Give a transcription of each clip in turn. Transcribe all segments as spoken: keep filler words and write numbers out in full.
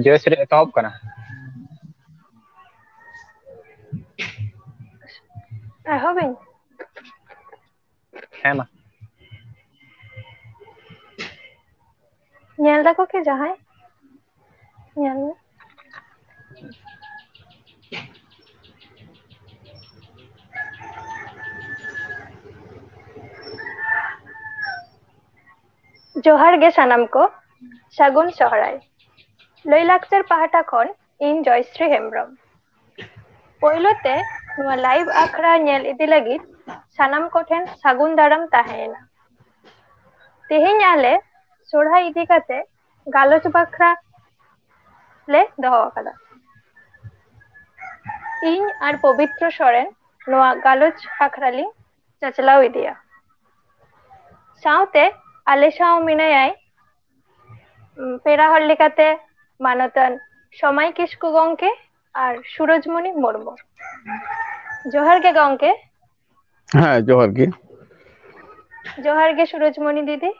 ᱡᱚᱭᱥᱨᱤ, ᱮᱛᱚᱦᱚᱵ ᱠᱟᱱᱟ᱾ ᱮᱦᱚᱵᱤᱧ᱾ ᱦᱮᱸ, ᱢᱟ᱾ ᱧᱮᱞ ᱫᱟᱠᱚ ᱠᱤ ᱡᱟᱦᱟᱸᱭ? ᱧᱮᱞ ᱢᱮ᱾ ᱡᱚᱦᱟᱨ ᱜᱮ ᱥᱟᱱᱟᱢ ᱠᱚ, ᱥᱟᱹᱜᱩᱱ ᱥᱚᱦᱨᱟᱭ᱾ ᱞᱟᱹᱭᱼᱞᱟᱠᱪᱟᱨ ᱯᱟᱦᱴᱟ ᱠᱷᱚᱱ ᱤᱧ ᱡᱚᱭᱥᱨᱤ ᱦᱮᱢᱵᱨᱚᱢ᱾ ᱯᱳᱭᱞᱳ ᱛᱮ ᱱᱚᱣᱟ ᱞᱟᱭᱤᱵᱷ ᱟᱠᱷᱲᱟ ᱧᱮᱞ ᱤᱫᱤ ᱞᱟᱹᱜᱤᱫ ᱥᱟᱱᱟᱢ ᱠᱚᱴᱷᱮᱱ ᱥᱟᱹᱜᱩᱱ ᱫᱟᱨᱟᱢ ᱛᱟᱦᱮᱸᱭᱮᱱᱟ᱾ ᱛᱮᱦᱮᱧ ᱟᱞᱮ ᱥᱚᱦᱨᱟᱭ ᱤᱫᱤ ᱠᱟᱛᱮ ᱜᱟᱞᱚᱪ ᱵᱟᱠᱷᱨᱟ ᱞᱮ ᱫᱚᱦᱚ ᱟᱠᱟᱫᱟ᱾ ᱤᱧ ᱟᱨ ᱯᱚᱵᱤᱛᱨᱚ ᱥᱚᱨᱮᱱ ᱱᱚᱣᱟ ᱜᱟᱞᱚᱪ ᱟᱠᱷᱲᱟ ᱞᱤᱧ ᱪᱟᱪᱞᱟᱣ ᱤᱫᱤᱭᱟ᱾ ᱥᱟᱶᱛᱮ ᱟᱞᱮ ᱥᱟᱶ ᱢᱮᱱᱟᱭᱟᱭ, ᱩᱢ, ᱯᱮᱲᱟ ᱦᱚᱲ ᱞᱮᱠᱟᱛᱮ ᱢᱟᱱᱚᱛᱟᱱ ᱥᱚᱢᱟᱭ ᱠᱤᱥᱠᱩ ᱜᱚᱢᱠᱮ ᱟᱨ ᱥᱩᱨᱚᱡᱽᱢᱚᱱᱤ ᱢᱩᱨᱢᱩ᱾ ᱡᱚᱦᱟᱨ ᱜᱮ ᱜᱚᱢᱠᱮ᱾ ᱦᱮᱸ, ᱡᱚᱦᱟᱨ ᱜᱮ᱾ ᱡᱚᱦᱟᱨ ᱜᱮ ᱥᱩᱨᱚᱡᱽᱢᱚᱱᱤ ᱫᱤᱫᱤ᱾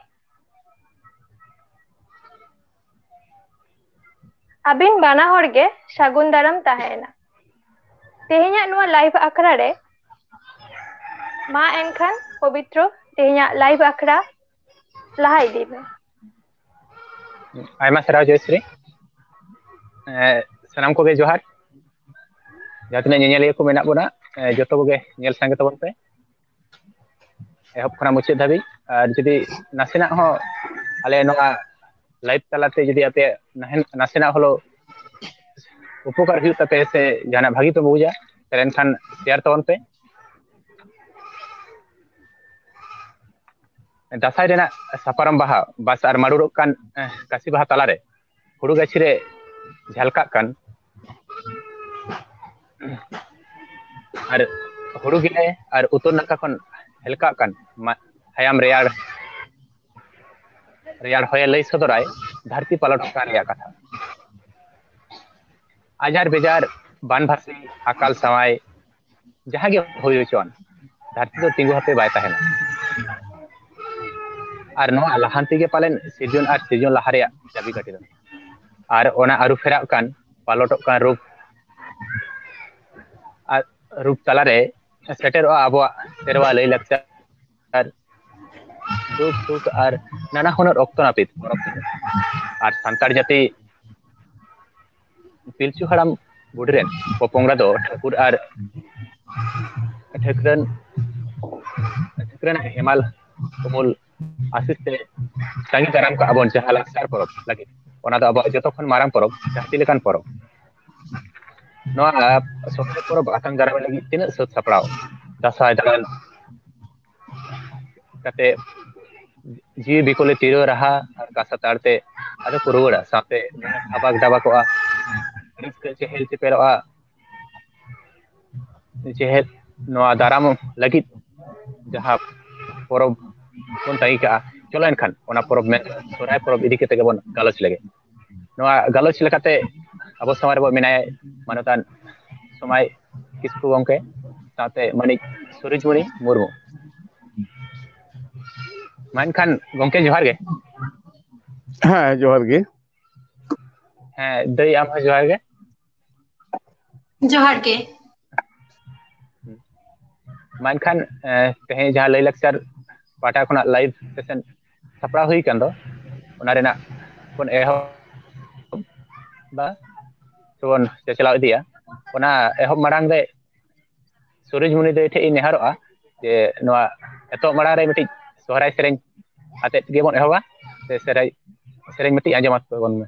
ᱟᱹᱵᱤᱱ ᱵᱟᱱᱟ ᱦᱚᱲ ᱜᱮ ᱥᱟᱹᱜᱩᱱ ᱫᱟᱨᱟᱢ ᱛᱟᱦᱮᱸᱭᱮᱱᱟ᱾ ᱛᱮᱦᱮᱧᱟᱜ ᱱᱚᱣᱟ ᱞᱟᱭᱤᱵᱷ ᱟᱠᱷᱲᱟ ᱨᱮ, ᱢᱟ ᱮᱱᱠᱷᱟᱱ ᱯᱚᱵᱤᱛᱨᱚ, ᱛᱮᱦᱮᱧᱟᱜ ᱞᱟᱭᱤᱵᱷ ᱟᱠᱷᱲᱟ ᱞᱟᱦᱟ ᱤᱫᱤ ᱢᱮ᱾ ᱟᱭᱢᱟ ᱥᱟᱨᱦᱟᱣ ᱡᱚᱭᱥᱨᱤ᱾ ᱮ, ᱥᱟᱱᱟᱢ ᱠᱚᱜᱮ ᱡᱚᱦᱟᱨ᱾ ᱡᱟᱦᱟᱸ ᱛᱤᱱᱟᱹᱜ ᱧᱮᱧᱮᱞᱤᱭᱟᱹ ᱠᱚ ᱢᱮᱱᱟᱜ ᱵᱚᱱᱟ, ᱮ, ᱡᱚᱛᱚ ᱠᱚᱜᱮ ᱧᱮᱞ ᱥᱟᱸᱜᱮ ᱛᱟᱵᱚᱱ ᱯᱮ ᱮᱦᱚᱵ ᱠᱷᱚᱱᱟᱜ ᱢᱩᱪᱟᱹᱫ ᱫᱷᱟᱹᱵᱤᱡ᱾ ᱟᱨ ᱡᱩᱫᱤ ᱱᱟᱥᱮᱱᱟᱜ ᱦᱚᱸ ᱟᱞᱮ ᱱᱚᱣᱟ ᱞᱟᱭᱤᱵᱷ ᱛᱟᱞᱟᱛᱮ ᱡᱩᱫᱤ ᱟᱯᱮ ᱱᱟᱦᱮᱱ-, ᱱᱟᱥᱮᱱᱟᱜ ᱦᱚᱞᱳ ᱩᱯᱚᱠᱟᱨ ᱦᱩᱭᱩᱜ ᱛᱟᱯᱮᱭᱟ ᱥᱮ ᱡᱟᱦᱟᱱᱟᱜ ᱵᱷᱟᱹᱜᱤ ᱯᱮ ᱵᱩᱡᱟ, ᱛᱟᱦᱞᱮ ᱮᱱᱠᱷᱟᱱ ᱥᱮᱭᱟᱨ ᱛᱟᱵᱚᱱ ᱯᱮ᱾ ᱫᱟᱸᱥᱟᱭ ᱨᱮᱱᱟᱜ ᱥᱟᱯᱟᱨᱚᱢ ᱵᱟᱦᱟ, ᱵᱟᱥ ᱟᱨ ᱢᱟᱹᱨᱩᱲᱚᱜ ᱠᱟᱱ, ᱮ, ᱠᱟᱥᱤ ᱵᱟᱦᱟ ᱛᱟᱞᱟᱨᱮ ᱦᱩᱲᱩ ᱜᱟᱹᱪᱷᱤ ᱨᱮ ᱡᱷᱟᱞᱠᱟᱜ ᱠᱟᱱ ᱟᱨ ᱦᱩᱲᱩ ᱜᱮᱞᱮ ᱟᱨ ᱩᱛᱟᱹᱨ ᱱᱟᱠᱷᱟ ᱠᱷᱚᱱ ᱦᱮᱞᱠᱟᱜ ᱠᱟᱱ ᱢᱟ-, ᱦᱟᱭᱟᱢ ᱨᱮᱭᱟᱲ, ᱨᱮᱭᱟᱲ ᱦᱚᱭᱮ ᱞᱟᱹᱭ ᱥᱚᱫᱚᱨᱟᱭ ᱫᱷᱟᱹᱨᱛᱤ ᱯᱟᱞᱚᱴ ᱟᱠᱟᱱ ᱨᱮᱭᱟᱜ ᱠᱟᱛᱷᱟ᱾ ᱟᱡᱟᱨ ᱵᱮᱡᱟᱨ ᱵᱟᱱᱵᱷᱟᱥᱤ ᱟᱠᱟᱞ ᱥᱟᱶᱟᱭ ᱡᱟᱦᱟᱸ ᱜᱮ ᱦᱩᱭ ᱦᱚᱪᱚᱣᱟᱱ, ᱫᱷᱟᱹᱨᱛᱤ ᱫᱚ ᱛᱤᱸᱜᱩ ᱦᱟᱯᱮ ᱵᱟᱭ ᱛᱟᱦᱮᱱᱟ᱾ ᱟᱨ ᱱᱚᱣᱟ ᱞᱟᱦᱟᱱᱛᱤ ᱜᱮ ᱯᱟᱞᱮᱱ ᱥᱤᱨᱡᱚᱱ ᱟᱨ ᱥᱤᱨᱡᱚᱱ ᱞᱟᱦᱟ ᱨᱮᱭᱟᱜ ᱪᱟᱹᱵᱤ ᱠᱟᱹᱴᱷᱤ ᱫᱚ᱾ ᱟᱨ ᱚᱱᱟ ᱟᱹᱨᱩ ᱯᱷᱮᱨᱟᱜ ᱠᱟᱱ, ᱯᱟᱞᱚᱴᱚᱜ ᱠᱟᱱ ᱨᱩᱯ, ᱟᱨ ᱨᱩᱯ ᱛᱟᱞᱟᱨᱮ ᱥᱮᱴᱮᱨᱚᱜᱼᱟ ᱟᱵᱚᱣᱟᱜ ᱥᱮᱨᱣᱟ, ᱞᱟᱹᱭ ᱞᱟᱠᱪᱟᱨ, ᱫᱩᱠ ᱥᱩᱠ ᱟᱨ ᱱᱟᱱᱟ ᱦᱩᱱᱟᱹᱨ ᱚᱠᱛᱚ ᱱᱟᱹᱯᱤᱛ ᱯᱚᱨᱚᱵᱽ ᱯᱩᱱᱟᱹᱭ᱾ ᱟᱨ ᱥᱟᱱᱛᱟᱲ ᱡᱟᱹᱛᱤ ᱯᱤᱞᱪᱩ ᱦᱟᱲᱟᱢ ᱵᱩᱰᱷᱤ ᱨᱮᱱ ᱯᱚᱯᱚᱝᱲᱟ ᱫᱚ ᱴᱷᱟᱹᱠᱩᱨ ᱟᱨ ᱴᱷᱟᱹᱠᱨᱟᱹᱱ, ᱴᱷᱟᱹᱠᱨᱟᱹᱱ ᱦᱮᱢᱟᱞ ᱩᱢᱩᱞ ᱟᱥᱤᱥ ᱛᱮ ᱛᱟᱺᱜᱤ ᱫᱟᱨᱟᱢ ᱠᱟᱜᱼᱟ ᱵᱚᱱ ᱡᱟᱦᱟᱸ ᱞᱟᱠᱪᱟᱨ ᱯᱚᱨᱚᱵᱽ ᱞᱟᱹᱜᱤᱫ, ᱚᱱᱟ ᱫᱚ ᱟᱵᱚᱣᱟᱜ ᱡᱚᱛᱚ ᱠᱷᱚᱱ ᱢᱟᱨᱟᱝ ᱯᱚᱨᱚᱵᱽ, ᱡᱟᱹᱛᱤ ᱞᱮᱠᱟᱱ ᱯᱚᱨᱚᱵᱽ᱾ ᱱᱚᱣᱟ ᱥᱚᱦᱨᱟᱭ ᱯᱚᱨᱚᱵᱽ ᱟᱛᱟᱝ ᱫᱟᱨᱟᱢ ᱞᱟᱹᱜᱤᱫ ᱛᱤᱱᱟᱹᱜ ᱥᱟᱹᱛ ᱥᱟᱯᱲᱟᱣ, ᱫᱟᱸᱥᱟᱭ ᱫᱟᱬᱟᱱ ᱠᱟᱛᱮ ᱡᱤᱣᱤ ᱵᱤᱠᱚᱞᱮ ᱛᱤᱨᱭᱳ ᱨᱟᱦᱟ ᱟᱨ ᱠᱟᱸᱥᱟ ᱛᱟᱲ ᱛᱮ ᱟᱫᱚ ᱠᱚ ᱨᱩᱣᱟᱹᱲᱟ, ᱥᱟᱶᱛᱮ ᱦᱟᱵᱟᱠ ᱰᱟᱵᱟᱠᱚᱜᱼᱟ, ᱨᱟᱹᱥᱠᱟᱹ ᱪᱮᱦᱮᱞ ᱪᱮᱯᱮᱞᱚᱜᱼᱟ᱾ ᱡᱮᱦᱮᱛᱩ ᱱᱚᱣᱟ ᱫᱟᱨᱟᱢ ᱞᱟᱹᱜᱤᱫ ᱡᱟᱦᱟᱸ ᱯᱚᱨᱚᱵᱽ ᱵᱚᱱ ᱛᱟᱺᱜᱤ ᱠᱟᱜᱼᱟ, ᱪᱚᱞᱚ ᱮᱱᱠᱷᱟᱱ ᱚᱱᱟ ᱯᱚᱨᱚᱵᱽ ᱢᱮᱱ ᱥᱚᱦᱨᱟᱭ ᱯᱚᱨᱚᱵᱽ ᱤᱫᱤ ᱠᱟᱛᱮ ᱜᱮᱵᱚᱱ ᱜᱟᱞᱚᱪ ᱞᱮᱜᱮ᱾ ᱱᱚᱣᱟ ᱜᱟᱞᱚᱪ ᱞᱮᱠᱟᱛᱮ ᱟᱵᱚ ᱥᱟᱢᱟᱝ ᱨᱮᱵᱚ ᱢᱮᱱᱟᱭᱟ ᱢᱟᱱᱚᱛᱟᱱ ᱥᱚᱢᱟᱭ ᱠᱤᱥᱠᱩ ᱜᱚᱢᱠᱮ, ᱥᱟᱶᱛᱮ ᱢᱟᱹᱱᱤᱡ ᱥᱩᱨᱩᱡᱽᱢᱩᱱᱤ ᱢᱩᱨᱢᱩ᱾ ᱢᱟ ᱮᱱᱠᱷᱟᱱ ᱜᱚᱢᱠᱮ, ᱡᱚᱦᱟᱨ ᱜᱮ᱾ ᱦᱮᱸ, ᱡᱚᱦᱟᱨ ᱜᱮ᱾ ᱦᱮᱸ ᱫᱟᱹᱭ, ᱟᱢ ᱦᱚᱸ ᱡᱚᱦᱟᱨ ᱜᱮ᱾ ᱡᱚᱦᱟᱨ ᱜᱮ᱾ ᱢᱟ ᱮᱱᱠᱷᱟᱱ, ᱮ, ᱛᱮᱦᱮᱧ ᱡᱟᱦᱟᱸ ᱞᱟᱹᱭ ᱞᱟᱠᱪᱟᱨ ᱯᱟᱦᱴᱟ ᱠᱷᱚᱱᱟᱜ live session ᱥᱟᱯᱲᱟᱣ ᱦᱩᱭ ᱟᱠᱟᱱ ᱫᱚ, ᱚᱱᱟ ᱨᱮᱱᱟᱜ ᱵᱚᱱ ᱮᱦᱚᱵᱟ ᱥᱮᱵᱚᱱ ᱪᱟᱪᱞᱟᱣ ᱤᱫᱤᱭᱟ᱾ ᱚᱱᱟ ᱮᱦᱚᱵ ᱢᱟᱲᱟᱝ ᱨᱮ ᱥᱩᱨᱩᱡᱽ ᱢᱩᱱᱤ ᱫᱟᱹᱭ ᱴᱷᱮᱱ ᱤᱧ ᱱᱮᱦᱚᱨᱚᱜᱼᱟ ᱡᱮ ᱱᱚᱣᱟ ᱮᱛᱚᱦᱚᱵ ᱢᱟᱲᱟᱝ ᱨᱮ ᱢᱤᱫᱴᱤᱡ ᱥᱚᱦᱨᱟᱭ ᱥᱮᱨᱮᱧ ᱟᱛᱮᱫ ᱜᱮᱵᱚᱱ ᱮᱦᱚᱵᱟ, ᱥᱮ ᱥᱮᱨᱮᱧ, ᱥᱮᱨᱮᱧ ᱢᱤᱫᱴᱤᱡ ᱟᱸᱡᱚᱢ ᱟᱛᱟᱵᱚᱱ ᱢᱮ᱾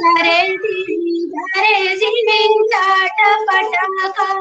ᱫᱟᱨᱮ ᱫᱷᱤᱨᱤ ᱫᱟᱨᱮ ᱡᱤᱞᱤᱧ ᱞᱟᱴᱟ ᱯᱟᱴᱟ ᱠᱟᱜ᱾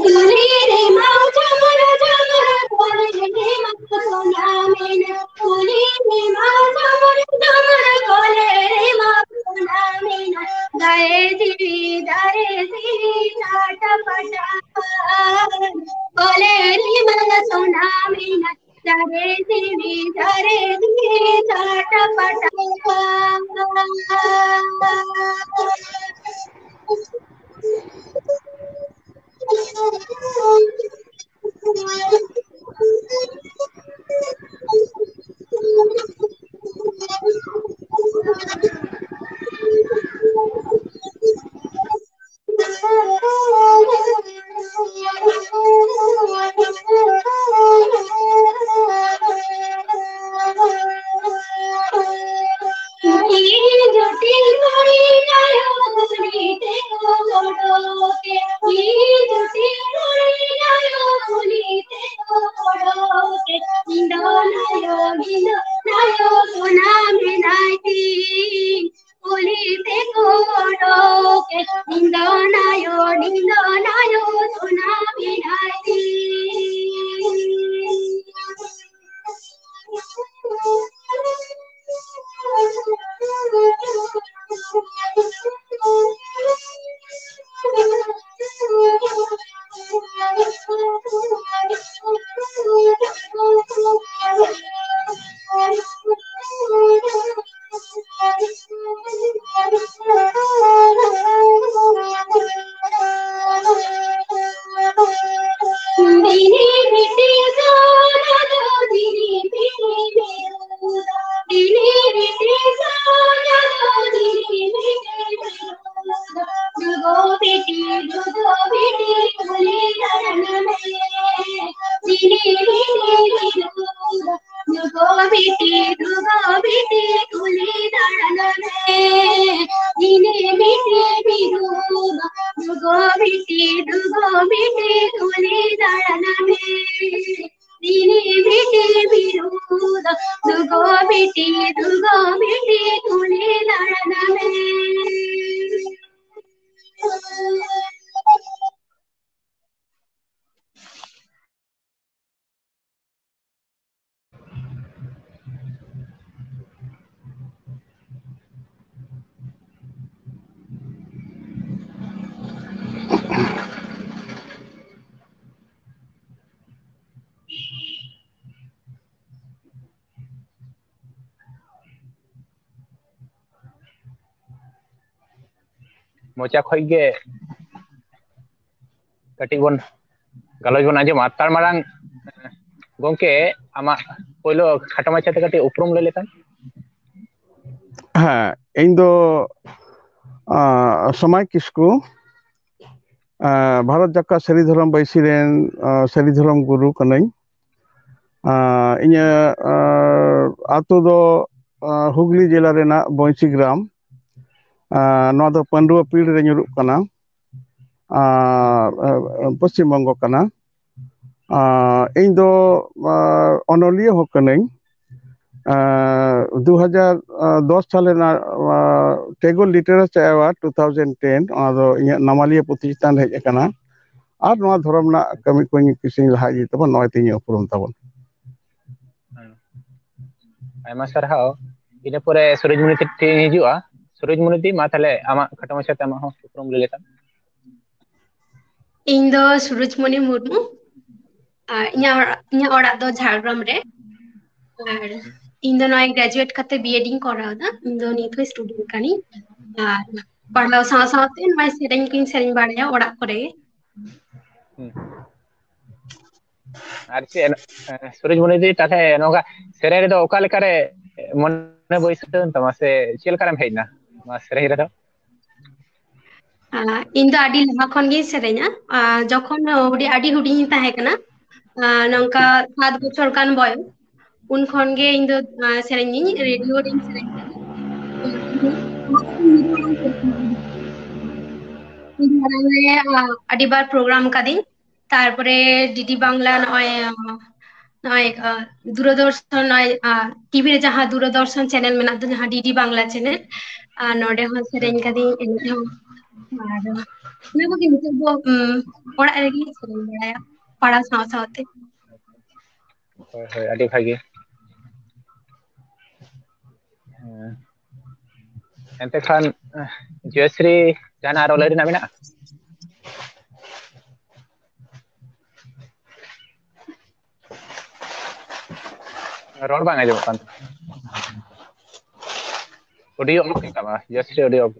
ᱠᱩᱞᱤ ᱨᱮᱢᱟ ᱪᱷᱟᱢᱚᱨ ᱪᱷᱟᱢᱚᱨ, ᱠᱩᱞᱤ ᱨᱮᱢᱟ ᱥᱚᱱᱟ ᱢᱮᱱᱟ, ᱠᱩᱞᱤ ᱨᱮᱢᱟ ᱪᱷᱟᱢᱚᱨ ᱪᱷᱟᱢᱚᱨ, ᱠᱩᱞᱤ ᱨᱮᱢᱟ ᱥᱚᱱᱟ ᱢᱮᱱᱟ, ᱫᱟᱨᱮ ᱡᱤᱣᱤ, ᱫᱟᱨᱮ ᱡᱤᱣᱤ ᱪᱟᱴᱟ ᱯᱟᱴᱟ, ᱠᱩᱞᱤ ᱨᱮᱢᱟ ᱥᱚᱱᱟ ᱢᱮᱱᱟ, ᱫᱟᱨᱮ ᱡᱤᱣᱤ, ᱫᱟᱨᱮ ᱡᱤᱣᱤ ᱪᱟᱴᱟ ᱯᱟᱴᱟ᱾ ᱤᱧ ᱫᱚ ᱱᱟᱭᱚ, ᱤᱧ ᱫᱚ ᱱᱟᱭᱚ, ᱥᱚᱱᱟ ᱢᱮᱱᱟᱭ ᱛᱤᱧ᱾ ᱠᱩᱞᱦᱤ ᱛᱮᱠᱚ ᱚᱰᱚᱠᱮ, ᱤᱧ ᱫᱚ ᱱᱟᱭᱚ, ᱤᱧ ᱫᱚ ᱱᱟᱭᱚ, ᱥᱚᱱᱟ ᱢᱮᱱᱟᱭ ᱛᱤᱧ᱾ ᱫᱩᱜᱚ ᱵᱤᱴᱤ, ᱫᱩᱜᱚ ᱵᱤᱴᱤ, ᱠᱩᱞᱦᱤ ᱫᱟᱬᱟᱱ ᱢᱮ᱾ ᱫᱤᱱᱤ ᱵᱤᱴᱤ ᱢᱤᱨᱩ ᱫᱚ, ᱫᱩᱜᱚ ᱵᱤᱴᱤ, ᱫᱩᱜᱚ ᱵᱤᱴᱤ, ᱠᱩᱞᱦᱤ ᱫᱟᱬᱟᱱ ᱢᱮ᱾ ᱫᱤᱱᱤ ᱵᱤᱴᱤ ᱢᱤᱨᱩ ᱫᱚ, ᱫᱩᱜᱚ ᱵᱤᱴᱤ, ᱫᱩᱜᱚ ᱵᱤᱴᱤ, ᱠᱩᱞᱦᱤ ᱫᱟᱬᱟᱱ ᱢᱮ᱾ ᱫᱤᱱᱤ ᱵᱤᱴᱤ ᱢᱤᱨᱩ ᱫᱚ, ᱫᱩᱜᱚ ᱵᱤᱴᱤ, ᱫᱩᱜᱚ ᱵᱤᱴᱤ, ᱠᱩᱞᱦᱤ ᱫᱟᱬᱟᱱ ᱢᱮ᱾ ᱢᱚᱪᱟ ᱠᱷᱚᱱ ᱜᱮ ᱠᱟᱹᱴᱤᱡ ᱵᱚᱱ ᱜᱟᱞᱚᱪ ᱵᱚᱱ ᱟᱸᱡᱚᱢᱟ᱾ ᱛᱟᱨ ᱢᱟᱲᱟᱝ ᱜᱚᱢᱠᱮ, ᱟᱢᱟᱜ ᱯᱳᱭᱞᱳ ᱠᱷᱟᱴᱚ ᱢᱟᱪᱷᱟᱛᱮ ᱠᱟᱹᱴᱤᱡ ᱩᱯᱨᱩᱢ ᱞᱟᱹᱭ ᱞᱮᱠᱷᱟᱱ᱾ ᱦᱮᱸ, ᱤᱧ ᱫᱚ ᱟᱸ, ᱥᱚᱢᱟᱭ ᱠᱤᱥᱠᱩ, ᱟᱸ, ᱵᱷᱟᱨᱚᱛ ᱡᱟᱠᱟᱛ ᱥᱟᱹᱨᱤ ᱫᱷᱚᱨᱚᱢ ᱵᱟᱹᱭᱥᱤ ᱨᱮᱱ ᱟᱸ, ᱥᱟᱹᱨᱤ ᱫᱷᱚᱨᱚᱢ ᱜᱩᱨᱩ ᱠᱟᱹᱱᱟᱹᱧ᱾ ᱟᱸ, ᱤᱧᱟᱹᱜ ᱟᱸ, ᱟᱛᱳ ᱫᱚ ᱟᱸ, ᱦᱩᱜᱽᱞᱤ ᱡᱮᱞᱟ ᱨᱮᱱᱟᱜ ᱵᱚᱸᱭᱥᱤ ᱜᱨᱟᱢ᱾ ᱟᱸ, ᱱᱚᱣᱟ ᱫᱚ ᱯᱟᱹᱰᱩᱣᱟᱹ ᱯᱤᱲ ᱨᱮ ᱧᱩᱨᱩᱜ ᱠᱟᱱᱟ, ᱟᱨ ᱟᱸ, ᱯᱚᱥᱪᱤᱢ ᱵᱚᱝᱜᱚ ᱠᱟᱱᱟ᱾ ᱟᱸ, ᱤᱧ ᱫᱚ ᱟᱸ, ᱚᱱᱚᱞᱤᱭᱟᱹ ᱦᱚᱸ ᱠᱟᱹᱱᱟᱹᱧ᱾ ᱟᱸ, ᱫᱩ ᱦᱟᱡᱟᱨ ᱫᱚᱥ ᱥᱟᱞ ᱨᱮᱱᱟᱜ ᱟᱸ, ᱴᱮᱜᱳᱨ ᱞᱤᱴᱟᱨᱮᱪᱟᱨ ᱮᱣᱟᱨᱰ ᱴᱩ ᱛᱷᱟᱣᱡᱮᱱᱰ ᱴᱮᱱ, ᱚᱱᱟ ᱫᱚ ᱤᱧᱟᱹᱜ ᱱᱟᱢᱟᱞᱤᱭᱟᱹ ᱯᱩᱛᱷᱤ ᱪᱮᱛᱟᱱ ᱨᱮ ᱦᱮᱡ ᱟᱠᱟᱱᱟ᱾ ᱟᱨ ᱱᱚᱣᱟ ᱫᱷᱚᱨᱚᱢ ᱨᱮᱱᱟᱜ ᱠᱟᱹᱢᱤ ᱠᱚᱧ ᱠᱤᱪᱷᱩᱧ ᱞᱟᱦᱟ ᱤᱫᱤ ᱛᱟᱵᱚᱱ, ᱱᱚᱜᱼᱚᱭ ᱛᱮᱦᱮᱧ ᱩᱯᱨᱩᱢ ᱛᱟᱵᱚᱱ᱾ ᱟᱭᱢᱟ ᱥᱟᱨᱦᱟᱣ᱾ ᱤᱱᱟᱹ ᱯᱚᱨᱮ ᱥᱩᱨᱩᱡᱽᱢᱩᱱᱤ ᱴᱷᱮᱱ ᱤᱧ ᱦᱤᱡᱩᱜᱼᱟ᱾ ᱥᱩᱨᱩᱡᱽᱢᱩᱱᱤ ᱫᱤ, ᱢᱟ ᱛᱟᱦᱞᱮ ᱟᱢᱟᱜ ᱠᱷᱟᱴᱚ ᱢᱟᱪᱷᱟᱛᱮ ᱟᱢᱟᱜ ᱦᱚᱸ ᱩᱯᱨᱩᱢ ᱞᱟᱹᱭ ᱞᱮᱠᱷᱟᱱ᱾ ᱤᱧ ᱫᱚ ᱥᱩᱨᱩᱡᱽᱢᱩᱱᱤ ᱢᱩᱨᱢᱩ᱾ ᱟᱨ ᱤᱧᱟᱹᱜ ᱚᱲᱟᱜ, ᱤᱧᱟᱹᱜ ᱚᱲᱟᱜ ᱫᱚ ᱡᱷᱟᱲᱜᱨᱟᱢ ᱨᱮ᱾ ᱟᱨ ᱤᱧ ᱫᱚ ᱱᱚᱜᱼᱚᱭ ᱜᱨᱮᱡᱩᱭᱮᱴ ᱠᱟᱛᱮ ᱵᱤᱮᱰ ᱤᱧ ᱠᱚᱨᱟᱣ ᱮᱫᱟ᱾ ᱤᱧ ᱫᱚ ᱱᱤᱛ ᱦᱚᱸ ᱥᱴᱩᱰᱮᱱᱴ ᱠᱟᱹᱱᱟᱹᱧ᱾ ᱟᱨ ᱯᱟᱲᱦᱟᱣ ᱥᱟᱶ ᱥᱟᱶᱛᱮ ᱱᱚᱜᱼᱚᱭ ᱥᱮᱨᱮᱧ ᱠᱚᱧ ᱥᱮᱨᱮᱧ ᱵᱟᱲᱟᱭᱟ ᱚᱲᱟᱜ ᱠᱚᱨᱮ ᱜᱮ᱾ ᱦᱩᱸ᱾ ᱟᱨ ᱪᱮᱫ, ᱮ, ᱥᱩᱨᱩᱡᱽᱢᱩᱱᱤ ᱫᱤ, ᱛᱟᱦᱞᱮ ᱱᱚᱝᱠᱟ ᱥᱮᱨᱮᱧ ᱨᱮᱫᱚ ᱚᱠᱟ ᱞᱮᱠᱟᱨᱮ ᱢᱚᱱᱮ ᱵᱟᱹᱭᱥᱟᱹᱣ ᱮᱱ ᱛᱟᱢᱟ, ᱥᱮ ᱪᱮᱫ ᱞᱮᱠᱟᱨᱮᱢ ᱦᱮᱡ ᱮᱱᱟ ᱱᱚᱣᱟ ᱥᱮᱨᱮᱧ ᱨᱮᱫᱚ? ᱟᱨ ᱤᱧ ᱫᱚ ᱟᱹᱰᱤ ᱞᱟᱦᱟ ᱠᱷᱚᱱ ᱜᱤᱧ ᱥᱮᱨᱮᱧᱟ᱾ ᱟᱨ ᱡᱚᱠᱷᱚᱱ ᱦᱩᱰᱤᱧ, ᱟᱹᱰᱤ ᱦᱩᱰᱤᱧ ᱤᱧ ᱛᱟᱦᱮᱸ ᱠᱟᱱᱟ, ᱟᱨ ᱱᱚᱝᱠᱟ ᱥᱟᱛ ᱵᱚᱪᱷᱚᱨ ᱜᱟᱱ ᱵᱚᱭᱚᱥ, ᱩᱱ ᱠᱷᱚᱱ ᱜᱮ ᱤᱧ ᱫᱚ, ᱟᱨ, ᱥᱮᱨᱮᱧ ᱤᱧ ᱨᱮᱰᱤᱭᱳ ᱨᱤᱧ ᱥᱮᱨᱮᱧ ᱠᱟᱱᱟ᱾ ᱤᱧ ᱢᱟᱲᱟᱝ ᱨᱮ, ᱟᱨ, ᱟᱹᱰᱤ ᱵᱟᱨ ᱯᱨᱳᱜᱨᱟᱢ ᱠᱟᱫᱤᱧ᱾ ᱛᱟᱨᱯᱚᱨᱮ ᱰᱤᱰᱤ ᱵᱟᱝᱞᱟ, ᱱᱚᱜᱼᱚᱭ, ᱱᱚᱜᱼᱚᱭ, ᱟᱨ, ᱫᱩᱨᱚᱫᱚᱨᱥᱚᱱ, ᱱᱚᱜᱼᱚᱭ, ᱟᱨ, ᱴᱤᱵᱷᱤ ᱨᱮ ᱡᱟᱦᱟᱸ ᱫᱩᱨᱚᱫᱚᱨᱥᱚᱱ ᱪᱮᱱᱮᱞ ᱢᱮᱱᱟᱜ ᱫᱚ, ᱡᱟᱦᱟᱸ ᱰᱤᱰᱤ ᱵᱟᱝᱞᱟ ᱪᱮᱱᱮᱞ, ᱟᱨ ᱱᱚᱰᱮ ᱦᱚᱸ ᱥᱮᱨᱮᱧ ᱠᱟᱫᱤᱧ, ᱮᱱᱮᱡ ᱦᱚᱸ᱾ ᱟᱨ ᱚᱱᱟ ᱠᱚᱜᱮ ᱱᱤᱛᱚᱜ ᱫᱚ, ᱩᱢ, ᱚᱲᱟᱜ ᱨᱮᱜᱮᱧ ᱥᱮᱨᱮᱧ ᱵᱟᱲᱟᱭᱟ ᱯᱟᱲᱦᱟᱣ ᱥᱟᱶ ᱥᱟᱶᱛᱮ᱾ ᱦᱳᱭ, ᱦᱳᱭ, ᱟᱹᱰᱤ ᱵᱷᱟᱹᱜᱤ᱾ ᱦᱮᱸ᱾ ᱮᱱᱛᱮ ᱠᱷᱟᱱ, ᱡᱚᱭᱥᱨᱤ, ᱡᱟᱦᱟᱱᱟᱜ ᱟᱨᱚ ᱞᱟᱹᱭ ᱨᱮᱱᱟᱜ ᱢᱮᱱᱟᱜᱼᱟ? ᱨᱚᱲ ᱵᱟᱝ ᱟᱸᱡᱚᱢᱚᱜ ᱠᱟᱱ ᱛᱟᱢᱟ᱾ ᱚᱰᱤᱭᱳ ᱚᱯᱷ ᱠᱟᱜ ᱛᱟᱢᱟ, ᱡᱚᱭᱥᱨᱤ, ᱚᱰᱤᱭᱳ ᱚᱯᱷ᱾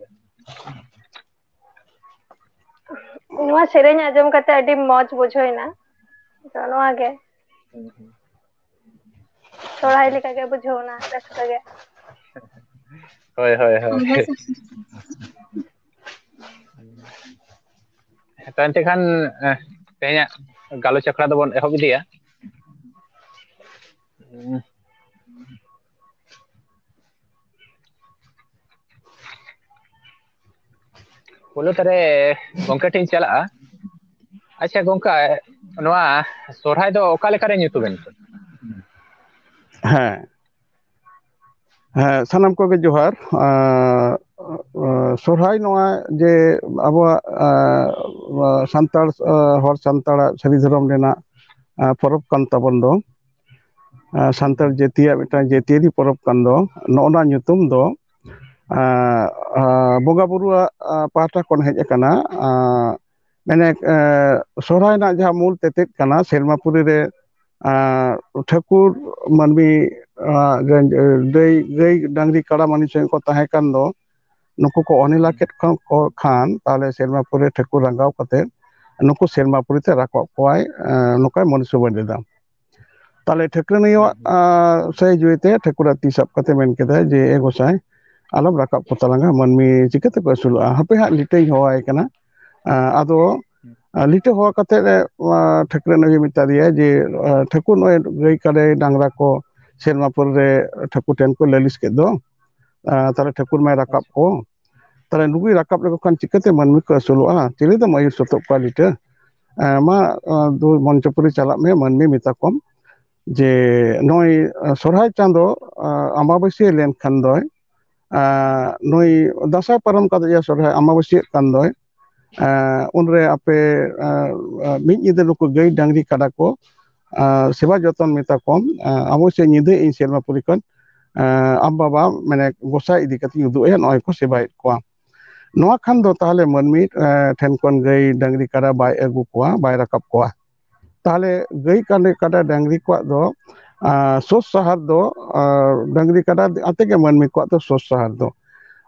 ᱱᱚᱣᱟ ᱥᱮᱨᱮᱧ ᱟᱸᱡᱚᱢ ᱠᱟᱛᱮ ᱟᱹᱰᱤ ᱢᱚᱡᱽ ᱵᱩᱡᱷᱟᱹᱣ ᱮᱱᱟ᱾ ᱛᱚ ᱱᱚᱣᱟ ᱜᱮ ᱥᱚᱨᱦᱟᱭ ᱞᱮᱠᱟ ᱜᱮ ᱵᱩᱡᱷᱟᱹᱣ ᱮᱱᱟ, ᱨᱟᱹᱥᱠᱟᱹ ᱜᱮ᱾ ᱦᱳᱭ, ᱦᱳᱭ, ᱦᱳᱭ᱾ ᱛᱚ ᱮᱱᱛᱮ ᱠᱷᱟᱱ, ᱮ, ᱛᱮᱦᱮᱧᱟᱜ ᱜᱟᱞᱚᱪ ᱟᱠᱷᱲᱟ ᱫᱚᱵᱚᱱ ᱮᱦᱚᱵ ᱤᱫᱤᱭᱟ᱾ ᱯᱳᱭᱞᱳ ᱛᱟᱨᱮ ᱜᱚᱝᱠᱮ ᱴᱷᱮᱱ ᱪᱟᱞᱟᱜᱼᱟ᱾ ᱟᱪᱪᱷᱟ ᱜᱚᱝᱠᱮ, ᱱᱚᱣᱟ ᱥᱚᱨᱦᱟᱭ ᱫᱚ ᱚᱠᱟ ᱞᱮᱠᱟᱨᱮ ᱧᱩᱛᱩᱢᱮᱱ ᱛᱮ? ᱦᱮᱸ, ᱦᱮᱸ, ᱥᱟᱱᱟᱢ ᱠᱚᱜᱮ ᱡᱚᱦᱟᱨ᱾ ᱟᱸ, ᱟᱸ, ᱥᱚᱨᱦᱟᱭ ᱱᱚᱣᱟ ᱡᱮ ᱟᱵᱚᱣᱟᱜ, ᱟᱸ, ᱥᱟᱱᱛᱟᱲ, ᱟᱸ, ᱦᱚᱲ ᱥᱟᱱᱛᱟᱲᱟᱜ ᱥᱟᱹᱨᱤ ᱫᱷᱚᱨᱚᱢ ᱨᱮᱱᱟᱜ, ᱟᱸ, ᱯᱚᱨᱚᱵᱽ ᱠᱟᱱ ᱛᱟᱵᱚᱱ ᱫᱚ, ᱟᱸ, ᱥᱟᱱᱛᱟᱲ ᱡᱟᱹᱛᱤᱭᱟᱜ ᱢᱤᱫᱴᱟᱝ ᱡᱟᱹᱛᱤᱭᱟᱹᱨᱤ ᱯᱚᱨᱚᱵᱽ ᱠᱟᱱ ᱫᱚ, ᱱᱚᱜᱼᱚ ᱱᱚᱣᱟ ᱧᱩᱛᱩᱢ ᱫᱚ, ᱟᱸ, ᱟᱸ, ᱵᱚᱸᱜᱟ ᱵᱩᱨᱩᱣᱟᱜ, ᱟᱸ, ᱯᱟᱦᱴᱟ ᱠᱷᱚᱱ ᱦᱮᱡ ᱟᱠᱟᱱᱟ᱾ ᱟᱸ, ᱢᱟᱱᱮ, ᱟᱸ, ᱥᱚᱨᱦᱟᱭ ᱨᱮᱱᱟᱜ ᱡᱟᱦᱟᱸ ᱢᱩᱞ ᱛᱮᱛᱮᱫ ᱠᱟᱱᱟ, ᱥᱮᱨᱢᱟᱯᱩᱨᱤ ᱨᱮ, ᱟᱸ, ᱴᱷᱟᱹᱠᱩᱨ ᱢᱟᱹᱱᱢᱤ, ᱟᱸ, ᱜᱟᱹᱭ, ᱜᱟᱹᱭ ᱰᱟᱝᱨᱤ ᱠᱟᱲᱟ ᱢᱟᱹᱱᱢᱤ ᱥᱚᱸᱜᱮ ᱠᱚ ᱛᱟᱦᱮᱸ ᱠᱟᱱ ᱫᱚ, ᱱᱩᱠᱩ ᱠᱚ ᱚᱱᱦᱮᱞᱟ ᱠᱮᱫ ᱠᱷᱟᱱ, ᱠᱚ ᱠᱷᱟᱱ, ᱛᱟᱦᱞᱮ ᱥᱮᱨᱢᱟᱯᱩᱨᱤ ᱨᱮ ᱴᱷᱟᱹᱠᱩᱨ ᱨᱟᱸᱜᱟᱣ ᱠᱟᱛᱮ ᱱᱩᱠᱩ ᱥᱮᱨᱢᱟᱯᱩᱨᱤ ᱛᱮ ᱨᱟᱠᱟᱵ ᱠᱚᱣᱟᱭ, ᱟᱸ, ᱱᱚᱝᱠᱟᱭ ᱢᱚᱱᱤ ᱥᱩᱵᱟᱹᱱ ᱞᱮᱫᱟ᱾ ᱛᱟᱦᱞᱮ ᱴᱷᱟᱹᱠᱨᱟᱹᱱᱤᱭᱟᱹᱣᱟᱜ, ᱟᱸ, ᱥᱟᱹᱭ ᱡᱩᱭ ᱛᱮ ᱴᱷᱟᱹᱠᱩᱨᱟᱜ ᱛᱤ ᱥᱟᱵ ᱠᱟᱛᱮ ᱢᱮᱱ ᱠᱮᱫᱟᱭ ᱡᱮ, "ᱮ ᱜᱚᱸᱥᱟᱭ, ᱟᱞᱚᱢ ᱨᱟᱠᱟᱵ ᱠᱚ ᱛᱟᱞᱟᱝᱟ, ᱢᱟᱹᱱᱢᱤ ᱪᱤᱠᱟᱹ ᱛᱮᱠᱚ ᱟᱹᱥᱩᱞᱚᱜᱼᱟ? ᱦᱟᱯᱮ ᱦᱟᱸᱜ ᱞᱤᱴᱟᱹᱧ ᱦᱚᱦᱚᱣᱟᱭ ᱠᱟᱱᱟ᱾" ᱟᱸ, ᱟᱫᱚ, ᱟᱸ, ᱞᱤᱴᱟᱹ ᱦᱚᱦᱚ ᱠᱟᱛᱮ, ᱟᱸ, ᱴᱷᱟᱹᱠᱨᱟᱹᱱ ᱟᱭᱳ ᱢᱮᱛᱟ ᱫᱮᱭᱟ ᱡᱮ, ᱟᱸ, "ᱴᱷᱟᱹᱠᱩᱨ, ᱱᱚᱜᱼᱚᱭ ᱜᱟᱹᱭ ᱠᱟᱰᱮ ᱰᱟᱝᱨᱟ ᱠᱚ ᱥᱮᱨᱢᱟᱯᱩᱨᱤ ᱨᱮ ᱴᱷᱟᱹᱠᱩᱨ ᱴᱷᱮᱱ ᱠᱚ ᱞᱟᱹᱞᱤᱥ ᱠᱮᱫ ᱫᱚ, ᱟᱸ, ᱛᱟᱦᱞᱮ ᱴᱷᱟᱹᱠᱩᱨ ᱢᱟᱭ ᱨᱟᱠᱟᱵ ᱠᱚ, ᱛᱟᱦᱞᱮ ᱱᱩᱠᱩᱭ ᱨᱟᱠᱟᱵ ᱞᱮᱠᱚ ᱠᱷᱟᱱ ᱪᱤᱠᱟᱹᱛᱮ ᱢᱟᱹᱱᱢᱤ ᱠᱚ ᱟᱹᱥᱩᱞᱚᱜᱼᱟ? ᱪᱤᱞᱤ ᱫᱚᱢ ᱟᱹᱭᱩᱨ ᱥᱟᱹᱛᱚᱜ ᱠᱚᱣᱟ ᱞᱤᱴᱟᱹ? ᱟᱸ, ᱢᱟ, ᱟᱸ, ᱫᱩ ᱢᱚᱧᱪᱚᱯᱩᱨᱤ ᱪᱟᱞᱟᱜ ᱢᱮ, ᱢᱟᱹᱱᱢᱤ ᱢᱮᱛᱟ ᱠᱚᱢ ᱡᱮ ᱱᱚᱜᱼᱚᱭ, ᱟᱸ, ᱥᱚᱨᱦᱟᱭ ᱪᱟᱸᱫᱚ, ᱟᱸ, ᱟᱢᱵᱟᱵᱟᱹᱥᱭᱟᱹ ᱞᱮᱱᱠᱷᱟᱱ ᱫᱚᱭ, ᱟᱸ, ᱱᱩᱭ ᱫᱟᱸᱥᱟᱭ ᱯᱟᱨᱚᱢ ᱠᱟᱛᱮ ᱡᱟᱦᱟᱸ ᱥᱚᱨᱦᱟᱭ ᱟᱢᱵᱟᱵᱟᱹᱥᱭᱟᱹᱜ ᱠᱟᱱ ᱫᱚᱭ, ᱟᱸ, ᱩᱱᱨᱮ ᱟᱯᱮ, ᱟᱸ, ᱟᱸ, ᱢᱤᱫ ᱧᱤᱫᱟᱹ ᱱᱩᱠᱩ ᱜᱟᱹᱭ ᱰᱟᱝᱨᱤ ᱠᱟᱰᱟ ᱠᱚ, ᱟᱸ, ᱥᱮᱵᱟ ᱡᱚᱛᱚᱱ ᱢᱮᱛᱟ ᱠᱚᱢ, ᱟᱸ, ᱟᱢᱵᱟᱵᱟᱹᱥᱭᱟᱹ ᱧᱤᱫᱟᱹ ᱤᱧ ᱥᱮᱨᱢᱟᱯᱩᱨᱤ ᱠᱷᱚᱱ, ᱟᱸ, ᱟᱢ ᱵᱟᱵᱟ ᱢᱟᱱᱮ ᱜᱚᱸᱥᱟᱭ ᱤᱫᱤ ᱠᱟᱛᱮᱧ ᱩᱫᱩᱜ ᱟᱭᱟ, ᱱᱚᱜᱼᱚᱭ ᱠᱚ ᱥᱮᱵᱟᱭᱮᱫ ᱠᱚᱣᱟ᱾ ᱱᱚᱣᱟ ᱠᱷᱟᱱ ᱫᱚ ᱛᱟᱦᱞᱮ ᱢᱟᱹᱱᱢᱤ, ᱟᱸ, ᱴᱷᱮᱱ ᱠᱷᱚᱱ ᱜᱟᱹᱭ ᱰᱟᱝᱨᱤ ᱠᱟᱰᱟ ᱵᱟᱭ ᱟᱹᱜᱩ ᱠᱚᱣᱟ, ᱵᱟᱭ ᱨᱟᱠᱟᱵ ᱠᱚᱣᱟ᱾ ᱛᱟᱦᱞᱮ ᱜᱟᱹᱭ ᱠᱟᱰᱟ, ᱠᱟᱰᱟ ᱰᱟᱝᱨᱤ ᱠᱚᱣᱟᱜ ᱫᱚ, ᱟᱸ, ᱥᱳᱥ ᱥᱟᱦᱟᱨ ᱫᱚ, ᱟᱸ, ᱰᱟᱝᱨᱤ ᱠᱟᱰᱟ ᱟᱛᱮ ᱜᱮ ᱢᱟᱹᱱᱢᱤ ᱠᱚᱣᱟᱜ ᱫᱚ ᱥᱳᱥ ᱥᱟᱦᱟᱨ ᱫᱚ᱾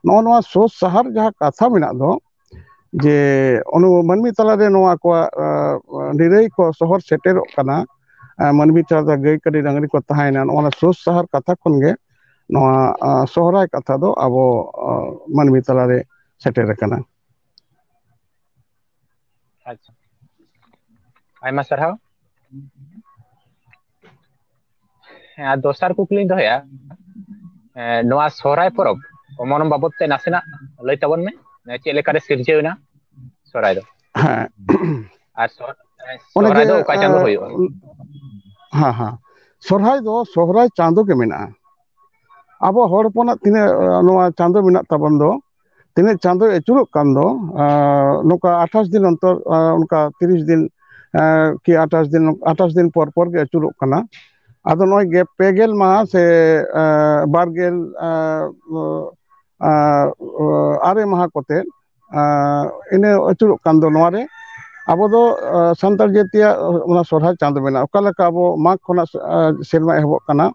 ᱱᱚᱜᱼᱚ ᱱᱚᱣᱟ ᱥᱳᱥ ᱥᱟᱦᱟᱨ ᱡᱟᱦᱟᱸ ᱠᱟᱛᱷᱟ ᱢᱮᱱᱟᱜ ᱫᱚ, ᱡᱮ ᱚᱱᱩ ᱢᱟᱹᱱᱢᱤ ᱛᱟᱞᱟᱨᱮ ᱱᱚᱣᱟ ᱟᱠᱚᱣᱟᱜ ᱟᱸ, ᱱᱤᱨᱟᱹᱭ ᱠᱚ ᱥᱚᱦᱚᱨ ᱥᱮᱴᱮᱨᱚᱜ ᱠᱟᱱᱟ, ᱟᱸ, ᱢᱟᱹᱱᱢᱤ ᱛᱟᱞᱟᱨᱮ ᱜᱟᱹᱭ ᱠᱟᱹᱰᱤ ᱰᱟᱹᱝᱨᱤ ᱠᱚ ᱛᱟᱦᱮᱸᱭᱮᱱᱟ, ᱱᱚᱜᱼᱚ ᱱᱟ ᱥᱳᱡᱽ ᱥᱟᱦᱟᱨ ᱠᱟᱛᱷᱟ ᱠᱷᱚᱱ ᱜᱮ ᱱᱚᱣᱟ ᱟᱸ, ᱥᱚᱦᱨᱟᱭ ᱠᱟᱛᱷᱟ ᱫᱚ ᱟᱵᱚ ᱟᱸ, ᱢᱟᱹᱱᱢᱤ ᱛᱟᱞᱟᱨᱮ ᱥᱮᱴᱮᱨ ᱟᱠᱟᱱᱟ᱾ ᱟᱪᱪᱷᱟ, ᱟᱭᱢᱟ ᱥᱟᱨᱦᱟᱣ᱾ ᱦᱮᱸ, ᱟᱨ ᱫᱚᱥᱟᱨ ᱠᱩᱠᱞᱤᱧ ᱫᱚᱦᱚᱭᱟ, ᱮᱸ, ᱱᱚᱣᱟ ᱥᱚᱦᱨᱟᱭ ᱯᱚᱨᱚᱵᱽ ᱚᱢᱚᱱ ᱵᱟᱵᱚᱫ ᱛᱮ ᱱᱟᱥᱮᱱᱟᱜ ᱞᱟᱹᱭ ᱛᱟᱵᱚᱱ ᱢᱮ, ᱪᱮᱫ ᱞᱮᱠᱟᱨᱮ ᱥᱤᱨᱡᱟᱹᱣ ᱮᱱᱟ ᱥᱚᱦᱨᱟᱭ ᱫᱚ? ᱦᱮᱸ, ᱟᱨ ᱥᱚᱦ- ᱚᱱᱮ ᱥᱚᱦᱨᱟᱭ ᱡᱮ ᱫᱚ ᱚᱠᱟ ᱪᱟᱸᱫᱚ ᱦᱩᱭᱩᱜᱼᱟ? ᱦᱮᱸ ᱦᱮᱸ, ᱥᱚᱨᱦᱟᱭ ᱫᱚ ᱥᱚᱦᱨᱟᱭ ᱪᱟᱸᱫᱚ ᱜᱮ ᱢᱮᱱᱟᱜᱼᱟ᱾ ᱟᱵᱚ ᱦᱚᱲ ᱦᱚᱯᱚᱱᱟᱜ ᱛᱤᱱᱟᱹᱜ ᱱᱚᱣᱟ ᱪᱟᱸᱫᱚ ᱢᱮᱱᱟᱜ ᱛᱟᱵᱚᱱ ᱫᱚ, ᱛᱤᱱᱟᱹᱜ ᱪᱟᱸᱫᱚ ᱟᱹᱪᱩᱨᱚᱜ ᱠᱟᱱ ᱫᱚ, ᱱᱚᱝᱠᱟ ᱟᱴᱷᱟᱥ ᱫᱤᱱ ᱚᱱᱛᱚᱨ, ᱚᱱᱠᱟ ᱛᱤᱨᱤᱥ ᱫᱤᱱ ᱠᱤ ᱟᱴᱷᱟᱥ ᱫᱤᱱ, ᱟᱴᱷᱟᱥ ᱫᱤᱱ ᱯᱚᱨ ᱯᱚᱨ ᱜᱮ ᱟᱹᱪᱩᱨᱚᱜ ᱠᱟᱱᱟ᱾ ᱟᱫᱚ ᱱᱚᱜᱼᱚᱭ ᱜᱮ ᱯᱮ ᱜᱮᱞ ᱢᱟᱦᱟ ᱥᱮ ᱵᱟᱨ ᱜᱮᱞ ᱟᱨᱮ ᱢᱟᱦᱟ ᱠᱚᱛᱮ ᱤᱱᱟᱹ ᱟᱹᱪᱩᱨᱚᱜ ᱠᱟᱱ ᱫᱚ ᱱᱚᱣᱟ ᱨᱮ ᱟᱵᱚ ᱫᱚ ᱥᱟᱱᱛᱟᱲ ᱡᱟᱹᱛᱤᱭᱟᱜ ᱚᱱᱟ ᱥᱚᱨᱦᱟᱭ ᱪᱟᱸᱫᱚ ᱢᱮᱱᱟᱜᱼᱟ᱾ ᱚᱠᱟ ᱞᱮᱠᱟ ᱟᱵᱚ ᱢᱟᱜᱽ ᱠᱷᱚᱱᱟᱜ ᱥᱮᱨᱢᱟ ᱮᱦᱚᱵᱚᱜ ᱠᱟᱱᱟ,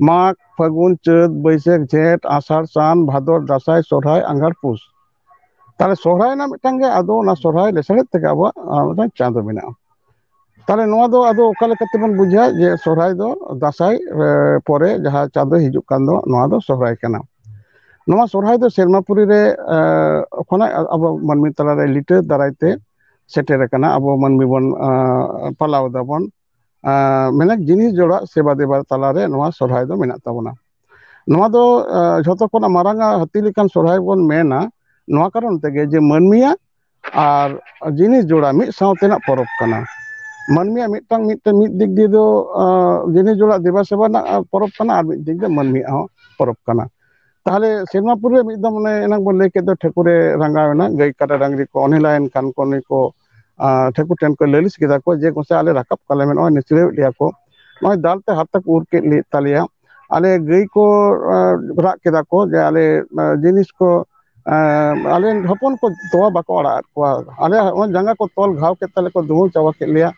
ᱢᱟᱜᱽ, ᱯᱷᱟᱹᱜᱩᱱ, ᱪᱟᱹᱛ, ᱵᱟᱹᱭᱥᱟᱹᱠᱷ, ᱡᱷᱮᱸᱴ, ᱟᱥᱟᱲ, ᱥᱟᱱ, ᱵᱷᱟᱫᱚᱨ, ᱫᱟᱸᱥᱟᱭ, ᱥᱚᱨᱦᱟᱭ, ᱟᱸᱜᱷᱟᱲ, ᱯᱩᱥ᱾ ᱛᱟᱦᱞᱮ ᱥᱚᱨᱦᱟᱭ ᱨᱮᱱᱟᱜ ᱢᱤᱫᱴᱟᱝ ᱜᱮ ᱟᱫᱚ ᱚᱱᱟ ᱥᱚᱨᱦᱟᱭ ᱞᱮᱥᱟᱲᱦᱮᱫ ᱛᱮᱜᱮ ᱟᱵᱚᱣᱟᱜ ᱢᱤᱫᱴᱟᱝ ᱪᱟᱸᱫᱚ ᱢᱮᱱᱟᱜᱼᱟ᱾ ᱛᱟᱦᱞᱮ ᱱᱚᱣᱟ ᱫᱚ ᱟᱫᱚ ᱚᱠᱟ ᱞᱮᱠᱟ ᱛᱮᱵᱚᱱ ᱵᱩᱡᱷᱟᱹᱣᱟ ᱡᱮ ᱥᱚᱨᱦᱟᱭ ᱫᱚ ᱫᱟᱸᱥᱟᱭ ᱯᱚᱨᱮ ᱡᱟᱦᱟᱸ ᱪᱟᱸᱫᱚ ᱦᱤᱡᱩᱜ ᱠᱟᱱ ᱫᱚ ᱱᱚᱣᱟ ᱫᱚ ᱥᱚᱨᱦᱟᱭ ᱠᱟᱱᱟ᱾ ᱱᱚᱣᱟ ᱥᱚᱨᱦᱟᱭ ᱫᱚ ᱥᱮᱨᱢᱟ ᱯᱩᱨᱤ ᱨᱮ ᱠᱷᱚᱱᱟᱜ ᱟᱵᱚ ᱢᱟᱹᱱᱢᱤ ᱛᱟᱞᱟᱨᱮ ᱞᱤᱴᱟᱹ ᱫᱟᱨᱟᱭ ᱛᱮ ᱥᱮᱴᱮᱨ ᱟᱠᱟᱱᱟ, ᱟᱵᱚ ᱢᱟᱹᱱᱢᱤ ᱵᱚᱱ ᱯᱟᱞᱟᱣ ᱫᱟᱵᱚᱱ᱾ ᱢᱮᱱᱮᱠ ᱡᱤᱱᱤᱥ ᱡᱚᱲᱟᱜ ᱥᱮᱵᱟ ᱫᱮᱵᱟ ᱛᱟᱞᱟᱨᱮ ᱱᱚᱣᱟ ᱥᱚᱨᱦᱟᱭ ᱫᱚ ᱢᱮᱱᱟᱜ ᱛᱟᱵᱚᱱᱟ᱾ ᱱᱚᱣᱟ ᱫᱚ ᱡᱷᱚᱛᱚ ᱠᱷᱚᱱᱟᱜ ᱢᱟᱨᱟᱝ ᱟᱜ ᱦᱟᱹᱛᱤ ᱞᱮᱠᱟᱱ ᱥᱚᱨᱦᱟᱭ ᱵᱚᱱ ᱢᱮᱱᱟ, ᱱᱚᱣᱟ ᱠᱟᱨᱚᱱ ᱛᱮᱜᱮ ᱡᱮ ᱢᱟᱹᱱᱢᱤᱭᱟᱜ ᱟᱨ ᱡᱤᱱᱤᱥ ᱡᱚᱲᱟ ᱢᱤᱫ ᱥᱟᱶᱛᱮᱱᱟᱜ ᱯᱚᱨᱚᱵᱽ ᱠᱟᱱᱟ᱾ ᱢᱟᱹᱱᱢᱤᱭᱟᱜ ᱢᱤᱫᱴᱟᱝ ᱢᱤᱫᱴᱟᱝ ᱢᱤᱫ ᱫᱤᱠ ᱫᱤᱭᱮ ᱫᱚ ᱡᱤᱱᱤᱥ ᱡᱚᱲᱟ ᱫᱮᱵᱟ ᱥᱮᱵᱟ ᱨᱮᱱᱟᱜ ᱯᱚᱨᱚᱵᱽ ᱠᱟᱱᱟ, ᱟᱨ ᱢᱤᱫ ᱫᱤᱠ ᱫᱚ ᱢᱟᱹᱱᱢᱤᱭᱟᱜ ᱦᱚᱸ ᱯᱚᱨᱚᱵᱽ ᱠᱟᱱᱟ᱾ ᱛᱟᱦᱚᱞᱮ ᱥᱮᱨᱢᱟ ᱯᱩᱨᱤ ᱨᱮ ᱢᱤᱫ ᱫᱚᱢ ᱚᱱᱮ ᱮᱱᱟᱝ ᱵᱚᱱ ᱞᱟᱹᱭ ᱠᱮᱫ ᱫᱚ ᱴᱷᱟᱹᱠᱩᱨᱮ ᱨᱟᱸᱜᱟᱣ ᱮᱱᱟ, ᱜᱟᱹᱭ ᱠᱟᱰᱟ ᱰᱟᱝᱨᱤ ᱠᱚ ᱚᱱᱦᱮᱞᱟᱭᱮᱱ ᱠᱷᱟᱱ ᱠᱚ ᱱᱩᱭ ᱠᱚ ᱴᱷᱟᱹᱠᱩᱨ ᱴᱷᱮᱱ ᱠᱚ ᱞᱟᱹᱞᱤᱥ ᱠᱮᱫᱟ ᱠᱚ ᱡᱮ ᱜᱚᱸᱥᱟᱭ ᱟᱞᱮ ᱨᱟᱠᱟᱵ ᱠᱟᱞᱮ ᱢᱮ, ᱱᱚᱜᱼᱚᱭ ᱱᱤᱥᱲᱟᱹᱣᱮᱫ ᱞᱮᱭᱟ ᱠᱚ, ᱱᱚᱜᱼᱚᱭ ᱫᱟᱞ ᱛᱮ ᱦᱟᱨᱛᱟ ᱠᱚ ᱩᱨ ᱠᱮᱫ ᱞᱮ ᱛᱟᱞᱮᱭᱟ, ᱟᱞᱮ ᱜᱟᱹᱭ ᱠᱚ ᱨᱟᱜ ᱠᱮᱫᱟ ᱠᱚ ᱡᱮ ᱟᱞᱮ ᱡᱤᱱᱤᱥ ᱠᱚ ᱟᱞᱮ ᱦᱚᱯᱚᱱ ᱠᱚ ᱛᱚᱣᱟ ᱵᱟᱠᱚ ᱟᱲᱟᱜ ᱟᱫ ᱠᱚᱣᱟ, ᱟᱞᱮ ᱱᱚᱜᱼᱚᱭ ᱡᱟᱸᱜᱟ ᱠᱚ ᱛᱚᱞ ᱜᱷᱟᱣ ᱠᱮᱫ ᱛᱟᱞᱮ ᱠᱚ, ᱫᱷᱩᱣᱟᱹ ᱪᱟᱵᱟ ᱠᱮᱫ ᱞᱮᱭᱟ,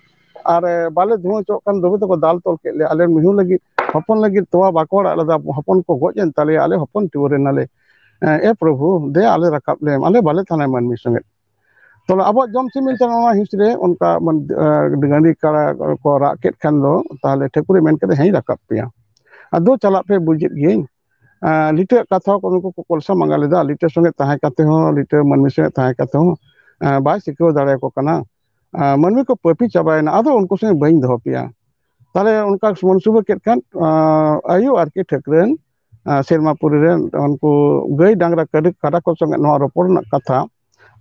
ᱟᱨ ᱵᱟᱞᱮ ᱫᱷᱩᱣᱟᱹ ᱦᱚᱪᱚᱣᱟᱜ ᱠᱟᱱ ᱫᱚᱢᱮ ᱛᱮᱠᱚ ᱫᱟᱞ ᱛᱚᱞ ᱠᱮᱫ ᱞᱮᱭᱟ, ᱟᱞᱮ ᱢᱤᱦᱩ ᱞᱟᱹᱜᱤᱫ ᱦᱚᱯᱚᱱ ᱞᱟᱹᱜᱤᱫ ᱛᱚᱣᱟ ᱵᱟᱠᱚ ᱟᱲᱟᱜ ᱞᱮᱫᱟ, ᱦᱚᱯᱚᱱ ᱠᱚ ᱜᱚᱡ ᱮᱱ ᱛᱟᱞᱮᱭᱟ, ᱟᱞᱮ ᱦᱚᱯᱚᱱ ᱴᱩᱣᱟᱹᱨ ᱮᱱᱟᱞᱮ, ᱮ ᱯᱨᱚᱵᱷᱩ ᱫᱮ ᱟᱞᱮ ᱨᱟᱠᱟᱵ ᱞᱮᱢ, ᱟᱞᱮ ᱵᱟᱞᱮ ᱛᱟᱦᱮᱱᱟ ᱢᱟᱹᱱᱢᱤ ᱥᱚᱸᱜᱮ᱾ ᱛᱟᱦᱞᱮ ᱟᱵᱚᱣᱟᱜ ᱡᱚᱢ ᱥᱤᱢ ᱢᱮᱱᱛᱮ ᱱᱚᱣᱟ ᱦᱤᱸᱥ ᱨᱮ ᱚᱱᱠᱟ ᱢᱟᱱ-, ᱟᱸ, ᱜᱟᱹᱰᱤ ᱠᱟᱲᱟ ᱠᱚ ᱨᱟᱜ ᱠᱮᱫ ᱠᱷᱟᱱ ᱫᱚ, ᱛᱟᱦᱞᱮ ᱴᱷᱟᱹᱠᱩᱨᱮ ᱢᱮᱱ ᱠᱮᱫᱟ, "ᱦᱮᱸᱧ ᱨᱟᱠᱟᱵ ᱯᱮᱭᱟ, ᱟᱫᱚ ᱪᱟᱞᱟᱜ ᱯᱮ, ᱵᱩᱡᱮᱫ ᱜᱤᱭᱟᱹᱧ, ᱟᱸ, ᱞᱤᱴᱟᱹᱣᱟᱜ ᱠᱟᱛᱷᱟ ᱠᱚ ᱱᱩᱠᱩ ᱠᱚ ᱠᱚᱞᱥᱟ ᱢᱟᱸᱜᱟ ᱞᱮᱫᱟ, ᱞᱤᱴᱟᱹ ᱥᱚᱸᱜᱮ ᱛᱟᱦᱮᱸ ᱠᱟᱛᱮ ᱦᱚᱸ, ᱞᱤᱴᱟᱹ ᱢᱟᱹᱱᱢᱤ ᱥᱚᱸᱜᱮ ᱛᱟᱦᱮᱸ ᱠᱟᱛᱮ ᱦᱚᱸ, ᱟᱸ, ᱵᱟᱭ ᱥᱤᱠᱷᱟᱹᱣ ᱫᱟᱲᱮᱭᱟᱠᱚ ᱠᱟᱱᱟ, ᱟᱸ, ᱢᱟᱹᱱᱢᱤ ᱠᱚ ᱯᱟᱹᱯᱤ ᱪᱟᱵᱟᱭᱮᱱᱟ, ᱟᱫᱚ ᱩᱱᱠᱩ ᱥᱚᱸᱜᱮ ᱵᱟᱹᱧ ᱫᱚᱦᱚ ᱯᱮᱭᱟ᱾" ᱛᱟᱦᱞᱮ ᱚᱱᱠᱟ ᱢᱚᱱᱥᱩᱵᱟᱹ ᱠᱮᱫ ᱠᱷᱟᱱ, ᱟᱸ, ᱟᱭᱩ ᱟᱨᱠᱤ ᱴᱷᱟᱹᱠᱨᱟᱹᱱ, ᱟᱸ, ᱥᱮᱨᱢᱟᱯᱩᱨᱤ ᱨᱮᱱ ᱩᱱᱠᱩ ᱜᱟᱹᱭ ᱰᱟᱝᱨᱟ ᱠᱟᱰᱟ, ᱠᱟᱰᱟ ᱠᱚ ᱥᱚᱸᱜᱮ ᱱᱚᱣᱟ ᱨᱚᱯᱚᱲ ᱨᱮᱱᱟᱜ ᱠᱟᱛᱷᱟ,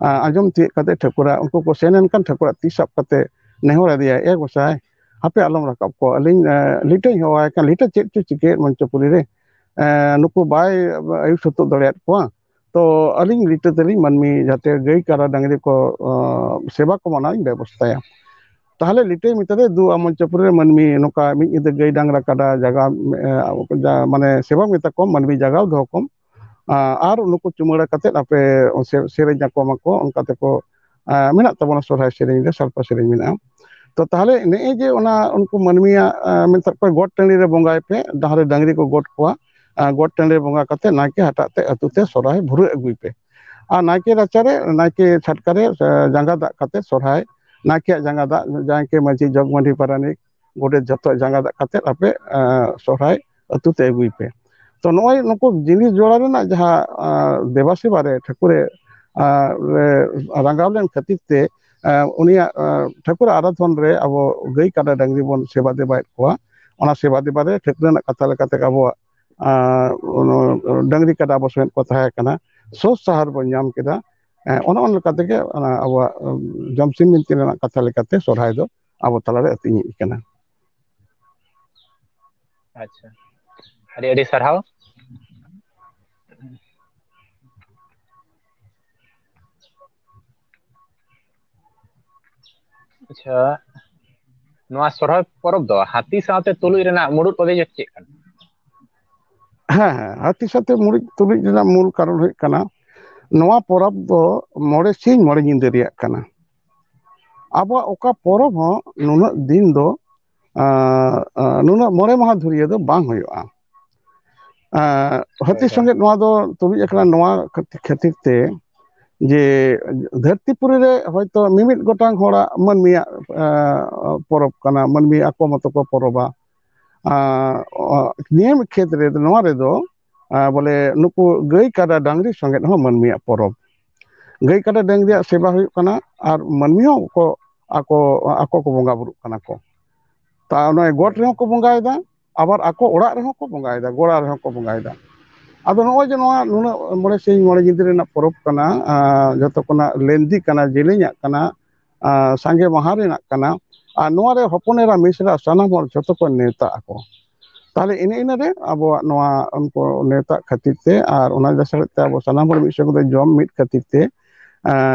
ᱟᱸ, ᱟᱸᱡᱚᱢ ᱛᱤᱭᱳᱜ ᱠᱟᱛᱮ ᱴᱷᱟᱹᱠᱩᱨᱟᱜ, ᱩᱱᱠᱩ ᱠᱚ ᱥᱮᱱ ᱮᱱ ᱠᱷᱟᱱ ᱴᱷᱟᱹᱠᱩᱨᱟᱜ ᱛᱤ ᱥᱟᱵ ᱠᱟᱛᱮ ᱱᱮᱦᱚᱨ ᱟᱫᱮᱭᱟᱭ, "ᱮ ᱜᱚᱸᱥᱟᱭ, ᱦᱟᱯᱮ ᱟᱞᱚᱢ ᱨᱟᱠᱟᱵ ᱠᱚᱣᱟ, ᱟᱹᱞᱤᱧ, ᱟᱸ, ᱞᱤᱴᱟᱹᱧ ᱦᱚᱦᱚᱣᱟᱭ ᱠᱟᱱ, ᱞᱤᱴᱟᱹ ᱪᱮᱫ ᱪᱚ ᱪᱤᱠᱟᱹᱭᱮᱫ ᱢᱚᱧᱪᱚᱯᱩᱨᱤ ᱨᱮ, ᱟᱸ, ᱱᱩᱠᱩ ᱵᱟᱭ ᱟᱹᱭᱩᱨ ᱥᱟᱹᱛᱩᱜ ᱫᱟᱲᱮᱭᱟᱫ ᱠᱚᱣᱟ, ᱛᱚ ᱟᱹᱞᱤᱧ ᱞᱤᱴᱟᱹ ᱛᱮᱞᱤᱧ ᱢᱟᱹᱱᱢᱤ ᱡᱟᱛᱮ ᱜᱟᱹᱭ ᱠᱟᱰᱟ ᱰᱟᱝᱨᱤ ᱠᱚ, ᱟᱸ, ᱥᱮᱵᱟ ᱠᱚ ᱢᱟᱱᱟᱣ ᱤᱧ ᱵᱮᱵᱚᱥᱛᱷᱟᱭᱟ᱾" ᱛᱟᱦᱞᱮ ᱞᱤᱴᱟᱹᱭ ᱢᱮᱛᱟᱫᱮ, "ᱫᱩ, ᱟᱢ ᱢᱚᱧᱪᱚᱯᱩᱨᱤ ᱨᱮ ᱢᱟᱹᱱᱢᱤ ᱱᱚᱝᱠᱟ ᱢᱤᱫ ᱧᱤᱫᱟᱹ ᱜᱟᱹᱭ ᱰᱟᱝᱨᱟ ᱠᱟᱰᱟ ᱡᱟᱜᱟᱣ, ᱮ, ᱡᱟ-, ᱢᱟᱱᱮ ᱥᱮᱵᱟ ᱢᱮᱛᱟ ᱠᱚᱢ, ᱢᱟᱹᱱᱢᱤ ᱡᱟᱜᱟᱣ ᱫᱚᱦᱚ ᱠᱚᱢ, ᱟ-, ᱟᱨ ᱱᱩᱠᱩ ᱪᱩᱢᱟᱹᱲᱟ ᱠᱟᱛᱮᱫ ᱟᱯᱮ ᱥᱮ-, ᱥᱮᱨᱮᱧ ᱟᱠᱚ ᱢᱟᱠᱚ, ᱚᱱᱠᱟ ᱛᱮᱠᱚ, ᱟ, ᱢᱮᱱᱟᱜ ᱛᱟᱵᱚᱱᱟ ᱥᱚᱨᱦᱟᱭ ᱥᱮᱨᱮᱧ ᱨᱮ, ᱥᱟᱲᱯᱟ ᱥᱮᱨᱮᱧ ᱢᱮᱱᱟᱜᱼᱟ᱾ ᱛᱚ ᱛᱟᱦᱞᱮ ᱱᱮᱜᱼᱮ ᱡᱮ ᱚᱱᱟ ᱩᱱᱠᱩ ᱢᱟᱹᱱᱢᱤᱭᱟᱜ, ᱟ, ᱢᱮᱛᱟᱜ ᱠᱚᱣᱟ ᱜᱚᱴ ᱴᱟᱺᱰᱤ ᱨᱮ ᱵᱚᱸᱜᱟᱭ ᱯᱮ, ᱰᱟᱦᱟᱨ ᱨᱮ ᱰᱟᱝᱨᱤ ᱠᱚ ᱜᱚᱴ ᱠᱚᱣᱟ, ᱟ, ᱜᱚᱴ ᱴᱟᱺᱰᱤ ᱨᱮ ᱵᱚᱸᱜᱟ ᱠᱟᱛᱮᱫ ᱱᱟᱭᱠᱮ ᱦᱟᱴᱟᱜ ᱛᱮ ᱟᱹᱛᱩ ᱛᱮ ᱥᱚᱨᱦᱟᱭ ᱵᱷᱩᱨᱟᱹ ᱟᱹᱜᱩᱭ ᱯᱮ᱾ ᱟᱨ ᱱᱟᱭᱠᱮ ᱨᱟᱪᱟᱨᱮ, ᱱᱟᱭᱠᱮ ᱪᱷᱟᱴᱠᱟᱨᱮ, ᱟ, ᱡᱟᱸᱜᱟ ᱫᱟᱜ ᱠᱟᱛᱮᱫ ᱥᱚᱨᱦᱟᱭ, ᱱᱟᱭᱠᱮᱭᱟᱜ ᱡᱟᱸᱜᱟ ᱫᱟᱜ, ᱡᱟᱦᱟᱸᱭ ᱜᱮ ᱢᱟᱹᱡᱷᱤ, ᱡᱚᱜᱽ ᱢᱟᱹᱡᱷᱤ, ᱯᱟᱨᱟᱱᱤᱠ, ᱜᱚᱰᱮᱛ ᱡᱷᱚᱛᱚ ᱡᱟᱸᱜᱟ ᱫᱟᱜ ᱠᱟᱛᱮᱫ ᱟᱯᱮ, ᱟ, ᱥᱚᱨᱦᱟᱭ ᱟᱹᱛᱩ ᱛᱮ ᱟᱹᱜᱩᱭ ᱯᱮ᱾ ᱛᱚ ᱱᱚᱜᱼᱚᱭ ᱱᱩᱠᱩ ᱡᱤᱱᱤᱥ ᱡᱚᱲᱟ ᱨᱮᱱᱟᱜ ᱡᱟᱦᱟᱸ, ᱟ, ᱫᱮᱵᱟ ᱥᱮᱵᱟ ᱨᱮ ᱴᱷᱟᱹᱠᱩᱨᱮ, ᱟ, ᱨᱮ ᱨᱟᱸᱜᱟᱣ ᱞᱮᱱ ᱠᱷᱟᱹᱛᱤᱨ ᱛᱮ, ᱟ, ᱩᱱᱤᱭᱟᱜ, ᱟ, ᱴᱷᱟᱹᱠᱩᱨ ᱟᱨᱟᱫᱷᱚᱱ ᱨᱮ ᱟᱵᱚ ᱜᱟᱹᱭ ᱠᱟᱰᱟ ᱰᱟᱹᱝᱨᱤ ᱵᱚᱱ ᱥᱮᱵᱟ ᱫᱮᱵᱟᱭᱮᱫ ᱠᱚᱣᱟ᱾ ᱚᱱᱟ ᱥᱮᱵᱟ ᱫᱮᱵᱟ ᱨᱮ ᱴᱷᱟᱹᱠᱩᱨ ᱨᱮᱱᱟᱜ ᱠᱟᱛᱷᱟ ᱞᱮᱠᱟᱛᱮ ᱟᱵᱚᱣᱟᱜ, ᱟ, ᱚᱱᱟ ᱰᱟᱹᱝᱨᱤ ᱠᱟᱰᱟ ᱟᱵᱚ ᱥᱚᱸᱜᱮ ᱠᱚ ᱛᱟᱦᱮᱸ ᱠᱟᱱᱟ, ᱥᱳᱡᱽ ᱥᱟᱦᱟᱨ ᱵᱚᱱ ᱧᱟᱢ ᱠᱮᱫᱟ᱾ ᱮ, ᱚᱱᱮ ᱚᱱᱟ ᱞᱮᱠᱟ ᱛᱮᱜᱮ ᱚᱱᱟ ᱟᱵᱚᱣᱟᱜ, ᱩᱢ, ᱡᱚᱢ ᱥᱤᱢ ᱵᱤᱱᱛᱤ ᱨᱮᱱᱟᱜ ᱠᱟᱛᱷᱟ ᱞᱮᱠᱟᱛᱮ ᱥᱚᱨᱦᱟᱭ ᱫᱚ ᱟᱵᱚ ᱛᱟᱞᱟᱨᱮ ᱟᱹᱛᱤᱧ ᱦᱮᱡ ᱟᱠᱟᱱᱟ᱾ ᱟᱪᱪᱷᱟ, ᱟᱹᱰᱤ ᱟᱹᱰᱤ ᱥᱟᱨᱦᱟᱣ᱾ ᱟᱪᱪᱷᱟ, ᱱᱚᱣᱟ ᱥᱚᱨᱦᱟᱭ ᱯᱚᱨᱚᱵᱽ ᱫᱚ ᱦᱟᱹᱛᱤ ᱥᱟᱶᱛᱮ ᱛᱩᱞᱩᱡ ᱨᱮᱱᱟᱜ ᱢᱩᱲᱩᱫ ᱚᱡᱮ ᱫᱚ ᱪᱮᱫ ᱠᱟᱱᱟ? ᱦᱮᱸ, ᱦᱮᱸ, ᱦᱟᱹᱛᱤ ᱥᱟᱶᱛᱮ ᱢᱩᱲᱩᱫ ᱛᱩᱞᱩᱡ ᱨᱮᱱᱟᱜ ᱢᱩᱞ ᱠᱟᱨᱚᱱ ᱦᱩᱭᱩᱜ ᱠᱟᱱᱟ, ᱱᱚᱣᱟ ᱯᱚᱨᱚᱵᱽ ᱫᱚ ᱢᱚᱬᱮ ᱥᱤᱧ ᱢᱚᱬᱮ ᱧᱤᱫᱟᱹ ᱨᱮᱭᱟᱜ ᱠᱟᱱᱟ᱾ ᱟᱵᱚᱣᱟᱜ ᱚᱠᱟ ᱯᱚᱨᱚᱵᱽ ᱦᱚᱸ ᱱᱩᱱᱟᱹᱜ ᱫᱤᱱ ᱫᱚ, ᱟᱸ, ᱟᱸ, ᱱᱩᱱᱟᱹᱜ ᱢᱚᱬᱮ ᱢᱟᱦᱟ ᱫᱷᱩᱨᱤᱭᱟᱹ ᱫᱚ ᱵᱟᱝ ᱦᱩᱭᱩᱜᱼᱟ᱾ ᱟᱸ, ᱦᱟᱹᱛᱤ ᱦᱳᱭ, ᱦᱳᱭ᱾ ᱥᱚᱸᱜᱮ ᱱᱚᱣᱟ ᱫᱚ ᱛᱩᱞᱩᱡ ᱟᱠᱟᱱᱟ ᱱᱚᱣᱟ ᱠᱷᱟᱹᱛᱤ-, ᱠᱷᱟᱹᱛᱤᱨ ᱛᱮ, ᱡᱮ ᱫᱷᱟᱹᱨᱛᱤ ᱯᱩᱨᱤ ᱨᱮ ᱦᱚᱭᱛᱳ ᱢᱤᱢᱤᱫ ᱜᱚᱴᱟᱝ ᱦᱚᱲᱟᱜ ᱢᱟᱹᱱᱢᱤᱭᱟᱜ ᱯᱚᱨᱚᱵᱽ ᱠᱟᱱᱟ, ᱢᱟᱹᱱᱢᱤ ᱟᱠᱚ ᱢᱚᱛᱚ ᱠᱚ ᱯᱚᱨᱚᱵᱟ᱾ ᱱᱤᱭᱟᱹ ᱠᱷᱮᱛ ᱨᱮ, ᱱᱚᱣᱟ ᱨᱮᱫᱚ ᱵᱚᱞᱮ ᱱᱩᱠᱩ ᱜᱟᱹᱭ ᱠᱟᱰᱟ ᱰᱟᱝᱨᱤ ᱥᱚᱸᱜᱮ ᱦᱚᱸ ᱢᱟᱹᱱᱢᱤᱭᱟᱜ ᱯᱚᱨᱚᱵᱽ᱾ ᱜᱟᱹᱭ ᱠᱟᱰᱟ ᱰᱟᱝᱨᱤᱭᱟᱜ ᱥᱮᱵᱟ ᱦᱩᱭᱩᱜ ᱠᱟᱱᱟ ᱟᱨ ᱢᱟᱹᱱᱢᱤ ᱦᱚᱸ ᱠᱚ ᱟᱠᱚ ᱟᱠᱚ ᱠᱚ ᱵᱚᱸᱜᱟ ᱵᱩᱨᱩᱜ ᱠᱟᱱᱟ ᱠᱚ᱾ ᱛᱟ ᱱᱚᱜᱼᱚᱭ ᱜᱚᱴ ᱨᱮᱦᱚᱸ ᱠᱚ ᱵᱚᱸᱜᱟᱭᱮᱫᱟ, ᱟᱵᱟᱨ ᱟᱠᱚ ᱚᱲᱟᱜ ᱨᱮᱦᱚᱸ ᱠᱚ ᱵᱚᱸᱜᱟᱭᱮᱫᱟ, ᱜᱚᱲᱟ ᱨᱮᱦᱚᱸ ᱠᱚ ᱵᱚᱸᱜᱟᱭᱮᱫᱟ᱾ ᱟᱫᱚ ᱱᱚᱜᱼᱚᱭ ᱡᱮ ᱱᱚᱣᱟ ᱱᱩᱱᱟᱹᱜ ᱢᱚᱬᱮ ᱥᱤᱧ ᱢᱚᱬᱮ ᱧᱤᱫᱟᱹ ᱨᱮᱱᱟᱜ ᱯᱚᱨᱚᱵᱽ ᱠᱟᱱᱟ, ᱡᱚᱛᱚ ᱠᱷᱚᱱᱟᱜ ᱞᱮᱱᱫᱤ ᱠᱟᱱᱟ, ᱡᱮᱞᱮᱧᱟᱜ ᱠᱟᱱᱟ, ᱥᱟᱸᱜᱮ ᱢᱟᱦᱟ ᱨᱮᱱᱟᱜ ᱠᱟᱱᱟ, ᱟᱨ ᱱᱚᱣᱟ ᱨᱮ ᱦᱚᱯᱚᱱ ᱮᱨᱟ ᱢᱤᱥᱨᱟ ᱥᱟᱱᱟᱢ ᱦᱚᱲ ᱡᱚᱛᱚ ᱠᱚ ᱱᱮᱣᱛᱟᱜ ᱟᱠᱚ᱾ ᱛᱟᱦᱞᱮ ᱤᱱᱟᱹ ᱤᱱᱟᱹᱨᱮ ᱟᱵᱚᱣᱟᱜ ᱱᱚᱣᱟ ᱩᱱᱠᱩ ᱱᱮᱣᱛᱟᱜ ᱠᱷᱟᱹᱛᱤᱨ ᱛᱮ ᱟᱨ ᱚᱱᱟ ᱞᱟᱥᱟᱲᱦᱮᱫ ᱛᱮ ᱟᱵᱚ ᱥᱟᱱᱟᱢ ᱦᱚᱲ ᱢᱤᱫ ᱥᱚᱸᱜᱮ ᱛᱮ ᱡᱚᱢ ᱢᱤᱫ ᱠᱷᱟᱹᱛᱤᱨ ᱛᱮ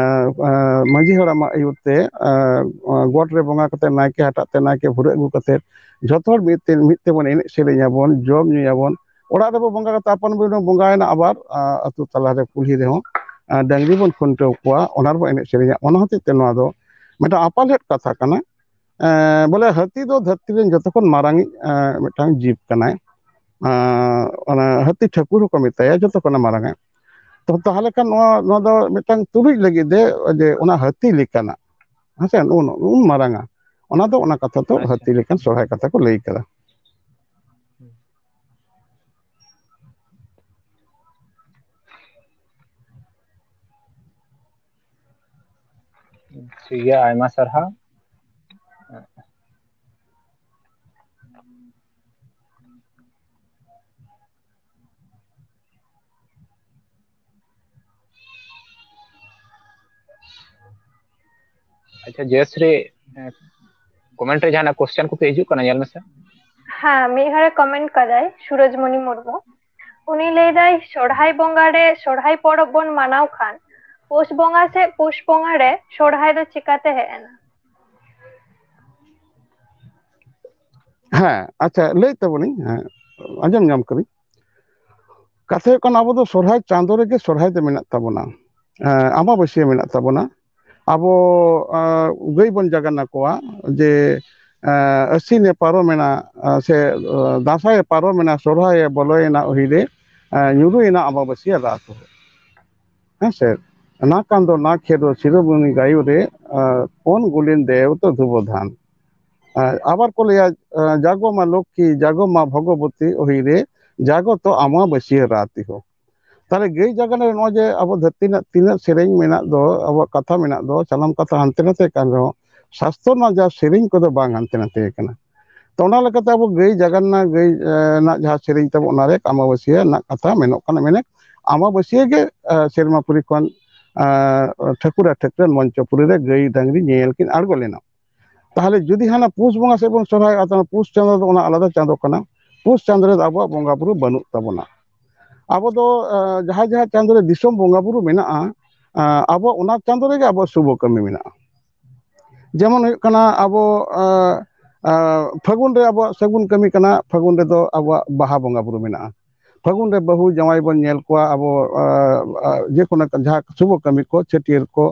ᱢᱟᱹᱡᱷᱤ ᱦᱟᱲᱟᱢᱟᱜ ᱟᱹᱭᱩᱨ ᱛᱮ ᱜᱚᱴ ᱨᱮ ᱵᱚᱸᱜᱟ ᱠᱟᱛᱮ, ᱱᱟᱭᱠᱮ ᱦᱟᱴᱟᱜ ᱛᱮ ᱱᱟᱭᱠᱮ ᱵᱷᱩᱨᱟᱹ ᱟᱹᱜᱩ ᱠᱟᱛᱮ, ᱡᱷᱚᱛᱚ ᱦᱚᱲ ᱢᱤᱫ ᱛᱮ ᱢᱤᱫ ᱛᱮᱵᱚᱱ ᱮᱱᱮᱡ ᱥᱮᱨᱮᱧ ᱟᱵᱚᱱ, ᱡᱚᱢ ᱧᱩᱭᱟᱵᱚᱱ᱾ ᱚᱲᱟᱜ ᱨᱮᱵᱚ ᱵᱚᱸᱜᱟ ᱠᱟᱛᱮ ᱟᱯᱟᱱ ᱵᱚᱱ ᱵᱚᱸᱜᱟᱭᱮᱱᱟ, ᱟᱵᱟᱨ ᱟᱹᱛᱩ ᱛᱟᱞᱟᱨᱮ ᱠᱩᱞᱦᱤ ᱨᱮᱦᱚᱸ ᱰᱟᱹᱝᱨᱤ ᱵᱚᱱ ᱠᱷᱩᱱᱴᱟᱹᱣ ᱠᱚᱣᱟ, ᱚᱱᱟ ᱨᱮᱵᱚᱱ ᱮᱱᱮᱡ ᱥᱮᱨᱮᱧᱟ᱾ ᱚᱱᱟ ᱦᱚᱛᱮᱡ ᱛᱮ ᱱᱚᱣᱟ ᱫᱚ ᱢᱤᱫᱴᱟᱝ ᱟᱯᱟᱞᱮᱫ ᱠᱟᱛᱷᱟ ᱠᱟᱱᱟ᱾ ᱵᱚᱞᱮ ᱦᱟᱹᱛᱤ ᱫᱚ ᱫᱷᱟᱹᱨᱛᱤ ᱨᱮᱱ ᱡᱚᱛᱚ ᱠᱷᱚᱱ ᱢᱟᱨᱟᱝᱤᱡ ᱢᱤᱫᱴᱟᱝ ᱡᱤᱵᱽ ᱠᱟᱱᱟᱭ᱾ ᱚᱱᱟ ᱦᱟᱹᱛᱤ ᱴᱷᱟᱹᱠᱩᱨ ᱦᱚᱸᱠᱚ ᱢᱮᱛᱟᱭᱟ, ᱡᱚᱛᱚ ᱠᱷᱚᱱᱟᱜ ᱢᱟᱨᱟᱝᱟ᱾ ᱛᱚ ᱛᱟᱦᱚᱞᱮ ᱠᱷᱟᱱ ᱱᱚᱣᱟ ᱱᱚᱣᱟ ᱫᱚ ᱢᱤᱫᱴᱟᱝ ᱛᱩᱞᱩᱡ ᱞᱟᱹᱜᱤᱫ ᱛᱮ ᱡᱮ ᱚᱱᱟ ᱦᱟᱹᱛᱤ ᱞᱮᱠᱟᱱᱟᱜ, ᱦᱮᱸᱥᱮ, ᱩᱱ ᱩᱱ ᱢᱟᱨᱟᱝᱟ, ᱚᱱᱟ ᱫᱚ ᱚᱱᱟ ᱠᱟᱛᱷᱟ ᱫᱚ ᱟᱪᱪᱷᱟ᱾ ᱦᱟᱹᱛᱤ ᱞᱮᱠᱟᱱ ᱥᱚᱨᱦᱟᱭ ᱠᱟᱛᱷᱟ ᱠᱚ ᱞᱟᱹᱭ ᱠᱟᱫᱟ᱾ ᱴᱷᱤᱠ ᱜᱮᱭᱟ, ᱟᱭᱢᱟ ᱥᱟᱨᱦᱟᱣ᱾ ᱟᱪᱪᱷᱟ ᱡᱚᱭᱚᱥᱨᱤ, ᱠᱚᱢᱮᱱᱴ ᱨᱮ ᱡᱟᱦᱟᱱᱟᱜ ᱠᱚᱥᱪᱮᱱ ᱠᱚᱯᱮ ᱦᱤᱡᱩᱜ ᱠᱟᱱᱟ, ᱧᱮᱞ ᱢᱮᱥᱮ᱾ ᱦᱮᱸ, ᱢᱤᱫ ᱦᱚᱲᱮ ᱠᱚᱢᱮᱱᱴ ᱠᱟᱫᱟᱭ, ᱥᱩᱨᱚᱡᱽᱢᱚᱱᱤ ᱢᱩᱨᱢᱩ᱾ ᱩᱱᱤ ᱞᱟᱹᱭᱫᱟᱭ, ᱥᱚᱨᱦᱟᱭ ᱵᱚᱸᱜᱟ ᱨᱮ ᱥᱚᱨᱦᱟᱭ ᱯᱚᱨᱚᱵᱽ ᱵᱚᱱ ᱢᱟᱱᱟᱣ ᱠᱷᱟᱱ ᱯᱩᱥ ᱵᱚᱸᱜᱟ ᱥᱮ ᱯᱩᱥ ᱵᱚᱸᱜᱟ ᱨᱮ ᱥᱚᱨᱦᱟᱭ ᱫᱚ ᱪᱤᱠᱟᱛᱮ ᱦᱮᱡ ᱮᱱᱟ? ᱦᱮᱸ, ᱟᱪᱪᱷᱟ, ᱞᱟᱹᱭ ᱛᱟᱵᱚᱱᱤᱧ, ᱦᱮᱸ, ᱟᱸᱡᱚᱢ ᱧᱟᱢ ᱠᱟᱹᱫᱟᱹᱧ᱾ ᱠᱟᱛᱷᱟ ᱦᱩᱭᱩᱜ ᱠᱟᱱᱟ, ᱟᱵᱚ ᱫᱚ ᱥᱚᱨᱦᱟᱭ ᱪᱟᱸᱫᱳ ᱨᱮᱜᱮ ᱥᱚᱨᱦᱟᱭ ᱫᱚ ᱢᱮᱱᱟᱜ ᱛᱟᱵᱚᱱᱟ, ᱮᱸ, ᱟᱢᱵᱟᱵᱟᱹᱥᱭᱟᱹ ᱢᱮᱱᱟᱜ ᱛᱟᱵᱚᱱᱟ᱾ ᱟᱵᱚ, ᱮᱸ, ᱜᱟᱹᱭ ᱵᱚᱱ ᱡᱟᱜᱟᱱᱱᱟ ᱠᱚᱣᱟ ᱡᱮ, ᱮᱸ, ᱟᱹᱥᱤᱱᱮ ᱯᱟᱨᱚᱢᱮᱱᱟ, ᱮᱸ, ᱥᱮ, ᱮᱸ, ᱫᱟᱸᱥᱟᱭᱮ ᱯᱟᱨᱚᱢᱮᱱᱟ, ᱥᱚᱨᱦᱟᱭᱮ ᱵᱚᱞᱚᱭᱮᱱᱟ, ᱩᱦᱤᱨᱮ, ᱮᱸ, ᱧᱩᱨᱩᱭᱮᱱᱟ ᱟᱢᱵᱟᱵᱟᱹᱥᱭᱟᱹ ᱨᱟᱛ᱾ ᱦᱮᱸ ᱥᱮ? ᱱᱟ ᱠᱟᱱᱫᱚ ᱱᱟ ᱠᱷᱮᱫᱚ ᱥᱤᱨᱳᱢᱚᱱᱤ ᱜᱟᱭᱚ ᱨᱮ, ᱟᱸ, ᱠᱚᱱ ᱜᱳᱞᱮᱱ ᱫᱮᱣ ᱛᱚ ᱫᱷᱩᱵᱚ ᱫᱷᱟᱱ᱾ ᱟᱸ, ᱟᱵᱟᱨ ᱠᱚ ᱞᱟᱹᱭᱟ, ᱟᱸ, ᱡᱟᱜᱚ ᱢᱟ ᱞᱚᱠᱠᱷᱤ, ᱡᱟᱜᱚ ᱢᱟ ᱵᱷᱚᱜᱚᱵᱚᱛᱤ ᱳᱦᱤ ᱨᱮ, ᱡᱟᱜᱚ ᱛᱚ ᱟᱢᱟᱵᱟᱹᱥᱭᱟᱹ ᱨᱟᱛᱤ ᱦᱚ᱾ ᱛᱟᱦᱞᱮ ᱜᱟᱹᱭ ᱡᱟᱜᱟᱱ ᱨᱮ ᱱᱚᱜᱼᱚᱭ ᱡᱮ ᱟᱵᱚ ᱫᱷᱟᱹᱨᱛᱤ ᱨᱮᱱᱟᱜ ᱛᱤᱱᱟᱹᱜ ᱥᱮᱨᱮᱧ ᱢᱮᱱᱟᱜ ᱫᱚ, ᱟᱵᱚᱣᱟᱜ ᱠᱟᱛᱷᱟ ᱢᱮᱱᱟᱜ ᱫᱚ, ᱥᱟᱱᱟᱢ ᱠᱟᱛᱷᱟ ᱦᱟᱱᱛᱮ ᱱᱟᱛᱮ ᱠᱟᱱ ᱨᱮᱦᱚᱸ, ᱥᱟᱥᱛᱚ ᱨᱮᱱᱟᱜ ᱡᱟᱦᱟᱸ ᱥᱮᱨᱮᱧ ᱠᱚᱫᱚ ᱵᱟᱝ ᱦᱟᱱᱛᱮ ᱱᱟᱛᱮ ᱠᱟᱱᱟ᱾ ᱛᱚ ᱚᱱᱟ ᱞᱮᱠᱟᱛᱮ ᱟᱵᱚ ᱜᱟᱹᱭ ᱡᱟᱜᱟᱱᱱᱟ, ᱜᱟᱹᱭ, ᱮ, ᱨᱮᱱᱟᱜ ᱡᱟᱦᱟᱸ ᱥᱮᱨᱮᱧ ᱛᱟᱵᱚ, ᱚᱱᱟᱨᱮ ᱟᱢᱟᱵᱟᱹᱥᱭᱟᱹ ᱨᱮᱱᱟᱜ ᱠᱟᱛᱷᱟ ᱢᱮᱱᱚᱜ ᱠᱟᱱᱟ, ᱢᱮᱱᱮ ᱟᱢᱟᱵᱟᱹᱥᱭᱟᱹ ᱜᱮ, ᱮ, ᱥᱮᱨᱢᱟ ᱯᱩᱨᱤ ᱠᱷᱚᱱ, ᱮ, ᱴᱷᱟᱹᱠᱩᱨ ᱟᱨ ᱴᱷᱟᱹᱠᱨᱟᱹᱱ ᱢᱚᱧᱪᱚᱯᱩᱨᱤ ᱨᱮ ᱜᱟᱹᱭ ᱰᱟᱝᱨᱤ ᱧᱮᱧᱮᱞ ᱠᱤᱱ ᱟᱬᱜᱚ ᱞᱮᱱᱟ᱾ ᱛᱟᱦᱞᱮ ᱡᱩᱫᱤ ᱦᱟᱱᱟ ᱯᱩᱥ ᱵᱚᱸᱜᱟ ᱥᱮᱫ ᱵᱚᱱ ᱥᱚᱨᱦᱟᱭᱚᱜᱼᱟ, ᱛᱟᱦᱞᱮ ᱯᱩᱥ ᱪᱟᱸᱫᱚ ᱫᱚ ᱚᱱᱟ ᱟᱞᱟᱫᱟ ᱪᱟᱸᱫᱚ ᱠᱟᱱᱟ᱾ ᱯᱩᱥ ᱪᱟᱸᱫᱚ ᱨᱮᱫᱚ ᱟᱵᱚᱣᱟᱜ ᱵᱚᱸᱜᱟ ᱵᱩᱨᱩ ᱵᱟᱹᱱᱩᱜ ᱛᱟᱵᱚᱱᱟ᱾ ᱟᱵᱚ ᱫᱚ, ᱮ, ᱡᱟᱦᱟᱸ ᱡᱟᱦᱟᱸ ᱪᱟᱸᱫᱚ ᱨᱮ ᱫᱤᱥᱚᱢ ᱵᱚᱸᱜᱟ ᱵᱩᱨᱩ ᱢᱮᱱᱟᱜᱼᱟ, ᱮ, ᱟᱵᱚ ᱚᱱᱟ ᱪᱟᱸᱫᱚ ᱨᱮᱜᱮ ᱟᱵᱚᱣᱟᱜ ᱥᱩᱵᱷᱚ ᱠᱟᱹᱢᱤ ᱢᱮᱱᱟᱜᱼᱟ᱾ ᱡᱮᱢᱚᱱ ᱦᱩᱭᱩᱜ ᱠᱟᱱᱟ, ᱟᱵᱚ, ᱮ, ᱮ, ᱯᱷᱟᱹᱜᱩᱱ ᱨᱮ ᱟᱵᱚᱣᱟᱜ ᱥᱟᱹᱜᱩᱱ ᱠᱟᱹᱢᱤ ᱠᱟᱱᱟ, ᱯᱷᱟᱹᱜᱩᱱ ᱨᱮᱫᱚ ᱟᱵᱚᱣᱟᱜ ᱵᱟᱦᱟ ᱵᱚᱸᱜᱟ ᱵᱩᱨᱩ ᱢᱮᱱᱟᱜᱼᱟ᱾ ᱯᱷᱟᱹᱜᱩᱱ ᱨᱮ ᱵᱟᱹᱦᱩ ᱡᱟᱶᱟᱭ ᱵᱚᱱ ᱧᱮᱞ ᱠᱚᱣᱟ ᱟᱵᱚ, ᱮ, ᱮ, ᱡᱮᱠᱳᱱᱳ ᱡᱟᱦᱟᱸ ᱥᱩᱵᱷᱚ ᱠᱟᱹᱢᱤ ᱠᱚ, ᱪᱷᱟᱹᱴᱭᱟᱹᱨ ᱠᱚ,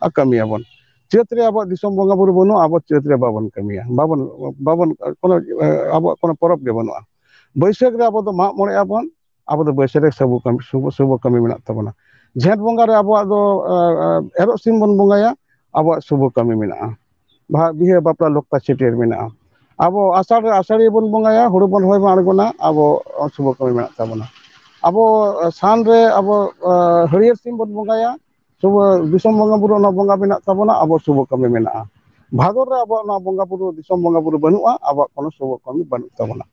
ᱟ, ᱠᱟᱹᱢᱤᱭᱟᱵᱚᱱ᱾ ᱪᱟᱹᱛ ᱨᱮ ᱟᱵᱚᱣᱟᱜ ᱫᱤᱥᱚᱢ ᱵᱚᱸᱜᱟ ᱵᱩᱨᱩ ᱵᱟᱹᱱᱩᱜᱼᱟ, ᱟᱵᱚ ᱪᱟᱹᱛ ᱨᱮ ᱵᱟᱵᱚᱱ ᱠᱟᱹᱢᱤᱭᱟ, ᱵᱟᱵᱚᱱ, ᱵᱟᱵᱚᱱ, ᱠᱳᱱᱳ, ᱮ, ᱟᱵᱚᱣᱟᱜ ᱠᱳᱱᱳ ᱯᱚᱨᱚᱵᱽ ᱜᱮ ᱵᱟᱹᱱᱩᱜᱼᱟ᱾ ᱵᱟᱹᱭᱥᱟᱹᱠᱷ ᱨᱮ ᱟᱵᱚ ᱫᱚ ᱢᱟᱜ ᱢᱚᱬᱮ ᱟᱵᱚᱱ, ᱟᱵᱚ ᱫᱚ ᱵᱟᱹᱭᱥᱟᱹᱠᱷ ᱨᱮ ᱥᱩᱵᱷᱚ ᱠᱟᱹᱢᱤ, ᱥᱩᱵᱷᱚ, ᱥᱩᱵᱷᱚ ᱠᱟᱹᱢᱤ ᱢᱮᱱᱟᱜ ᱛᱟᱵᱚᱱᱟ᱾ ᱡᱷᱮᱸᱴ ᱵᱚᱸᱜᱟ ᱨᱮ ᱟᱵᱚᱣᱟᱜ ᱫᱚ, ᱮ, ᱮ, ᱮᱨᱚᱜ ᱥᱤᱢ ᱵᱚᱱ ᱵᱚᱸᱜᱟᱭᱟ, ᱟᱵᱚᱣᱟᱜ ᱥᱩᱵᱷᱚ ᱠᱟᱹᱢᱤ ᱢᱮᱱᱟᱜᱼᱟ᱾ ᱵᱟᱦᱟ, ᱵᱤᱦᱟᱹ, ᱵᱟᱯᱞᱟ, ᱞᱚᱠᱛᱟ, ᱪᱷᱟᱹᱴᱭᱟᱹᱨ ᱢᱮᱱᱟᱜᱼᱟ᱾ ᱟᱵᱚ ᱟᱥᱟᱲ ᱨᱮ ᱟᱥᱟᱲᱤᱭᱟᱹ ᱵᱚᱱ ᱵᱚᱸᱜᱟᱭᱟ, ᱦᱩᱲᱩ ᱵᱚᱱ ᱨᱚᱦᱚᱭ ᱵᱚᱱ ᱟᱬᱜᱚᱱᱟ, ᱟᱵᱚ ᱥᱩᱵᱷᱚ ᱠᱟᱹᱢᱤ ᱢᱮᱱᱟᱜ ᱛᱟᱵᱚᱱᱟ᱾ ᱟᱵᱚ, ᱮ, ᱥᱟᱱ ᱨᱮ ᱟᱵᱚ, ᱮ, ᱦᱟᱹᱲᱭᱟᱹᱨ ᱥᱤᱢ ᱵᱚᱱ ᱵᱚᱸᱜᱟᱭᱟ, ᱥᱩᱵᱷᱚ, ᱫᱤᱥᱚᱢ ᱵᱚᱸᱜᱟ ᱵᱩᱨᱩ ᱚᱱᱟ ᱵᱚᱸᱜᱟ ᱢᱮᱱᱟᱜ ᱛᱟᱵᱚᱱᱟ, ᱟᱵᱚ ᱥᱩᱵᱷᱚ ᱠᱟᱹᱢᱤ ᱢᱮᱱᱟᱜᱼᱟ᱾ ᱵᱷᱟᱫᱚᱨ ᱨᱮ ᱟᱵᱚᱣᱟᱜ ᱚᱱᱟ ᱵᱚᱸᱜᱟ ᱵᱩᱨᱩ, ᱫᱤᱥᱚᱢ ᱵᱚᱸᱜᱟ ᱵᱩᱨᱩ ᱵᱟᱹᱱᱩᱜᱼᱟ, ᱟᱵᱚᱣᱟᱜ ᱠᱳᱱᱳ ᱥᱩᱵᱷᱚ ᱠᱟᱹᱢᱤ ᱵᱟᱹᱱᱩᱜ ᱛᱟᱵᱚᱱᱟ᱾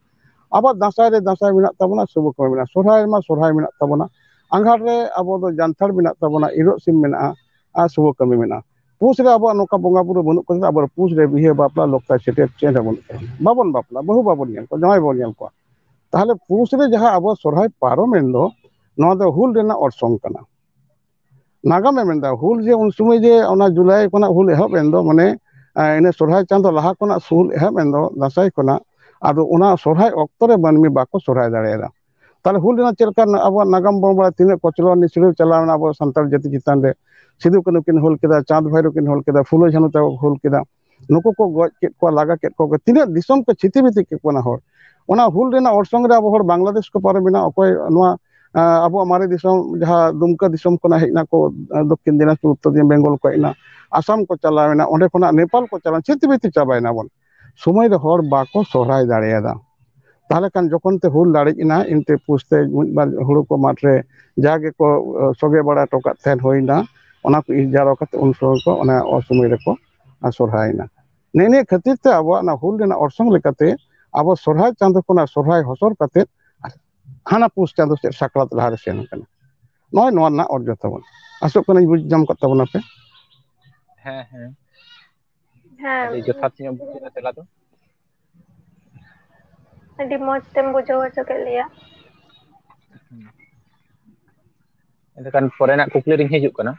ᱟᱵᱟᱨ ᱫᱟᱸᱥᱟᱭ ᱨᱮ ᱫᱟᱸᱥᱟᱭ ᱢᱮᱱᱟᱜ ᱛᱟᱵᱚᱱᱟ, ᱥᱩᱵᱷᱚ ᱠᱟᱹᱢᱤ ᱢᱮᱱᱟᱜᱼᱟ᱾ ᱥᱚᱨᱦᱟᱭ ᱨᱮᱢᱟ ᱥᱚᱨᱦᱟᱭ ᱢᱮᱱᱟᱜ ᱛᱟᱵᱚᱱᱟ᱾ ᱟᱸᱜᱷᱟᱲ ᱨᱮ ᱟᱵᱚ ᱫᱚ ᱡᱟᱱᱛᱷᱟᱲ ᱢᱮᱱᱟᱜ ᱛᱟᱵᱚᱱᱟ, ᱤᱨᱚᱜ ᱥᱤᱢ ᱢᱮᱱᱟᱜᱼᱟ, ᱟᱨ ᱥᱩᱵᱷᱚ ᱠᱟᱹᱢᱤ ᱢᱮᱱᱟᱜᱼᱟ᱾ ᱯᱩᱥ ᱨᱮ ᱟᱵᱚᱣᱟᱜ ᱱᱚᱝᱠᱟ ᱵᱚᱸᱜᱟ ᱵᱩᱨᱩ ᱵᱟᱹᱱᱩᱜ ᱠᱷᱟᱹᱛᱤᱨ ᱟᱵᱚ ᱯᱩᱥ ᱨᱮ ᱵᱤᱦᱟᱹ, ᱵᱟᱯᱞᱟ, ᱞᱚᱠᱛᱟ, ᱪᱷᱟᱹᱴᱭᱟᱹᱨ ᱪᱮᱫ ᱦᱚᱸ ᱵᱟᱹᱱᱩᱜ ᱛᱟᱵᱚᱱᱟ᱾ ᱵᱟᱵᱚᱱ ᱵᱟᱯᱞᱟ, ᱵᱟᱹᱦᱩ ᱵᱟᱵᱚᱱ ᱧᱮᱞ ᱠᱚᱣᱟ, ᱡᱟᱶᱟᱭ ᱵᱟᱵᱚᱱ ᱧᱮᱞ ᱠᱚᱣᱟ᱾ ᱛᱟᱦᱞᱮ ᱯᱩᱥ ᱨᱮ ᱡᱟᱦᱟᱸ ᱟᱵᱚ ᱥᱚᱨᱦᱟᱭ ᱯᱟᱨᱚᱢᱮᱱ ᱫᱚ, ᱱᱚᱣᱟ ᱫᱚ ᱦᱩᱞ ᱨᱮᱱᱟᱜ ᱚᱨᱥᱚᱝ ᱠᱟᱱᱟ᱾ ᱱᱟᱜᱟᱢᱮ ᱢᱮᱱᱫᱟ, ᱦᱩᱞ ᱡᱮ ᱩᱱ ᱥᱚᱢᱚᱭ ᱡᱮ ᱚᱱᱟ ᱡᱩᱞᱟᱭ ᱠᱷᱚᱱᱟᱜ ᱦᱩᱞ ᱮᱦᱚᱵ ᱮᱱ ᱫᱚ, ᱢᱟᱱᱮ, ᱮ, ᱤᱱᱟᱹ ᱥᱚᱨᱦᱟᱭ ᱪᱟᱸᱫᱚ ᱞᱟᱦᱟ ᱠᱷᱚᱱᱟᱜ ᱦᱩᱞ ᱮᱦᱚᱵ ᱮᱱ ᱫᱚ, ᱫᱟᱸᱥᱟᱭ ᱠᱷᱚᱱᱟᱜ, ᱟᱫᱚ ᱚᱱᱟ ᱥᱚᱨᱦᱟᱭ ᱚᱠᱛᱚ ᱨᱮ ᱢᱟᱹᱱᱢᱤ ᱵᱟᱠᱚ ᱥᱚᱨᱦᱟᱭ ᱫᱟᱲᱮᱭᱟᱫᱟ᱾ ᱛᱟᱦᱞᱮ ᱦᱩᱞ ᱨᱮᱱᱟᱜ ᱪᱮᱫ ᱞᱮᱠᱟ ᱟᱵᱚᱣᱟᱜ ᱱᱟᱜᱟᱢ ᱵᱚᱱ ᱵᱟᱲᱟᱭᱟ, ᱛᱤᱱᱟᱹᱜ ᱠᱚᱪᱞᱚᱱ ᱱᱤᱥᱲᱟᱹᱣ ᱪᱟᱞᱟᱣ ᱮᱱᱟ ᱟᱵᱚ ᱥᱟᱱᱛᱟᱲ ᱡᱟᱹᱛᱤ ᱪᱮᱛᱟᱱ ᱨᱮ? ᱥᱤᱫᱩ ᱠᱟᱹᱱᱦᱩ ᱠᱤᱱ ᱦᱩᱞ ᱠᱮᱫᱟ, ᱪᱟᱸᱫᱽ ᱵᱷᱟᱭᱨᱳ ᱠᱤᱱ ᱦᱩᱞ ᱠᱮᱫᱟ, ᱯᱷᱩᱞᱳ ᱡᱷᱟᱱᱳ ᱛᱟᱠᱚ ᱠᱚ ᱦᱩᱞ ᱠᱮᱫᱟ, ᱱᱩᱠᱩ ᱠᱚ ᱜᱚᱡ ᱠᱮᱫ ᱠᱚᱣᱟ, ᱞᱟᱜᱟ ᱠᱮᱫ ᱠᱚᱣᱟ, ᱛᱤᱱᱟᱹᱜ ᱫᱤᱥᱚᱢ ᱠᱚ ᱪᱷᱤᱛᱤ ᱵᱤᱛᱤ ᱠᱮᱫ ᱠᱚᱣᱟ ᱦᱚᱲ᱾ ᱚᱱᱟ ᱦᱩᱞ ᱨᱮᱱᱟᱜ ᱚᱨᱥᱚᱝ ᱨᱮ ᱟᱵᱚ ᱦᱚᱲ ᱵᱟᱝᱞᱟᱫᱮᱥ ᱠᱚ ᱯᱟᱨᱚᱢ ᱮᱱᱟ, ᱚᱠᱚᱭ ᱱᱚᱣᱟ ᱟᱵᱚᱣᱟᱜ ᱢᱟᱨᱮ ᱫᱤᱥᱚᱢ ᱡᱟᱦᱟᱸ ᱫᱩᱢᱠᱟ ᱫᱤᱥᱚᱢ ᱠᱷᱚᱱᱟᱜ ᱦᱮᱡ ᱱᱟᱠᱚ, ᱫᱚᱠᱠᱷᱤᱱ ᱫᱤᱱᱟᱡᱽᱯᱩᱨ, ᱩᱛᱛᱚᱨ ᱫᱤᱱᱟᱡᱽᱯᱩᱨ, ᱵᱮᱝᱜᱚᱞ ᱠᱚ ᱦᱮᱡ ᱮᱱᱟ, ᱟᱥᱟᱢ ᱠᱚ ᱪᱟᱞᱟᱣ ᱮᱱᱟ, ᱚᱸᱰᱮ ᱠᱷᱚᱱᱟᱜ ᱱᱮᱯᱟᱞ ᱠᱚ ᱪᱟᱞᱟᱣ ᱮᱱᱟ, ᱪᱷᱤᱛᱤ ᱵᱤᱛᱤ ᱪᱟᱵᱟᱭᱮᱱᱟ ᱵᱚᱱ᱾ ᱥᱚᱢᱚᱭ ᱨᱮ ᱦᱚᱲ ᱵᱟᱠᱚ ᱥᱚᱦᱨᱟᱭ ᱫᱟᱲᱮᱭᱟᱫᱟ᱾ ᱛᱟᱦᱚᱞᱮ ᱠᱷᱟᱱ ᱡᱚᱠᱷᱚᱱ ᱛᱮ ᱦᱩᱞ ᱞᱟᱲᱮᱡ ᱮᱱᱟ, ᱤᱱᱛᱮ ᱯᱩᱥ ᱛᱮ ᱢᱤᱫ ᱵᱟᱨ ᱦᱩᱲᱩ ᱠᱚ ᱢᱟᱴᱷ ᱨᱮ ᱡᱟ ᱜᱮᱠᱚ ᱥᱚᱜᱮ ᱵᱟᱲᱟ ᱦᱚᱴᱚ ᱠᱟᱜ ᱛᱟᱦᱮᱸᱫ ᱦᱩᱭᱱᱟ, ᱚᱱᱟ ᱠᱚ ᱤᱨ ᱡᱟᱣᱨᱟ ᱠᱟᱛᱮ ᱩᱱ ᱥᱚᱢᱚᱭ ᱠᱚ ᱚᱱᱟ ᱚᱥᱚᱢᱚᱭ ᱨᱮᱠᱚ ᱥᱚᱨᱦᱟᱭᱮᱱᱟ᱾ ᱱᱮᱜᱼᱮ ᱱᱤᱭᱟᱹ ᱠᱷᱟᱹᱛᱤᱨ ᱛᱮ ᱟᱵᱚᱣᱟᱜ ᱚᱱᱟ ᱦᱩᱞ ᱨᱮᱱᱟᱜ ᱚᱨᱥᱚᱝ ᱞᱮᱠᱟᱛᱮ ᱟᱵᱚ ᱥᱚᱨᱦᱟᱭ ᱪᱟᱸᱫᱚ ᱠᱷᱚᱱᱟᱜ ᱥᱚᱨᱦᱟᱭ ᱦᱚᱥᱚᱨ ᱠᱟᱛᱮ ᱦᱟᱱᱟ ᱯᱩᱥ ᱪᱟᱸᱫᱚ ᱥᱮᱫ ᱥᱟᱠᱨᱟᱛ ᱞᱟᱦᱟᱨᱮ ᱥᱮᱱ ᱟᱠᱟᱱᱟ᱾ ᱱᱚᱜᱼᱚᱭ ᱱᱚᱣᱟ ᱨᱮᱱᱟᱜ ᱚᱨᱡᱚ ᱛᱟᱵᱚᱱ᱾ ᱟᱥᱚᱜ ᱠᱟᱹᱱᱟᱹᱧ ᱵᱩᱡᱽ ᱧᱟᱢ ᱠᱟᱜ ᱛᱟᱵᱚᱱᱟᱯᱮ᱾ ᱦᱮᱸ, ᱦᱮᱸ᱾ ᱦᱮᱸ᱾ ᱟᱹᱰᱤ ᱡᱚᱛᱷᱟᱛ ᱧᱚᱜ ᱵᱩᱡᱷᱟᱹᱜᱼᱟ ᱛᱮᱞᱟ ᱫᱚ᱾ ᱟᱹᱰᱤ ᱢᱚᱸᱡᱽ ᱛᱮᱢ ᱵᱩᱡᱷᱟᱹᱣ ᱦᱚᱪᱚ ᱠᱮᱫ ᱞᱮᱭᱟ᱾ ᱮᱱᱠᱷᱟᱱ ᱯᱚᱨᱮᱱᱟᱜ ᱠᱩᱠᱞᱤ ᱨᱤᱧ ᱦᱤᱡᱩᱜ ᱠᱟᱱᱟ᱾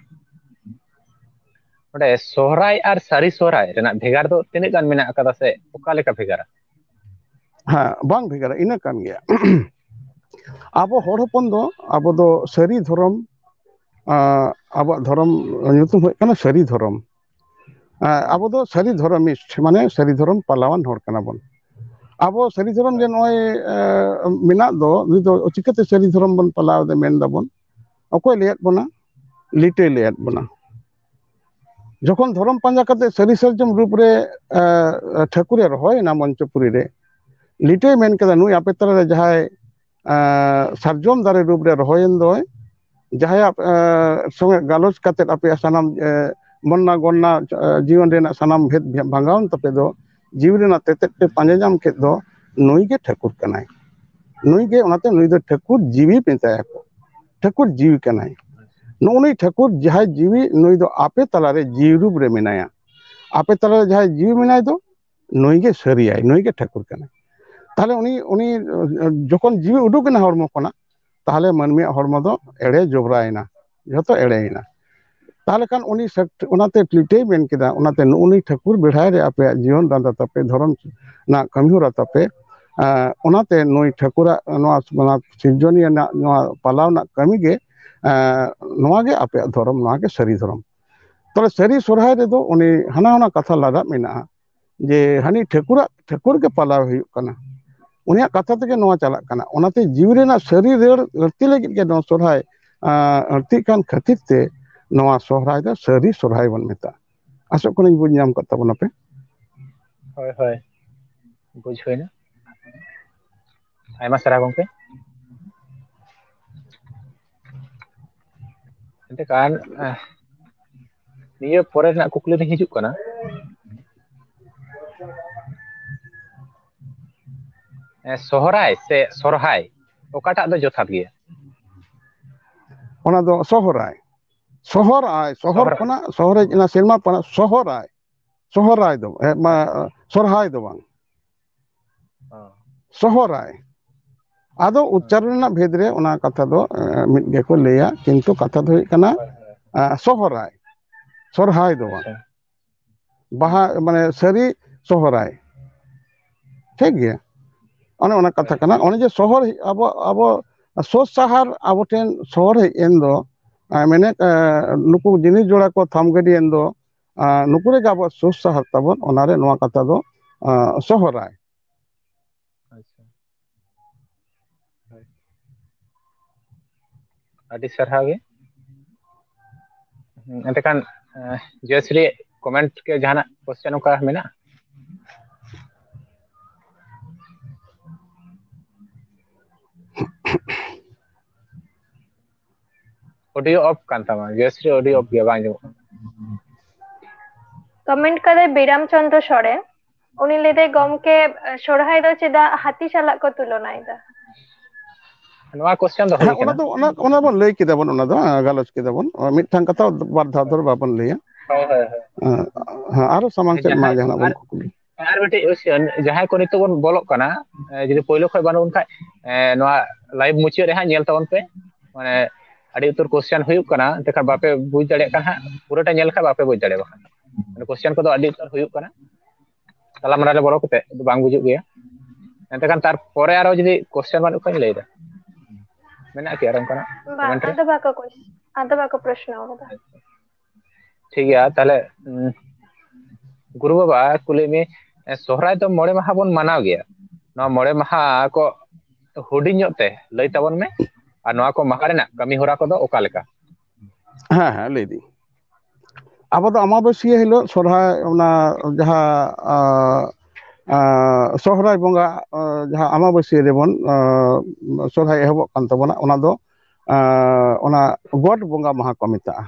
ᱚᱸᱰᱮ ᱥᱚᱦᱨᱟᱭ ᱟᱨ ᱥᱟᱹᱨᱤ ᱥᱚᱦᱨᱟᱭ ᱨᱮᱱᱟᱜ ᱵᱷᱮᱜᱟᱨ ᱫᱚ ᱛᱤᱱᱟᱹᱜ ᱜᱟᱱ ᱢᱮᱱᱟᱜ ᱟᱠᱟᱫᱟ ᱥᱮ ᱚᱠᱟ ᱞᱮᱠᱟ ᱵᱷᱮᱜᱟᱨᱟ? ᱦᱮᱸ, ᱵᱟᱝ ᱵᱷᱮᱜᱟᱨᱟ, ᱤᱱᱟᱹ ᱠᱟᱱ ᱜᱮᱭᱟ᱾ ᱟᱵᱚ ᱦᱚᱲ ᱦᱚᱯᱚᱱ ᱫᱚ, ᱟᱵᱚ ᱫᱚ ᱥᱟᱹᱨᱤ ᱫᱷᱚᱨᱚᱢ, ᱟᱸ, ᱟᱵᱚᱣᱟᱜ ᱫᱷᱚᱨᱚᱢ ᱧᱩᱛᱩᱢ ᱦᱩᱭᱩᱜ ᱠᱟᱱᱟ ᱥᱟᱹᱨᱤ ᱫᱷᱚᱨᱚᱢ᱾ ᱟᱸ, ᱟᱵᱚ ᱫᱚ ᱥᱟᱹᱨᱤ ᱫᱷᱚᱨᱚᱢᱤᱥᱴ, ᱢᱟᱱᱮ ᱥᱟᱹᱨᱤ ᱫᱷᱚᱨᱚᱢ ᱯᱟᱞᱟᱣᱟᱱ ᱦᱚᱲ ᱠᱟᱱᱟ ᱵᱚᱱ᱾ ᱟᱵᱚ ᱥᱟᱹᱨᱤ ᱫᱷᱚᱨᱚᱢ ᱡᱮ ᱱᱚᱜᱼᱚᱭ, ᱟᱸ, ᱢᱮᱱᱟᱜ ᱫᱚ, ᱱᱩᱭ ᱫᱚ ᱪᱤᱠᱟᱹᱛᱮ ᱥᱟᱹᱨᱤ ᱫᱷᱚᱨᱚᱢ ᱵᱚᱱ ᱯᱟᱞᱟᱣ ᱮᱫᱟ ᱢᱮᱱ ᱫᱟᱵᱚᱱ? ᱚᱠᱚᱭ ᱞᱟᱹᱭᱟᱫ ᱵᱚᱱᱟ? ᱞᱤᱴᱟᱹᱭ ᱞᱟᱹᱭᱟᱫ ᱵᱚᱱᱟ᱾ ᱡᱚᱠᱷᱚᱱ ᱫᱷᱚᱨᱚᱢ ᱯᱟᱸᱡᱟ ᱠᱟᱛᱮ ᱥᱟᱹᱨᱤ ᱥᱟᱨᱡᱚᱢ ᱨᱩᱯ ᱨᱮ, ᱟᱸ, ᱴᱷᱟᱹᱠᱩᱨᱮ ᱨᱚᱦᱚᱭᱮᱱᱟ ᱢᱚᱧᱪᱚᱯᱩᱨᱤ ᱨᱮ, ᱞᱤᱴᱟᱹᱭ ᱢᱮᱱ ᱠᱮᱫᱟ, ᱱᱩᱭ ᱟᱯᱮ ᱛᱟᱞᱟᱨᱮ ᱡᱟᱦᱟᱸᱭ, ᱟᱸ, ᱥᱟᱨᱡᱚᱢ ᱫᱟᱨᱮ ᱨᱩᱯ ᱨᱮ ᱨᱚᱦᱚᱭᱮᱱ ᱫᱚᱭ, ᱡᱟᱦᱟᱸᱭᱟᱜ, ᱟᱸ, ᱥᱚᱸᱜᱮ ᱜᱟᱞᱚᱪ ᱠᱟᱛᱮ ᱟᱯᱮᱭᱟᱜ ᱥᱟᱱᱟᱢ, ᱮ, ᱢᱚᱱᱱᱟ ᱜᱚᱱᱱᱟ, ᱟᱸ, ᱡᱤᱭᱚᱱ ᱨᱮᱱᱟᱜ ᱥᱟᱱᱟᱢ ᱵᱷᱮᱫ ᱵᱷᱟᱸᱜᱟᱣᱮᱱ ᱛᱟᱯᱮ ᱫᱚ, ᱡᱤᱣᱤ ᱨᱮᱱᱟᱜ ᱛᱮᱛᱮᱫ ᱯᱮ ᱯᱟᱸᱡᱟ ᱧᱟᱢ ᱠᱮᱫ ᱫᱚ, ᱱᱩᱭ ᱜᱮ ᱴᱷᱟᱹᱠᱩᱨ ᱠᱟᱱᱟᱭ᱾ ᱱᱩᱭ ᱜᱮ, ᱚᱱᱟᱛᱮ ᱱᱩᱭ ᱫᱚ ᱴᱷᱟᱹᱠᱩᱨ ᱡᱤᱣᱤ ᱢᱮᱛᱟᱭᱟᱠᱚ, ᱴᱷᱟᱹᱠᱩᱨ ᱡᱤᱣᱤ ᱠᱟᱱᱟᱭ᱾ ᱱᱩᱜᱼᱩ ᱱᱩᱭ ᱴᱷᱟᱹᱠᱩᱨ ᱡᱟᱦᱟᱸᱭ ᱡᱤᱣᱤ, ᱱᱩᱭ ᱫᱚ ᱟᱯᱮ ᱛᱟᱞᱟᱨᱮ ᱡᱤᱣᱤ ᱨᱩᱯ ᱨᱮ ᱢᱮᱱᱟᱭᱟ᱾ ᱟᱯᱮ ᱛᱟᱞᱟᱨᱮ ᱡᱟᱦᱟᱸᱭ ᱡᱤᱣᱤ ᱢᱮᱱᱟᱭ ᱫᱚ, ᱱᱩᱭ ᱜᱮ ᱥᱟᱹᱨᱤᱭᱟᱭ, ᱱᱩᱭ ᱜᱮ ᱴᱷᱟᱹᱠᱩᱨ ᱠᱟᱱᱟᱭ᱾ ᱛᱟᱦᱞᱮ ᱩᱱᱤ, ᱩᱱᱤ ᱡᱚᱠᱷᱚᱱ ᱡᱤᱣᱤ ᱩᱰᱩᱠ ᱮᱱᱟ ᱦᱚᱲᱢᱚ ᱠᱷᱚᱱᱟᱜ, ᱛᱟᱦᱞᱮ ᱢᱟᱹᱱᱢᱤᱭᱟᱜ ᱦᱚᱲᱢᱚ ᱫᱚ ᱮᱲᱮ ᱡᱚᱵᱽᱨᱟᱭᱮᱱᱟ, ᱡᱷᱚᱛᱚ ᱮᱲᱮᱭᱮᱱᱟ᱾ ᱛᱟᱦᱞᱮ ᱠᱷᱟᱱ ᱩᱱᱤ ᱥᱮᱠ-, ᱚᱱᱟᱛᱮ ᱞᱤᱴᱟᱹᱭ ᱢᱮᱱ ᱠᱮᱫᱟ, ᱚᱱᱟᱛᱮ ᱱᱩᱜᱼᱩ ᱱᱩᱭ ᱴᱷᱟᱹᱠᱩᱨ ᱵᱮᱲᱦᱟᱭ ᱨᱮ ᱟᱯᱮᱭᱟᱜ ᱡᱤᱭᱚᱱ ᱫᱟᱸᱫᱟ ᱛᱟᱯᱮ, ᱫᱷᱚᱨᱚᱢ ᱨᱮᱱᱟᱜ ᱠᱟᱹᱢᱤ ᱦᱚᱨᱟ ᱛᱟᱯᱮ, ᱮᱸ, ᱚᱱᱟᱛᱮ ᱱᱩᱭ ᱴᱷᱟᱹᱠᱩᱨᱟᱜ ᱱᱚᱣᱟ, ᱱᱚᱣᱟ ᱥᱤᱨᱡᱚᱱᱤᱭᱟᱹ ᱨᱮᱱᱟᱜ ᱱᱚᱣᱟ ᱯᱟᱞᱟᱣ ᱨᱮᱱᱟᱜ ᱠᱟᱹᱢᱤ ᱜᱮ, ᱮᱸ, ᱱᱚᱣᱟ ᱜᱮ ᱟᱯᱮᱭᱟᱜ ᱫᱷᱚᱨᱚᱢ, ᱱᱚᱣᱟ ᱜᱮ ᱥᱟᱹᱨᱤ ᱫᱷᱚᱨᱚᱢ᱾ ᱛᱟᱦᱞᱮ ᱥᱟᱹᱨᱤ ᱥᱚᱨᱦᱟᱭ ᱨᱮᱫᱚ ᱩᱱᱤ ᱦᱟᱱᱟ ᱦᱟᱱᱟ ᱠᱟᱛᱷᱟ ᱞᱟᱜᱟᱜ ᱢᱮᱱᱟᱜᱼᱟ, ᱡᱮ ᱦᱟᱹᱱᱤ ᱴᱷᱟᱹᱠᱩᱨᱟᱜ, ᱴᱷᱟᱹᱠᱩᱨ ᱜᱮ ᱯᱟᱞᱟᱣ ᱦᱩᱭᱩᱜ ᱠᱟᱱᱟ᱾ ᱩᱱᱤᱭᱟᱜ ᱠᱟᱛᱷᱟ ᱛᱮᱜᱮ ᱱᱚᱣᱟ ᱪᱟᱞᱟᱜ ᱠᱟᱱᱟ᱾ ᱚᱱᱟᱛᱮ ᱡᱤᱣᱤ ᱨᱮᱱᱟᱜ ᱥᱟᱹᱨᱤ ᱨᱟᱹᱲ ᱟᱹᱲᱛᱤ ᱞᱟᱹᱜᱤᱫ ᱜᱮ ᱱᱚᱣᱟ ᱥᱚᱨᱦᱟᱭ, ᱟᱸ, ᱟᱹᱲᱛᱤᱜ ᱠᱟᱱ ᱠᱷᱟᱹᱛᱤᱨ ᱛᱮ ᱱᱚᱣᱟ ᱥᱚᱨᱦᱟᱭ ᱫᱚ ᱥᱟᱹᱨᱤ ᱥᱚᱨᱦᱟᱭ ᱵᱚᱱ ᱢᱮᱛᱟᱜᱼᱟ᱾ ᱟᱥᱚᱜ ᱠᱟᱹᱱᱟᱹᱧ ᱵᱩᱡᱽ ᱧᱟᱢ ᱠᱟᱜ ᱛᱟᱵᱚᱱᱟᱯᱮ᱾ ᱦᱳᱭ, ᱦᱳᱭ, ᱵᱩᱡᱽ ᱦᱩᱭᱱᱟ᱾ ᱟᱭᱢᱟ ᱥᱟᱨᱦᱟᱣ ᱜᱚᱢᱠᱮ᱾ ᱮᱱᱛᱮ ᱠᱷᱟᱱ, ᱟᱦ, ᱱᱤᱭᱟᱹ ᱯᱚᱨᱮ ᱨᱮᱱᱟᱜ ᱠᱩᱠᱞᱤ ᱨᱮ ᱦᱤᱡᱩᱜ ᱠᱟᱱᱟ, ᱮ, ᱥᱚᱦᱨᱟᱭ ᱥᱮ ᱥᱚᱨᱦᱟᱭ, ᱚᱠᱟᱴᱟᱜ ᱫᱚ ᱡᱚᱛᱷᱟᱛ ᱜᱮᱭᱟ? ᱚᱱᱟ ᱫᱚ ᱥᱚᱦᱨᱟᱭ᱾ ᱥᱚᱦᱚᱨᱟᱭ, ᱥᱚᱦᱚᱨ ᱥᱚᱦᱨᱟᱭ᱾ ᱠᱷᱚᱱᱟᱜ ᱥᱚᱦᱨᱟᱭ, ᱚᱱᱟ ᱥᱮᱨᱢᱟ ᱯᱟᱲᱟᱜ ᱥᱚᱦᱚᱨᱟᱭ᱾ ᱥᱚᱦᱨᱟᱭ ᱫᱚ, ᱮ, ᱢᱟ, ᱟᱪᱪᱷᱟ᱾ ᱥᱚᱨᱦᱟᱭ ᱫᱚ ᱵᱟᱝ᱾ ᱚ᱾ ᱥᱚᱦᱨᱟᱭ᱾ ᱟᱫᱚ ᱦᱩᱸ᱾ ᱩᱪᱪᱟᱨᱚᱱ ᱨᱮᱱᱟᱜ ᱵᱷᱮᱫ ᱨᱮ ᱚᱱᱟ ᱠᱟᱛᱷᱟ ᱫᱚ, ᱮ, ᱢᱤᱫ ᱜᱮᱠᱚ ᱞᱟᱹᱭᱟ, ᱠᱤᱱᱛᱩ ᱠᱟᱛᱷᱟ ᱫᱚ ᱦᱩᱭᱩᱜ ᱠᱟᱱᱟ, ᱦᱳᱭ, ᱦᱳᱭ᱾ ᱮ, ᱥᱚᱦᱨᱟᱭ, ᱥᱚᱨᱦᱟᱭ ᱫᱚ ᱵᱟᱝ᱾ ᱟᱪᱪᱷᱟ᱾ ᱵᱟᱦᱟ, ᱢᱟᱱᱮ ᱥᱟᱹᱨᱤ ᱥᱚᱦᱨᱟᱭ᱾ ᱴᱷᱤᱠ ᱜᱮᱭᱟ? ᱚᱱᱮ ᱚᱱᱟ ᱠᱟᱛᱷᱟ ᱦᱳᱭ᱾ ᱠᱟᱱᱟ᱾ ᱚᱱᱮ ᱡᱮ ᱥᱚᱦᱚᱨ ᱦᱮᱡ, ᱟᱵᱚ, ᱟᱵᱚ ᱥᱩᱨ ᱥᱟᱦᱟᱨ ᱟᱵᱚ ᱴᱷᱮᱱ ᱥᱚᱦᱚᱨ ᱦᱮᱡ ᱮᱱ ᱫᱚ, ᱟ, ᱢᱮᱱᱮᱫ, ᱟ, ᱱᱩᱠᱩ ᱡᱤᱱᱤᱥ ᱡᱚᱲᱟ ᱠᱚ ᱛᱷᱟᱢᱜᱟᱹᱰᱤᱭᱟᱹ ᱮᱱ ᱫᱚ, ᱟ, ᱱᱩᱠᱩ ᱨᱮᱜᱮ ᱟᱵᱚ ᱥᱩᱨ ᱥᱟᱦᱟᱨ ᱛᱟᱵᱚᱱ, ᱚᱱᱟᱨᱮ ᱱᱚᱣᱟ ᱠᱟᱛᱷᱟ ᱫᱚ, ᱟ, ᱥᱚᱦᱚᱨᱟᱭ᱾ ᱟᱪᱪᱷᱟ᱾ ᱦᱳᱭ᱾ ᱟᱹᱰᱤ ᱥᱟᱨᱦᱟᱣ ᱜᱮ᱾ ᱦᱩᱸ, ᱮᱱᱛᱮᱠᱷᱟᱱ, ᱮ, ᱡᱚᱭᱥᱨᱤ, comment ᱠᱮ ᱡᱟᱦᱟᱱᱟᱜ question ᱚᱱᱠᱟ ᱢᱮᱱᱟᱜᱼᱟ? Audio off ᱠᱟᱱ ᱛᱟᱢᱟ, ᱡᱚᱭᱥᱨᱤ, audio off ᱜᱮᱭᱟ, ᱵᱟᱝ ᱟᱸᱡᱚᱢᱚᱜ ᱠᱟᱱᱟ᱾ Comment ᱠᱟᱫᱟᱭ ᱵᱤᱨᱟᱢ ᱪᱚᱸᱫᱽᱨᱚ ᱥᱚᱨᱮᱱ, ᱩᱱᱤ ᱞᱟᱹᱭᱫᱟᱭ, "ᱜᱚᱢᱠᱮ, ᱥᱚᱨᱦᱟᱭ ᱫᱚ ᱪᱮᱫᱟᱜ ᱦᱟᱹᱛᱤ ᱥᱟᱞᱟᱜ ᱠᱚ ᱛᱩᱞᱚᱱᱟᱭᱮᱫᱟ?" ᱱᱚᱣᱟ question ᱫᱚ ᱦᱩᱭ ᱦᱮᱸ, ᱚᱱᱟ ᱠᱟᱱᱟ᱾ ᱫᱚ, ᱚᱱᱟ, ᱚᱱᱟ ᱵᱚᱱ ᱞᱟᱹᱭ ᱠᱮᱫᱟ ᱵᱚᱱ, ᱚᱱᱟ ᱫᱚ, ᱦᱮᱸ, ᱜᱟᱞᱚᱪ ᱠᱮᱫᱟ ᱵᱚᱱ᱾ ᱢᱤᱫᱴᱟᱝ ᱠᱟᱛᱷᱟ ᱵᱟᱨ ᱫᱷᱟᱣ ᱫᱷᱚᱨᱮ ᱵᱟᱵᱚᱱ ᱞᱟᱹᱭᱟ᱾ ᱦᱳᱭ, ᱦᱳᱭ, ᱦᱳᱭ᱾ ᱦᱮᱸ, ᱦᱮᱸ, ᱟᱨᱚ ᱥᱟᱢᱟᱝ ᱥᱮᱫ ᱢᱟ ᱡᱟᱦᱟᱸ, ᱡᱟᱦᱟᱱᱟᱜ ᱵᱚᱱ ᱟᱨ, ᱠᱩᱠᱞᱤ᱾ ᱟᱨ ᱢᱤᱫᱴᱤᱡ question, ᱡᱟᱦᱟᱸᱭ ᱠᱚ ᱱᱤᱛᱚᱜ ᱵᱚᱱ ᱵᱚᱞᱚᱜ ᱠᱟᱱᱟ, ᱮ, ᱡᱩᱫᱤ ᱯᱳᱭᱞᱳ ᱠᱷᱚᱱ ᱵᱟᱹᱱᱩᱜ ᱵᱚᱱ ᱠᱷᱟᱡ, ᱮ, ᱱᱚᱣᱟ live ᱢᱩᱪᱟᱹᱫ ᱨᱮ ᱦᱟᱸᱜ ᱧᱮᱞ ᱛᱟᱵᱚᱱ ᱯᱮ᱾ ᱢᱟᱱᱮ, ᱟᱹᱰᱤ ᱩᱛᱟᱹᱨ question ᱦᱩᱭᱩᱜ ᱠᱟᱱᱟ, ᱮᱱᱛᱮᱠᱷᱟᱱ ᱵᱟᱯᱮ ᱵᱩᱡᱽ ᱫᱟᱲᱮᱭᱟᱜ ᱠᱟᱱ ᱦᱟᱸᱜ, ᱯᱩᱨᱟᱹᱴᱟ ᱧᱮᱞ ᱞᱮᱠᱷᱟᱡ ᱵᱟᱯᱮ ᱵᱩᱡᱽ ᱫᱟᱲᱮᱭᱟᱜᱼᱟ᱾ ᱵᱟᱠᱷᱟᱱ ᱢᱟᱱᱮ, question ᱠᱚᱫᱚ ᱟᱹᱰᱤ ᱩᱛᱟᱹᱨ ᱦᱩᱭᱩᱜ ᱠᱟᱱᱟ᱾ ᱛᱟᱞᱟ ᱢᱟᱞᱟ ᱨᱮ ᱵᱚᱞᱚ ᱠᱟᱛᱮ ᱫᱚ ᱵᱟᱝ ᱵᱩᱡᱩᱜ ᱜᱮᱭᱟ᱾ ᱮᱱᱛᱮᱠᱷᱟᱱ ᱛᱟᱨᱯᱚᱨᱮ ᱟᱨᱚ ᱡᱩᱫᱤ question ᱵᱟᱹᱱᱩᱜ ᱠᱷᱟᱱ ᱞᱟᱹᱭ ᱫᱟ, ᱢᱮᱱᱟᱜ ᱠᱤ ᱟᱨ ᱚᱱᱠᱟᱱᱟᱜ ᱵᱟᱝ, comment ᱨᱮ? ᱟᱫᱚ ᱵᱟᱠᱚ ᱠᱚᱥ-, ᱟᱫᱚ ᱵᱟᱠᱚ ᱯᱨᱚᱥᱱᱚ ᱟᱠᱟᱫᱟ᱾ ᱴᱷᱤᱠ ᱜᱮᱭᱟ, ᱛᱟᱦᱞᱮ, ᱩᱸ, ᱜᱩᱨᱩ ᱵᱟᱵᱟ, ᱠᱩᱞᱤ ᱢᱮ, ᱮ, ᱥᱚᱦᱨᱟᱭ ᱫᱚ ᱢᱚᱬᱮ ᱢᱟᱦᱟ ᱵᱚᱱ ᱢᱟᱱᱟᱣ ᱜᱮᱭᱟ, ᱱᱚᱣᱟ ᱢᱚᱬᱮ ᱢᱟᱦᱟ ᱠᱚ ᱦᱩᱰᱤᱧ ᱧᱚᱜ ᱛᱮ ᱞᱟᱹᱭ ᱛᱟᱵᱚᱱ ᱢᱮ, ᱟᱨ ᱱᱚᱣᱟ ᱠᱚ ᱢᱟᱦᱟ ᱨᱮᱱᱟᱜ ᱠᱟᱹᱢᱤ ᱦᱚᱨᱟ ᱠᱚᱫᱚ ᱚᱠᱟ ᱞᱮᱠᱟ? ᱦᱮᱸ, ᱦᱮᱸ, ᱞᱟᱹᱭ ᱫᱟᱹᱧ᱾ ᱟᱵᱚ ᱫᱚ ᱟᱢᱟᱵᱟᱹᱥᱭᱟᱹ ᱦᱤᱞᱳᱜ ᱥᱚᱨᱦᱟᱭ, ᱚᱱᱟ ᱡᱟᱦᱟᱸ, ᱟ, ᱟ, ᱥᱚᱦᱨᱟᱭ ᱵᱚᱸᱜᱟ, ᱟ, ᱡᱟᱦᱟᱸ ᱟᱢᱟᱵᱟᱹᱥᱭᱟᱹ ᱨᱮᱵᱚᱱ, ᱟ, ᱥᱚᱨᱦᱟᱭ ᱮᱦᱚᱵᱚᱜ ᱠᱟᱱ ᱛᱟᱵᱚᱱᱟ, ᱚᱱᱟ ᱫᱚ, ᱟ, ᱚᱱᱟ ᱜᱚᱴ ᱵᱚᱸᱜᱟ ᱢᱟᱦᱟ ᱠᱚ ᱢᱮᱛᱟᱜᱼᱟ᱾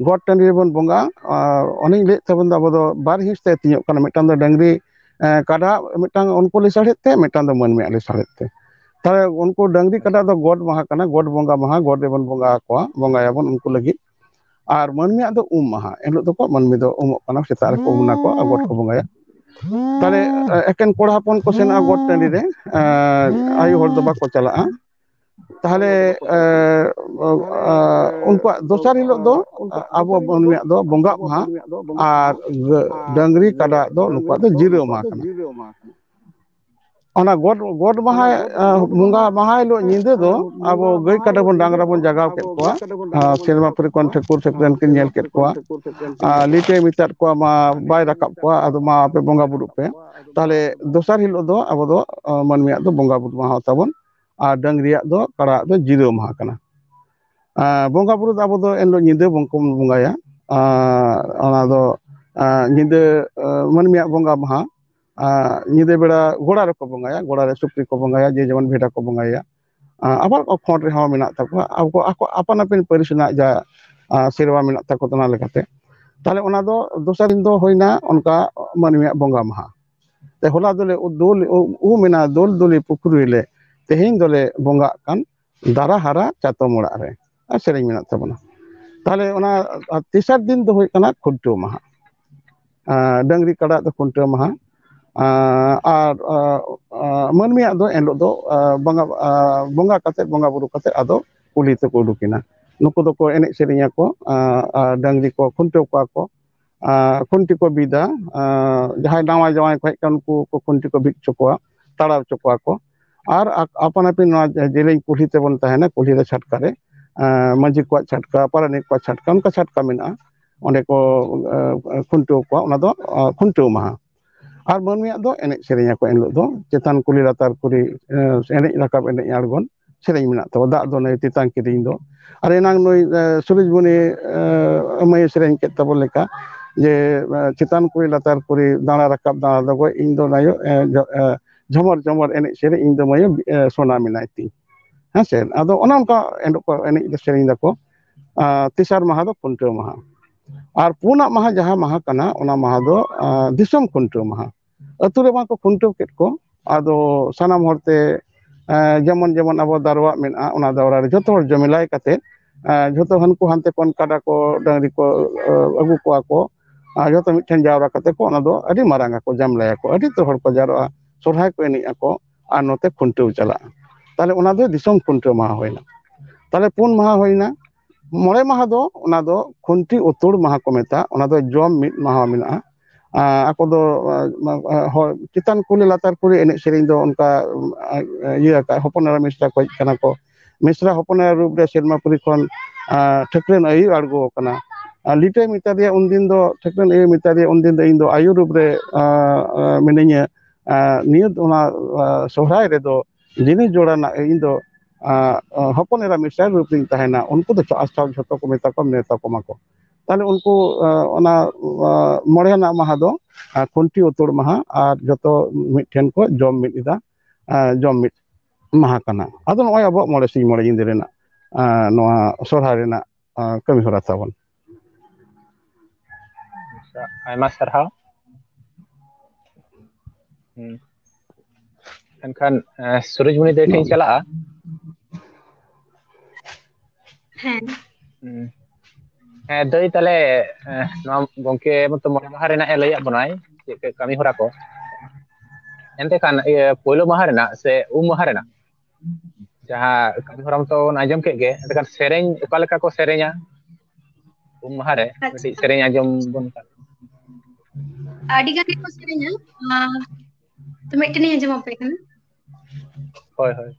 ᱜᱚᱴ ᱴᱟᱺᱰᱤ ᱨᱮᱵᱚᱱ ᱵᱚᱸᱜᱟ᱾ ᱟᱨ ᱚᱱᱮᱧ ᱞᱟᱹᱭᱮᱫ ᱛᱟᱵᱚᱱ ᱫᱚ, ᱟᱵᱚ ᱫᱚ ᱵᱟᱨ ᱦᱤᱸᱥ ᱛᱮ ᱦᱟᱹᱴᱤᱧᱚᱜ ᱠᱟᱱᱟ, ᱢᱤᱫᱴᱟᱝ ᱫᱚ ᱰᱟᱹᱝᱨᱤ, ᱮ, ᱠᱟᱰᱟ, ᱢᱤᱫᱴᱟᱝ ᱩᱱᱠᱩ ᱞᱟᱹᱥᱟᱲᱦᱮᱫ ᱛᱮ, ᱢᱤᱫᱴᱟᱝ ᱫᱚ ᱢᱟᱹᱱᱢᱤᱭᱟᱜ ᱞᱟᱹᱥᱟᱲᱦᱮᱫ ᱛᱮ᱾ ᱛᱟᱦᱞᱮ ᱩᱱᱠᱩ ᱰᱟᱹᱝᱨᱤ ᱠᱟᱰᱟ ᱫᱚ ᱜᱚᱴ ᱢᱟᱦᱟ ᱠᱟᱱᱟ, ᱜᱚᱴ ᱵᱚᱸᱜᱟ ᱢᱟᱦᱟ, ᱜᱚᱴ ᱨᱮᱵᱚᱱ ᱵᱚᱸᱜᱟ ᱟᱠᱚᱣᱟ, ᱵᱚᱸᱜᱟᱭᱟᱵᱚᱱ ᱩᱱᱠᱩ ᱞᱟᱹᱜᱤᱫ᱾ ᱟᱨ ᱢᱟᱹᱱᱢᱤᱭᱟᱜ ᱫᱚ ᱩᱢ ᱢᱟᱦᱟ, ᱮᱱᱦᱤᱞᱳᱜ ᱫᱚᱠᱚ ᱢᱟᱹᱱᱢᱤ ᱫᱚ ᱩᱢᱚᱜ ᱠᱟᱱᱟ, ᱥᱮᱛᱟᱜ ᱨᱮᱠᱚ ᱩᱢ ᱱᱟᱠᱚ ᱟᱨ ᱜᱚᱴ ᱠᱚ ᱵᱚᱸᱜᱟᱭᱟ᱾ ᱛᱟᱦᱞᱮ, ᱮ, ᱮᱠᱮᱱ ᱠᱚᱲᱟ ᱦᱚᱯᱚᱱ ᱠᱚ ᱥᱮᱱᱚᱜᱼᱟ ᱜᱚᱴ ᱴᱟᱺᱰᱤ ᱨᱮ, ᱮ, ᱟᱭᱳ ᱦᱚᱲ ᱫᱚ ᱵᱟᱠᱚ ᱪᱟᱞᱟᱜᱼᱟ᱾ ᱛᱟᱦᱞᱮ, ᱮ, ᱮ, ᱩᱱᱠᱩᱣᱟᱜ ᱫᱚᱥᱟᱨ ᱦᱤᱞᱳᱜ ᱫᱚ, ᱟ-, ᱟᱵᱚ ᱢᱟᱹᱱᱢᱤᱭᱟᱜ ᱫᱚ ᱵᱚᱸᱜᱟ ᱢᱟᱦᱟ, ᱟᱨ ᱜᱟᱹ-, ᱰᱟᱹᱝᱨᱤ ᱠᱟᱰᱟ ᱫᱚ ᱱᱩᱠᱩᱣᱟᱜ ᱫᱚ ᱡᱤᱨᱟᱹᱣ ᱢᱟᱦᱟ ᱠᱟᱱᱟ᱾ ᱚᱱᱟ ᱜᱚᱴ, ᱜᱚᱴ ᱢᱟᱦᱟ, ᱟ, ᱵᱚᱸᱜᱟ ᱢᱟᱦᱟ ᱦᱤᱞᱳᱜ ᱧᱤᱫᱟᱹ ᱫᱚ ᱟᱵᱚ ᱜᱟᱹᱭ ᱠᱟᱰᱟ ᱵᱚᱱ ᱰᱟᱝᱨᱟ ᱵᱚᱱ ᱡᱟᱜᱟᱣ ᱠᱮᱫ ᱠᱚᱣᱟ᱾ ᱟ, ᱥᱮᱨᱢᱟ ᱯᱟᱹᱨᱤ ᱠᱷᱚᱱ ᱴᱷᱟᱹᱠᱩᱨ ᱴᱷᱟᱹᱠᱨᱟᱹᱱ ᱠᱤᱱ ᱧᱮᱞ ᱠᱮᱫ ᱠᱚᱣᱟ᱾ ᱟ, ᱞᱤᱴᱟᱹᱭ ᱢᱮᱛᱟᱫ ᱠᱚᱣᱟ, "ᱢᱟ ᱵᱟᱭ ᱨᱟᱠᱟᱵ ᱠᱚᱣᱟ, ᱟᱫᱚ ᱢᱟ ᱟᱯᱮ ᱵᱚᱸᱜᱟ ᱵᱩᱨᱩᱜ ᱯᱮ᱾" ᱛᱟᱦᱞᱮ ᱫᱚᱥᱟᱨ ᱦᱤᱞᱳᱜ ᱫᱚ ᱟᱵᱚ ᱫᱚ, ᱟ, ᱢᱟᱹᱱᱢᱤᱭᱟᱜ ᱫᱚ ᱵᱚᱸᱜᱟ ᱵᱩᱨᱩ ᱢᱟᱦᱟ ᱛᱟᱵᱚᱱ, ᱟᱨ ᱰᱟᱹᱝᱨᱤᱭᱟᱜ ᱫᱚ, ᱠᱟᱲᱟᱣᱟᱜ ᱫᱚ ᱡᱤᱨᱟᱹᱣ ᱢᱟᱦᱟ ᱠᱟᱱᱟ᱾ ᱟ, ᱵᱚᱸᱜᱟ ᱵᱩᱨᱩ ᱫᱚ ᱟᱵᱚ ᱫᱚ ᱮᱱᱦᱤᱞᱳᱜ ᱧᱤᱫᱟᱹ ᱵᱚᱱ ᱠᱚ ᱵᱚᱸᱜᱟᱭᱟ᱾ ᱟ, ᱚᱱᱟ ᱫᱚ, ᱟ, ᱧᱤᱫᱟᱹ, ᱟ, ᱢᱟᱹᱱᱢᱤᱭᱟᱜ ᱵᱚᱸᱜᱟ ᱢᱟᱦᱟ᱾ ᱟ, ᱧᱤᱫᱟᱹ ᱵᱮᱲᱟ ᱜᱚᱲᱟ ᱨᱮᱠᱚ ᱵᱚᱸᱜᱟᱭᱟ, ᱜᱚᱲᱟ ᱨᱮ ᱥᱩᱠᱨᱤ ᱠᱚ ᱵᱚᱸᱜᱟᱭᱟ, ᱡᱮ ᱡᱮᱢᱚᱱ ᱵᱷᱮᱰᱟ ᱠᱚ ᱵᱚᱸᱜᱟᱭᱟ᱾ ᱟ, ᱟᱵᱟᱨ ᱠᱷᱚᱸᱰ ᱨᱮᱦᱚᱸ ᱢᱮᱱᱟᱜ ᱛᱟᱠᱚᱣᱟ, ᱟᱠᱚ, ᱟᱠᱚ ᱟᱯᱟᱱ ᱟᱹᱯᱤᱱ ᱯᱟᱹᱨᱤᱥ ᱨᱮᱱᱟᱜ ᱡᱟ, ᱟ, ᱥᱮᱨᱣᱟ ᱢᱮᱱᱟᱜ ᱛᱟᱠᱚ, ᱚᱱᱟ ᱞᱮᱠᱟᱛᱮ᱾ ᱛᱟᱦᱞᱮ ᱚᱱᱟ ᱫᱚ ᱫᱚᱥᱟᱨ ᱫᱤᱱ ᱫᱚ ᱦᱩᱭᱱᱟ ᱚᱱᱠᱟ ᱢᱟᱹᱱᱢᱤᱭᱟᱜ ᱵᱚᱸᱜᱟ ᱢᱟᱦᱟ᱾ ᱛᱮ ᱦᱚᱞᱟ ᱫᱚᱞᱮ ᱩ-, ᱫᱩᱞ, ᱩ-, ᱩᱢ ᱮᱱᱟ ᱫᱩᱞ ᱫᱩᱞᱤ ᱯᱩᱠᱷᱨᱤ ᱨᱮ, ᱛᱮᱦᱮᱧ ᱫᱚᱞᱮ ᱵᱚᱸᱜᱟᱜ ᱠᱟᱱ ᱫᱟᱨᱟ ᱦᱟᱨᱟ ᱪᱟᱛᱚᱢ ᱚᱲᱟᱜ ᱨᱮ, ᱟᱨ ᱥᱮᱨᱮᱧ ᱢᱮᱱᱟᱜ ᱛᱟᱵᱚᱱᱟ᱾ ᱛᱟᱦᱞᱮ ᱚᱱᱟ, ᱟᱨ ᱛᱮᱥᱟᱨ ᱫᱤᱱ ᱫᱚ ᱦᱩᱭᱩᱜ ᱠᱟᱱᱟ ᱠᱷᱩᱱᱴᱟᱹᱣ ᱢᱟᱦᱟ᱾ ᱟᱨ ᱰᱟᱹᱝᱨᱤ ᱠᱟᱰᱟ ᱫᱚ ᱠᱷᱩᱱᱴᱟᱹᱣ ᱢᱟᱦᱟ᱾ ᱟᱨ, ᱟᱨ, ᱟᱨ, ᱟᱨ ᱢᱟᱹᱱᱢᱤᱭᱟᱜ ᱫᱚ ᱮᱱᱦᱤᱞᱳᱜ ᱫᱚ, ᱟᱨ ᱵᱚᱸᱜᱟ, ᱟᱨ ᱵᱚᱸᱜᱟ ᱠᱟᱛᱮᱫ, ᱵᱚᱸᱜᱟ ᱵᱩᱨᱩ ᱠᱟᱛᱮᱫ ᱟᱫᱚ ᱠᱩᱞᱦᱤ ᱛᱮᱠᱚ ᱩᱰᱩᱠᱮᱱᱟ᱾ ᱱᱩᱠᱩ ᱫᱚᱠᱚ ᱮᱱᱮᱡ ᱥᱮᱨᱮᱧ ᱟᱠᱚ, ᱟᱨ, ᱟᱨ ᱰᱟᱹᱝᱨᱤ ᱠᱚ ᱠᱷᱩᱱᱴᱟᱹᱣ ᱠᱚᱣᱟ ᱠᱚ᱾ ᱟᱨ ᱠᱷᱩᱱᱴᱤ ᱠᱚ ᱵᱤᱫᱟ᱾ ᱟᱨ ᱡᱟᱦᱟᱸᱭ ᱱᱟᱣᱟ ᱡᱟᱶᱟᱭ ᱠᱚ ᱦᱮᱡ ᱠᱟᱱ, ᱩᱱᱠᱩ ᱠᱚ ᱠᱷᱩᱱᱴᱤ ᱠᱚ ᱵᱤᱫ ᱦᱚᱪᱚ ᱠᱚᱣᱟ, ᱛᱟᱲᱟᱣ ᱦᱚᱪᱚ ᱠᱚᱣᱟ ᱠᱚ᱾ ᱟᱨ ᱟ-, ᱟᱯᱟᱱ ᱟᱹᱯᱤᱱ ᱱᱚᱣᱟ ᱡᱮ-, ᱡᱮᱞᱮᱧ ᱠᱩᱞᱦᱤ ᱛᱮᱵᱚᱱ ᱛᱟᱦᱮᱱᱟ, ᱠᱩᱞᱦᱤ ᱨᱮ ᱪᱷᱟᱴᱠᱟ ᱨᱮ, ᱟᱨ ᱢᱟᱹᱡᱷᱤ ᱠᱚᱣᱟᱜ ᱪᱷᱟᱴᱠᱟ, ᱯᱟᱨᱟᱱᱤᱠ ᱠᱚᱣᱟᱜ ᱪᱷᱟᱴᱠᱟ, ᱚᱱᱠᱟ ᱪᱷᱟᱴᱠᱟ ᱢᱮᱱᱟᱜᱼᱟ, ᱚᱸᱰᱮ ᱠᱚ, ᱟᱨ, ᱠᱷᱩᱱᱴᱟᱹᱣ ᱠᱚᱣᱟ᱾ ᱚᱱᱟ ᱫᱚ, ᱟᱨ ᱠᱷᱩᱱᱴᱟᱹᱣ ᱢᱟᱦᱟ᱾ ᱟᱨ ᱢᱟᱹᱱᱢᱤᱭᱟᱜ ᱫᱚ ᱮᱱᱮᱡ ᱥᱮᱨᱮᱧ ᱟᱠᱚ ᱮᱱᱦᱤᱞᱳᱜ ᱫᱚ, ᱪᱮᱛᱟᱱ ᱠᱩᱞᱦᱤ ᱞᱟᱛᱟᱨ ᱠᱩᱞᱦᱤ, ᱮ, ᱮᱱᱮᱡ ᱨᱟᱠᱟᱵ ᱮᱱᱮᱡ ᱟᱬᱜᱚᱱ ᱥᱮᱨᱮᱧ ᱢᱮᱱᱟᱜ ᱛᱟᱵᱚ, ᱫᱟᱜ ᱫᱚ ᱱᱟᱹᱭ ᱛᱮᱛᱟᱝ ᱠᱤᱫᱤᱧ ᱫᱚ᱾ ᱟᱨ ᱮᱱᱟᱝ ᱱᱩᱭ, ᱮ, ᱥᱩᱨᱩᱡᱽᱢᱩᱱᱤ, ᱮ, ᱢᱟᱹᱭᱮ ᱥᱮᱨᱮᱧ ᱠᱮᱫ ᱛᱟᱵᱚ ᱞᱮᱠᱟ ᱡᱮ, ᱮ, ᱪᱮᱛᱟᱱ ᱠᱩᱞᱦᱤ ᱞᱟᱛᱟᱨ ᱠᱩᱞᱦᱤ, ᱫᱟᱬᱟ ᱨᱟᱠᱟᱵ ᱫᱟᱬᱟ ᱫᱚᱜᱚᱡ, ᱤᱧ ᱫᱚ ᱱᱟᱭᱚ, ᱮ, ᱡᱷᱚ-, ᱮ, ᱡᱷᱚᱢᱚᱨ ᱡᱷᱚᱢᱚᱨ ᱮᱱᱮᱡ ᱥᱮᱨᱮᱧ, ᱤᱧ ᱫᱚ ᱢᱟᱹᱭᱚ, ᱮ, ᱥᱚᱱᱟ ᱢᱮᱱᱟᱭ ᱛᱤᱧ᱾ ᱦᱮᱸ ᱥᱮ? ᱟᱫᱚ ᱚᱱᱮ ᱚᱱᱠᱟ ᱮᱱᱦᱤᱞᱳᱜ ᱠᱚ ᱮᱱᱮᱡ ᱥᱮᱨᱮᱧ ᱫᱟᱠᱚ᱾ ᱟ, ᱛᱮᱥᱟᱨ ᱢᱟᱦᱟ ᱫᱚ ᱠᱷᱩᱱᱴᱟᱹᱣ ᱢᱟᱦᱟ᱾ ᱟᱨ ᱯᱩᱱᱟᱜ ᱢᱟᱦᱟ ᱡᱟᱦᱟᱸ ᱢᱟᱦᱟ ᱠᱟᱱᱟ, ᱚᱱᱟ ᱢᱟᱦᱟ ᱫᱚ, ᱟ, ᱫᱤᱥᱚᱢ ᱠᱷᱩᱱᱴᱟᱹᱣ ᱢᱟᱦᱟ᱾ ᱟᱹᱛᱩ ᱨᱮᱢᱟ ᱠᱚ ᱠᱷᱩᱱᱴᱟᱹᱣ ᱠᱮᱫ ᱠᱚ, ᱟᱫᱚ ᱥᱟᱱᱟᱢ ᱦᱚᱲᱛᱮ, ᱮ, ᱡᱮᱢᱚᱱ ᱡᱮᱢᱚᱱ ᱟᱵᱚ ᱫᱟᱨᱣᱟᱜ ᱢᱮᱱᱟᱜᱼᱟ, ᱚᱱᱟ ᱫᱟᱣᱨᱟ ᱨᱮ ᱡᱷᱚᱛᱚ ᱦᱚᱲ ᱡᱚᱢᱮᱞᱟᱭ ᱠᱟᱛᱮ, ᱮ, ᱡᱷᱚᱛᱚ ᱦᱟᱹᱱᱠᱩ ᱦᱟᱱᱛᱮ ᱠᱷᱚᱱ ᱠᱟᱰᱟ ᱠᱚ, ᱰᱟᱹᱝᱨᱤ ᱠᱚ, ᱮ, ᱟᱹᱜᱩ ᱠᱚᱣᱟ ᱠᱚ, ᱟᱨ ᱡᱷᱚᱛᱚ ᱢᱤᱫᱴᱷᱮᱱ ᱡᱟᱣᱨᱟ ᱠᱟᱛᱮ ᱠᱚ ᱚᱱᱟ ᱫᱚ ᱟᱹᱰᱤ ᱢᱟᱨᱟᱝ ᱟᱠᱚ, ᱡᱟᱢᱞᱟᱭᱟᱠᱚ, ᱟᱹᱰᱤ ᱩᱛᱟᱹᱨ ᱦᱚᱲ ᱠᱚ ᱡᱟᱣᱨᱟᱜᱼᱟ, ᱥᱚᱨᱦᱟᱭ ᱠᱚ ᱮᱱᱮᱡ ᱟᱠᱚ, ᱟᱨ ᱱᱚᱛᱮ ᱠᱷᱩᱱᱴᱟᱹᱣ ᱪᱟᱞᱟᱜᱼᱟ᱾ ᱛᱟᱦᱞᱮ ᱚᱱᱟ ᱫᱚ ᱫᱤᱥᱚᱢ ᱠᱷᱩᱱᱴᱟᱹᱣ ᱢᱟᱦᱟ ᱦᱩᱭᱱᱟ᱾ ᱛᱟᱦᱞᱮ ᱯᱩᱱ ᱢᱟᱦᱟ ᱦᱩᱭᱱᱟ᱾ ᱢᱚᱬᱮ ᱢᱟᱦᱟ ᱫᱚ ᱚᱱᱟ ᱫᱚ ᱠᱷᱩᱱᱴᱤ ᱩᱛᱩᱲ ᱢᱟᱦᱟ ᱠᱚ ᱢᱮᱛᱟᱜᱼᱟ, ᱚᱱᱟ ᱫᱚ ᱡᱚᱢ ᱢᱤᱫ ᱢᱟᱦᱟ ᱢᱮᱱᱟᱜᱼᱟ᱾ ᱟ, ᱟᱠᱚ ᱫᱚ, ᱟ, ᱟ, ᱦᱚᱲ ᱪᱮᱛᱟᱱ ᱠᱩᱞᱦᱤ ᱞᱟᱛᱟᱨ ᱠᱩᱞᱦᱤ ᱮᱱᱮᱡ ᱥᱮᱨᱮᱧ ᱫᱚ ᱚᱱᱠᱟ, ᱟ, ᱤᱭᱟᱹ ᱟᱠᱟᱫ, ᱦᱚᱯᱚᱱ ᱮᱨᱟ ᱢᱤᱥᱨᱟ ᱠᱚ ᱦᱮᱡ ᱠᱟᱱᱟ ᱠᱚ᱾ ᱢᱤᱥᱨᱟ ᱦᱚᱯᱚᱱ ᱮᱨᱟ ᱨᱩᱯ ᱨᱮ ᱥᱮᱨᱢᱟᱯᱩᱨᱤ ᱠᱷᱚᱱ, ᱟ, ᱴᱷᱟᱹᱠᱨᱟᱹᱱ ᱟᱹᱭᱩ ᱟᱬᱜᱚ ᱟᱠᱟᱱᱟ᱾ ᱟ, ᱞᱤᱴᱟᱹᱭ ᱢᱮᱛᱟ ᱫᱮᱭᱟ ᱩᱱᱫᱤᱱ ᱫᱚ, ᱴᱷᱟᱹᱠᱨᱟᱹᱱ ᱟᱹᱭᱩ ᱢᱮᱛᱟ ᱫᱮᱭᱟ ᱩᱱᱫᱤᱱ ᱫᱚ, "ᱤᱧ ᱫᱚ ᱟᱭᱳ ᱨᱩᱯ ᱨᱮ, ᱟ, ᱟ, ᱢᱤᱱᱟᱹᱧᱟ, ᱟ, ᱱᱤᱭᱟᱹ ᱚᱱᱟ, ᱟ, ᱥᱚᱦᱨᱟᱭ ᱨᱮᱫᱚ ᱡᱤᱱᱤᱥ ᱡᱚᱲᱟ ᱨᱮᱱᱟᱜ ᱤᱧ ᱫᱚ, ᱟ, ᱟ, ᱦᱚᱯᱚᱱ ᱮᱨᱟ ᱢᱤᱥᱨᱟ ᱨᱩᱯ ᱨᱤᱧ ᱛᱟᱦᱮᱱᱟ", ᱩᱱᱠᱩ ᱫᱚ ᱪᱷᱚ ᱟᱥ ᱴᱷᱟᱶ ᱡᱷᱚᱛᱚ ᱠᱚ ᱢᱮᱛᱟ ᱠᱚᱣᱟ, ᱱᱮᱣᱛᱟ ᱠᱚᱢᱟ ᱠᱚ᱾ ᱛᱟᱦᱞᱮ ᱩᱱᱠᱩ, ᱟ, ᱚᱱᱟ, ᱟ, ᱢᱚᱬᱮ ᱟᱱᱟᱜ ᱢᱟᱦᱟ ᱫᱚ, ᱟ, ᱠᱷᱩᱱᱴᱤ ᱩᱛᱩᱲ ᱢᱟᱦᱟ ᱟᱨ ᱡᱷᱚᱛᱚ ᱢᱤᱫ ᱴᱷᱮᱱ ᱠᱚ ᱡᱚᱢ ᱢᱤᱫ ᱮᱫᱟ, ᱟ, ᱡᱚᱢ ᱢᱤᱫ ᱢᱟᱦᱟ ᱠᱟᱱᱟ᱾ ᱟᱫᱚ ᱱᱚᱜᱼᱚᱭ ᱟᱵᱚᱣᱟᱜ ᱢᱚᱬᱮ ᱥᱤᱧ ᱢᱚᱬᱮ ᱧᱤᱫᱟᱹ ᱨᱮᱱᱟᱜ, ᱟ, ᱱᱚᱣᱟ ᱥᱚᱦᱨᱟᱭ ᱨᱮᱱᱟᱜ, ᱟ, ᱠᱟᱹᱢᱤ ᱦᱚᱨᱟ ᱛᱟᱵᱚᱱ᱾ ᱟᱪᱪᱷᱟ, ᱟᱭᱢᱟ ᱥᱟᱨᱦᱟᱣ᱾ ᱦᱩᱸ᱾ ᱮᱱᱠᱷᱟᱱ, ᱮ, ᱥᱩᱨᱩᱡᱽᱢᱩᱱᱤ ᱫᱟᱹᱭ ᱴᱷᱮᱱ ᱤᱧ ᱪᱟᱞᱟᱜᱼᱟ᱾ ᱦᱮᱸ᱾ ᱦᱩᱸ᱾ ᱦᱮᱸ, ᱫᱟᱹᱭ, ᱛᱟᱦᱞᱮ, ᱮ, ᱱᱚᱣᱟ ᱜᱚᱝᱠᱮ ᱢᱚᱛᱚ ᱢᱚᱬᱮ ᱢᱟᱦᱟ ᱨᱮᱱᱟᱜ ᱮ ᱞᱟᱹᱭᱟᱫ ᱵᱚᱱᱟᱭ, ᱪᱮᱫ ᱪᱮᱫ ᱠᱟᱹᱢᱤ ᱦᱚᱨᱟ ᱠᱚ᱾ ᱮᱱᱛᱮ ᱠᱷᱟᱱ, ᱤᱭᱟᱹ, ᱯᱳᱭᱞᱳ ᱢᱟᱦᱟ ᱨᱮᱱᱟᱜ ᱥᱮ ᱩᱢ ᱢᱟᱦᱟ ᱨᱮᱱᱟᱜ ᱡᱟᱦᱟᱸ ᱠᱟᱹᱢᱤ ᱦᱚᱨᱟ ᱢᱚᱛᱚ ᱵᱚᱱ ᱟᱸᱡᱚᱢ ᱠᱮᱫ ᱜᱮ, ᱮᱱᱛᱮ ᱠᱷᱟᱱ ᱥᱮᱨᱮᱧ ᱚᱠᱟ ᱞᱮᱠᱟ ᱠᱚ ᱥᱮᱨᱮᱧᱟ ᱩᱢ ᱢᱟᱦᱟ ᱨᱮ? ᱟᱪᱪᱷᱟ᱾ ᱢᱤᱫᱴᱤᱡ ᱥᱮᱨᱮᱧ ᱟᱸᱡᱚᱢ ᱵᱚᱱ᱾ ᱟᱹᱰᱤ ᱜᱟᱱ ᱜᱮᱠᱚ ᱥᱮᱨᱮᱧᱟ, ᱟᱸ, ᱛᱚ ᱢᱤᱫᱴᱮᱱ ᱤᱧ ᱟᱸᱡᱚᱢ ᱟᱯᱮ ᱠᱟᱱᱟ᱾ ᱦᱳᱭ, ᱦᱳᱭ᱾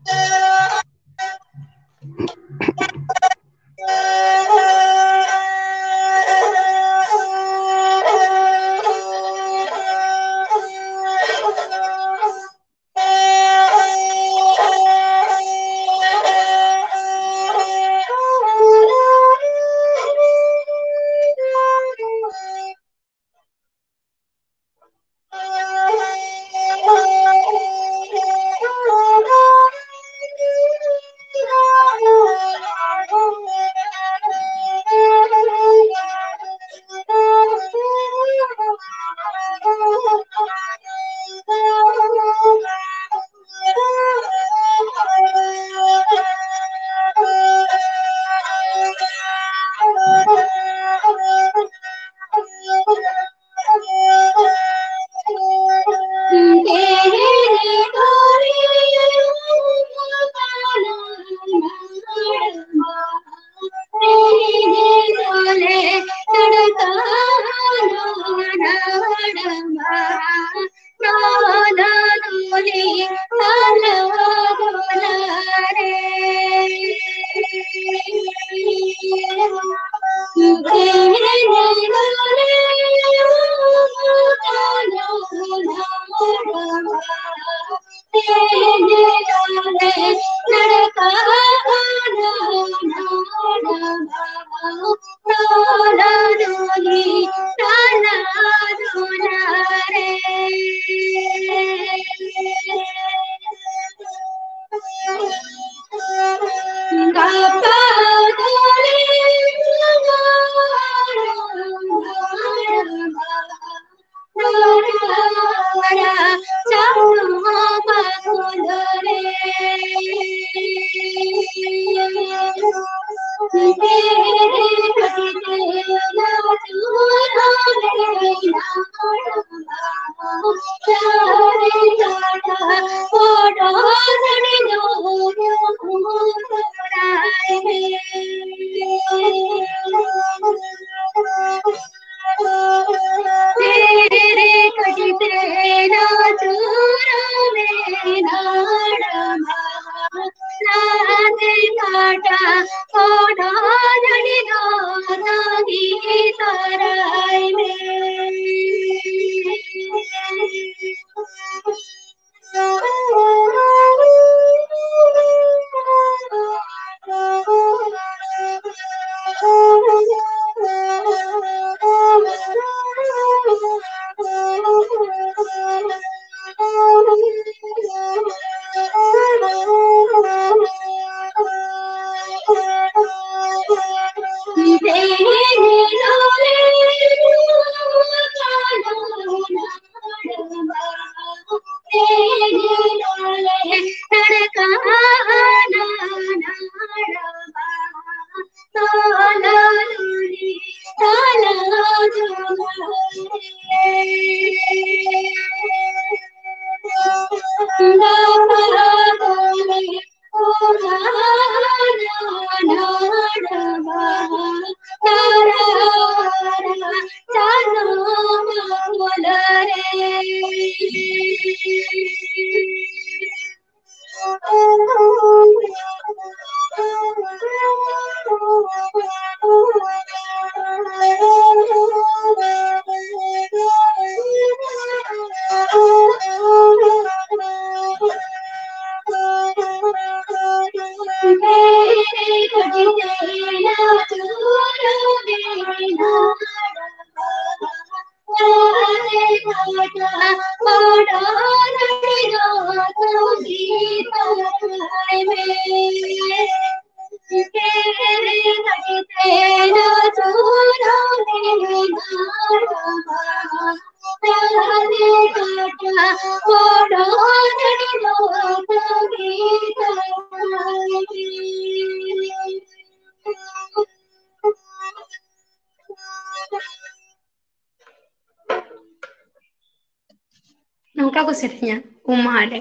ᱱᱚᱝᱠᱟ ᱠᱚ ᱥᱮᱨᱮᱧᱟ ᱩᱢ ᱢᱟᱦᱟ ᱨᱮ᱾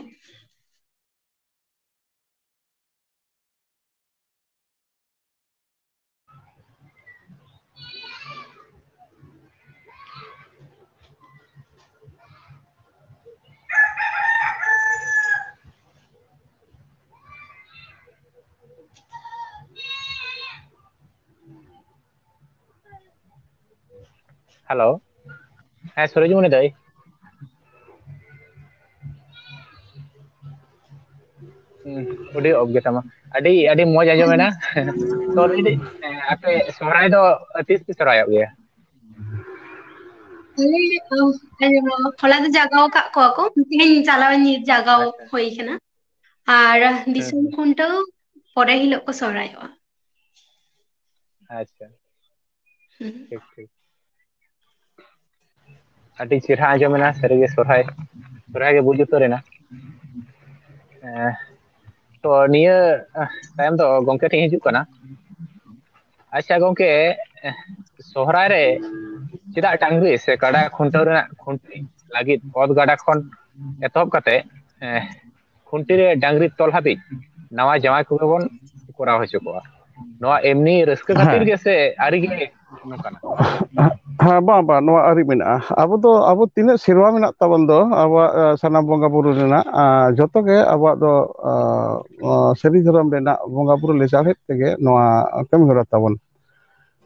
ᱦᱮᱞᱳ, ᱦᱮᱸ ᱥᱩᱨᱚᱡᱽᱢᱩᱱᱤ ᱫᱟᱹᱭ᱾ ᱦᱩᱸ, ᱟᱹᱰᱤ ᱚᱯᱷ ᱜᱮᱛᱟᱢᱟ᱾ ᱟᱹᱰᱤ, ᱟᱹᱰᱤ ᱢᱚᱡᱽ ᱟᱸᱡᱚᱢᱮᱱᱟ᱾ ᱛᱚ, ᱞᱟᱹᱭᱫᱟᱹᱧ, ᱟᱯᱮ ᱥᱚᱦᱨᱟᱭ ᱫᱚ ᱛᱤᱥ ᱯᱮ ᱥᱚᱦᱨᱟᱭᱚᱜ ᱜᱮᱭᱟ? ᱟᱞᱮ, ᱚ, ᱦᱚᱞᱟ ᱫᱚ ᱡᱟᱜᱟᱣ ᱟᱠᱟᱫ ᱠᱚᱣᱟ ᱠᱚ, ᱛᱮᱦᱮᱧ ᱪᱟᱞᱟᱣ ᱧᱤᱨ ᱡᱟᱜᱟᱣ ᱟᱪᱪᱷᱟ᱾ ᱦᱩᱭ ᱠᱟᱱᱟ᱾ ᱟᱨ ᱦᱩᱸ, ᱫᱤᱥᱚᱢ ᱦᱩᱸ᱾ ᱠᱷᱩᱱᱴᱟᱹᱣ ᱯᱚᱨᱮ ᱦᱤᱞᱳᱜ ᱠᱚ ᱥᱚᱦᱨᱟᱭᱚᱜᱼᱟ᱾ ᱟᱪᱪᱷᱟ, ᱦᱩᱸ᱾ ᱴᱷᱤᱠ, ᱴᱷᱤᱠ᱾ ᱟᱹᱰᱤ ᱪᱮᱦᱨᱟ ᱟᱸᱡᱚᱢᱮᱱᱟ ᱥᱟᱹᱨᱤᱜᱮ ᱥᱚᱨᱦᱟᱭ, ᱥᱚᱨᱦᱟᱭ ᱜᱮ ᱵᱩᱡᱽ ᱩᱛᱟᱹᱨᱮᱱᱟ᱾ ᱮᱸ, ᱛᱚ ᱱᱤᱭᱟᱹ, ᱮᱸ, ᱛᱟᱭᱚᱢ ᱫᱚ ᱜᱚᱢᱠᱮ ᱴᱷᱮᱱ ᱦᱤᱡᱩᱜ ᱠᱟᱱᱟ᱾ ᱟᱪᱪᱷᱟ ᱜᱚᱢᱠᱮ, ᱮᱸ, ᱥᱚᱦᱨᱟᱭ ᱨᱮ ᱪᱮᱫᱟᱜ ᱰᱟᱝᱨᱤ ᱥᱮ ᱠᱟᱰᱟ ᱠᱷᱩᱱᱴᱟᱹᱣ ᱨᱮᱱᱟᱜ ᱠᱷᱩᱱᱴᱤ ᱞᱟᱹᱜᱤᱫ ᱚᱛ ᱜᱟᱰᱟ ᱠᱷᱚᱱ ᱮᱛᱚᱦᱚᱵ ᱠᱟᱛᱮ, ᱮᱸ, ᱠᱷᱩᱱᱴᱤ ᱨᱮ ᱰᱟᱝᱨᱤ ᱛᱚᱞ ᱦᱟᱹᱵᱤᱡ ᱱᱟᱣᱟ ᱡᱟᱶᱟᱭ ᱠᱚᱜᱮ ᱵᱚᱱ ᱠᱚᱨᱟᱣ ᱦᱚᱪᱚ ᱠᱚᱣᱟ? ᱱᱚᱣᱟ ᱮᱢᱱᱤ ᱨᱟᱹᱥᱠᱟᱹ ᱠᱷᱟᱹᱛᱤᱨ ᱦᱮᱸ᱾ ᱜᱮ ᱥᱮ ᱟᱹᱨᱤ ᱜᱮ ᱱᱚᱝᱠᱟᱱᱟ? ᱦᱮᱸ, ᱵᱟᱝ, ᱵᱟᱝ, ᱱᱚᱣᱟ ᱟᱹᱨᱤ ᱢᱮᱱᱟᱜᱼᱟ᱾ ᱟᱵᱚ ᱫᱚ, ᱟᱵᱚ ᱛᱤᱱᱟᱹᱜ ᱥᱮᱨᱣᱟ ᱢᱮᱱᱟᱜ ᱛᱟᱵᱚᱱ ᱫᱚ, ᱟᱵᱚᱣᱟᱜ, ᱟ, ᱥᱟᱱᱟᱢ ᱵᱚᱸᱜᱟ ᱵᱩᱨᱩ ᱨᱮᱱᱟᱜ, ᱟ, ᱡᱚᱛᱚ ᱜᱮ ᱟᱵᱚᱣᱟᱜ ᱫᱚ, ᱟ, ᱟ, ᱥᱟᱹᱨᱤ ᱫᱷᱚᱨᱚᱢ ᱨᱮᱱᱟᱜ ᱵᱚᱸᱜᱟ ᱵᱩᱨᱩ ᱞᱮᱥᱟᱲᱦᱮᱫ ᱛᱮᱜᱮ ᱱᱚᱣᱟ ᱠᱟᱹᱢᱤ ᱦᱚᱨᱟ ᱛᱟᱵᱚᱱ᱾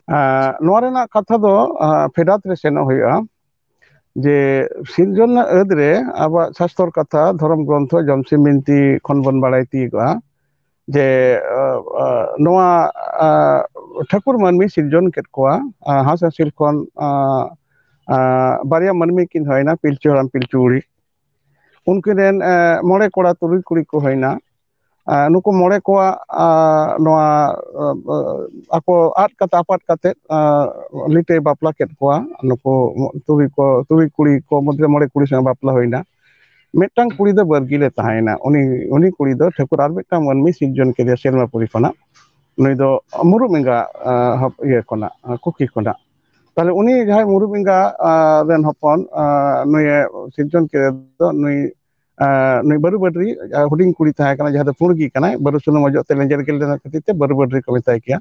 ᱟ, ᱱᱚᱣᱟ ᱨᱮᱱᱟᱜ ᱠᱟᱛᱷᱟ ᱫᱚ, ᱟ, ᱯᱷᱮᱰᱟᱛ ᱨᱮ ᱥᱮᱱᱚᱜ ᱦᱩᱭᱩᱜᱼᱟ᱾ ᱡᱮ ᱥᱤᱨᱡᱚᱱ ᱨᱮᱱᱟᱜ ᱟᱹᱫ ᱨᱮ ᱟᱵᱚᱣᱟᱜ ᱥᱟᱥᱛᱚᱨ ᱠᱟᱛᱷᱟ, ᱫᱷᱚᱨᱚᱢ ᱜᱨᱚᱱᱛᱷᱚ, ᱡᱚᱢᱥᱤᱢ ᱵᱤᱱᱛᱤ ᱠᱷᱚᱱ ᱵᱚᱱ ᱵᱟᱲᱟᱭ ᱛᱤᱭᱳᱜᱚᱜᱼᱟ ᱡᱮ, ᱟ, ᱟ, ᱱᱚᱣᱟ, ᱟ, ᱴᱷᱟᱹᱠᱩᱨ ᱢᱟᱹᱱᱢᱤ ᱥᱤᱨᱡᱚᱱ ᱠᱮᱫ ᱠᱚᱣᱟ, ᱟ, ᱦᱟᱸᱥ ᱦᱟᱸᱥᱤᱞ ᱠᱷᱚᱱ, ᱟ, ᱟ, ᱵᱟᱨᱭᱟ ᱢᱟᱹᱱᱢᱤ ᱠᱤᱱ ᱦᱩᱭᱱᱟ, ᱯᱤᱞᱪᱩ ᱦᱟᱲᱟᱢ, ᱯᱤᱞᱪᱩ ᱵᱩᱲᱦᱤ᱾ ᱩᱱᱠᱤᱱ ᱨᱮᱱ ᱮ, ᱢᱚᱬᱮ ᱠᱚᱲᱟ ᱛᱩᱨᱩᱭ ᱠᱩᱲᱤ ᱠᱚ ᱦᱩᱭᱱᱟ᱾ ᱮ, ᱱᱩᱠᱩ ᱢᱚᱬᱮ ᱠᱚᱣᱟᱜ ᱟ, ᱱᱚᱣᱟ ᱟ, ᱟ, ᱟᱠᱚ ᱟᱫ ᱠᱟᱛᱮ ᱟᱯᱟᱫ ᱠᱟᱛᱮ ᱟ, ᱞᱤᱴᱟᱹᱭ ᱵᱟᱯᱞᱟ ᱠᱮᱫ ᱠᱚᱣᱟ᱾ ᱱᱩᱠᱩ ᱛᱩᱨᱩᱭ ᱠᱚ ᱛᱩᱨᱩᱭ ᱠᱩᱲᱤ ᱠᱚ ᱢᱚᱫᱽᱫᱷᱮ ᱢᱚᱬᱮ ᱠᱩᱲᱤ ᱥᱟᱶ ᱵᱟᱯᱞᱟ ᱦᱩᱭᱱᱟ᱾ ᱢᱤᱫᱴᱟᱝ ᱠᱩᱲᱤ ᱫᱚ ᱵᱟᱹᱨᱜᱤ ᱞᱮ ᱛᱟᱦᱮᱸᱭᱮᱱᱟ᱾ ᱩᱱᱤ ᱩᱱᱤ ᱠᱩᱲᱤ ᱫᱚ ᱴᱷᱟᱹᱠᱩᱨ ᱟᱨ ᱢᱤᱫᱴᱟᱝ ᱢᱟᱹᱱᱢᱤ ᱥᱤᱨᱡᱚᱱ ᱠᱮᱫᱮᱭᱟ ᱥᱮᱨᱢᱟᱯᱩᱨᱤ ᱠᱷᱚᱱᱟᱜ᱾ ᱱᱩᱭ ᱫᱚ ᱢᱩᱨᱩᱢ ᱮᱸᱜᱟ ᱟ, ᱦᱚᱯ- ᱤᱭᱟᱹ ᱠᱷᱚᱱᱟᱜ ᱟ, ᱠᱩᱠᱤ ᱠᱷᱚᱱᱟᱜ᱾ ᱛᱟᱦᱞᱮ ᱩᱱᱤ ᱡᱟᱦᱟᱸᱭ ᱢᱩᱨᱩᱢ ᱮᱸᱜᱟ ᱟ, ᱨᱮᱱ ᱦᱚᱯᱚᱱ ᱟ, ᱱᱩᱭᱮ ᱥᱤᱨᱡᱚᱱ ᱠᱮᱫᱮ ᱫᱚ ᱱᱩᱭ ᱟ, ᱱᱩᱭ ᱵᱟᱹᱨᱩ ᱵᱟᱹᱴᱨᱤ ᱟ, ᱦᱩᱰᱤᱧ ᱠᱩᱲᱤ ᱛᱟᱦᱮᱸ ᱠᱟᱱᱟ, ᱡᱟᱦᱟᱸ ᱫᱚ ᱯᱩᱲᱜᱤ ᱠᱟᱱᱟᱭ, ᱵᱟᱹᱨᱩ ᱥᱩᱱᱩᱢ ᱚᱡᱚᱜ ᱛᱮ ᱞᱮᱸᱡᱮᱨ ᱜᱮᱞ ᱞᱮᱱᱟ ᱠᱷᱟᱹᱛᱤᱨ ᱛᱮ ᱵᱟᱹᱨᱩ ᱵᱟᱹᱴᱨᱤ ᱠᱚ ᱢᱮᱛᱟᱭ ᱠᱮᱭᱟ᱾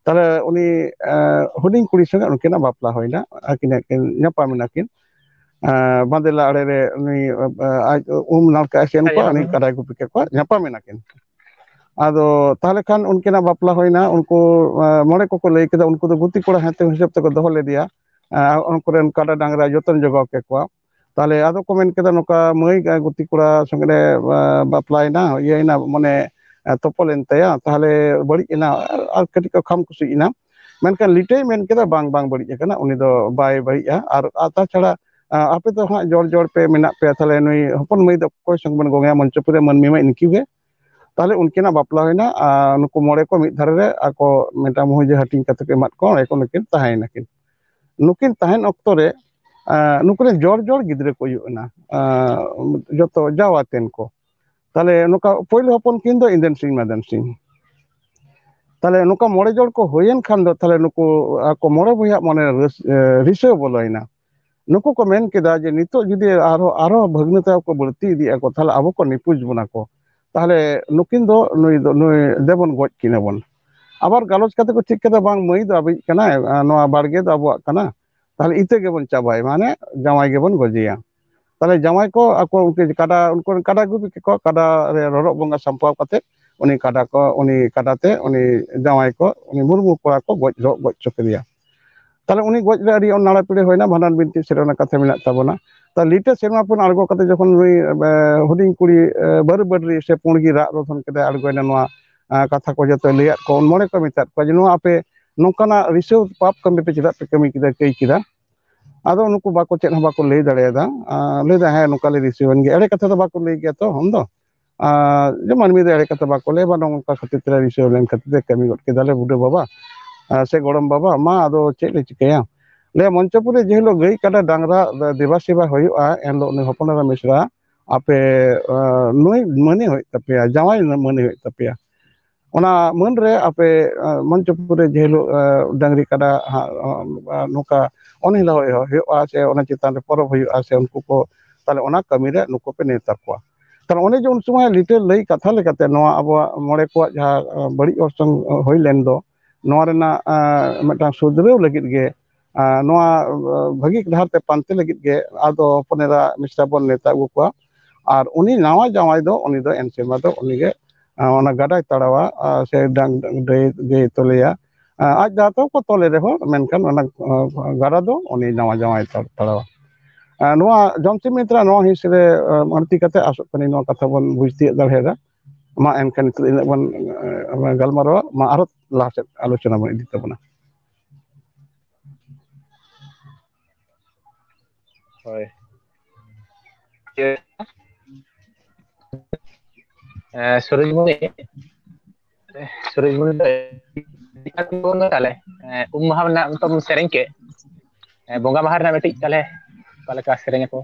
ᱛᱟᱦᱞᱮ ᱩᱱᱤ ᱟ, ᱦᱩᱰᱤᱧ ᱠᱩᱲᱤ ᱥᱚᱸᱜᱮ ᱩᱱᱠᱤᱱᱟᱜ ᱵᱟᱯᱞᱟ ᱦᱩᱭᱱᱟ᱾ ᱟᱹᱠᱤᱱ ᱟᱹᱠᱤᱱ ᱧᱟᱯᱟᱢ ᱮᱱᱟ ᱠᱤᱱ᱾ ᱟ, ᱵᱟᱸᱫᱮᱞᱟ ᱟᱲᱮ ᱨᱮ ᱩᱱᱤ ᱟ, ᱟᱡ ᱩᱢ ᱱᱟᱲᱠᱟ ᱮᱥᱮᱱ ᱠᱚᱣᱟ, ᱩᱱᱤ ᱠᱟᱰᱟᱭ ᱜᱩᱯᱤ ᱠᱮᱫ ᱠᱚᱣᱟ, ᱧᱟᱯᱟᱢ ᱮᱱᱟ ᱠᱤᱱ᱾ ᱟᱫᱚ ᱛᱟᱦᱞᱮ ᱠᱷᱟᱱ ᱩᱱᱠᱤᱱᱟᱜ ᱵᱟᱯᱞᱟ ᱦᱩᱭᱱᱟ᱾ ᱩᱱᱠᱩ ᱟ, ᱢᱚᱬᱮ ᱠᱚᱠᱚ ᱞᱟᱹᱭ ᱠᱮᱫᱟ, ᱩᱱᱠᱩ ᱫᱚ ᱜᱩᱛᱤ ᱠᱚᱲᱟ ᱦᱮᱸ ᱛᱮ ᱦᱤᱥᱟᱹᱵ ᱛᱮᱠᱚ ᱫᱚᱦᱚ ᱞᱮᱫᱮᱭᱟ᱾ ᱟ, ᱩᱱᱠᱩ ᱨᱮᱱ ᱠᱟᱰᱟ ᱰᱟᱝᱨᱟ ᱡᱚᱛᱚᱱ ᱡᱚᱜᱟᱣ ᱠᱮᱫ ᱠᱚᱣᱟ᱾ ᱛᱟᱦᱞᱮ ᱟᱫᱚ ᱠᱚ ᱢᱮᱱ ᱠᱮᱫᱟ, ᱱᱚᱝᱠᱟ ᱢᱟᱹᱭ ᱜᱩᱛᱤ ᱠᱚᱲᱟ ᱥᱚᱸᱜᱮ ᱨᱮ ᱟ, ᱵᱟᱯᱞᱟᱭᱮᱱᱟ, ᱤᱭᱟᱹᱭᱮᱱᱟ, ᱢᱟᱱᱮ ᱟ, ᱛᱚᱯᱚᱞ ᱮᱱ ᱛᱟᱭᱟ, ᱛᱟᱦᱞᱮ ᱵᱟᱹᱲᱤᱡ ᱮᱱᱟ, ᱟᱨ ᱠᱟᱹᱴᱤᱡ ᱠᱚ ᱠᱷᱟᱢ ᱠᱩᱥᱤ ᱮᱱᱟ᱾ ᱢᱮᱱᱠᱷᱟᱱ ᱞᱤᱴᱟᱹᱭ ᱢᱮᱱ ᱠᱮᱫᱟ, ᱵᱟᱝ ᱵᱟᱝ ᱵᱟᱹᱲᱤᱡ ᱟᱠᱟᱱᱟ, ᱩᱱᱤ ᱫᱚ ᱵᱟᱭ ᱵᱟᱹᱲᱤᱡᱼᱟ᱾ ᱟᱨ ᱟᱨ ᱛᱟᱪᱷᱟᱲᱟ ᱟ, ᱟᱯᱮ ᱫᱚ ᱦᱟᱸᱜ ᱡᱚᱲ ᱡᱚᱲ ᱯᱮ ᱢᱮᱱᱟᱜ ᱯᱮᱭᱟ, ᱛᱟᱦᱞᱮ ᱱᱩᱭ ᱦᱚᱯᱚᱱ ᱢᱟᱹᱭ ᱫᱚ ᱚᱠᱚᱭ ᱥᱚᱸᱜᱮ ᱵᱚᱱ ᱜᱚᱝᱮᱭᱟ? ᱢᱚᱧᱪᱚᱯᱩᱨᱤ ᱨᱮ ᱢᱟᱹᱱᱢᱤ ᱢᱟ ᱤᱱᱠᱤ ᱜᱮ᱾ ᱛᱟᱦᱞᱮ ᱩᱱᱠᱤᱱᱟᱜ ᱵᱟᱯᱞᱟ ᱦᱩᱭᱱᱟ᱾ ᱟᱨ ᱱᱩᱠᱩ ᱢᱚᱬᱮ ᱠᱚ ᱢᱤᱫ ᱫᱷᱟᱨᱮ ᱨᱮ ᱟᱠᱚ ᱢᱤᱫᱴᱟᱝ ᱢᱩᱦᱩᱡᱟᱹ ᱦᱟᱹᱴᱤᱧ ᱠᱟᱛᱮ ᱠᱚ ᱮᱢᱟᱫ ᱠᱚᱣᱟ, ᱚᱸᱰᱮ ᱠᱚ ᱱᱩᱠᱤᱱ ᱛᱟᱦᱮᱸᱭᱮᱱᱟ ᱠᱤᱱ᱾ ᱱᱩᱠᱤᱱ ᱛᱟᱦᱮᱱ ᱚᱠᱛᱚ ᱨᱮ ᱟ, ᱱᱩᱠᱩ ᱨᱮᱱ ᱡᱚᱲ ᱡᱚᱲ ᱜᱤᱫᱽᱨᱟᱹ ᱠᱚ ᱦᱩᱭᱩᱜ ᱮᱱᱟ᱾ ᱟ, ᱡᱚᱛᱚ ᱡᱟᱣᱟᱛᱮᱱ ᱠᱚ᱾ ᱛᱟᱦᱞᱮ ᱱᱚᱝᱠᱟ ᱯᱳᱭᱞᱳ ᱦᱚᱯᱚᱱ ᱠᱤᱱ ᱫᱚ ᱤᱱᱫᱮᱱ ᱥᱤᱝ ᱢᱟᱫᱮᱱ ᱥᱤᱝ᱾ ᱛᱟᱦᱞᱮ ᱱᱚᱝᱠᱟ ᱢᱚᱬᱮ ᱡᱚᱲ ᱠᱚ ᱦᱩᱭᱮᱱ ᱠᱷᱟᱱ ᱫᱚ ᱛᱟᱦᱞᱮ ᱱᱩᱠᱩ ᱟᱠᱚ ᱢᱚᱬᱮ ᱵᱚᱭᱦᱟ ᱢᱚᱱᱮ ᱨᱟᱹᱥ-, ᱮ, ᱨᱤᱥᱟᱹ ᱵᱚᱞᱚᱭᱮᱱᱟ᱾ ᱱᱩᱠᱩ ᱠᱚ ᱢᱮᱱ ᱠᱮᱫᱟ ᱡᱮ ᱱᱤᱛᱚᱜ ᱡᱩᱫᱤ ᱟᱨᱦᱚᱸ, ᱟᱨᱦᱚᱸ ᱵᱷᱟᱹᱜᱽᱱᱟᱹ ᱛᱟᱠᱚ ᱠᱚ ᱵᱟᱹᱲᱛᱤ ᱤᱫᱤᱜ ᱟᱠᱚ, ᱛᱟᱦᱞᱮ ᱟᱵᱚ ᱠᱚ ᱱᱤᱯᱩᱡ ᱵᱚᱱᱟ ᱠᱚ᱾ ᱛᱟᱦᱞᱮ ᱱᱩᱠᱤᱱ ᱫᱚ ᱱᱩᱭ ᱫᱚ, ᱱᱩᱭ ᱫᱮᱵᱚᱱ ᱜᱚᱡ ᱠᱤᱱᱟ ᱵᱚᱱ᱾ ᱟᱵᱟᱨ ᱜᱟᱞᱚᱪ ᱠᱟᱛᱮ ᱠᱚ ᱴᱷᱤᱠ ᱠᱮᱫᱟ, ᱵᱟᱝ, ᱢᱟᱹᱭ ᱫᱚ ᱟᱵᱤᱡ ᱠᱟᱱᱟᱭ, ᱟ, ᱱᱚᱣᱟ ᱵᱟᱲᱜᱮ ᱫᱚ ᱟᱵᱚᱣᱟᱜ ᱠᱟᱱᱟ, ᱛᱟᱦᱞᱮ ᱤᱛᱟᱹ ᱜᱮᱵᱚᱱ ᱪᱟᱵᱟᱭ, ᱢᱟᱱᱮ ᱡᱟᱶᱟᱭ ᱜᱮᱵᱚᱱ ᱜᱚᱡᱮᱭᱟ᱾ ᱛᱟᱦᱞᱮ ᱡᱟᱶᱟᱭ ᱠᱚ ᱟᱠᱚ ᱩᱱᱠᱤᱱ ᱠᱟᱰᱟ, ᱩᱱᱠᱩ ᱨᱮᱱ ᱠᱟᱰᱟ ᱜᱩᱯᱤ ᱠᱚ, ᱠᱟᱰᱟ ᱨᱮ ᱨᱚᱨᱚᱜ ᱵᱚᱸᱜᱟ ᱥᱟᱢᱯᱟᱣ ᱠᱟᱛᱮ ᱩᱱᱤ ᱠᱟᱰᱟ ᱠᱚ, ᱩᱱᱤ ᱠᱟᱰᱟ ᱛᱮ ᱩᱱᱤ ᱡᱟᱶᱟᱭ ᱠᱚ, ᱩᱱᱤ ᱢᱩᱨᱢᱩ ᱠᱚᱲᱟ ᱠᱚ ᱜᱚᱡ ᱨᱚ-, ᱜᱚᱡ ᱦᱚᱪᱚ ᱠᱮᱫᱮᱭᱟ᱾ ᱛᱟᱦᱞᱮ ᱩᱱᱤ ᱜᱚᱡ ᱨᱮ ᱟᱹᱰᱤ ᱚᱱᱟᱲᱟ ᱯᱤᱲᱟᱹ ᱦᱩᱭᱱᱟ, ᱵᱷᱟᱸᱰᱟᱱ ᱵᱤᱱᱛᱤ ᱥᱮᱨᱮᱧ ᱨᱮᱱᱟᱜ ᱠᱟᱛᱷᱟ ᱢᱮᱱᱟᱜ ᱛᱟᱵᱚᱱᱟ᱾ ᱛᱟᱦᱞᱮ ᱞᱤᱴᱟᱹ ᱥᱮᱨᱢᱟ ᱯᱩᱱ ᱟᱬᱜᱚ ᱠᱟᱛᱮ ᱡᱚᱠᱷᱚᱱ ᱱᱩᱭ, ᱮ, ᱦᱩᱰᱤᱧ ᱠᱩᱲᱤ, ᱮ, ᱵᱟᱹᱨᱩ ᱵᱟᱹᱴᱨᱤ ᱥᱮ ᱯᱩᱸᱲᱜᱤ ᱨᱟᱜ ᱨᱚᱫᱷᱚᱱ ᱠᱮᱫᱟᱭ, ᱟᱬᱜᱚᱭᱮᱱᱟ ᱱᱚᱣᱟ, ᱮ, ᱠᱟᱛᱷᱟ ᱠᱚ ᱡᱚᱛᱚᱭ ᱞᱟᱹᱭᱟᱫ ᱠᱚᱣᱟ, ᱩᱱ ᱢᱚᱬᱮ ᱠᱚ ᱢᱮᱛᱟᱫ ᱠᱚᱣᱟ ᱡᱮ, ᱱᱚᱣᱟ ᱟᱯᱮ ᱱᱚᱝᱠᱟᱱᱟᱜ ᱨᱤᱥᱟᱹᱣ ᱯᱟᱯ ᱠᱟᱹᱢᱤ ᱯᱮ ᱪᱮᱫᱟᱜ ᱯᱮ ᱠᱟᱹᱢᱤ ᱠᱮᱫᱟ, ᱠᱟᱹᱭ ᱠᱮᱫᱟ? ᱟᱫᱚ ᱱᱩᱠᱩ ᱵᱟᱠᱚ, ᱪᱮᱫ ᱦᱚᱸ ᱵᱟᱠᱚ ᱞᱟᱹᱭ ᱫᱟᱲᱮᱭᱟᱫᱟ᱾ ᱟᱨ ᱞᱟᱹᱭ ᱫᱟ, "ᱦᱮᱸ, ᱱᱚᱝᱠᱟ ᱞᱮ receive ᱮᱱ ᱜᱮᱭᱟ", ᱮᱲᱮ ᱠᱟᱛᱷᱟ ᱫᱚ ᱵᱟᱠᱚ ᱞᱟᱹᱭ ᱜᱮᱭᱟ ᱛᱚ ᱩᱱᱫᱚ᱾ ᱟᱨ ᱡᱮ ᱢᱟᱹᱱᱢᱤ ᱫᱚ ᱮᱲᱮ ᱠᱟᱛᱷᱟ ᱵᱟᱠᱚ ᱞᱟᱹᱭᱟ, ᱵᱟ ᱱᱚᱝᱠᱟ ᱠᱷᱟᱹᱛᱤᱨ ᱛᱮ receive ᱞᱮᱱ ᱠᱷᱟᱹᱛᱤᱨ ᱛᱮ ᱠᱟᱹᱢᱤ ᱜᱚᱫ ᱠᱮᱫᱟᱞᱮ ᱵᱩᱰᱷᱟᱹ ᱵᱟᱵᱟ, ᱟᱨ ᱥᱮ ᱜᱚᱲᱚᱢ ᱵᱟᱵᱟ, ᱢᱟ ᱟᱫᱚ ᱪᱮᱫ ᱞᱮ ᱪᱤᱠᱟᱹᱭᱟ? ᱞᱟᱹᱭᱟ, ᱢᱚᱧᱪᱚᱯᱩᱨ ᱨᱮ ᱡᱮ ᱦᱤᱞᱳᱜ ᱜᱟᱹᱭ ᱠᱟᱰᱟ ᱰᱟᱝᱨᱟ ᱫᱮᱵᱟ ᱥᱮᱵᱟ ᱦᱩᱭᱩᱜᱼᱟ, ᱮᱱ ᱦᱤᱞᱳᱜ ᱩᱱᱤ ᱦᱚᱯᱚᱱ ᱮᱨᱟ ᱢᱤᱥᱨᱟ ᱟᱯᱮ, ᱟᱸ, ᱱᱩᱭ ᱢᱟᱹᱱᱤ ᱦᱩᱭᱩᱜ ᱛᱟᱯᱮᱭᱟ, ᱡᱟᱶᱟᱭ ᱢᱟᱹᱱᱤ ᱦᱩᱭᱩᱜ ᱛᱟᱯᱮᱭᱟ᱾ ᱚᱱᱟ ᱢᱟᱹᱱ ᱨᱮ ᱟᱯᱮ, ᱟᱸ, ᱢᱚᱧᱪᱚᱯᱩᱨ ᱨᱮ ᱡᱮ ᱦᱤᱞᱳᱜ, ᱟᱸ, ᱰᱟᱝᱨᱤ ᱠᱟᱰᱟ ᱦᱟᱸᱜ, ᱟᱸ, ᱱᱚᱝᱠᱟ ᱚᱱᱦᱤᱞᱟ ᱦᱩᱭᱩᱜᱼᱟ ᱥᱮ ᱚᱱᱟ ᱪᱮᱛᱟᱱ ᱨᱮ ᱯᱚᱨᱚᱵᱽ ᱦᱩᱭᱩᱜᱼᱟ ᱥᱮ ᱩᱱᱠᱩ ᱠᱚ, ᱛᱟᱦᱞᱮ ᱚᱱᱟ ᱠᱟᱹᱢᱤ ᱨᱮ ᱱᱩᱠᱩ ᱯᱮ ᱱᱮᱣᱛᱟ ᱠᱚᱣᱟ᱾ ᱛᱟᱦᱞᱮ ᱚᱱᱮ ᱡᱮ ᱩᱱ ᱥᱚᱢᱚᱭ ᱞᱤᱴᱟᱹ ᱞᱟᱹᱭ ᱠᱟᱛᱷᱟ ᱞᱮᱠᱟᱛᱮ ᱱᱚᱣᱟ ᱟᱵᱚᱣᱟᱜ ᱢᱚᱬᱮ ᱠᱚᱣᱟᱜ ᱡᱟᱦᱟᱸ, ᱟᱸ, ᱵᱟᱹᱲᱤᱡ ᱚᱨᱥᱚᱝ, ᱟᱸ, ᱦᱩᱭ ᱞᱮᱱ ᱫᱚ, ᱱᱚᱣᱟ ᱨᱮᱱᱟᱜ, ᱟᱸ, ᱢᱤᱫᱴᱟᱝ ᱥᱩᱫᱷᱨᱟᱹᱣ ᱞᱟᱹᱜᱤᱫ ᱜᱮ, ᱟᱸ, ᱱᱚᱣᱟ, ᱟᱸ, ᱵᱷᱟᱹᱜᱤ ᱰᱟᱦᱟᱨ ᱛᱮ ᱯᱟᱱᱛᱮ ᱞᱟᱹᱜᱤᱫ ᱜᱮ ᱟᱫᱚ ᱦᱚᱯᱚᱱ ᱮᱨᱟ ᱢᱤᱥᱨᱟ ᱵᱚᱱ ᱱᱮᱣᱛᱟ ᱟᱹᱜᱩ ᱠᱚᱣᱟ᱾ ᱟᱨ ᱩᱱᱤ ᱱᱟᱣᱟ ᱡᱟᱶᱟᱭ ᱫᱚ, ᱩᱱᱤ ᱫᱚ ᱮᱱ ᱥᱮᱨᱢᱟ ᱫᱚ ᱩᱱᱤ ᱜᱮ, ᱟᱸ, ᱚᱱᱟ ᱜᱟᱰᱟᱭ ᱛᱟᱲᱟᱣᱟ, ᱟᱸ, ᱥᱮ ᱰᱟᱝ-, ᱜᱟᱹᱭ, ᱜᱟᱹᱭ ᱛᱚᱞᱮᱭᱟ᱾ ᱟᱸ, ᱟᱡ ᱫᱟᱫᱟ ᱛᱟᱠᱚ ᱠᱚ ᱛᱚᱞᱮ ᱨᱮᱦᱚᱸ, ᱢᱮᱱᱠᱷᱟᱱ ᱚᱱᱟ, ᱟᱸ, ᱜᱟᱰᱟ ᱫᱚ ᱩᱱᱤ ᱱᱟᱣᱟ ᱡᱟᱶᱟᱭ ᱛᱟᱲ-, ᱛᱟᱲᱟᱣᱟ᱾ ᱟᱸ, ᱱᱚᱣᱟ ᱡᱚᱢᱥᱤᱢ ᱢᱤᱛᱨᱟ ᱱᱚᱣᱟ ᱦᱤᱸᱥ ᱨᱮ, ᱟᱸ, ᱟᱹᱲᱛᱤ ᱠᱟᱛᱮ ᱟᱥᱚᱜ ᱠᱟᱹᱱᱟᱹᱧ ᱱᱚᱣᱟ ᱠᱟᱛᱷᱟ ᱵᱚᱱ ᱵᱩᱡᱽ ᱛᱤᱭᱳᱜ ᱫᱟᱲᱮᱭᱟᱫᱟ᱾ ᱢᱟ ᱮᱱᱠᱷᱟᱱ ᱱᱤᱛᱚᱜ ᱤᱱᱟᱹᱜ ᱵᱚᱱ, ᱟᱸ, ᱜᱟᱞᱢᱟᱨᱟᱣᱟ, ᱢᱟ ᱟᱨᱚ ᱞᱟᱦᱟ ᱥᱮᱫ ᱟᱞᱳᱪᱚᱱᱟ ᱵᱚᱱ ᱤᱫᱤ ᱛᱟᱵᱚᱱᱟ᱾ ᱦᱳᱭ᱾ ᱮ, ᱥᱩᱨᱩᱡᱽ ᱢᱩᱱᱤ, ᱥᱩᱨᱩᱡᱽ ᱢᱩᱱᱤ ᱫᱚ ᱛᱟᱦᱞᱮ, ᱮ, ᱩᱢ ᱢᱟᱦᱟ ᱨᱮᱱᱟᱜ ᱱᱤᱛᱚᱜ ᱮᱢ ᱥᱮᱨᱮᱧ ᱠᱮᱫ, ᱮ, ᱵᱚᱸᱜᱟ ᱢᱟᱦᱟ ᱨᱮᱱᱟᱜ ᱢᱤᱫᱴᱤᱡ ᱛᱟᱦᱞᱮ ᱚᱠᱟ ᱞᱮᱠᱟ ᱥᱮᱨᱮᱧ ᱟᱠᱚ?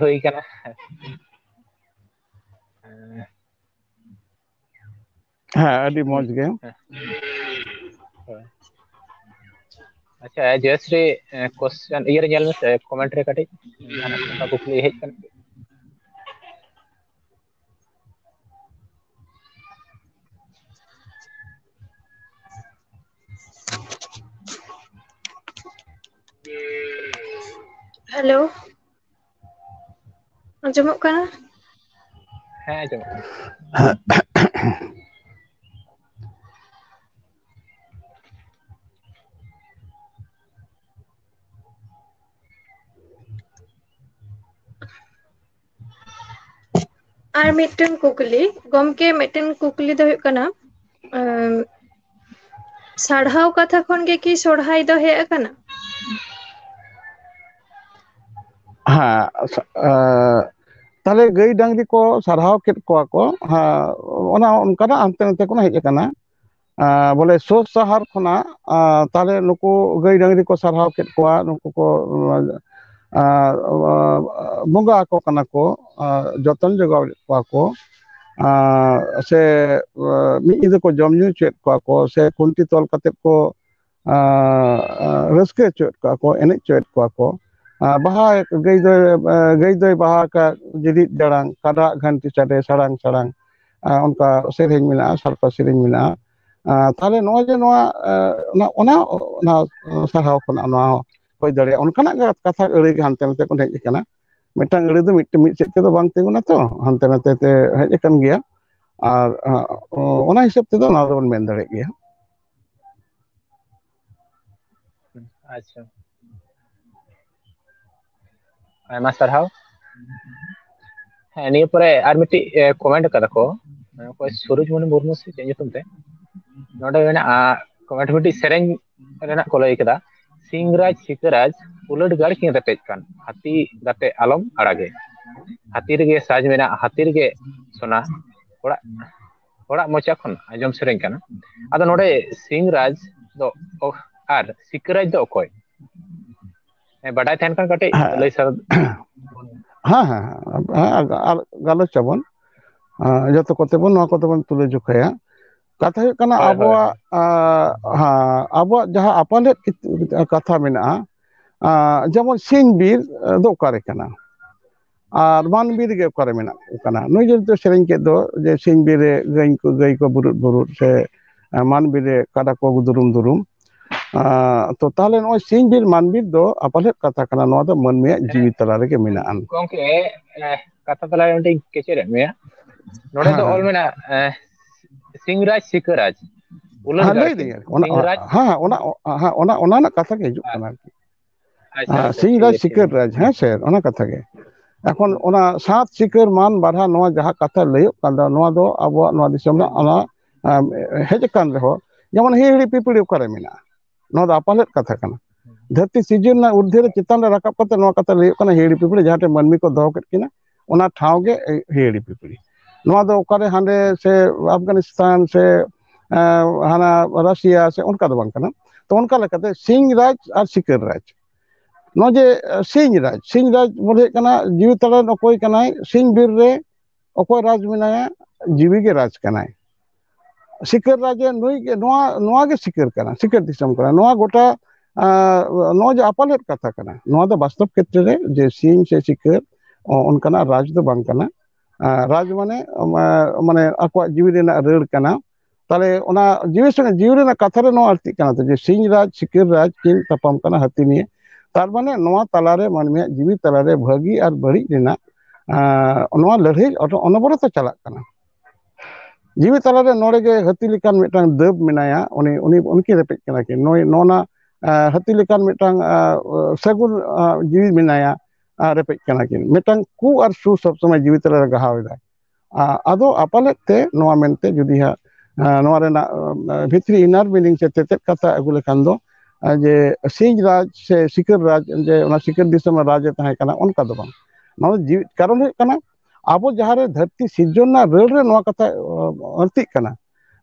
ᱦᱩᱭ ᱠᱟᱱᱟ᱾ ᱦᱮᱸ, ᱟᱹᱰᱤ ᱢᱚᱡᱽ ᱜᱮ᱾ ᱦᱳᱭ᱾ ᱟᱪᱪᱷᱟ, ᱡᱚᱭᱥᱨᱤ, question ᱤᱭᱟᱹ ᱨᱮ ᱧᱮᱞ ᱢᱮᱥᱮ, ᱠᱚᱢᱮᱱᱴ ᱨᱮ ᱠᱟᱹᱴᱤᱡ ᱡᱟᱦᱟᱱᱟᱜ ᱚᱱᱠᱟ ᱠᱩᱠᱞᱤ ᱦᱮᱡ ᱠᱟᱱᱟ? ᱦᱮᱞᱳ, ᱟᱸᱡᱚᱢᱚᱜ ᱠᱟᱱᱟ? ᱦᱮᱸ, ᱟᱸᱡᱚᱢᱚᱜ ᱠᱟᱱᱟ᱾ ᱟᱨ ᱢᱤᱫᱴᱮᱱ ᱠᱩᱠᱞᱤ, ᱜᱚᱢᱠᱮ, ᱢᱤᱫᱴᱮᱱ ᱠᱩᱠᱞᱤ ᱫᱚ ᱦᱩᱭᱩᱜ ᱠᱟᱱᱟ, ᱟᱢ, ᱥᱟᱨᱦᱟᱣ ᱠᱟᱛᱷᱟ ᱠᱷᱚᱱ ᱜᱮ ᱠᱤ ᱥᱚᱨᱦᱟᱭ ᱫᱚ ᱦᱮᱡ ᱟᱠᱟᱱᱟ? ᱦᱮᱸ, ᱥᱟ- ᱮ, ᱛᱟᱦᱞᱮ ᱜᱟᱹᱭ ᱰᱟᱝᱨᱤ ᱠᱚ ᱥᱟᱨᱦᱟᱣ ᱠᱮᱫ ᱠᱚᱣᱟ ᱠᱚ, ᱦᱮᱸ, ᱚᱱᱟ ᱚᱱᱠᱟᱱᱟᱜ ᱦᱟᱱᱛᱮ ᱱᱟᱛᱮ ᱠᱷᱚᱱᱟᱜ ᱦᱮᱡ ᱟᱠᱟᱱᱟ᱾ ᱮ, ᱵᱚᱞᱮ ᱥᱳᱡ ᱥᱟᱦᱟᱨ ᱠᱷᱚᱱᱟᱜ, ᱮ, ᱛᱟᱦᱞᱮ ᱱᱩᱠᱩ ᱜᱟᱹᱭ ᱰᱟᱝᱨᱤ ᱠᱚ ᱥᱟᱨᱦᱟᱣ ᱠᱮᱫ ᱠᱚᱣᱟ, ᱱᱩᱠᱩ ᱠᱚ, ᱮ, ᱮ, ᱵᱚᱸᱜᱟ ᱟᱠᱚ ᱠᱟᱱᱟ ᱠᱚ, ᱮ, ᱡᱚᱛᱚᱱ ᱡᱚᱜᱟᱣ ᱞᱮᱫ ᱠᱚᱣᱟ ᱠᱚ, ᱮ, ᱥᱮ, ᱮ, ᱢᱤᱫ ᱧᱤᱫᱟᱹ ᱠᱚ ᱡᱚᱢ ᱧᱩ ᱦᱚᱪᱚᱭᱮᱫ ᱠᱚᱣᱟ ᱠᱚ, ᱥᱮ ᱠᱷᱩᱱᱴᱤ ᱛᱚᱞ ᱠᱟᱛᱮ ᱠᱚ ᱟᱸ, ᱨᱟᱹᱥᱠᱟᱹ ᱦᱚᱪᱚᱭᱮᱫ ᱠᱚᱣᱟ ᱠᱚ, ᱮᱱᱮᱡ ᱦᱚᱪᱚᱭᱮᱫ ᱠᱚᱣᱟ ᱠᱚ᱾ ᱟᱸ, ᱵᱟᱦᱟ ᱜᱟᱹᱭ ᱫᱚᱭ, ᱟᱸ, ᱜᱟᱹᱭ ᱫᱚᱭ ᱵᱟᱦᱟ ᱟᱠᱟᱫ ᱡᱤᱞᱤᱫ ᱡᱟᱲᱟᱝ, ᱠᱟᱰᱟᱣᱟᱜ ᱜᱷᱟᱱᱴᱤ ᱥᱟᱰᱮ ᱥᱟᱲᱟᱝ ᱥᱟᱲᱟᱝ᱾ ᱟᱸ, ᱚᱱᱠᱟ ᱥᱮᱨᱮᱧ ᱢᱮᱱᱟᱜᱼᱟ, ᱥᱟᱲᱯᱟ ᱥᱮᱨᱮᱧ ᱢᱮᱱᱟᱜᱼᱟ᱾ ᱟᱸ, ᱛᱟᱦᱞᱮ ᱱᱚᱜᱼᱚᱭ ᱡᱮ ᱱᱚᱣᱟ, ᱟᱸ, ᱚᱱᱟ, ᱚᱱᱟ, ᱚᱱᱟ ᱥᱟᱨᱦᱟᱣ ᱠᱷᱚᱱᱟᱜ ᱱᱚᱣᱟ ᱦᱚᱸ ᱦᱩᱭ ᱫᱟᱲᱮᱭᱟᱜᱼᱟ, ᱚᱱᱠᱟᱱᱟᱜ ᱜᱮ ᱠᱟᱛᱷᱟ ᱟᱹᱲᱟᱹ ᱜᱮ ᱦᱟᱱᱛᱮ ᱱᱟᱛᱮ ᱠᱷᱚᱱ ᱦᱮᱡ ᱟᱠᱟᱱᱟ᱾ ᱢᱤᱫᱴᱟᱝ ᱟᱹᱲᱟᱹ ᱫᱚ ᱢᱤᱫᱴᱮᱱ, ᱢᱤᱫ ᱥᱮᱫ ᱛᱮᱫᱚ ᱵᱟᱝ ᱛᱤᱸᱜᱩᱱᱟ ᱛᱚ, ᱦᱟᱱᱛᱮ ᱱᱟᱛᱮ ᱛᱮ ᱦᱮᱡ ᱟᱠᱟᱱ ᱜᱮᱭᱟ᱾ ᱟᱨ, ᱟᱸ, ᱚᱱᱟ ᱦᱤᱥᱟᱹᱵ ᱛᱮᱫᱚ ᱚᱱᱟ ᱫᱚᱵᱚᱱ ᱢᱮᱱ ᱫᱟᱲᱮᱭᱟᱜ ᱜᱮᱭᱟ᱾ ᱟᱪᱪᱷᱟ, ᱟᱭᱢᱟ ᱥᱟᱨᱦᱟᱣ᱾ ᱦᱮᱸ, ᱱᱤᱭᱟᱹ ᱯᱚᱨᱮ ᱟᱨ ᱢᱤᱫᱴᱤᱡ, ᱮ, ᱠᱚᱢᱮᱱᱴ ᱟᱠᱟᱫᱟ ᱠᱚ, ᱚᱠᱚᱭ ᱥᱩᱨᱩᱡᱽ ᱢᱚᱱᱤ ᱢᱩᱨᱢᱩ ᱥᱮ ᱪᱮᱫ ᱧᱩᱛᱩᱢ ᱛᱮ, ᱱᱚᱰᱮ ᱢᱮᱱᱟᱜᱼᱟ ᱠᱚᱢᱮᱱᱴ, ᱢᱤᱫᱴᱤᱡ ᱥᱮᱨᱮᱧ ᱨᱮᱱᱟᱜ ᱠᱚ ᱞᱟᱹᱭ ᱠᱮᱫᱟ, "ᱥᱤᱝᱨᱟᱡᱽ ᱥᱤᱠᱟᱹᱨᱟᱡᱽ ᱩᱞᱟᱹᱴ ᱜᱟᱲ ᱠᱤᱱ ᱨᱮᱯᱮᱡ ᱠᱟᱱ, ᱦᱟᱹᱛᱤ ᱜᱟᱛᱮ ᱟᱞᱚᱢ ᱟᱲᱟᱜᱮ, ᱦᱟᱹᱛᱤ ᱨᱮᱜᱮ ᱥᱟᱡᱽ ᱢᱮᱱᱟᱜ, ᱦᱟᱹᱛᱤ ᱨᱮᱜᱮ ᱥᱚᱱᱟ, ᱚᱲᱟᱜ, ᱚᱲᱟᱜ ᱢᱚᱪᱟ ᱠᱷᱚᱱ ᱟᱸᱡᱚᱢ ᱥᱮᱨᱮᱧ ᱠᱟᱱᱟ᱾" ᱟᱫᱚ ᱱᱚᱰᱮ ᱥᱤᱝᱨᱟᱡᱽ ᱫᱚ ᱚ-, ᱟᱨ ᱥᱤᱠᱟᱹᱨᱟᱡᱽ ᱫᱚ ᱚᱠᱚᱭ? ᱦᱮᱸ, ᱵᱟᱰᱟᱭ ᱛᱟᱦᱮᱱ ᱠᱷᱟᱱ ᱠᱟᱹᱴᱤᱡ ᱦᱮᱸ᱾ ᱞᱟᱹᱭ ᱥᱟᱨ᱾ ᱦᱮᱸ, ᱦᱮᱸ, ᱦᱮᱸ, ᱟᱨ ᱜᱟᱞᱚᱪ ᱟᱵᱚᱱ᱾ ᱟᱸ, ᱡᱚᱛᱚ ᱠᱚᱛᱮ ᱵᱚᱱ, ᱱᱚᱣᱟ ᱠᱚᱛᱮ ᱵᱚᱱ ᱛᱩᱞᱟᱹ ᱡᱚᱠᱷᱟᱭᱟ᱾ ᱠᱟᱛᱷᱟ ᱦᱩᱭᱩᱜ ᱠᱟᱱᱟ, ᱦᱳᱭ, ᱦᱳᱭ, ᱟᱵᱚᱣᱟᱜ, ᱦᱳᱭ᱾ ᱟ, ᱦᱮᱸ, ᱟᱵᱚᱣᱟᱜ ᱡᱟᱦᱟᱸ ᱟᱯᱟᱞᱮᱫ ᱠᱤ-, ᱠᱟᱛᱷᱟ ᱢᱮᱱᱟᱜᱼᱟ, ᱟ, ᱡᱮᱢᱚᱱ ᱥᱤᱧ ᱵᱤᱨ ᱫᱚ ᱚᱠᱟᱨᱮ ᱠᱟᱱᱟ ᱟᱨ ᱢᱟᱱ ᱵᱤᱨ ᱜᱮ ᱚᱠᱟᱨᱮ ᱢᱮᱱᱟᱜ ᱠᱚ ᱠᱟᱱᱟ? ᱱᱩᱭ ᱡᱮᱦᱮᱛᱩ ᱥᱮᱨᱮᱧ ᱠᱮᱫ ᱫᱚ ᱡᱮ ᱥᱤᱧ ᱵᱤᱨ ᱨᱮ ᱜᱟᱹᱭ ᱠᱚ, ᱜᱟᱹᱭ ᱠᱚ ᱵᱩᱨᱩᱫ ᱵᱩᱨᱩᱫ ᱥᱮ, ᱟ, ᱢᱟᱱ ᱵᱤᱨ ᱨᱮ ᱠᱟᱰᱟ ᱠᱚ ᱫᱩᱨᱩᱢ ᱫᱩᱨᱩᱢ᱾ ᱟ, ᱛᱚ ᱛᱟᱦᱞᱮ ᱱᱚᱜᱼᱚᱭ ᱥᱤᱧ ᱵᱤᱨ ᱢᱟᱱ ᱵᱤᱨ ᱫᱚ ᱟᱯᱟᱞᱮᱫ ᱠᱟᱛᱷᱟ ᱠᱟᱱᱟ, ᱱᱚᱣᱟ ᱫᱚ ᱢᱟᱹᱱᱢᱤᱭᱟᱜ ᱦᱮᱸ, ᱡᱤᱣᱤ ᱛᱟᱞᱟ ᱨᱮᱜᱮ ᱢᱮᱱᱟᱜᱼᱟ᱾ ᱜᱚᱝᱠᱮ, ᱮ, ᱠᱟᱛᱷᱟ ᱛᱟᱞᱟᱨᱮ ᱢᱤᱫᱴᱤᱡ ᱠᱮᱪᱮᱫ ᱮᱫ ᱢᱮᱭᱟ᱾ ᱱᱚᱰᱮ ᱦᱮᱸ, ᱫᱚ ᱚᱞ ᱦᱮᱸ᱾ ᱢᱮᱱᱟᱜᱼᱟ, ᱮ, ᱥᱤᱝᱨᱟᱡᱽ ᱥᱤᱠᱟᱹᱨᱟᱡᱽ᱾ ᱩᱞᱟᱹ ᱦᱮᱸ, ᱜᱟᱲ ᱞᱟᱹᱭ ᱠᱤᱱ᱾ ᱫᱟᱹᱧ ᱟᱨᱠᱤ, ᱚᱱᱟ, ᱥᱤᱝᱨᱟᱡᱽ ᱦᱮᱸ, ᱦᱮᱸ, ᱚᱱᱟ, ᱦᱮᱸ, ᱚᱱᱟ, ᱚᱱᱟ ᱨᱮᱱᱟᱜ ᱠᱟᱛᱷᱟ ᱜᱮ ᱦᱤᱡᱩᱜ ᱟᱪᱪᱷᱟ, ᱠᱟᱱᱟ ᱟᱨᱠᱤ᱾ ᱟᱪᱪᱷᱟ, ᱦᱮᱸ, ᱟᱪᱪᱷᱟ, ᱥᱤᱧ ᱴᱷᱤᱠ ᱨᱟᱡᱽ ᱜᱮᱭᱟ, ᱴᱷᱤᱠ ᱥᱤᱠᱟᱹᱨ ᱜᱮᱭᱟ᱾ ᱨᱟᱡᱽ, ᱦᱮᱸ ᱥᱮ, ᱚᱱᱟ ᱠᱟᱛᱷᱟ ᱜᱮ᱾ ᱮᱠᱷᱚᱱ ᱦᱩᱸ᱾ ᱚᱱᱟ ᱥᱟᱛ ᱥᱤᱠᱟᱹᱨ ᱢᱟᱱ ᱵᱟᱨᱦᱟ ᱱᱚᱣᱟ ᱡᱟᱦᱟᱸ ᱠᱟᱛᱷᱟ ᱞᱟᱹᱭᱚᱜ ᱠᱟᱱ ᱫᱚ, ᱱᱚᱣᱟ ᱫᱚ ᱟᱵᱚᱣᱟᱜ ᱱᱚᱣᱟ ᱫᱤᱥᱚᱢ ᱨᱮᱱᱟᱜ ᱦᱩᱸ᱾ ᱚᱱᱟ, ᱮᱢ, ᱦᱮᱡ ᱟᱠᱟᱱ ᱨᱮᱦᱚᱸ, ᱡᱮᱢᱚᱱ ᱦᱤᱦᱤᱲᱤ ᱯᱤᱯᱤᱲᱤ ᱚᱠᱟᱨᱮ ᱢᱮᱱᱟᱜᱼᱟ? ᱱᱚᱣᱟ ᱫᱚ ᱟᱯᱟᱞᱮᱫ ᱠᱟᱛᱷᱟ ᱠᱟᱱᱟ᱾ ᱦᱩᱸ᱾ ᱫᱷᱟᱹᱨᱛᱤ ᱥᱤᱨᱡᱚᱱ ᱨᱮᱱᱟᱜ ᱩᱨᱫᱷᱮ ᱨᱮ ᱪᱮᱛᱟᱱ ᱨᱮ ᱨᱟᱠᱟᱵ ᱠᱟᱛᱮ ᱱᱚᱣᱟ ᱠᱟᱛᱷᱟ ᱞᱟᱹᱭᱚᱜ ᱠᱟᱱᱟ, ᱦᱤᱦᱤᱲᱤ ᱯᱤᱯᱤᱲᱤ ᱡᱟᱦᱟᱸ ᱴᱷᱮᱱ ᱢᱟᱹᱱᱢᱤ ᱠᱚ ᱫᱚᱦᱚ ᱠᱮᱫ ᱠᱤᱱᱟ, ᱚᱱᱟ ᱴᱷᱟᱶ ᱜᱮ ᱦᱤᱦᱤᱲᱤ ᱯᱤᱯᱤᱲᱤ᱾ ᱱᱚᱣᱟ ᱫᱚ ᱚᱠᱟᱨᱮ ᱦᱟᱸᱰᱮ ᱥᱮ ᱟᱯᱷᱜᱟᱱᱤᱥᱛᱟᱱ ᱥᱮ, ᱮᱸ, ᱦᱟᱱᱟ ᱨᱟᱥᱤᱭᱟ ᱥᱮ ᱚᱱᱠᱟ ᱫᱚ ᱵᱟᱝ ᱠᱟᱱᱟ᱾ ᱛᱚ ᱚᱱᱠᱟ ᱞᱮᱠᱟᱛᱮ ᱥᱤᱧ ᱨᱟᱡᱽ ᱟᱨ ᱥᱤᱠᱟᱹᱨ ᱨᱟᱡᱽ, ᱱᱚᱜᱼᱚᱭ ᱡᱮ, ᱮ, ᱥᱤᱧ ᱨᱟᱡᱽ, ᱥᱤᱧ ᱨᱟᱡᱽ ᱵᱚᱞᱮ ᱦᱩᱭᱩᱜ ᱠᱟᱱᱟ ᱡᱤᱣᱤ ᱛᱟᱞᱟ ᱨᱮᱱ ᱚᱠᱚᱭ ᱠᱟᱱᱟᱭ, ᱥᱤᱧ ᱵᱤᱨ ᱨᱮ ᱚᱠᱚᱭ ᱨᱟᱡᱽ ᱢᱮᱱᱟᱭᱟ, ᱡᱤᱣᱤ ᱜᱮ ᱨᱟᱡᱽ ᱠᱟᱱᱟᱭ᱾ ᱥᱤᱠᱟᱹᱨ ᱨᱟᱡᱽ ᱱᱩᱭ ᱜᱮ, ᱱᱚᱣᱟ, ᱱᱚᱣᱟ ᱜᱮ ᱥᱤᱠᱟᱹᱨ ᱠᱟᱱᱟ, ᱥᱤᱠᱟᱹᱨ ᱫᱤᱥᱚᱢ ᱠᱟᱱᱟ᱾ ᱱᱚᱣᱟ ᱜᱚᱴᱟ, ᱟᱸ, ᱱᱚᱣᱟ ᱡᱮ ᱟᱯᱟᱞᱮᱫ ᱠᱟᱛᱷᱟ ᱠᱟᱱᱟ, ᱱᱚᱣᱟ ᱫᱚ ᱵᱟᱥᱛᱚᱵ ᱠᱷᱮᱛᱨᱮ ᱨᱮ ᱡᱮ ᱥᱤᱧ ᱥᱮ ᱥᱤᱠᱟᱹᱨ, ᱚ-, ᱚᱱᱠᱟᱱᱟᱜ ᱨᱟᱡᱽ ᱫᱚ ᱵᱟᱝ ᱠᱟᱱᱟ᱾ ᱟᱸ, ᱨᱟᱡᱽ ᱢᱟᱱᱮ, ᱢᱟ-, ᱢᱟᱱᱮ ᱟᱠᱚᱣᱟᱜ ᱡᱤᱣᱤ ᱨᱮᱱᱟᱜ ᱨᱟᱹᱲ ᱠᱟᱱᱟ᱾ ᱛᱟᱦᱞᱮ ᱚᱱᱟ ᱡᱤᱣᱤ ᱥᱚᱸᱜᱮ ᱡᱤᱣᱤ ᱨᱮᱱᱟᱜ ᱠᱟᱛᱷᱟ ᱨᱮ ᱱᱚᱣᱟ ᱟᱹᱲᱛᱤᱜ ᱠᱟᱱᱟ ᱛᱚ, ᱡᱮ ᱥᱤᱧ ᱨᱟᱡᱽ, ᱥᱤᱠᱟᱹᱨ ᱨᱟᱡᱽ ᱠᱤᱱ ᱛᱟᱯᱟᱢ ᱠᱟᱱᱟ ᱦᱟᱹᱛᱤ ᱱᱤᱭᱮ᱾ ᱛᱟᱨ ᱢᱟᱱᱮ ᱱᱚᱣᱟ ᱛᱟᱞᱟᱨᱮ ᱢᱟᱹᱱᱢᱤᱭᱟᱜ ᱡᱤᱣᱤ ᱛᱟᱞᱟᱨᱮ ᱵᱷᱟᱹᱜᱤ ᱟᱨ ᱵᱟᱹᱲᱤᱡ ᱨᱮᱱᱟᱜ, ᱟᱸ, ᱱᱚᱣᱟ ᱞᱟᱹᱲᱦᱟᱹᱭ ᱚᱱ-, ᱚᱱᱚᱵᱚᱨᱚᱛᱚ ᱪᱟᱞᱟᱜ ᱠᱟᱱᱟ᱾ ᱡᱤᱣᱤ ᱛᱟᱞᱟᱨᱮ ᱱᱚᱰᱮ ᱜᱮ ᱦᱟᱹᱛᱤ ᱞᱮᱠᱟᱱ ᱢᱤᱫᱴᱟᱝ ᱫᱟᱹᱵ ᱢᱮᱱᱟᱭᱟ, ᱩᱱᱤ, ᱩᱱᱤ, ᱩᱱᱠᱤᱱ ᱨᱮᱯᱮᱡ ᱠᱟᱱᱟ ᱠᱤᱱ᱾ ᱱᱩᱭ, ᱱᱚᱜᱼᱚ ᱱᱟ, ᱟᱸ, ᱦᱟᱹᱛᱤ ᱞᱮᱠᱟᱱ ᱢᱤᱫᱴᱟᱝ, ᱟᱸ, ᱥᱟᱹᱜᱩᱱ, ᱟᱸ, ᱡᱤᱣᱤ ᱢᱮᱱᱟᱭᱟ, ᱟᱸ, ᱨᱮᱯᱮᱡ ᱠᱟᱱᱟ ᱠᱤᱱ᱾ ᱢᱤᱫᱴᱟᱝ ᱠᱩ ᱟᱨ ᱥᱩ ᱥᱚᱵ ᱥᱚᱢᱚᱭ ᱡᱤᱣᱤ ᱛᱟᱞᱟᱨᱮ ᱜᱟᱦᱟᱣ ᱮᱫᱟᱭ᱾ ᱟ-, ᱟᱫᱚ ᱟᱯᱟᱞᱮᱫ ᱛᱮ ᱱᱚᱣᱟ ᱢᱮᱱᱛᱮ ᱡᱩᱫᱤ ᱦᱟᱸᱜ, ᱟ, ᱱᱚᱣᱟ ᱨᱮᱱᱟᱜ, ᱟ, ᱵᱷᱤᱛᱨᱤ inner meaning ᱥᱮ ᱛᱮᱛᱮᱫ ᱠᱟᱛᱷᱟ ᱟᱹᱜᱩ ᱞᱮᱠᱷᱟᱱ ᱫᱚ, ᱟ, ᱡᱮ ᱥᱤᱧ ᱨᱟᱡᱽ ᱥᱮ ᱥᱤᱠᱟᱹᱨ ᱨᱟᱡᱽ, ᱡᱮ ᱚᱱᱟ ᱥᱤᱠᱟᱹᱨ ᱫᱤᱥᱚᱢ ᱨᱮ ᱨᱟᱡᱽ ᱮ ᱛᱟᱦᱮᱸ ᱠᱟᱱᱟ, ᱚᱱᱠᱟ ᱫᱚ ᱵᱟᱝ᱾ ᱱᱚᱣᱟ ᱫᱚ ᱡᱤᱣᱤ, ᱠᱟᱨᱚᱱ ᱦᱩᱭᱩᱜ ᱠᱟᱱᱟ, ᱟᱵᱚ ᱡᱟᱦᱟᱸ ᱨᱮ ᱫᱷᱟᱹᱨᱛᱤ ᱥᱤᱨᱡᱚᱱ ᱨᱮᱱᱟᱜ ᱨᱟᱹᱲ ᱨᱮ ᱱᱚᱣᱟ ᱠᱟᱛᱷᱟ, ᱟ, ᱟᱹᱲᱛᱤᱜ ᱠᱟᱱᱟ,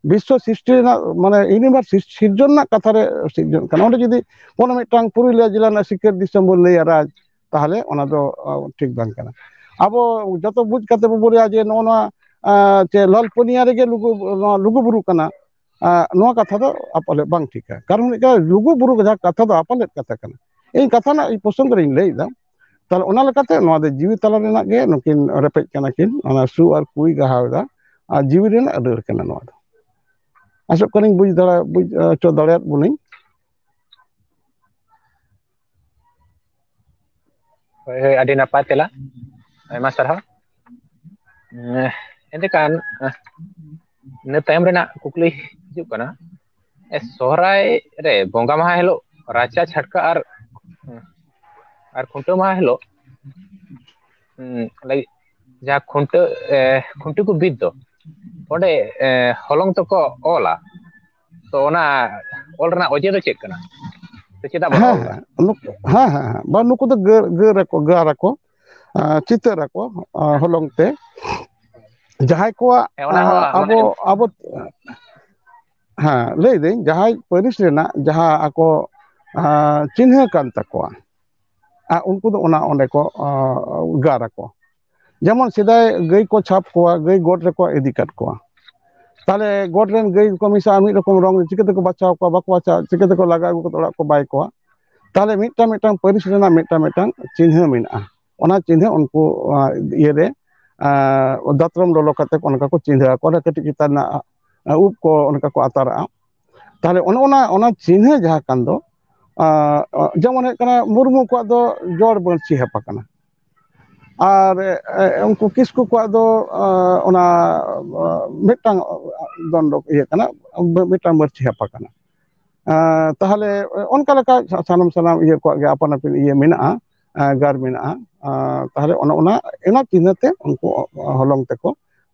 ᱵᱤᱥᱥᱚ ᱥᱨᱤᱥᱴᱤ ᱨᱮᱱᱟᱜ, ᱢᱟᱱᱮ, universe ᱥᱤᱨ-, ᱥᱤᱨᱡᱚᱱ ᱨᱮᱱᱟᱜ ᱠᱟᱛᱷᱟ ᱨᱮ ᱥᱤᱨᱡᱚᱱ ᱠᱟᱱᱟ᱾ ᱚᱸᱰᱮ ᱡᱩᱫᱤ ᱠᱳᱱᱳ ᱢᱤᱫᱴᱟᱝ ᱯᱩᱨᱩᱞᱤᱭᱟᱹ ᱡᱮᱞᱟ ᱨᱮᱱᱟᱜ ᱥᱤᱠᱟᱹᱨ ᱫᱤᱥᱚᱢ ᱵᱚᱱ ᱞᱟᱹᱭᱟ ᱨᱟᱡᱽ, ᱛᱟᱦᱚᱞᱮ ᱚᱱᱟ ᱫᱚ, ᱟ, ᱴᱷᱤᱠ ᱵᱟᱝ ᱠᱟᱱᱟ᱾ ᱟᱵᱚ ᱡᱚᱛᱚ ᱵᱩᱡᱽ ᱠᱟᱛᱮ ᱵᱚ ᱵᱚᱞᱮᱭᱟ ᱡᱮ ᱱᱚᱜᱼᱚ ᱱᱚᱣᱟ, ᱟᱸ, ᱪᱮ ᱞᱟᱞᱯᱟᱹᱱᱤᱭᱟ ᱨᱮᱜᱮ ᱞᱩᱜᱩ, ᱱᱚᱣᱟ ᱞᱩᱜᱩ ᱵᱩᱨᱩ ᱠᱟᱱᱟ, ᱟᱸ, ᱱᱚᱣᱟ ᱠᱟᱛᱷᱟ ᱫᱚ ᱟᱯᱟᱞᱮᱫ ᱵᱟᱝ ᱴᱷᱤᱠᱟ᱾ ᱠᱟᱨᱚᱱ ᱦᱩᱭᱩᱜ ᱠᱟᱱᱟ, ᱞᱩᱜᱩ ᱵᱩᱨᱩ ᱡᱟᱦᱟᱸ ᱠᱟᱛᱷᱟ ᱫᱚ ᱟᱯᱟᱞᱮᱫ ᱠᱟᱛᱷᱟ ᱠᱟᱱᱟ᱾ ᱤᱧ ᱠᱟᱛᱷᱟ ᱨᱮᱱᱟᱜ ᱯᱨᱚᱥᱚᱝᱜᱽ ᱨᱤᱧ ᱞᱟᱹᱭ ᱮᱫᱟ᱾ ᱛᱟᱦᱞᱮ ᱚᱱᱟ ᱞᱮᱠᱟᱛᱮ ᱱᱚᱣᱟ ᱫᱚ ᱡᱤᱣᱤ ᱛᱟᱞᱟ ᱨᱮᱱᱟᱜ ᱜᱮ ᱱᱩᱠᱤᱱ ᱨᱮᱯᱮᱡ ᱠᱟᱱᱟ ᱠᱤᱱ, ᱚᱱᱟ ᱥᱩ ᱟᱨ ᱠᱩᱭ ᱜᱟᱦᱟᱣ ᱮᱫᱟ, ᱟᱨ ᱡᱤᱣᱤ ᱨᱮᱱᱟᱜ ᱟᱹᱲᱟᱹ ᱠᱟᱱᱟ ᱱᱚᱣᱟ ᱫᱚ᱾ ᱟᱥᱚᱜ ᱠᱟᱹᱱᱟᱹᱧ ᱵᱩᱡᱽ ᱫᱟᱲᱮ, ᱵᱩᱡᱽ ᱦᱚᱪᱚ ᱫᱟᱲᱮᱭᱟᱫ ᱵᱚᱱᱟᱹᱧ᱾ ᱦᱳᱭ, ᱦᱳᱭ, ᱟᱹᱰᱤ ᱱᱟᱯᱟᱭ ᱛᱮᱞᱟ, ᱟᱭᱢᱟ ᱥᱟᱨᱦᱟᱣ᱾ ᱮᱸ, ᱮᱸᱰᱮᱠᱷᱟᱱ, ᱮᱸ, ᱤᱱᱟᱹ ᱛᱟᱭᱚᱢ ᱨᱮᱱᱟᱜ ᱠᱩᱠᱞᱤ ᱦᱤᱡᱩᱜ ᱠᱟᱱᱟ, ᱮ, ᱥᱚᱦᱨᱟᱭ ᱨᱮ ᱵᱚᱸᱜᱟ ᱢᱟᱦᱟ ᱦᱤᱞᱳᱜ ᱨᱟᱪᱟ ᱪᱷᱟᱴᱠᱟ ᱟᱨ, ᱟᱨ ᱠᱷᱩᱱᱴᱟᱹᱣ ᱢᱟᱦᱟ ᱦᱤᱞᱳᱜ, ᱩᱸ, ᱞᱟᱹᱜᱤᱫ ᱡᱟᱦᱟᱸ ᱠᱷᱩᱱᱴᱟᱹᱣ, ᱮ, ᱠᱷᱩᱱᱴᱤ ᱠᱚ ᱵᱤᱫ ᱫᱚ, ᱚᱸᱰᱮ, ᱮ, ᱦᱚᱞᱚᱝ ᱛᱮᱠᱚ ᱚᱞᱟ, ᱛᱚ ᱚᱱᱟ ᱚᱞ ᱨᱮᱱᱟᱜ ᱚᱡᱮ ᱫᱚ ᱪᱮᱫ ᱠᱟᱱᱟ? ᱥᱮ ᱪᱮᱫᱟᱜ ᱵᱚᱱ ᱦᱮᱸ, ᱚᱞ ᱫᱟ? ᱦᱮᱸ, ᱱᱩᱠᱩ, ᱦᱮᱸ, ᱦᱮᱸ, ᱦᱮᱸ, ᱵᱟ, ᱱᱩᱠᱩ ᱫᱚ ᱜᱟᱹᱨ, ᱜᱟᱹᱨ ᱟᱠᱚ, ᱜᱟᱨ ᱟᱠᱚ, ᱟᱸ, ᱪᱤᱛᱟᱹᱨ ᱟᱠᱚ, ᱟᱸ, ᱦᱚᱞᱚᱝ ᱛᱮ᱾ ᱡᱟᱦᱟᱸᱭ ᱠᱚᱣᱟᱜ, ᱦᱮᱸ, ᱚᱱᱟ ᱦᱚᱸ, ᱟᱸ, ᱢᱟᱱᱮ, ᱟᱵᱚ, ᱟᱵᱚ, ᱦᱮᱸ, ᱞᱟᱹᱭᱫᱟᱹᱧ, ᱡᱟᱦᱟᱸᱭ ᱯᱟᱹᱨᱤᱥ ᱨᱮᱱᱟᱜ ᱡᱟᱦᱟᱸ ᱟᱠᱚ, ᱟᱸ, ᱪᱤᱱᱦᱟᱹ ᱠᱟᱱ ᱛᱟᱠᱚᱣᱟ, ᱟᱨ ᱩᱱᱠᱩ ᱫᱚ ᱚᱱᱟ ᱚᱸᱰᱮ ᱠᱚ, ᱟᱸ, ᱜᱟᱨ ᱟᱠᱚ᱾ ᱡᱮᱢᱚᱱ ᱥᱮᱫᱟᱭ ᱜᱟᱹᱭ ᱠᱚ ᱪᱷᱟᱯ ᱠᱚᱣᱟ, ᱜᱟᱹᱭ ᱜᱚᱴ ᱨᱮᱠᱚ ᱤᱫᱤ ᱠᱟᱫ ᱠᱚᱣᱟ᱾ ᱛᱟᱦᱞᱮ ᱜᱚᱴ ᱨᱮᱱ ᱜᱟᱹᱭ ᱠᱚ ᱢᱮᱥᱟ ᱢᱤᱫ ᱨᱚᱠᱚᱢ ᱨᱚᱝ ᱨᱮ ᱪᱤᱠᱟᱹ ᱛᱮᱠᱚ ᱵᱟᱪᱷᱟᱣ ᱠᱚᱣᱟ? ᱵᱟᱠᱚ ᱵᱟᱪᱷᱟᱣ, ᱪᱤᱠᱟᱹ ᱛᱮᱠᱚ ᱞᱟᱜᱟ ᱟᱹᱜᱩ ᱠᱟᱛᱮ ᱚᱲᱟᱜ ᱠᱚ ᱵᱟᱭ ᱠᱚᱣᱟ? ᱛᱟᱦᱞᱮ ᱢᱤᱫᱴᱟᱝ ᱢᱤᱫᱴᱟᱝ ᱯᱟᱹᱨᱤᱥ ᱨᱮᱱᱟᱜ ᱢᱤᱫᱴᱟᱝ ᱢᱤᱫᱴᱟᱝ ᱪᱤᱱᱦᱟᱹ ᱢᱮᱱᱟᱜᱼᱟ᱾ ᱚᱱᱟ ᱪᱤᱱᱦᱟᱹ ᱩᱱᱠᱩ, ᱟᱸ, ᱤᱭᱟᱹᱨᱮ, ᱟᱸ, ᱫᱟᱛᱨᱚᱢ ᱞᱚᱞᱚ ᱠᱟᱛᱮ ᱠᱚ ᱚᱱᱠᱟ ᱠᱚ ᱪᱤᱱᱦᱟᱹ ᱟᱠᱚᱣᱟ, ᱚᱱᱟ ᱠᱟᱹᱴᱤᱡ ᱪᱮᱛᱟᱱ ᱨᱮᱱᱟᱜ, ᱟᱸ, ᱩᱵ ᱠᱚ ᱚᱱᱠᱟ ᱠᱚ ᱟᱛᱟᱨᱟᱜᱼᱟ᱾ ᱛᱟᱦᱞᱮ ᱚᱱᱮ ᱚᱱᱟ, ᱚᱱᱟ ᱪᱤᱱᱦᱟᱹ ᱡᱟᱦᱟᱸ ᱠᱟᱱ ᱫᱚ, ᱟᱸ, ᱡᱮᱢᱚᱱ ᱦᱩᱭᱩᱜ ᱠᱟᱱᱟ, ᱢᱩᱨᱢᱩ ᱠᱚᱣᱟᱜ ᱫᱚ ᱡᱚᱲ ᱢᱟᱹᱨᱪᱤ ᱦᱟᱯᱟ ᱠᱟᱱᱟ᱾ ᱟᱨ, ᱮ, ᱩᱱᱠᱩ ᱠᱤᱥᱠᱩ ᱠᱚᱣᱟᱜ ᱫᱚ, ᱟᱸ, ᱚᱱᱟ, ᱟᱸ, ᱢᱤᱫᱴᱟᱝ ᱫᱚᱱᱰᱚ ᱤᱭᱟᱹ ᱠᱟᱱᱟ, ᱢᱤᱫᱴᱟᱝ ᱢᱟᱹᱨᱪᱤ ᱦᱟᱯᱟ ᱠᱟᱱᱟ᱾ ᱟᱸ, ᱛᱟᱦᱞᱮ ᱚᱱᱠᱟ ᱞᱮᱠᱟ ᱥᱟ-, ᱥᱟᱱᱟᱢ, ᱥᱟᱱᱟᱢ ᱤᱭᱟᱹ ᱠᱚᱣᱟᱜ ᱜᱮ ᱟᱯᱟᱱ ᱟᱹᱯᱤᱱ ᱤᱭᱟᱹ ᱢᱮᱱᱟᱜᱼᱟ, ᱟᱸ, ᱜᱟᱨ ᱢᱮᱱᱟᱜᱼᱟ᱾ ᱟᱸ, ᱛᱟᱦᱞᱮ ᱚᱱᱮ ᱚᱱᱟ, ᱚᱱᱟ ᱪᱤᱱᱦᱟᱹ ᱛᱮ ᱩᱱᱠᱩ ᱦᱚᱞᱚᱝ ᱛᱮᱠᱚ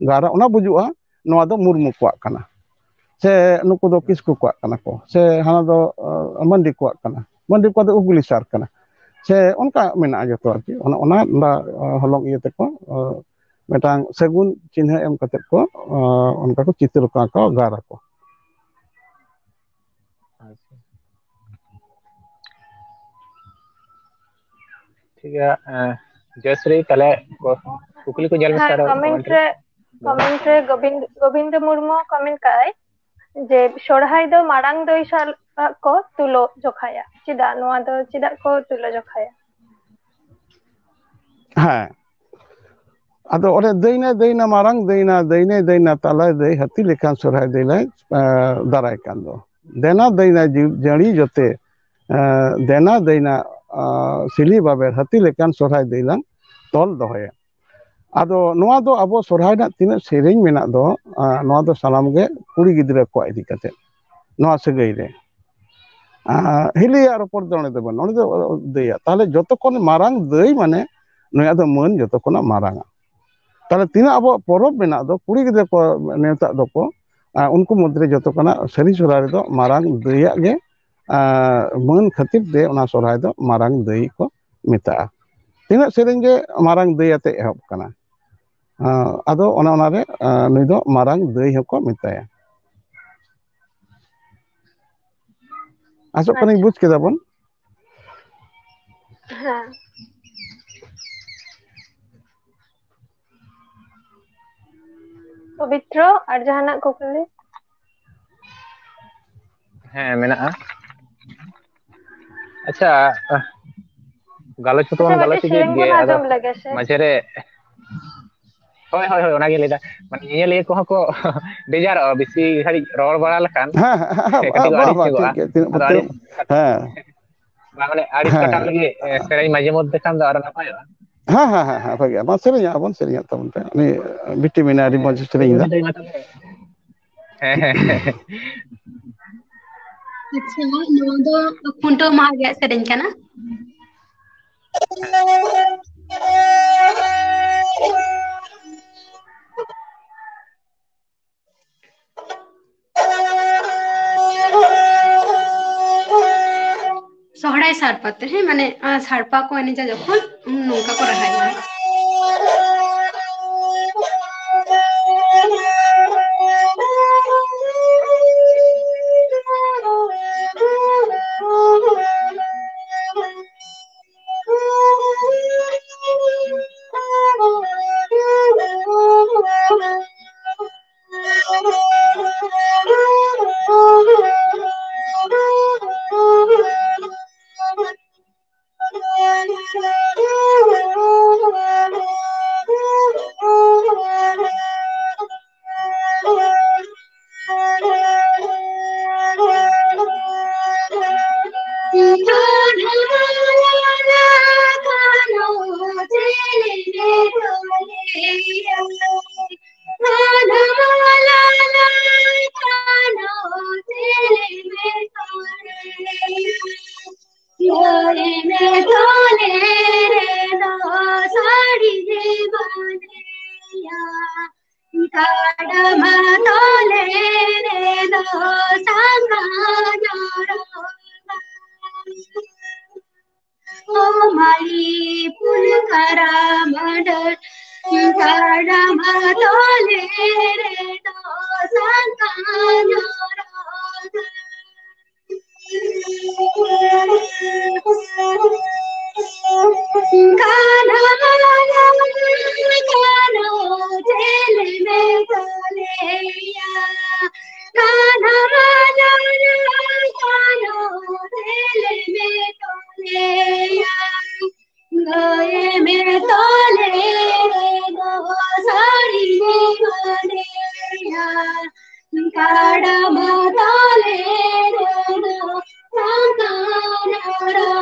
ᱜᱟᱨᱟ, ᱚᱱᱟ ᱵᱩᱡᱩᱜᱼᱟ ᱱᱚᱣᱟ ᱫᱚ ᱢᱩᱨᱢᱩ ᱠᱚᱣᱟᱜ ᱠᱟᱱᱟ, ᱥᱮ ᱱᱩᱠᱩ ᱫᱚ ᱠᱤᱥᱠᱩ ᱠᱚᱣᱟᱜ ᱠᱟᱱᱟ ᱠᱚ, ᱥᱮ ᱦᱟᱱᱟ ᱫᱚ, ᱟᱸ, ᱢᱟᱱᱰᱤ ᱠᱚᱣᱟᱜ ᱠᱟᱱᱟ, ᱢᱟᱱᱰᱤ ᱠᱚᱣᱟᱜ ᱫᱚ ᱩᱯᱜᱩᱞᱤ ᱥᱟᱨ ᱠᱟᱱᱟ, ᱥᱮ ᱚᱱᱠᱟ ᱢᱮᱱᱟᱜᱼᱟ ᱡᱚᱛᱚ ᱟᱨᱠᱤ᱾ ᱚᱱᱟ, ᱚᱱᱟ, ᱚᱱᱟ ᱦᱚᱞᱚᱝ ᱤᱭᱟᱹ ᱛᱮᱠᱚ, ᱟᱸ, ᱢᱤᱫᱴᱟᱝ ᱥᱟᱹᱜᱩᱱ ᱪᱤᱱᱦᱟᱹ ᱮᱢ ᱠᱟᱛᱮ ᱠᱚ, ᱟᱸ, ᱚᱱᱠᱟ ᱠᱚ ᱪᱤᱛᱟᱹᱨ ᱠᱚ ᱟᱸᱠᱟᱣᱟ, ᱜᱟᱨ ᱟᱠᱚ᱾ ᱟᱪᱪᱷᱟ᱾ ᱴᱷᱤᱠ ᱜᱮᱭᱟ, ᱮᱸ, ᱡᱚᱭᱥᱨᱤ, ᱛᱟᱦᱞᱮ ᱠᱚ-, ᱠᱩᱠᱞᱤ ᱠᱚ ᱧᱮᱞ ᱢᱮᱥᱮ ᱦᱮᱸ, ᱟᱨᱚ comment comment ᱨᱮ᱾ ᱨᱮ, ᱠᱚᱢᱮᱱᱴ ᱨᱮ ᱜᱳᱵᱤᱱᱫ ᱜᱳᱵᱤᱱᱫᱚ ᱢᱩᱨᱢᱩ ᱠᱚᱢᱮᱱᱴ ᱠᱟᱜᱼᱟᱭ ᱡᱮ ᱥᱚᱨᱦᱟᱭ ᱫᱚ ᱢᱟᱨᱟᱝ ᱫᱟᱹᱭ ᱥᱟᱞᱟᱜ ᱠᱚ ᱛᱩᱞᱟᱹ ᱡᱚᱠᱷᱟᱭᱟ᱾ ᱪᱮᱫᱟᱜ ᱱᱚᱣᱟ ᱫᱚ, ᱪᱮᱫᱟᱜ ᱠᱚ ᱛᱩᱞᱟᱹ ᱡᱚᱠᱷᱟᱭᱟ? ᱦᱮᱸ, ᱟᱫᱚ ᱚᱸᱰᱮ ᱫᱟᱹᱭᱱᱟ ᱫᱟᱹᱭᱱᱟ ᱢᱟᱨᱟᱝ ᱫᱟᱹᱭᱱᱟ, ᱫᱟᱹᱭᱱᱟ ᱫᱟᱹᱭᱱᱟ ᱛᱟᱞᱟ ᱫᱟᱹᱭ, ᱦᱟᱹᱛᱤ ᱞᱮᱠᱟᱱ ᱥᱚᱨᱦᱟᱭ ᱫᱟᱹᱭ ᱞᱮ ᱫᱟᱨᱟᱭ ᱠᱟᱱ ᱫᱚ᱾ ᱫᱮᱱᱟ ᱫᱟᱹᱭᱱᱟ ᱡᱟᱹᱲᱤ ᱡᱚᱛᱮ, ᱫᱮᱱᱟ ᱫᱟᱹᱭᱱᱟ ᱥᱤᱞᱤ ᱵᱟᱵᱮᱨ, ᱦᱟᱹᱛᱤ ᱞᱮᱠᱟᱱ ᱥᱚᱨᱦᱟᱭ ᱫᱟᱹᱭ ᱞᱟᱝ ᱛᱚᱞ ᱫᱚᱦᱚᱭᱟ᱾ ᱟᱫᱚ ᱱᱚᱣᱟ ᱫᱚ ᱟᱵᱚ ᱥᱚᱨᱦᱟᱭ ᱨᱮᱱᱟᱜ ᱛᱤᱱᱟᱹᱜ ᱥᱮᱨᱮᱧ ᱢᱮᱱᱟᱜ ᱫᱚ, ᱱᱚᱣᱟ ᱫᱚ ᱥᱟᱱᱟᱢ ᱜᱮ ᱠᱩᱲᱤ ᱜᱤᱫᱽᱨᱟᱹ ᱠᱚᱣᱟᱜ ᱤᱫᱤ ᱠᱟᱛᱮ, ᱱᱚᱣᱟ ᱥᱟᱹᱜᱟᱹᱭ ᱨᱮ᱾ ᱦᱤᱞᱤᱭᱟᱜ ᱨᱚᱯᱚᱲ ᱫᱚ ᱚᱸᱰᱮ ᱫᱚ ᱵᱟᱹᱱᱩᱜ, ᱚᱸᱰᱮ ᱫᱚ ᱫᱟᱹᱭᱟ᱾ ᱛᱟᱦᱚᱞᱮ ᱡᱚᱛᱚ ᱠᱷᱚᱱ ᱢᱟᱨᱟᱝ ᱫᱟᱹᱭ ᱢᱟᱱᱮ ᱱᱩᱭᱟᱜ ᱫᱚ ᱢᱟᱹᱱ ᱡᱚᱛᱚ ᱠᱷᱚᱱᱟᱜ ᱢᱟᱨᱟᱝᱟ᱾ ᱛᱟᱦᱚᱞᱮ ᱛᱤᱱᱟᱹᱜ ᱟᱵᱚᱣᱟᱜ ᱯᱚᱨᱚᱵᱽ ᱢᱮᱱᱟᱜ ᱫᱚ, ᱠᱩᱲᱤ ᱜᱤᱫᱽᱨᱟᱹ ᱠᱚ ᱱᱮᱣᱛᱟᱜ ᱫᱚᱠᱚ, ᱩᱱᱠᱩ ᱢᱚᱫᱽᱫᱷᱮ ᱨᱮ ᱡᱚᱛᱚ ᱠᱷᱚᱱᱟᱜ ᱥᱟᱹᱨᱤ ᱥᱚᱨᱦᱟᱭ ᱨᱮᱫᱚ ᱢᱟᱨᱟᱝ ᱫᱟᱹᱭᱟᱜ ᱜᱮ ᱢᱟᱹᱱ ᱠᱷᱟᱹᱛᱤᱨ ᱛᱮ ᱚᱱᱟ ᱥᱚᱨᱦᱟᱭ ᱫᱚ ᱢᱟᱨᱟᱝ ᱫᱟᱹᱭ ᱠᱚ ᱢᱮᱛᱟᱜᱼᱟ᱾ ᱛᱤᱱᱟᱹᱜ ᱥᱮᱨᱮᱧ ᱜᱮ ᱢᱟᱨᱟᱝ ᱫᱟᱹᱭ ᱟᱛᱮ ᱮᱦᱚᱵ ᱠᱟᱱᱟ᱾ ᱟᱫᱚ ᱚᱱᱮ ᱚᱱᱟᱨᱮ ᱱᱩᱭ ᱫᱚ ᱢᱟᱨᱟᱝ ᱫᱟᱹᱭ ᱦᱚᱸᱠᱚ ᱢᱮᱛᱟᱭᱟ᱾ ᱟᱥᱚᱜ ᱠᱟᱹᱱᱟᱹᱧ ᱵᱩᱡᱽ ᱠᱮᱫᱟ ᱵᱚᱱ᱾ ᱦᱮᱸ᱾ ᱯᱚᱵᱤᱛᱨᱚ, ᱟᱨ ᱡᱟᱦᱟᱱᱟᱜ ᱠᱩᱠᱞᱤ? ᱦᱮᱸ, ᱢᱮᱱᱟᱜᱼᱟ᱾ ᱟᱪᱪᱷᱟ, ᱜᱟᱞᱚᱪ ᱦᱚᱸᱛᱚ ᱵᱚᱱ ᱜᱟᱞᱚᱪ ᱤᱫᱤᱭᱮᱫ ᱜᱮ, ᱟᱫᱚ ᱢᱟᱡᱷᱮ ᱨᱮ ᱦᱳᱭ, ᱦᱳᱭ, ᱦᱳᱭ, ᱚᱱᱟᱜᱤᱧ ᱞᱟᱹᱭᱫᱟ᱾ ᱢᱟᱱᱮ, ᱧᱮᱧᱮᱞᱤᱭᱟᱹ ᱠᱚᱦᱚᱸ ᱠᱚ ᱵᱮᱡᱟᱨᱚᱜᱼᱟ, ᱵᱮᱥᱤ ᱜᱷᱟᱹᱲᱤᱡ ᱨᱚᱲ ᱵᱟᱲᱟ ᱞᱮᱠᱷᱟᱱ᱾ ᱦᱮᱸ, ᱦᱮᱸ, ᱦᱮᱸ, ᱠᱟᱹᱴᱤᱡ ᱠᱚ ᱵᱟᱝ, ᱟᱹᱲᱤᱥ ᱵᱟᱝ, ᱧᱚᱜᱚᱜᱼᱟ᱾ ᱴᱷᱤᱠ ᱜᱮᱭᱟ, ᱛᱤᱱᱟᱹᱜ ᱟᱫᱚ ᱵᱚᱛᱚᱨ᱾ ᱟᱹᱲᱤᱥ, ᱦᱮᱸ᱾ ᱵᱟᱝ, ᱢᱟᱱᱮ, ᱟᱹᱲᱤᱥ ᱦᱮᱸ᱾ ᱠᱟᱛᱷᱟ ᱞᱟᱹᱜᱤᱫ, ᱮ, ᱥᱮᱨᱮᱧ ᱢᱟᱡᱷᱮ ᱢᱚᱫᱽᱫᱷᱮ ᱠᱷᱟᱱ ᱫᱚ ᱟᱨᱚ ᱱᱟᱯᱟᱭᱚᱜᱼᱟ᱾ ᱦᱮᱸ, ᱦᱮᱸ, ᱦᱮᱸ, ᱦᱮᱸ, ᱵᱷᱟᱜᱮ᱾ ᱢᱟ, ᱥᱮᱨᱮᱧᱟ ᱵᱚᱱ, ᱥᱮᱨᱮᱧᱟ ᱛᱟᱵᱚᱱ ᱯᱮ᱾ ᱩᱱᱤ ᱵᱤᱴᱤ ᱢᱮᱱᱟᱭ, ᱟᱹᱰᱤ ᱢᱚᱡᱽ ᱥᱮᱨᱮᱧ ᱮᱫᱟ᱾ ᱦᱮᱸ, ᱦᱮᱸ, ᱦᱮᱸ᱾ ᱟᱪᱪᱷᱟ, ᱱᱚᱣᱟ ᱫᱚ ᱠᱷᱩᱱᱴᱟᱹᱣ ᱢᱟᱦᱟ ᱨᱮᱭᱟᱜ ᱥᱮᱨᱮᱧ ᱠᱟᱱᱟ᱾ ᱥᱚᱦᱲᱟᱭ ᱥᱟᱲᱯᱟ ᱛᱮ, ᱦᱮᱸ, ᱢᱟᱱᱮ, ᱟᱸ, ᱥᱟᱲᱯᱟ ᱠᱚ ᱮᱱᱮᱡᱟ ᱡᱚᱠᱷᱚᱱ, ᱩᱱ ᱱᱚᱝᱠᱟ ᱠᱚ ᱨᱟᱦᱟᱭᱟ᱾ ᱠᱟᱰᱢᱟ ᱛᱚᱞᱮ ᱨᱮᱫᱚ ᱥᱟᱸᱜᱟ ᱧᱚᱨᱚᱜᱟ᱾ ᱚ ᱢᱟᱹᱭ ᱯᱩᱱ ᱠᱟᱨᱟᱢ ᱰᱟᱹᱨ, ᱠᱟᱰᱢᱟ ᱛᱚᱞᱮ ᱨᱮᱫᱚ ᱥᱟᱸᱜᱟ ᱧᱚᱨᱚᱜᱟ᱾ ᱠᱟᱰᱢᱟ ᱛᱚᱞᱮ ᱨᱮᱫᱚ ᱥᱟᱸᱜᱟ ᱧᱚᱨᱚᱜᱟ᱾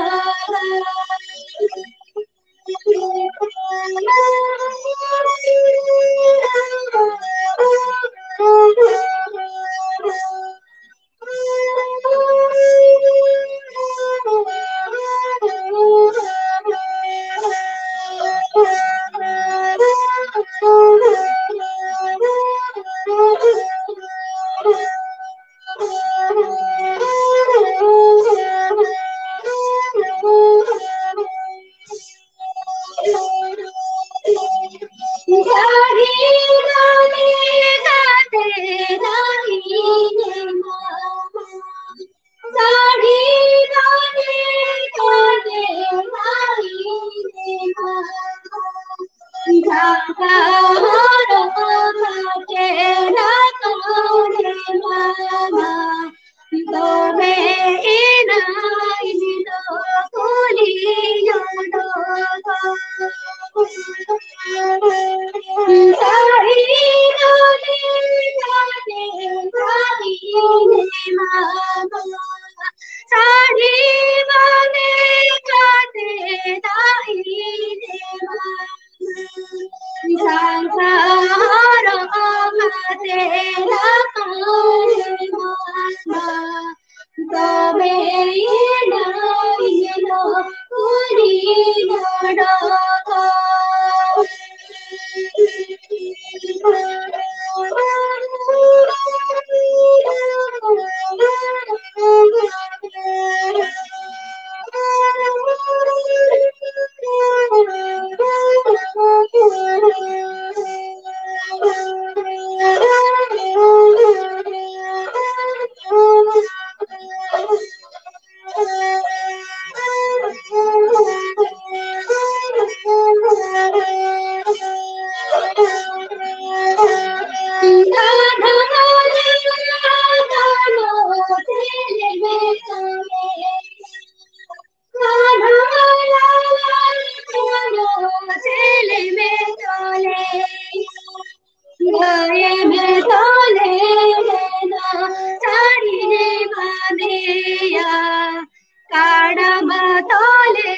ᱠᱟᱲᱟᱢᱟ ᱛᱚᱞᱮ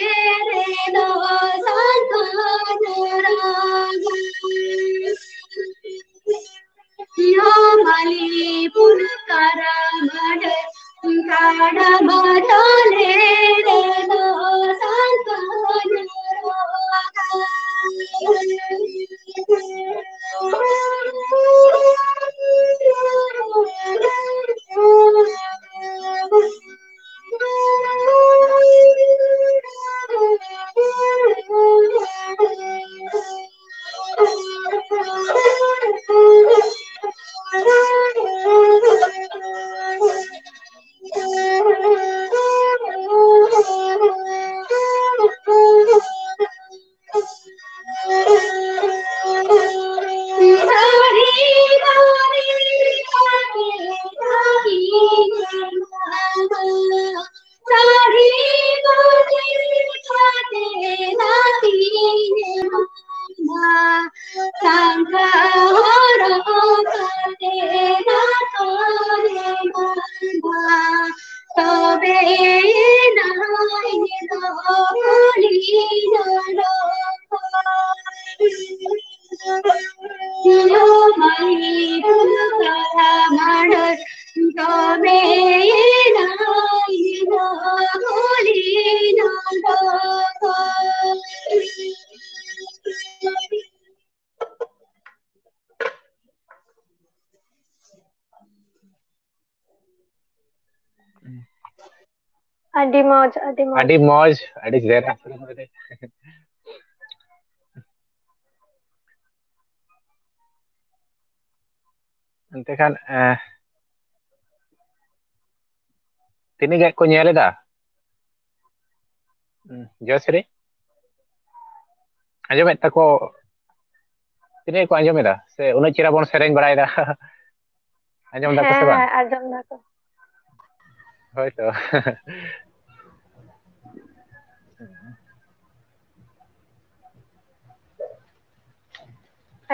ᱨᱮᱫᱚ ᱥᱟᱱᱛᱟᱲ ᱨᱟᱜᱟ᱾ ᱭᱚ ᱢᱟᱞᱤ ᱯᱩᱨ ᱠᱟᱨᱟᱢᱟᱰ, ᱠᱟᱲᱟᱢᱟ ᱛᱚᱞᱮ ᱨᱮᱫᱚ ᱥᱟᱱᱛᱟᱲ ᱨᱟᱜᱟ᱾ ᱟᱹᱰᱤ ᱢᱚᱡᱽ, ᱟᱹᱰᱤ ᱢᱚᱡᱽ᱾ ᱟᱹᱰᱤ ᱢᱚᱡᱽ, ᱟᱹᱰᱤ ᱪᱮᱦᱨᱟ᱾ ᱮᱱᱛᱮ ᱠᱷᱟᱱ, ᱮᱸ, ᱛᱤᱱᱟᱹᱜ ᱜᱟᱱ ᱠᱚ ᱧᱮᱞ ᱮᱫᱟ? ᱦᱩᱸ, ᱡᱚᱭᱥᱨᱤ? ᱟᱸᱡᱚᱢᱮᱫ ᱛᱟᱠᱚ, ᱛᱤᱱᱟᱹᱜ ᱠᱚ ᱟᱸᱡᱚᱢ ᱮᱫᱟ? ᱥᱮ ᱩᱱᱟᱹᱜ ᱪᱮᱦᱨᱟ ᱵᱚᱱ ᱥᱮᱨᱮᱧ ᱵᱟᱲᱟᱭᱮᱫᱟ? ᱟᱸᱡᱚᱢ ᱫᱟᱠᱚ ᱥᱮ ᱵᱟᱝ? ᱦᱮᱸ, ᱟᱸᱡᱚᱢ ᱫᱟᱠᱚ᱾ ᱦᱳᱭ ᱛᱚ᱾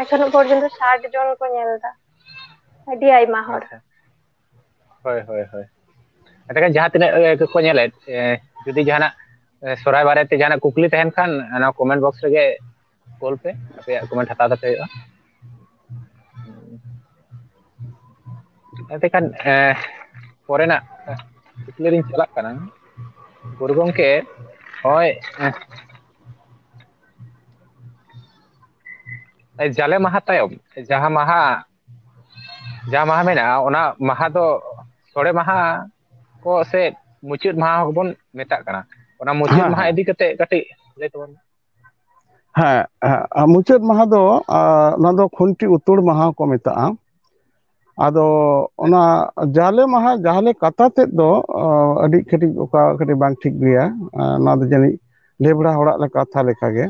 ᱮᱠᱷᱚᱱᱳ ᱯᱚᱨᱡᱚᱱᱛᱚ ᱥᱟᱴ ᱡᱚᱱ ᱠᱚ ᱧᱮᱞ ᱮᱫᱟ, ᱟᱹᱰᱤ ᱟᱭᱢᱟ ᱦᱚᱲ᱾ ᱟᱪᱪᱷᱟ᱾ ᱦᱳᱭ, ᱦᱳᱭ, ᱦᱳᱭ᱾ ᱮᱱᱛᱮ ᱠᱷᱟᱱ ᱡᱟᱦᱟᱸ ᱛᱤᱱᱟᱹᱜ, ᱮ, ᱠᱚ ᱧᱮᱞᱮᱫ, ᱮ, ᱡᱩᱫᱤ ᱡᱟᱦᱟᱱᱟᱜ, ᱮ, ᱥᱚᱦᱨᱟᱭ ᱵᱟᱨᱮᱛᱮ ᱡᱟᱦᱟᱱᱟᱜ ᱠᱩᱠᱞᱤ ᱛᱟᱦᱮᱱ ᱠᱷᱟᱱ, ᱚᱱᱟ comment box ᱨᱮᱜᱮ ᱠᱚᱞ ᱯᱮ, ᱟᱯᱮᱭᱟᱜ comment ᱦᱟᱛᱟᱣ ᱠᱟᱛᱮ ᱦᱩᱭᱩᱜᱼᱟ᱾ ᱮᱱᱛᱮ ᱠᱷᱟᱱ, ᱮ, ᱯᱚᱨᱮᱱᱟᱜ ᱠᱩᱠᱞᱤ ᱨᱤᱧ ᱪᱟᱞᱟᱜ ᱠᱟᱱᱟ᱾ ᱜᱩᱨᱩ ᱜᱚᱢᱠᱮ, ᱦᱳᱭ, ᱮ, ᱮ, ᱡᱟᱞᱮ ᱢᱟᱦᱟ ᱛᱟᱭᱚᱢ, ᱡᱟᱦᱟᱸ ᱢᱟᱦᱟ, ᱡᱟᱦᱟᱸ ᱢᱟᱦᱟ ᱢᱮᱱᱟᱜᱼᱟ, ᱚᱱᱟ ᱢᱟᱦᱟ ᱫᱚ ᱥᱚᱲᱮ ᱢᱟᱦᱟ ᱠᱚ ᱥᱮ ᱢᱩᱪᱟᱹᱫ ᱢᱟᱦᱟ ᱦᱚᱸᱵᱚᱱ ᱢᱮᱛᱟᱜ ᱠᱟᱱᱟ᱾ ᱚᱱᱟ ᱢᱩᱪᱟᱹᱫ ᱦᱮᱸ, ᱢᱟᱦᱟ ᱦᱮᱸ᱾ ᱤᱫᱤ ᱠᱟᱛᱮ ᱠᱟᱹᱴᱤᱡ ᱞᱟᱹᱭ ᱛᱟᱵᱚᱱ ᱢᱮ᱾ ᱦᱮᱸ, ᱦᱮᱸ, ᱢᱩᱪᱟᱹᱫ ᱢᱟᱦᱟ ᱫᱚ, ᱟ, ᱚᱱᱟ ᱫᱚ ᱠᱷᱩᱱᱴᱤ ᱩᱛᱩᱲ ᱢᱟᱦᱟ ᱠᱚ ᱢᱮᱛᱟᱜᱼᱟ᱾ ᱟᱫᱚ ᱚᱱᱟ ᱡᱟᱞᱮ ᱢᱟᱦᱟ, ᱡᱟᱦᱟᱸᱞᱮ ᱠᱟᱛᱷᱟ ᱛᱮᱫ ᱫᱚ, ᱟ, ᱟᱹᱰᱤ ᱠᱟᱹᱴᱤᱡ, ᱚᱠᱟ ᱠᱟᱹᱴᱤᱡ ᱵᱟᱝ ᱴᱷᱤᱠ ᱜᱮᱭᱟ᱾ ᱟ, ᱱᱚᱣᱟ ᱫᱚ ᱡᱟᱹᱱᱤᱡ ᱞᱮᱵᱲᱟ ᱦᱚᱲᱟᱜ ᱞᱮ ᱠᱟᱛᱷᱟ ᱞᱮᱠᱟᱜᱮ,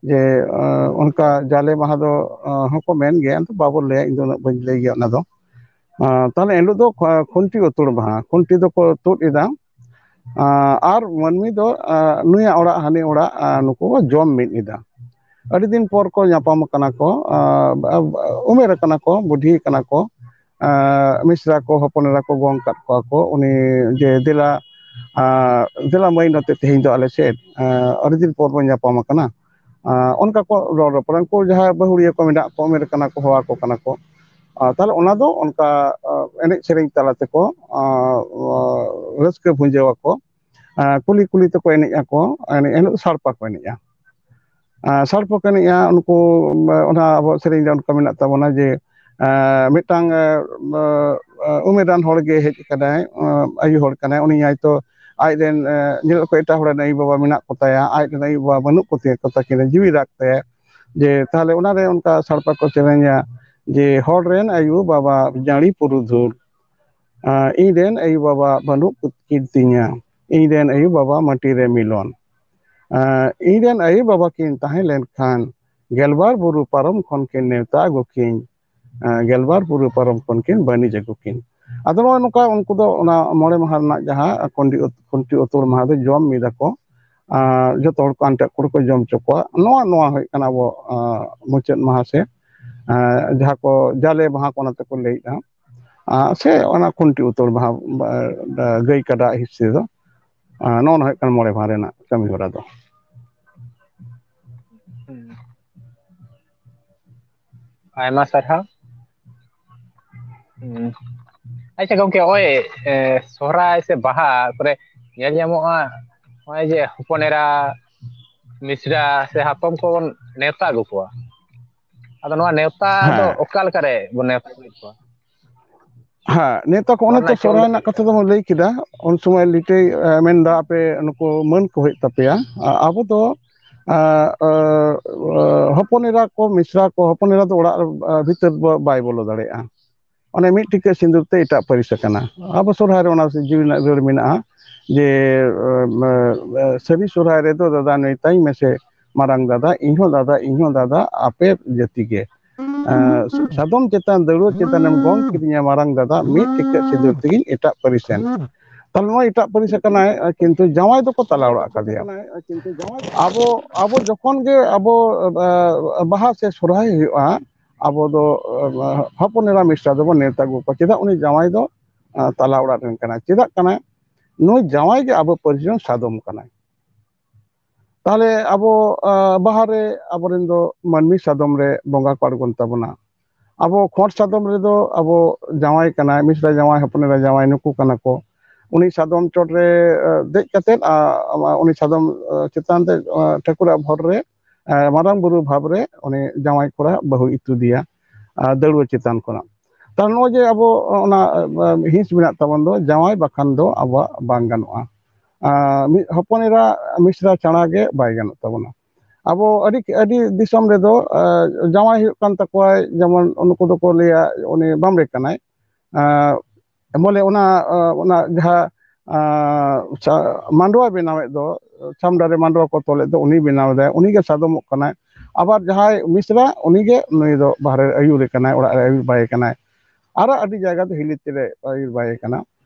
ᱡᱮ, ᱟ, ᱚᱱᱠᱟ ᱡᱟᱞᱮ ᱢᱟᱦᱟ ᱫᱚ, ᱟ, ᱦᱚᱸᱠᱚ ᱢᱮᱱ ᱜᱮᱭᱟ, ᱮᱱᱛᱮ ᱵᱟᱵᱚᱱ ᱞᱟᱹᱭᱟ, ᱤᱧ ᱫᱚ ᱩᱱᱟᱹᱜ ᱵᱟᱹᱧ ᱞᱟᱹᱭ ᱜᱮᱭᱟ ᱚᱱᱟ ᱫᱚ᱾ ᱟ, ᱛᱟᱦᱞᱮ ᱮᱱᱦᱤᱞᱳᱜ ᱫᱚ ᱠᱷ-, ᱠᱷᱩᱱᱴᱤ ᱩᱛᱩᱲ ᱢᱟᱦᱟ, ᱠᱷᱩᱱᱴᱤ ᱫᱚᱠᱚ ᱛᱩᱫ ᱮᱫᱟ᱾ ᱟ, ᱟᱨ ᱢᱟᱹᱱᱢᱤ ᱫᱚ, ᱟ, ᱱᱩᱭᱟᱜ ᱚᱲᱟᱜ ᱦᱟᱹᱱᱤ ᱚᱲᱟᱜ, ᱟ, ᱱᱩᱠᱩ ᱠᱚ ᱡᱚᱢ ᱢᱤᱫ ᱮᱫᱟ᱾ ᱟᱹᱰᱤ ᱫᱤᱱ ᱯᱚᱨ ᱠᱚ ᱧᱟᱯᱟᱢ ᱟᱠᱟᱱᱟ ᱠᱚ, ᱟ, ᱟ, ᱩᱢᱮᱨ ᱟᱠᱟᱱᱟ ᱠᱚ, ᱵᱩᱰᱷᱤ ᱟᱠᱟᱱᱟ ᱠᱚ, ᱟ, ᱢᱤᱥᱨᱟ ᱠᱚ, ᱦᱚᱯᱚᱱ ᱮᱨᱟ ᱠᱚ ᱜᱚᱝ ᱠᱟᱫ ᱠᱚᱣᱟ ᱠᱚ, ᱩᱱᱤ ᱡᱮ ᱫᱮᱞᱟ, ᱟ, ᱫᱮᱞᱟ ᱢᱟᱹᱭ ᱱᱚᱛᱮ ᱛᱮᱦᱮᱧ ᱫᱚ ᱟᱞᱮ ᱥᱮᱫ, ᱟ, ᱟᱹᱰᱤ ᱫᱤᱱ ᱯᱚᱨ ᱵᱚᱱ ᱧᱟᱯᱟᱢ ᱟᱠᱟᱱᱟ᱾ ᱟ, ᱚᱱᱠᱟ ᱠᱚ ᱨᱚᱲ ᱨᱚᱯᱚᱲᱟ᱾ ᱩᱱᱠᱩ ᱡᱟᱦᱟᱸᱭ ᱵᱟᱹᱦᱩᱲᱤᱭᱟᱹ ᱠᱚ ᱢᱮᱱᱟᱜ ᱠᱚ, ᱩᱢᱮᱨ ᱠᱟᱱᱟ ᱠᱚ, ᱦᱚᱦᱚ ᱟᱠᱚ ᱠᱟᱱᱟ ᱠᱚ᱾ ᱟ, ᱛᱟᱦᱞᱮ ᱚᱱᱟ ᱫᱚ ᱚᱱᱠᱟ, ᱟ, ᱮᱱᱮᱡ ᱥᱮᱨᱮᱧ ᱛᱟᱞᱟ ᱛᱮᱠᱚ, ᱟ, ᱟ, ᱨᱟᱹᱥᱠᱟᱹ ᱵᱷᱩᱸᱡᱟᱹᱣ ᱟᱠᱚ᱾ ᱟ, ᱠᱩᱞᱦᱤ ᱠᱩᱞᱦᱤ ᱛᱮᱠᱚ ᱮᱱᱮᱡ ᱟᱠᱚ, ᱮᱱᱮᱡ ᱦᱤᱞᱳᱜ ᱥᱟᱲᱯᱟ ᱠᱚ ᱮᱱᱮᱡᱼᱟ᱾ ᱟ, ᱥᱟᱲᱯᱟ ᱠᱚ ᱮᱱᱮᱡᱼᱟ, ᱩᱱᱠᱩ, ᱚᱱᱟ ᱟᱵᱚᱣᱟᱜ ᱥᱮᱨᱮᱧ ᱨᱮ ᱚᱱᱠᱟ ᱢᱮᱱᱟᱜ ᱛᱟᱵᱚᱱᱟ ᱡᱮ, ᱟ, ᱢᱤᱫᱴᱟᱝ, ᱟ, ᱟ, ᱩᱢᱮᱨᱟᱱ ᱦᱚᱲ ᱜᱮ ᱦᱮᱡ ᱟᱠᱟᱱᱟᱭ, ᱟ, ᱟᱭᱩ ᱦᱚᱲ ᱠᱟᱱᱟᱭ, ᱩᱱᱤ ᱦᱚᱭᱛᱳ ᱟᱡ ᱨᱮᱱ ᱧᱮᱞ ᱠᱚ ᱮᱴᱟᱜ ᱦᱚᱲ ᱨᱮᱱ ᱟᱭᱳ ᱵᱟᱵᱟ ᱢᱮᱱᱟᱜ ᱠᱚᱛᱟᱭᱟ, ᱟᱡ ᱨᱮᱱ ᱟᱭᱳ ᱵᱟᱵᱟ ᱵᱟᱹᱱᱩᱜ ᱠᱚᱛᱤᱧᱟ ᱠᱚ ᱛᱟᱹᱠᱤᱱ ᱡᱤᱣᱤ ᱨᱟᱜ ᱛᱟᱭᱟ᱾ ᱡᱮ ᱛᱟᱦᱞᱮ ᱚᱱᱟᱨᱮ ᱚᱱᱠᱟ ᱥᱟᱲᱯᱟ ᱠᱚ ᱥᱮᱨᱮᱧᱟ ᱡᱮ ᱦᱚᱲ ᱨᱮᱱ ᱟᱭᱳ ᱵᱟᱵᱟ ᱡᱟᱹᱲᱤ ᱯᱩᱨᱩᱫᱷᱩᱞ, ᱤᱧ ᱨᱮᱱ ᱟᱭᱳ ᱵᱟᱵᱟ ᱵᱟᱹᱱᱩᱜ ᱠᱤᱱ ᱛᱤᱧᱟ, ᱤᱧ ᱨᱮᱱ ᱟᱭᱳ ᱵᱟᱵᱟ ᱢᱟᱹᱴᱤ ᱨᱮ ᱢᱤᱞᱚᱱ, ᱤᱧ ᱨᱮᱱ ᱟᱭᱳ ᱵᱟᱵᱟ ᱠᱤᱱ ᱛᱟᱦᱮᱸ ᱞᱮᱱᱠᱷᱟᱱ ᱜᱮᱞᱵᱟᱨ ᱵᱩᱨᱩ ᱯᱟᱨᱚᱢ ᱠᱷᱚᱱ ᱠᱤᱱ ᱱᱮᱣᱛᱟ ᱟᱹᱜᱩ ᱠᱤᱧ, ᱜᱮᱞᱵᱟᱨ ᱵᱩᱨᱩ ᱯᱟᱨᱚᱢ ᱠᱷᱚᱱ ᱠᱤᱱ ᱵᱟᱹᱱᱤᱡ ᱟᱹᱜᱩ ᱠᱤᱱ᱾ ᱟᱫᱚ ᱱᱚᱜᱼᱚᱭ ᱱᱚᱝᱠᱟ ᱩᱱᱠᱩ ᱫᱚ ᱚᱱᱟ ᱢᱚᱬᱮ ᱢᱟᱦᱟ ᱨᱮᱱᱟᱜ ᱡᱟᱦᱟᱸ ᱠᱷᱩᱱᱴᱤ ᱩᱛ-, ᱠᱷᱩᱱᱴᱤ ᱩᱛᱩᱲ ᱢᱟᱦᱟ ᱫᱚ ᱡᱚᱢ ᱢᱤᱫᱟ ᱠᱚ, ᱟᱨ ᱡᱚᱛᱚ ᱦᱚᱲ ᱠᱚ ᱟᱱᱴᱟᱜ ᱠᱚᱨᱮ ᱠᱚ ᱡᱚᱢ ᱦᱚᱪᱚ ᱠᱚᱣᱟ᱾ ᱱᱚᱣᱟ, ᱱᱚᱣᱟ ᱦᱩᱭᱩᱜ ᱠᱟᱱᱟ ᱟᱵᱚ, ᱟᱸ, ᱢᱩᱪᱟᱹᱫ ᱢᱟᱦᱟ ᱥᱮ, ᱟᱸ, ᱡᱟᱦᱟᱸ ᱠᱚ ᱡᱟᱞᱮ ᱢᱟᱦᱟ ᱠᱚ ᱚᱱᱟ ᱛᱮᱠᱚ ᱞᱟᱹᱭᱮᱫᱼᱟ, ᱟᱸ, ᱥᱮ ᱚᱱᱟ ᱠᱷᱩᱱᱴᱤ ᱩᱛᱩᱲ ᱢᱟᱦᱟ, ᱵᱟ-, ᱜᱟᱹᱭ ᱠᱟᱰᱟ ᱦᱤᱥᱟᱹ ᱫᱚ, ᱟᱸ, ᱱᱚᱜᱼᱚ ᱱᱚᱣᱟ ᱦᱩᱭᱩᱜ ᱠᱟᱱᱟ ᱢᱚᱬᱮ ᱢᱟᱦᱟ ᱨᱮᱱᱟᱜ ᱠᱟᱹᱢᱤ ᱦᱚᱨᱟ ᱫᱚ᱾ ᱦᱩᱸ᱾ ᱟᱭᱢᱟ ᱥᱟᱨᱦᱟᱣ᱾ ᱦᱩᱸ᱾ ᱟᱪᱪᱷᱟ ᱜᱚᱝᱠᱮ, ᱱᱚᱜᱼᱚᱭ, ᱮ, ᱥᱚᱦᱨᱟᱭ ᱥᱮ ᱵᱟᱦᱟ ᱠᱚᱨᱮ ᱧᱮᱞ ᱧᱟᱢᱚᱜᱼᱟ, ᱱᱚᱜᱼᱚᱭ ᱡᱮ ᱦᱚᱯᱚᱱ ᱮᱨᱟ, ᱢᱤᱥᱨᱟ ᱥᱮ ᱦᱟᱛᱚᱢ ᱠᱚᱵᱚᱱ ᱱᱮᱣᱛᱟ ᱟᱹᱜᱩ ᱠᱚᱣᱟ᱾ ᱟᱫᱚ ᱱᱚᱣᱟ ᱱᱮᱣᱛᱟ ᱫᱚ ᱦᱮᱸ᱾ ᱚᱠᱟ ᱞᱮᱠᱟᱨᱮ ᱵᱚᱱ ᱱᱮᱣᱛᱟ ᱟᱹᱜᱩᱭᱮᱫ ᱠᱚᱣᱟ? ᱦᱮᱸ, ᱱᱮᱣᱛᱟ ᱠᱚ, ᱚᱱᱟ ᱚᱱᱮ ᱛᱚ ᱨᱮᱱᱟᱜ ᱪᱚᱞ ᱥᱚᱦᱨᱟᱭ ᱨᱮᱱᱟᱜ ᱠᱟᱛᱷᱟ ᱫᱚᱵᱚᱱ ᱞᱟᱹᱭ ᱠᱮᱫᱟ, ᱩᱱ ᱥᱚᱢᱚᱭ ᱞᱤᱴᱟᱹᱭ, ᱮ, ᱢᱮᱱᱫᱟ ᱟᱯᱮ ᱱᱩᱠᱩ ᱢᱟᱹᱱ ᱠᱚ ᱦᱩᱭᱩᱜ ᱛᱟᱯᱮᱭᱟ᱾ ᱟ-, ᱟᱵᱚ ᱫᱚ, ᱟ, ᱟ, ᱦᱚᱯᱚᱱ ᱮᱨᱟ ᱠᱚ, ᱢᱤᱥᱨᱟ ᱠᱚ, ᱦᱚᱯᱚᱱ ᱮᱨᱟ ᱫᱚ ᱚᱲᱟᱜ ᱨᱮ, ᱟ, ᱵᱷᱤᱛᱟᱹᱨ ᱫᱚ ᱵᱟᱭ ᱵᱚᱞᱚ ᱫᱟᱲᱮᱭᱟᱜᱼᱟ᱾ ᱚᱱᱮ ᱢᱤᱫ ᱴᱤᱠᱟᱹ ᱥᱤᱸᱫᱩᱨ ᱛᱮ ᱮᱴᱟᱜ ᱯᱟᱹᱨᱤᱥ ᱟᱠᱟᱱᱟ᱾ ᱟᱵᱚ ᱥᱚᱦᱨᱟᱭ ᱨᱮ ᱚᱱᱟ ᱡᱤᱣᱤ ᱨᱮᱱᱟᱜ ᱨᱟᱹᱲ ᱢᱮᱱᱟᱜᱼᱟ ᱡᱮ, ᱮ, ᱮ, ᱥᱟᱹᱨᱤ ᱥᱚᱦᱨᱟᱭ ᱨᱮᱫᱚ ᱫᱟᱫᱟ ᱱᱮᱣᱛᱟᱧ ᱢᱮᱥᱮ ᱢᱟᱨᱟᱝ ᱫᱟᱫᱟ, ᱤᱧᱦᱚᱸ ᱫᱟᱫᱟ, ᱤᱧᱦᱚᱸ ᱫᱟᱫᱟ, ᱟᱯᱮ ᱡᱟᱹᱛᱤ ᱜᱮ᱾ ᱮ, ᱥᱟᱫᱚᱢ ᱪᱮᱛᱟᱱ, ᱫᱟᱹᱲᱩᱣᱟᱹ ᱪᱮᱛᱟᱱᱮᱢ ᱜᱚᱝ ᱠᱤᱫᱤᱧᱟ ᱢᱟᱨᱟᱝ ᱫᱟᱫᱟ, ᱢᱤᱫ ᱴᱤᱠᱟᱹᱜ ᱥᱤᱸᱫᱩᱨ ᱛᱮᱜᱮᱧ ᱮᱴᱟᱜ ᱯᱟᱹᱨᱤᱥ ᱮᱱ᱾ ᱛᱟᱦᱞᱮ ᱱᱚᱣᱟ ᱮᱴᱟᱜ ᱯᱟᱹᱨᱤᱥ ᱟᱠᱟᱱᱟᱭ, ᱠᱤᱱᱛᱩ ᱡᱟᱶᱟᱭ ᱫᱚᱠᱚ ᱛᱟᱞᱟ ᱚᱲᱟᱜ ᱟᱠᱟᱫᱮᱭᱟ᱾ ᱟᱵᱚ, ᱟᱵᱚ ᱡᱚᱠᱷᱚᱱ ᱜᱮ ᱟᱵᱚ, ᱮ, ᱵᱟᱦᱟ ᱥᱮ ᱥᱚᱨᱦᱟᱭ ᱦᱩᱭᱩᱜᱼᱟ, ᱟᱵᱚ ᱫᱚ, ᱮ, ᱦᱚᱯᱚᱱ ᱮᱨᱟ ᱢᱤᱥᱨᱟ ᱫᱚᱵᱚᱱ ᱱᱮᱣᱛᱟ ᱟᱹᱜᱩ ᱠᱚᱣᱟ᱾ ᱪᱮᱫᱟᱜ? ᱩᱱᱤ ᱡᱟᱶᱟᱭ ᱫᱚ, ᱮ, ᱛᱟᱞᱟ ᱚᱲᱟᱜ ᱨᱮᱱ ᱠᱟᱱᱟᱭ᱾ ᱪᱮᱫᱟᱜ ᱠᱟᱱᱟᱭ? ᱱᱩᱭ ᱡᱟᱶᱟᱭ ᱜᱮ ᱟᱵᱚ ᱯᱟᱹᱨᱤᱥ ᱨᱮᱱ ᱥᱟᱫᱚᱢ ᱠᱟᱱᱟᱭ᱾ ᱛᱟᱦᱞᱮ ᱟᱵᱚ, ᱟ, ᱵᱟᱦᱟ ᱨᱮ ᱟᱵᱚᱨᱮᱱ ᱫᱚ ᱢᱟᱹᱱᱢᱤ ᱥᱟᱫᱚᱢ ᱨᱮ ᱵᱚᱸᱜᱟ ᱠᱚ ᱟᱬᱜᱚᱱ ᱛᱟᱵᱚᱱᱟ᱾ ᱟᱵᱚ ᱠᱷᱚᱸᱰ ᱥᱟᱫᱚᱢ ᱨᱮᱫᱚ ᱟᱵᱚ ᱡᱟᱶᱟᱭ ᱠᱟᱱᱟᱭ, ᱢᱤᱥᱨᱟ ᱡᱟᱶᱟᱭ, ᱦᱚᱯᱚᱱ ᱮᱨᱟ ᱡᱟᱶᱟᱭ, ᱱᱩᱠᱩ ᱠᱟᱱᱟ ᱠᱚ᱾ ᱩᱱᱤ ᱥᱟᱫᱚᱢ ᱪᱚᱴ ᱨᱮ, ᱟ, ᱫᱮᱡ ᱠᱟᱛᱮᱫ, ᱟ, ᱟ, ᱩᱱᱤ ᱥᱟᱫᱚᱢ, ᱟ, ᱪᱮᱛᱟᱱ ᱨᱮ, ᱟ, ᱴᱷᱟᱹᱠᱩᱨᱟᱜ ᱵᱷᱚᱨ ᱨᱮ, ᱟ, ᱢᱟᱨᱟᱝ ᱵᱩᱨᱩ ᱵᱷᱟᱵᱽ ᱨᱮ ᱩᱱᱤ ᱡᱟᱶᱟᱭ ᱠᱚᱲᱟ ᱵᱟᱹᱦᱩ ᱤᱛᱩᱫᱮᱭᱟ, ᱟ, ᱫᱟᱹᱲᱩᱣᱟᱹ ᱪᱮᱛᱟᱱ ᱠᱷᱚᱱᱟᱜ᱾ ᱛᱟᱦᱞᱮ ᱱᱚᱜᱼᱚᱭ ᱡᱮ ᱟᱵᱚ ᱚᱱᱟ, ᱟ, ᱦᱤᱸᱥ ᱢᱮᱱᱟᱜ ᱛᱟᱵᱚᱱ ᱫᱚ, ᱡᱟᱶᱟᱭ ᱵᱟᱠᱷᱟᱱ ᱫᱚ ᱟᱵᱚᱣᱟᱜ ᱵᱟᱝ ᱜᱟᱱᱚᱜᱼᱟ᱾ ᱟᱸ, ᱢᱤᱫ ᱦᱚᱯᱚᱱ ᱮᱨᱟ ᱢᱤᱥᱨᱟ ᱪᱷᱟᱲᱟ ᱜᱮ ᱵᱟᱭ ᱜᱟᱱᱚᱜ ᱛᱟᱵᱚᱱᱟ᱾ ᱟᱵᱚ ᱟᱹᱰᱤ, ᱟᱹᱰᱤ ᱫᱤᱥᱚᱢ ᱨᱮᱫᱚ, ᱟᱸ, ᱡᱟᱶᱟᱭ ᱦᱩᱭᱩᱜ ᱠᱟᱱ ᱛᱟᱠᱚᱣᱟᱭ, ᱡᱮᱢᱚᱱ ᱱᱩᱠᱩ ᱫᱚᱠᱚ ᱞᱟᱹᱭᱟ ᱩᱱᱤ ᱵᱟᱢᱲᱮ ᱠᱟᱱᱟᱭ᱾ ᱟᱸ, ᱵᱚᱞᱮ ᱚᱱᱟ, ᱟᱸ, ᱚᱱᱟ ᱡᱟᱦᱟᱸ, ᱟᱸ, ᱪᱟ-, ᱢᱟᱰᱣᱟ ᱵᱮᱱᱟᱣᱮᱫ ᱫᱚ, ᱪᱷᱟᱢᱰᱟ ᱨᱮ ᱢᱟᱰᱣᱟ ᱠᱚ ᱛᱚᱞᱮᱫ ᱫᱚ, ᱩᱱᱤ ᱵᱮᱱᱟᱣ ᱮᱫᱟᱭ, ᱩᱱᱤ ᱜᱮ ᱥᱟᱫᱚᱢᱚᱜ ᱠᱟᱱᱟᱭ᱾ ᱟᱵᱟᱨ ᱡᱟᱦᱟᱸᱭ ᱢᱤᱥᱨᱟ, ᱩᱱᱤ ᱜᱮ ᱱᱩᱭ ᱫᱚ ᱵᱟᱦᱨᱮ ᱨᱮ ᱟᱹᱭᱩᱨᱮ ᱠᱟᱱᱟᱭ, ᱚᱲᱟᱜ ᱨᱮ ᱟᱹᱭᱩᱨ ᱵᱟᱭᱮ ᱠᱟᱱᱟᱭ᱾ ᱟᱨᱚ ᱟᱹᱰᱤ ᱡᱟᱭᱜᱟ ᱫᱚ ᱦᱤᱞᱤ ᱛᱮᱨᱮ ᱟᱹᱭᱩᱨ ᱵᱟᱭᱮ ᱠᱟᱱᱟ᱾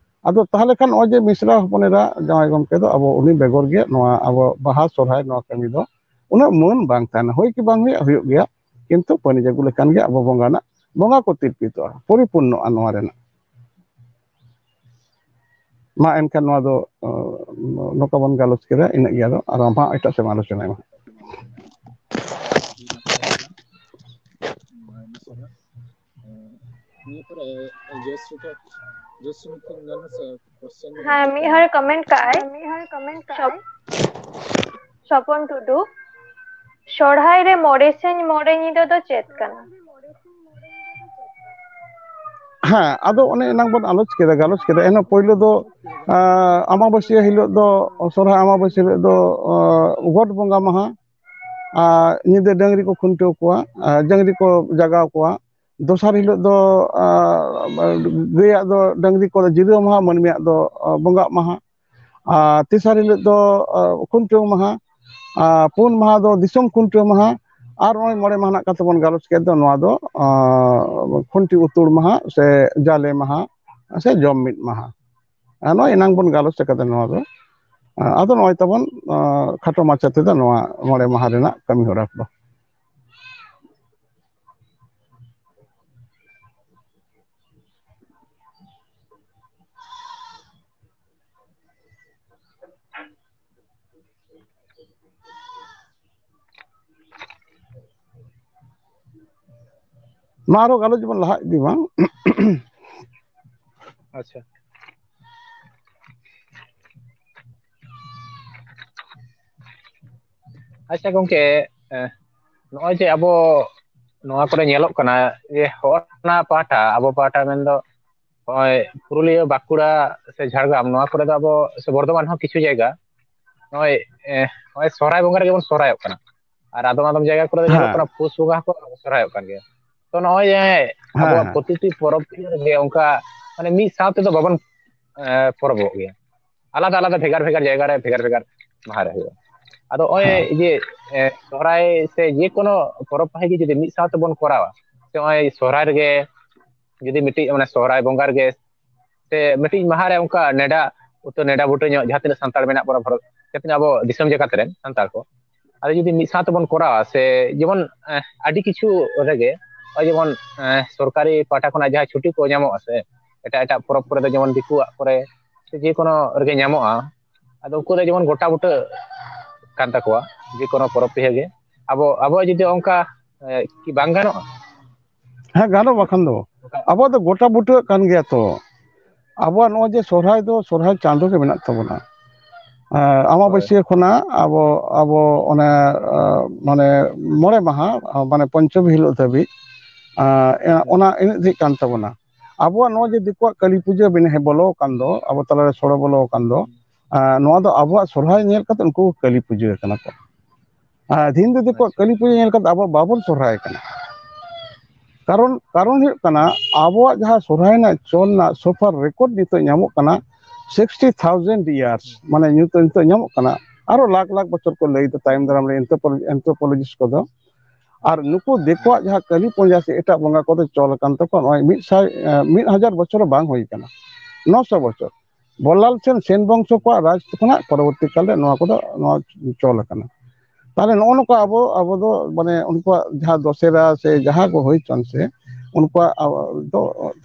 ᱟᱫᱚ ᱛᱟᱦᱚᱞᱮ ᱠᱷᱟᱱ ᱱᱚᱜᱼᱚᱭ ᱡᱮ ᱢᱤᱥᱨᱟ ᱦᱚᱯᱚᱱ ᱮᱨᱟ ᱡᱟᱶᱟᱭ ᱜᱚᱢᱠᱮ ᱫᱚ ᱟᱵᱚ ᱩᱱᱤ ᱵᱮᱜᱚᱨ ᱜᱮ ᱱᱚᱣᱟ ᱟᱵᱚ ᱵᱟᱦᱟ ᱥᱚᱨᱦᱟᱭ ᱱᱚᱣᱟ ᱠᱟᱹᱢᱤ ᱫᱚ ᱩᱱᱟᱹᱜ ᱢᱟᱹᱱ ᱵᱟᱝ ᱛᱟᱦᱮᱱᱟ᱾ ᱦᱩᱭ ᱠᱤ ᱵᱟᱝ ᱦᱩᱭᱩᱜ, ᱦᱩᱭᱩᱜ ᱜᱮᱭᱟ, ᱠᱤᱱᱛᱩ ᱯᱟᱹᱱᱤᱡ ᱟᱹᱜᱩ ᱞᱮᱠᱷᱟᱱ ᱜᱮ ᱟᱵᱚ ᱵᱚᱸᱜᱟ ᱨᱮᱱᱟᱜ, ᱵᱚᱸᱜᱟ ᱠᱚ ᱛᱤᱨᱯᱤᱛᱚᱜᱼᱟ, ᱯᱚᱨᱤᱯᱩᱨᱱᱚᱜᱼᱟ ᱱᱚᱣᱟ ᱨᱮᱱᱟᱜ᱾ ᱢᱟ ᱮᱱᱠᱷᱟᱱ ᱱᱚᱣᱟ ᱫᱚ, ᱚ, ᱱᱚᱝᱠᱟ ᱵᱚᱱ ᱜᱟᱞᱚᱪ ᱠᱮᱫᱟ, ᱤᱱᱟᱹᱜ ᱜᱮ᱾ ᱟᱫᱚ ᱟᱨ ᱟᱢ ᱦᱟᱸᱜ ᱮᱴᱟᱜ ᱥᱮᱫ ᱮᱢ ᱟᱞᱳᱪᱚᱱᱟᱭ ᱢᱟ᱾ ᱱᱤᱭᱟᱹ ᱯᱚᱨᱮ ᱡᱚᱭᱥᱨᱤ ᱴᱷᱮᱱ, ᱡᱚᱭᱥᱨᱤ ᱢᱤᱫᱴᱮᱱ ᱧᱮᱞ ᱢᱮᱥᱮ, question ᱫᱚ ᱦᱮᱸ, ᱢᱤᱫ ᱦᱚᱲ comment ᱠᱟᱜᱼᱟᱭ᱾ ᱥᱚᱯ-, ᱥᱚᱯᱚᱱ ᱴᱩᱰᱩ, ᱥᱚᱨᱦᱟᱭ ᱨᱮ ᱢᱚᱬᱮ ᱥᱤᱧ ᱢᱚᱬᱮ ᱧᱤᱫᱟᱹ ᱫᱚ ᱪᱮᱫ ᱠᱟᱱᱟ? ᱦᱮᱸ, ᱟᱫᱚ ᱚᱱᱮ ᱮᱱᱟᱝ ᱵᱚᱱ ᱟᱞᱳᱪ ᱠᱮᱫᱟ, ᱜᱟᱞᱚᱪ ᱠᱮᱫᱟ᱾ ᱮᱱᱦᱚᱸ ᱯᱳᱭᱞᱳ ᱫᱚ, ᱟᱸ, ᱟᱢᱟᱵᱟᱹᱥᱭᱟᱹ ᱦᱤᱞᱳᱜ ᱫᱚ, ᱥᱚᱨᱦᱟᱭ ᱟᱢᱟᱵᱟᱹᱥᱭᱟᱹ ᱦᱤᱞᱳᱜ ᱫᱚ, ᱟᱸ, ᱜᱚᱴ ᱵᱚᱸᱜᱟ ᱢᱟᱦᱟ, ᱟᱨ ᱧᱤᱫᱟᱹ ᱰᱟᱹᱝᱨᱤ ᱠᱚ ᱠᱷᱩᱱᱴᱟᱹᱣ ᱠᱚᱣᱟ, ᱟᱨ ᱰᱟᱹᱝᱨᱤ ᱠᱚ ᱡᱟᱜᱟᱣ ᱠᱚᱣᱟ᱾ ᱫᱚᱥᱟᱨ ᱦᱤᱞᱳᱜ ᱫᱚ, ᱟᱸ, ᱜᱟᱹᱭᱟᱜ ᱫᱚ, ᱰᱟᱹᱝᱨᱤ ᱠᱚ ᱡᱤᱨᱟᱹᱣ ᱢᱟᱦᱟ, ᱢᱟᱹᱱᱢᱤᱭᱟᱜ ᱫᱚ, ᱟᱸ, ᱵᱚᱸᱜᱟᱜ ᱢᱟᱦᱟ᱾ ᱟᱨ ᱛᱮᱥᱟᱨ ᱦᱤᱞᱳᱜ ᱫᱚ, ᱟᱸ, ᱠᱷᱩᱱᱴᱟᱹᱣ ᱢᱟᱦᱟ᱾ ᱟᱨ ᱯᱩᱱ ᱢᱟᱦᱟ ᱫᱚ ᱫᱤᱥᱚᱢ ᱠᱷᱩᱱᱴᱟᱹᱣ ᱢᱟᱦᱟ᱾ ᱟᱨ ᱱᱚᱜᱼᱚᱭ ᱢᱚᱬᱮ ᱢᱟᱦᱟ ᱨᱮᱱᱟᱜ ᱠᱟᱛᱷᱟ ᱵᱚᱱ ᱜᱟᱞᱚᱪ ᱠᱮᱫ ᱫᱚ, ᱱᱚᱣᱟ ᱫᱚ, ᱟᱸ, ᱠᱷᱩᱱᱴᱤ ᱩᱛᱩᱲ ᱢᱟᱦᱟ ᱥᱮ ᱡᱟᱞᱮ ᱢᱟᱦᱟ ᱥᱮ ᱡᱚᱢ ᱢᱤᱫ ᱢᱟᱦᱟ᱾ ᱟᱨ ᱱᱚᱜᱼᱚᱭ ᱮᱱᱟᱝ ᱵᱚᱱ ᱜᱟᱞᱚᱪ ᱟᱠᱟᱫᱟ ᱱᱚᱣᱟ ᱫᱚ᱾ ᱟᱸ, ᱟᱫᱚ ᱱᱚᱜᱼᱚᱭ ᱛᱟᱵᱚᱱ, ᱟᱸ, ᱠᱷᱟᱴᱚ ᱢᱟᱪᱷᱟ ᱛᱮᱫᱚ ᱱᱚᱣᱟ ᱢᱚᱬᱮ ᱢᱟᱦᱟ ᱨᱮᱱᱟᱜ ᱠᱟᱹᱢᱤ ᱦᱚᱨᱟ ᱠᱚᱫᱚ᱾ ᱢᱟ ᱟᱨᱚ ᱜᱟᱞᱚᱪ ᱵᱚᱱ ᱞᱟᱦᱟ ᱤᱫᱤ ᱢᱟ᱾ ᱟᱪᱪᱷᱟ᱾ ᱟᱪᱪᱷᱟ ᱜᱚᱝᱠᱮ, ᱮ, ᱱᱚᱜᱼᱚᱭ ᱡᱮ ᱟᱵᱚ ᱱᱚᱣᱟ ᱠᱚᱨᱮ ᱧᱮᱞᱚᱜ ᱠᱟᱱᱟ ᱡᱮ ᱦᱚᱲ ᱚᱱᱟ ᱯᱟᱦᱴᱟ, ᱟᱵᱚ ᱯᱟᱦᱴᱟ ᱢᱮᱱᱫᱚ ᱱᱚᱜᱼᱚᱭ ᱯᱩᱨᱩᱞᱤᱭᱟᱹ, ᱵᱟᱸᱠᱩᱲᱟ ᱥᱮ ᱡᱷᱟᱲᱜᱨᱟᱢ, ᱱᱚᱣᱟ ᱠᱚᱨᱮ ᱫᱚ ᱟᱵᱚ ᱥᱮ ᱵᱚᱨᱫᱷᱚᱢᱟᱱ ᱦᱚᱸ ᱠᱤᱪᱷᱩ ᱡᱟᱭᱜᱟ ᱱᱚᱜᱼᱚᱭ ᱮ, ᱱᱚᱜᱼᱚᱭ ᱥᱚᱦᱨᱟᱭ ᱵᱚᱸᱜᱟ ᱨᱮᱜᱮ ᱵᱚᱱ ᱥᱚᱦᱨᱟᱭᱚᱜ ᱠᱟᱱᱟ᱾ ᱟᱨ ᱟᱫᱚᱢ ᱟᱫᱚᱢ ᱡᱟᱭᱜᱟ ᱠᱚᱨᱮ ᱫᱚ ᱧᱮᱞᱚᱜ ᱦᱮᱸ᱾ ᱠᱟᱱᱟ ᱯᱩᱥ ᱵᱚᱸᱜᱟ ᱦᱚᱸᱠᱚ ᱥᱚᱦᱨᱟᱭᱚᱜ ᱠᱟᱱ ᱜᱮᱭᱟ᱾ ᱛᱚ ᱱᱚᱜᱼᱚᱭ ᱡᱮ ᱦᱮᱸ, ᱟᱵᱚᱣᱟᱜ ᱦᱮᱸ᱾ ᱯᱨᱚᱛᱤᱴᱤ ᱯᱚᱨᱚᱵᱽ ᱨᱮᱜᱮ ᱚᱱᱠᱟ ᱢᱟᱱᱮ ᱢᱤᱫ ᱥᱟᱶ ᱛᱮᱫᱚ ᱵᱟᱵᱚᱱ ᱮ, ᱯᱚᱨᱚᱵᱚᱜ ᱜᱮᱭᱟ, ᱟᱞᱟᱫᱟ ᱟᱞᱟᱫᱟ ᱵᱷᱮᱜᱟᱨ ᱵᱷᱮᱜᱟᱨ ᱡᱟᱭᱜᱟ ᱨᱮ ᱵᱷᱮᱜᱟᱨ ᱵᱷᱮᱜᱟᱨ ᱢᱟᱦᱟ ᱨᱮ ᱦᱩᱭᱩᱜᱼᱟ᱾ ᱟᱫᱚ ᱱᱚᱜᱼᱚᱭ ᱦᱮᱸ᱾ ᱡᱮ ᱮ, ᱥᱚᱦᱨᱟᱭ ᱥᱮ ᱡᱮᱠᱳᱱᱳ ᱯᱚᱨᱚᱵᱽ ᱯᱟᱹᱦᱤ ᱜᱮ ᱡᱩᱫᱤ ᱢᱤᱫ ᱥᱟᱶ ᱛᱮᱵᱚᱱ ᱠᱚᱨᱟᱣᱟ, ᱥᱮ ᱱᱚᱜᱼᱚᱭ ᱥᱚᱦᱨᱟᱭ ᱨᱮᱜᱮ ᱡᱩᱫᱤ ᱢᱤᱫᱴᱤᱡ ᱢᱟᱱᱮ ᱥᱚᱦᱨᱟᱭ ᱵᱚᱸᱜᱟ ᱨᱮᱜᱮ ᱥᱮ ᱢᱤᱫᱴᱤᱡ ᱢᱟᱦᱟ ᱨᱮ ᱚᱱᱠᱟ ᱱᱮᱰᱟ ᱩᱛᱟᱹᱨ ᱱᱮᱰᱟ ᱵᱩᱴᱟᱹ ᱧᱚᱜ ᱡᱟᱦᱟᱸ ᱛᱤᱱᱟᱹᱜ ᱥᱟᱱᱛᱟᱲ ᱢᱮᱱᱟᱜ ᱵᱚᱱᱟ ᱵᱷᱟᱨᱚᱛ, ᱡᱟᱦᱟᱸ ᱛᱤᱱᱟᱹᱜ ᱟᱵᱚ ᱫᱤᱥᱚᱢ ᱡᱟᱠᱟᱛ ᱨᱮᱱ ᱥᱟᱱᱛᱟᱲ ᱠᱚ, ᱟᱫᱚ ᱡᱩᱫᱤ ᱢᱤᱫ ᱥᱟᱶ ᱛᱮᱵᱚᱱ ᱠᱚᱨᱟᱣᱟ ᱥᱮ ᱡᱮᱢᱚᱱ ᱮ, ᱟᱹᱰᱤ ᱠᱤᱪᱷᱩ ᱨᱮᱜᱮ ᱱᱚᱜᱼᱚᱭ ᱡᱮᱢᱚᱱ ᱮ, ᱥᱚᱨᱠᱟᱨᱤ ᱯᱟᱦᱴᱟ ᱠᱷᱚᱱᱟᱜ ᱡᱟᱦᱟᱸ ᱪᱷᱩᱴᱤ ᱠᱚ ᱧᱟᱢᱚᱜᱼᱟ ᱥᱮ ᱮᱴᱟᱜ ᱮᱴᱟᱜ ᱯᱚᱨᱚᱵᱽ ᱠᱚᱨᱮ ᱫᱚ ᱡᱮᱢᱚᱱ ᱫᱤᱠᱩᱣᱟᱜ ᱠᱚᱨᱮ ᱥᱮ ᱡᱮᱠᱳᱱᱳ ᱨᱮᱜᱮ ᱧᱟᱢᱚᱜᱼᱟ, ᱟᱫᱚ ᱩᱱᱠᱩ ᱫᱚ ᱡᱮᱢᱚᱱ ᱜᱚᱴᱟ ᱵᱩᱴᱟᱹ ᱠᱟᱱ ᱛᱟᱠᱚᱣᱟ ᱡᱮᱠᱳᱱᱳ ᱯᱚᱨᱚᱵᱽ ᱯᱤᱦᱟᱹ ᱜᱮ᱾ ᱟᱵᱚ ᱟᱵᱚᱣᱟᱜ ᱡᱩᱫᱤ ᱚᱱᱠᱟ ᱮ, ᱠᱤ ᱵᱟᱝ ᱜᱟᱱᱚᱜᱼᱟ? ᱦᱮᱸ, ᱜᱟᱱᱚᱜ ᱵᱟᱠᱷᱟᱱ ᱫᱚ᱾ ᱟᱵᱚᱣᱟᱜ ᱫᱚ ᱜᱚᱴᱟ ᱵᱩᱴᱟᱹᱜ ᱠᱟᱱ ᱜᱮᱭᱟ ᱛᱚ᱾ ᱟᱵᱚᱣᱟᱜ ᱱᱚᱜᱼᱚᱭ ᱡᱮ ᱥᱚᱨᱦᱟᱭ ᱫᱚ ᱥᱚᱨᱦᱟᱭ ᱪᱟᱸᱫᱳ ᱜᱮ ᱢᱮᱱᱟᱜ ᱛᱟᱵᱚᱱᱟ᱾ ᱮᱸ, ᱟᱢᱟᱵᱟᱹᱥᱭᱟᱹ ᱠᱷᱚᱱᱟᱜ ᱟᱵᱚ ᱟᱵᱚ ᱚᱱᱮ ᱮᱸ, ᱢᱟᱱᱮ ᱢᱚᱬᱮ ᱢᱟᱦᱟ, ᱢᱟᱱᱮ ᱯᱚᱧᱪᱚᱢᱤ ᱦᱤᱞᱳᱜ ᱫᱷᱟᱹᱵᱤᱡ ᱮᱸ, ᱚᱱᱟ ᱮᱱᱮᱡ ᱫᱷᱮᱡ ᱠᱟᱱ ᱛᱟᱵᱚᱱᱟ᱾ ᱟᱵᱚᱣᱟᱜ ᱱᱚᱣᱟ ᱡᱮ ᱫᱤᱠᱩᱣᱟᱜ ᱠᱟᱹᱞᱤ ᱯᱩᱡᱟᱹ ᱵᱮᱱ ᱵᱚᱞᱚ ᱟᱠᱟᱱ ᱫᱚ, ᱟᱵᱚ ᱛᱟᱞᱟᱨᱮ ᱥᱚᱲᱚ ᱵᱚᱞᱚ ᱟᱠᱟᱱ ᱫᱚ, ᱮᱸ, ᱱᱚᱣᱟ ᱫᱚ ᱟᱵᱚᱣᱟᱜ ᱥᱚᱨᱦᱟᱭ ᱧᱮᱞ ᱠᱟᱛᱮ ᱩᱱᱠᱩ ᱠᱚ ᱠᱟᱹᱞᱤ ᱯᱩᱡᱟᱹ ᱠᱟᱱᱟ ᱠᱚ᱾ ᱟᱨ ᱫᱤᱱ ᱫᱚ ᱫᱤᱠᱩᱣᱟᱜ ᱠᱟᱹᱞᱤ ᱯᱩᱡᱟᱹ ᱧᱮᱞ ᱠᱟᱛᱮ ᱟᱵᱚ ᱵᱟᱵᱚᱱ ᱥᱚᱨᱦᱟᱭ ᱠᱟᱱᱟ᱾ ᱠᱟᱨᱚᱱ ᱠᱟᱨᱚᱱ ᱦᱩᱭᱩᱜ ᱠᱟᱱᱟ, ᱟᱵᱚᱣᱟᱜ ᱡᱟᱦᱟᱸ ᱥᱚᱨᱦᱟᱭ ᱨᱮᱱᱟᱜ ᱪᱚᱞ ᱨᱮᱱᱟᱜ so far record ᱱᱤᱛᱚᱜ ᱧᱟᱢᱚᱜ ᱠᱟᱱᱟ sixty thousand years, ᱢᱟᱱᱮ ᱱᱤᱛᱚᱜ ᱱᱤᱛᱚᱜ ᱧᱟᱢᱚᱜ ᱠᱟᱱᱟ᱾ ᱟᱨᱚ ᱞᱟᱠᱷ ᱞᱟᱠᱷ ᱵᱚᱪᱷᱚᱨ ᱠᱚ ᱞᱟᱹᱭ ᱫᱟ ᱛᱟᱭᱚᱢ ᱫᱟᱨᱟᱢ ᱨᱮ anthropo- anthropologist ᱠᱚᱫᱚ᱾ ᱟᱨ ᱱᱩᱠᱩ ᱫᱤᱠᱩᱣᱟᱜ ᱡᱟᱦᱟᱸ ᱠᱟᱹᱞᱤ ᱯᱩᱡᱟᱹ ᱥᱮ ᱮᱴᱟᱜ ᱵᱚᱸᱜᱟ ᱠᱚᱫᱚ ᱪᱚᱞ ᱟᱠᱟᱱ ᱛᱟᱠᱚᱣᱟ, ᱱᱚᱜᱼᱚᱭ ᱢᱤᱫ ᱥᱟᱭ, ᱮ, ᱢᱤᱫ ᱦᱟᱡᱟᱨ ᱵᱚᱪᱷᱚᱨ ᱦᱚᱸ ᱵᱟᱝ ᱦᱩᱭ ᱟᱠᱟᱱᱟ, ᱱᱚᱥᱚ ᱵᱚᱪᱷᱚᱨ᱾ ᱵᱚᱞᱞᱟᱞ ᱥᱮᱱ, ᱥᱮᱱ ᱵᱚᱝᱥᱚ ᱠᱚᱣᱟᱜ ᱨᱟᱡᱽ ᱠᱷᱚᱱᱟᱜ ᱯᱚᱨᱚᱵᱚᱨᱛᱤ ᱠᱟᱞ ᱨᱮ ᱱᱚᱣᱟ ᱠᱚᱫᱚ ᱱᱚᱣᱟ ᱪᱚᱞ ᱟᱠᱟᱱᱟ᱾ ᱛᱟᱦᱞᱮ ᱱᱚᱜᱼᱚ ᱱᱚᱝᱠᱟ ᱟᱵᱚ ᱟᱵᱚ ᱫᱚ ᱢᱟᱱᱮ ᱩᱱᱠᱩᱣᱟᱜ ᱡᱟᱦᱟᱸ ᱫᱚᱥᱮᱨᱟ ᱥᱮ ᱡᱟᱦᱟᱸ ᱠᱚ ᱦᱩᱭ ᱦᱚᱪᱚᱱ ᱥᱮ, ᱩᱱᱠᱩᱣᱟᱜ ᱟᱵᱚ ᱫᱚ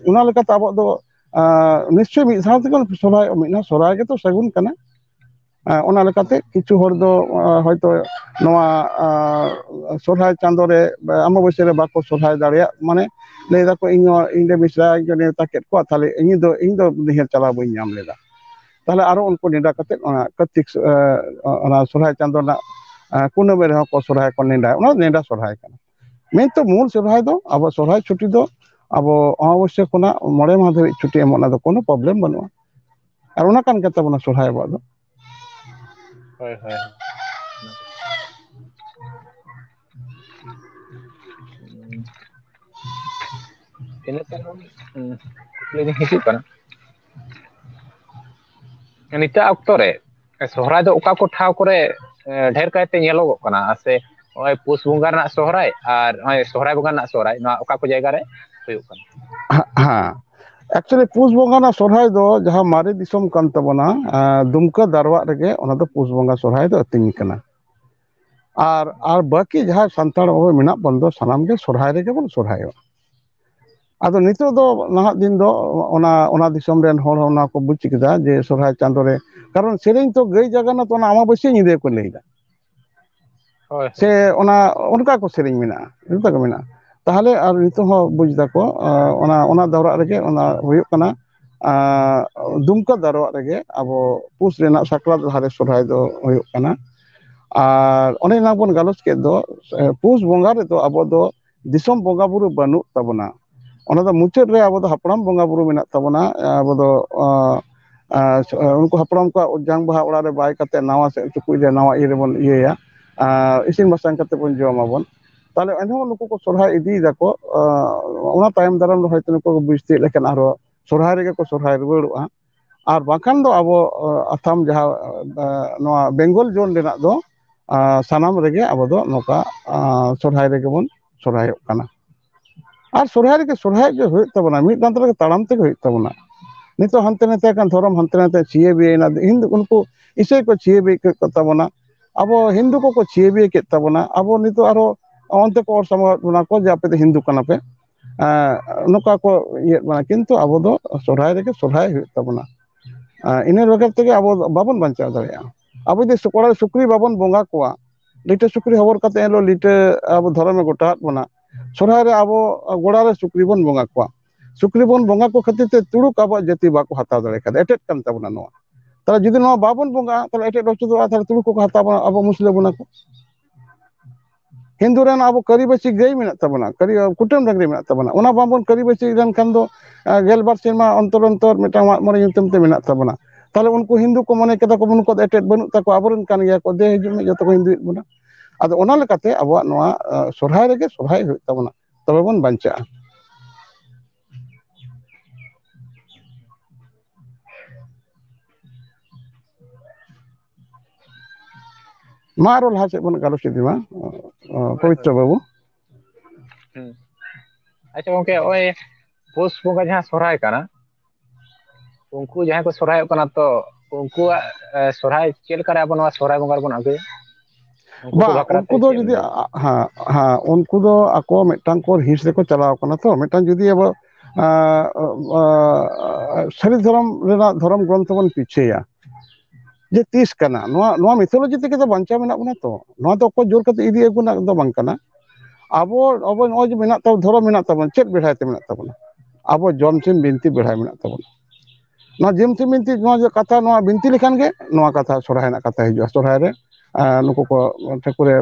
ᱚᱱᱟ ᱞᱮᱠᱟᱛᱮ ᱟᱵᱚᱣᱟᱜ ᱫᱚ ᱟᱸ, ᱱᱤᱥᱪᱚᱭ ᱢᱤᱫ ᱥᱟᱶ ᱛᱮᱜᱮ ᱥᱚᱨᱦᱟᱭ, ᱢᱤᱫ ᱥᱚᱨᱦᱟᱭ ᱜᱮᱛᱚ ᱥᱟᱹᱜᱩᱱ ᱠᱟᱱᱟ᱾ ᱟᱸ, ᱚᱱᱟ ᱞᱮᱠᱟᱛᱮ ᱠᱤᱪᱷᱩ ᱦᱚᱲ ᱫᱚ, ᱟᱸ, ᱦᱚᱭᱛᱚ ᱱᱚᱣᱟ, ᱟᱸ, ᱥᱚᱨᱦᱟᱭ ᱪᱟᱸᱫᱳ ᱨᱮ, ᱟᱢᱵᱟᱵᱟᱹᱥᱭᱟᱹ ᱨᱮ ᱵᱟᱠᱚ ᱥᱚᱨᱦᱟᱭ ᱫᱟᱲᱮᱭᱟᱜ, ᱢᱟᱱᱮ ᱞᱟᱹᱭ ᱫᱟᱠᱚ, "ᱤᱧ ᱦᱚᱸ, ᱤᱧ ᱨᱮᱱ ᱢᱤᱥᱨᱟ ᱤᱧ ᱠᱚ ᱱᱮᱣᱛᱟ ᱠᱮᱫ ᱠᱚᱣᱟ, ᱛᱟᱦᱞᱮ ᱤᱧ ᱫᱚ, ᱤᱧ ᱫᱚ ᱱᱟᱹᱭᱦᱟᱹᱨ ᱪᱟᱞᱟᱣ ᱵᱟᱹᱧ ᱧᱟᱢ ᱞᱮᱫᱟ᱾" ᱛᱟᱦᱞᱮ ᱟᱨᱚ ᱩᱱᱠᱩ ᱱᱮᱰᱟ ᱠᱟᱛᱮ ᱚᱱᱟ ᱠᱟᱹᱨᱛᱤᱠ, ᱟᱸ, ᱚᱱᱟ ᱥᱚᱨᱦᱟᱭ ᱪᱟᱸᱫᱳ ᱨᱮᱱᱟᱜ, ᱟᱸ, ᱠᱩᱱᱟᱹᱢᱤ ᱨᱮᱦᱚᱸ ᱠᱚ ᱥᱚᱨᱦᱟᱭ ᱠᱚ ᱱᱮᱰᱟᱭᱟ, ᱚᱱᱟ ᱱᱮᱰᱟ ᱥᱚᱨᱦᱟᱭ ᱠᱟᱱᱟ᱾ ᱢᱮᱱᱛᱮ ᱢᱩᱞ ᱥᱚᱨᱦᱟᱭ ᱫᱚ, ᱟᱵᱚ ᱥᱚᱨᱦᱟᱭ ᱪᱷᱩᱴᱤ ᱫᱚ ᱟᱵᱚ ᱚᱢᱟᱵᱚᱥᱭᱟ ᱠᱷᱚᱱᱟᱜ ᱢᱚᱬᱮ ᱢᱟᱦᱟ ᱫᱷᱟᱹᱵᱤᱡ ᱪᱷᱩᱴᱤ ᱮᱢᱚᱜ, ᱚᱱᱟ ᱫᱚ ᱠᱳᱱᱳ problem ᱵᱟᱹᱱᱩᱜᱼᱟ᱾ ᱟᱨ ᱚᱱᱟ ᱠᱟᱱ ᱜᱮ ᱛᱟᱵᱚᱱᱟ ᱥᱚᱨᱦᱟᱭ ᱟᱵᱚᱣᱟᱜ ᱫᱚ᱾ ᱦᱳᱭ, ᱦᱳᱭ᱾ ᱤᱱᱟᱹ ᱛᱟᱭᱱᱚᱢ, ᱦᱩᱸ, ᱠᱩᱠᱞᱤ ᱫᱚ ᱦᱤᱡᱩᱜ ᱠᱟᱱᱟ, ᱱᱤᱛᱟᱜ ᱚᱠᱛᱚ ᱨᱮ ᱥᱚᱦᱨᱟᱭ ᱫᱚ ᱚᱠᱟ ᱠᱚ ᱴᱷᱟᱶ ᱠᱚᱨᱮ, ᱮ, ᱰᱷᱮᱨ ᱠᱟᱭᱛᱮ ᱧᱮᱞᱚᱜᱚᱜ ᱠᱟᱱᱟ? ᱥᱮ ᱱᱚᱜᱼᱚᱭ ᱯᱩᱥ ᱵᱚᱸᱜᱟ ᱨᱮᱱᱟᱜ ᱥᱚᱦᱨᱟᱭ ᱟᱨ ᱱᱚᱜᱼᱚᱭ ᱥᱚᱦᱨᱟᱭ ᱵᱚᱸᱜᱟ ᱨᱮᱱᱟᱜ ᱥᱚᱦᱨᱟᱭ, ᱱᱚᱣᱟ ᱚᱠᱟ ᱠᱚ ᱡᱟᱭᱜᱟ ᱨᱮ ᱦᱩᱭᱩᱜ ᱠᱟᱱᱟ? ᱦᱮᱸ, actually ᱯᱩᱥ ᱵᱚᱸᱜᱟ ᱨᱮᱱᱟᱜ ᱥᱚᱨᱦᱟᱭ ᱫᱚ ᱡᱟᱦᱟᱸ ᱢᱟᱨᱮ ᱫᱤᱥᱚᱢ ᱠᱟᱱ ᱛᱟᱵᱚᱱᱟ, ᱮ, ᱫᱩᱢᱠᱟ ᱫᱟᱨᱣᱟᱜ ᱨᱮᱜᱮ ᱚᱱᱟ ᱫᱚ ᱯᱩᱥ ᱵᱚᱸᱜᱟ ᱥᱚᱨᱦᱟᱭ ᱫᱚ ᱟᱹᱛᱤᱧ ᱠᱟᱱᱟ᱾ ᱟᱨ, ᱟᱨ ᱵᱟᱹᱠᱤ ᱡᱟᱦᱟᱸᱭ ᱥᱟᱱᱛᱟᱲ ᱟᱵᱚ ᱢᱮᱱᱟᱜ ᱵᱚᱱ ᱫᱚ, ᱥᱟᱱᱟᱢ ᱜᱮ ᱥᱚᱨᱦᱟᱭ ᱨᱮᱜᱮ ᱵᱚᱱ ᱥᱚᱨᱦᱟᱭᱚᱜᱼᱟ᱾ ᱟᱫᱚ ᱱᱤᱛᱚᱜ ᱫᱚ, ᱱᱟᱦᱟᱜ ᱫᱤᱱ ᱫᱚ, ᱚᱱᱟ, ᱚᱱᱟ ᱫᱤᱥᱚᱢ ᱨᱮᱱ ᱦᱚᱲ ᱦᱚᱸ ᱚᱱᱟ ᱠᱚ ᱵᱩᱡᱽ ᱠᱮᱫᱟ ᱡᱮ ᱥᱚᱨᱦᱟᱭ ᱪᱟᱸᱫᱳ ᱨᱮ, ᱠᱟᱨᱚᱱ ᱥᱮᱨᱮᱧ ᱛᱚ ᱜᱟᱹᱭ ᱡᱟᱜᱟᱱᱱᱟ ᱛᱚ ᱚᱱᱟ ᱟᱢᱟᱵᱟᱹᱥᱭᱟᱹ ᱧᱤᱫᱟᱹ ᱠᱚ ᱞᱟᱹᱭᱫᱟ᱾ ᱦᱳᱭ, ᱥᱮ ᱦᱳᱭ᱾ ᱚᱱᱟ, ᱚᱱᱠᱟ ᱠᱚ ᱥᱮᱨᱮᱧ ᱢᱮᱱᱟᱜᱼᱟ, ᱡᱚᱛᱚ ᱜᱮ ᱢᱮᱱᱟᱜᱼᱟ᱾ ᱛᱟᱦᱚᱞᱮ ᱟᱨ ᱱᱤᱛᱚᱜ ᱦᱚᱸ ᱵᱩᱡᱽ ᱫᱟᱠᱚ, ᱟᱸ, ᱚᱱᱟ, ᱚᱱᱟ ᱫᱟᱣᱨᱟᱜ ᱨᱮᱜᱮ ᱚᱱᱟ ᱦᱩᱭᱩᱜ ᱠᱟᱱᱟ, ᱟᱸ, ᱫᱩᱢᱠᱟ ᱫᱟᱨᱣᱟᱜ ᱨᱮᱜᱮ ᱟᱵᱚ ᱯᱩᱥ ᱨᱮᱱᱟᱜ ᱥᱟᱠᱨᱟᱛ ᱞᱟᱦᱟᱨᱮ ᱥᱚᱨᱦᱟᱭ ᱫᱚ ᱦᱩᱭᱩᱜ ᱠᱟᱱᱟ᱾ ᱟᱨ ᱚᱱᱮ ᱮᱱᱟᱝ ᱵᱚᱱ ᱜᱟᱞᱚᱪ ᱠᱮᱫ ᱫᱚ, ᱮ, ᱯᱩᱥ ᱵᱚᱸᱜᱟ ᱨᱮᱫᱚ ᱟᱵᱚ ᱫᱚ ᱫᱤᱥᱚᱢ ᱵᱚᱸᱜᱟ ᱵᱩᱨᱩ ᱵᱟᱹᱱᱩᱜ ᱛᱟᱵᱚᱱᱟ᱾ ᱚᱱᱟ ᱫᱚ ᱢᱩᱪᱟᱹᱫ ᱨᱮ ᱟᱵᱚ ᱫᱚ ᱦᱟᱯᱲᱟᱢ ᱵᱚᱸᱜᱟ ᱵᱩᱨᱩ ᱢᱮᱱᱟᱜ ᱛᱟᱵᱚᱱᱟ᱾ ᱟᱵᱚ ᱫᱚ, ᱟᱸ, ᱟᱸ, ᱩᱱᱠᱩ ᱦᱟᱯᱲᱟᱢ ᱠᱚᱣᱟᱜ ᱡᱟᱝ ᱵᱟᱦᱟ ᱚᱲᱟᱜ ᱨᱮ ᱵᱟᱭ ᱠᱟᱛᱮ ᱱᱟᱣᱟ ᱥᱮ ᱴᱩᱠᱩᱡ ᱨᱮ ᱱᱟᱣᱟ ᱤᱭᱟᱹ ᱨᱮᱵᱚᱱ ᱤᱭᱟᱹᱭᱟ, ᱟᱸ, ᱤᱥᱤᱱ ᱵᱟᱥᱟᱝ ᱠᱟᱛᱮ ᱵᱚᱱ ᱡᱚᱢᱟᱵᱚᱱ᱾ ᱛᱟᱦᱞᱮ ᱮᱱᱦᱚᱸ ᱱᱩᱠᱩ ᱠᱚ ᱥᱚᱨᱦᱟᱭ ᱤᱫᱤᱭ ᱫᱟᱠᱚ, ᱟᱸ, ᱚᱱᱟ ᱛᱟᱭᱚᱢ ᱫᱟᱨᱟᱢ ᱫᱚ ᱦᱚᱭᱛᱳ ᱱᱩᱠᱩ ᱠᱚ ᱵᱩᱡᱽ ᱛᱤᱭᱳᱜ ᱞᱮᱠᱷᱟᱱ ᱟᱨᱦᱚᱸ ᱥᱚᱨᱦᱟᱭ ᱨᱮᱜᱮ ᱠᱚ ᱥᱚᱨᱦᱟᱭ ᱨᱩᱣᱟᱹᱲᱚᱜᱼᱟ᱾ ᱟᱨ ᱵᱟᱝᱠᱷᱟᱱ ᱫᱚ ᱟᱵᱚ, ᱟᱸ, ᱟᱥᱟᱢ ᱡᱟᱦᱟᱸ, ᱟᱸ, ᱱᱚᱣᱟ ᱵᱮᱝᱜᱚᱞ ᱡᱳᱱ ᱨᱮᱱᱟᱜ ᱫᱚ, ᱟᱸ, ᱥᱟᱱᱟᱢ ᱨᱮᱜᱮ ᱟᱵᱚ ᱫᱚ ᱱᱚᱝᱠᱟ, ᱟᱸ, ᱥᱚᱨᱦᱟᱭ ᱨᱮᱜᱮ ᱵᱚᱱ ᱥᱚᱨᱦᱟᱭᱚᱜ ᱠᱟᱱᱟ᱾ ᱟᱨ ᱥᱚᱨᱦᱟᱭ ᱨᱮᱜᱮ ᱥᱚᱨᱦᱟᱭ ᱜᱮ ᱦᱩᱭᱩᱜ ᱛᱟᱵᱚᱱᱟ, ᱢᱤᱫ ᱰᱟᱱᱰᱟ ᱨᱮᱜᱮ ᱛᱟᱲᱟᱢ ᱛᱮᱜᱮ ᱦᱩᱭᱩᱜ ᱛᱟᱵᱚᱱᱟ᱾ ᱱᱤᱛᱚᱜ ᱦᱟᱱᱛᱮ ᱱᱟᱛᱮ ᱟᱠᱟᱱ ᱫᱷᱚᱨᱚᱢ, ᱦᱟᱱᱛᱮ ᱱᱟᱛᱮ ᱪᱷᱤᱭᱟᱹ ᱵᱤᱭᱟᱹᱭᱮᱱᱟ, ᱦᱤᱱᱫᱩ, ᱩᱱᱠᱩ ᱤᱥᱟᱹᱭ ᱠᱚ ᱪᱷᱤᱭᱟᱹ ᱵᱤᱭᱟᱹ ᱠᱮᱫ ᱛᱟᱵᱚᱱᱟ, ᱟᱵᱚ ᱦᱤᱱᱫᱩ ᱠᱚᱠᱚ ᱪᱷᱤᱭᱟᱹ ᱵᱤᱭᱟᱹ ᱠᱮᱫ ᱛᱟᱵᱚᱱᱟ, ᱟᱵᱚ ᱱᱤᱛᱚᱜ ᱟᱨᱦᱚᱸ ᱚᱱᱛᱮ ᱠᱚ ᱚᱨ ᱥᱟᱢᱟᱣᱮᱫ ᱵᱚᱱᱟ ᱠᱚ ᱡᱮ ᱟᱯᱮ ᱫᱚ ᱦᱤᱱᱫᱩ ᱠᱟᱱᱟ ᱯᱮ᱾ ᱮᱸ, ᱱᱚᱝᱠᱟ ᱠᱚ ᱤᱭᱟᱹᱜ ᱠᱟᱱᱟ, ᱠᱤᱱᱛᱩ ᱟᱵᱚ ᱫᱚ ᱥᱚᱨᱦᱟᱭ ᱨᱮᱜᱮ ᱥᱚᱨᱦᱟᱭ ᱦᱩᱭᱩᱜ ᱛᱟᱵᱚᱱᱟ᱾ ᱮᱸ, ᱤᱱᱟᱹ ᱵᱮᱜᱚᱨ ᱛᱮᱜᱮ ᱟᱵᱚ ᱫᱚ ᱵᱟᱵᱚᱱ ᱵᱟᱧᱪᱟᱣ ᱫᱟᱲᱮᱭᱟᱜᱼᱟ᱾ ᱟᱵᱚ ᱡᱩᱫᱤ ᱥᱩ-, ᱠᱚᱲᱟ ᱥᱩᱠᱨᱤ ᱵᱟᱵᱚᱱ ᱵᱚᱸᱜᱟ ᱠᱚᱣᱟ, ᱞᱤᱴᱟᱹ ᱥᱩᱠᱨᱤ ᱦᱚᱵᱚᱨ ᱠᱟᱛᱮ ᱮᱱᱦᱤᱞᱳᱜ ᱞᱤᱴᱟᱹ ᱟᱵᱚ ᱫᱷᱚᱨᱚᱢᱮ ᱜᱚᱴᱟᱣᱟᱫ ᱵᱚᱱᱟ, ᱥᱚᱨᱦᱟᱭ ᱨᱮ ᱟᱵᱚ ᱜᱚᱲᱟ ᱨᱮ ᱥᱩᱠᱨᱤ ᱵᱚᱱ ᱵᱚᱸᱜᱟ ᱠᱚᱣᱟ᱾ ᱥᱩᱠᱨᱤ ᱵᱚᱱ ᱵᱚᱸᱜᱟ ᱠᱚ ᱠᱷᱟᱹᱛᱤᱨ ᱛᱮ ᱛᱩᱲᱩᱠ ᱟᱵᱚᱣᱟᱜ ᱡᱟᱹᱛᱤ ᱵᱟᱠᱚ ᱦᱟᱛᱟᱣ ᱫᱟᱲᱮ ᱠᱟᱫᱟ, ᱮᱴᱮᱫ ᱠᱟᱱ ᱛᱟᱵᱚᱱᱟ ᱱᱚᱣᱟ᱾ ᱛᱟᱦᱞᱮ ᱡᱩᱫᱤ ᱱᱚᱣᱟ ᱵᱟᱵᱚᱱ ᱵᱚᱸᱜᱟᱜᱼᱟ, ᱛᱟᱦᱞᱮ ᱮᱴᱮᱫ ᱦᱚᱪᱚ ᱫᱚ ᱛᱟᱦᱞᱮ ᱛᱩᱲᱩᱠ ᱠᱚᱠᱚ ᱦᱟᱛᱟᱣ ᱵᱚᱱᱟ, ᱟᱵᱚ ᱢᱩᱥᱞᱟᱹ ᱵᱚᱱᱟ ᱠᱚ᱾ ᱦᱤᱱᱫᱩ ᱨᱮᱱ ᱟᱵᱚ ᱠᱟᱹᱨᱤᱵᱟᱹᱪᱤ ᱜᱟᱹᱭ ᱢᱮᱱᱟᱜ ᱛᱟᱵᱚᱱᱟ, ᱠᱟᱹᱨᱤ ᱠᱩᱴᱟᱹᱢ ᱰᱟᱹᱝᱨᱤ ᱢᱮᱱᱟᱜ ᱛᱟᱵᱚᱱᱟ, ᱚᱱᱟ ᱵᱟᱝᱵᱚᱱ ᱠᱟᱹᱨᱤᱵᱟᱹᱪᱤ ᱞᱮᱱᱠᱷᱟᱱ ᱫᱚ ᱜᱮᱞᱵᱟᱨ ᱥᱮᱨᱢᱟ ᱚᱱᱛᱚᱨ ᱚᱱᱛᱚᱨ ᱢᱤᱫᱴᱟᱝ ᱢᱟᱜ ᱢᱚᱬᱮ ᱧᱩᱛᱩᱢ ᱛᱮ ᱢᱮᱱᱟᱜ ᱛᱟᱵᱚᱱᱟ᱾ ᱛᱟᱦᱚᱞᱮ ᱩᱱᱠᱩ ᱦᱤᱱᱫᱩ ᱠᱚ ᱢᱚᱱᱮ ᱠᱮᱫᱟ ᱠᱚ ᱱᱩᱠᱩ ᱫᱚ ᱮᱴᱮᱫ ᱵᱟᱹᱱᱩᱜ ᱛᱟᱠᱚᱣᱟ, ᱟᱵᱚᱨᱮᱱ ᱠᱟᱱ ᱜᱮᱭᱟ ᱠᱚ, ᱫᱮ ᱦᱤᱡᱩᱜ ᱢᱮ ᱡᱚᱛᱚ ᱠᱚ ᱦᱤᱱᱫᱩᱭᱮᱫ ᱵᱚᱱᱟ᱾ ᱟᱫᱚ ᱚᱱᱟ ᱞᱮᱠᱟᱛᱮ ᱟᱵᱚᱣᱟᱜ ᱱᱚᱣᱟ ᱥᱚᱨᱦᱟᱭ ᱨᱮᱜᱮ ᱥᱚᱨᱦᱟᱭ ᱦᱩᱭᱩᱜ ᱛᱟᱵᱚᱱᱟ, ᱛᱚᱵᱮ ᱵᱚᱱ ᱵᱟᱧᱪᱟᱜᱼᱟ᱾ ᱢᱟ ᱟᱨᱚ ᱞᱟᱦᱟ ᱥᱮᱫ ᱵᱚᱱ ᱜᱟᱞᱚᱪ ᱤᱫᱤ ᱢᱟ, ᱯᱚᱵᱤᱛᱨᱚ ᱵᱟᱹᱵᱩ᱾ ᱟᱪᱪᱷᱟ ᱜᱚᱝᱠᱮ, ᱱᱚᱜᱼᱚᱭ ᱯᱩᱥ ᱵᱚᱸᱜᱟ ᱡᱟᱦᱟᱸ ᱥᱚᱨᱦᱟᱭ ᱠᱟᱱᱟ, ᱩᱱᱠᱩ ᱡᱟᱦᱟᱸᱭ ᱠᱚ ᱥᱚᱨᱦᱟᱭᱚᱜ ᱠᱟᱱᱟ, ᱛᱚ ᱩᱱᱠᱩᱣᱟᱜ ᱥᱚᱨᱦᱟᱭ ᱪᱮᱫ ᱞᱮᱠᱟᱨᱮ ᱟᱵᱚ ᱱᱚᱣᱟ ᱥᱚᱨᱦᱟᱭ ᱵᱚᱸᱜᱟ ᱨᱮᱵᱚᱱ ᱟᱹᱜᱩᱭᱟ? ᱵᱟᱝ, ᱩᱱᱠᱩ ᱫᱚ ᱡᱩᱫᱤ ᱦᱮᱸ, ᱩᱱᱠᱩ ᱫᱚ ᱟᱠᱚ ᱢᱤᱫᱴᱟᱝ ᱠᱚ ᱦᱤᱸᱥ ᱨᱮᱠᱚ ᱪᱟᱞᱟᱣ ᱠᱟᱱᱟ ᱛᱚ, ᱢᱤᱫᱴᱟᱝ ᱡᱩᱫᱤ ᱟᱵᱚ ᱥᱟᱹᱨᱤ ᱫᱷᱚᱨᱚᱢ ᱨᱮᱱᱟᱜ ᱫᱷᱚᱨᱚᱢ ᱜᱨᱚᱱᱛᱷ ᱵᱚᱱ ᱯᱤᱪᱷᱟᱹᱭᱟ, ᱡᱮ ᱛᱤᱥ ᱠᱟᱱᱟ ᱱᱚᱣᱟ, ᱱᱚᱣᱟ ᱢᱤᱛᱷᱳᱞᱚᱡᱤ ᱛᱮᱜᱮ ᱛᱚ ᱵᱟᱧᱪᱟᱣ ᱢᱮᱱᱟᱜ ᱵᱚᱱᱟ ᱛᱚ᱾ ᱱᱚᱣᱟ ᱫᱚ ᱚᱠᱚᱭ ᱡᱳᱨ ᱠᱟᱛᱮ ᱤᱫᱤ ᱟᱹᱜᱩ ᱨᱮᱱᱟᱜ ᱫᱚ ᱵᱟᱝ ᱠᱟᱱᱟ᱾ ᱟᱵᱚ, ᱟᱵᱚ ᱱᱚᱜᱼᱚᱭ ᱡᱮ ᱢᱮᱱᱟᱜ ᱛᱟᱵᱚᱱ, ᱫᱷᱚᱨᱚᱢ ᱢᱮᱱᱟᱜ ᱛᱟᱵᱚᱱᱟ, ᱪᱮᱫ ᱵᱮᱲᱦᱟᱭ ᱛᱮ ᱢᱮᱱᱟᱜ ᱛᱟᱵᱚᱱᱟ? ᱟᱵᱚ ᱡᱚᱢ ᱥᱤᱢ ᱵᱤᱱᱛᱤ ᱵᱮᱲᱦᱟᱭ ᱢᱮᱱᱟᱜ ᱛᱟᱵᱚᱱᱟ᱾ ᱱᱚᱣᱟ ᱡᱚᱢ ᱥᱤᱢ ᱵᱤᱱᱛᱤ, ᱱᱚᱣᱟ ᱡᱮ ᱠᱟᱛᱷᱟ, ᱱᱚᱣᱟ ᱵᱤᱱᱛᱤ ᱞᱮᱠᱷᱟᱱ ᱜᱮ ᱱᱚᱣᱟ ᱠᱟᱛᱷᱟ, ᱥᱚᱨᱦᱟᱭ ᱨᱮᱱᱟᱜ ᱠᱟᱛᱷᱟ ᱦᱤᱡᱩᱜᱼᱟ᱾ ᱥᱚᱨᱦᱟᱭ ᱨᱮ ᱱᱩᱠᱩ ᱠᱚ ᱴᱷᱟᱹᱠᱩᱨᱮ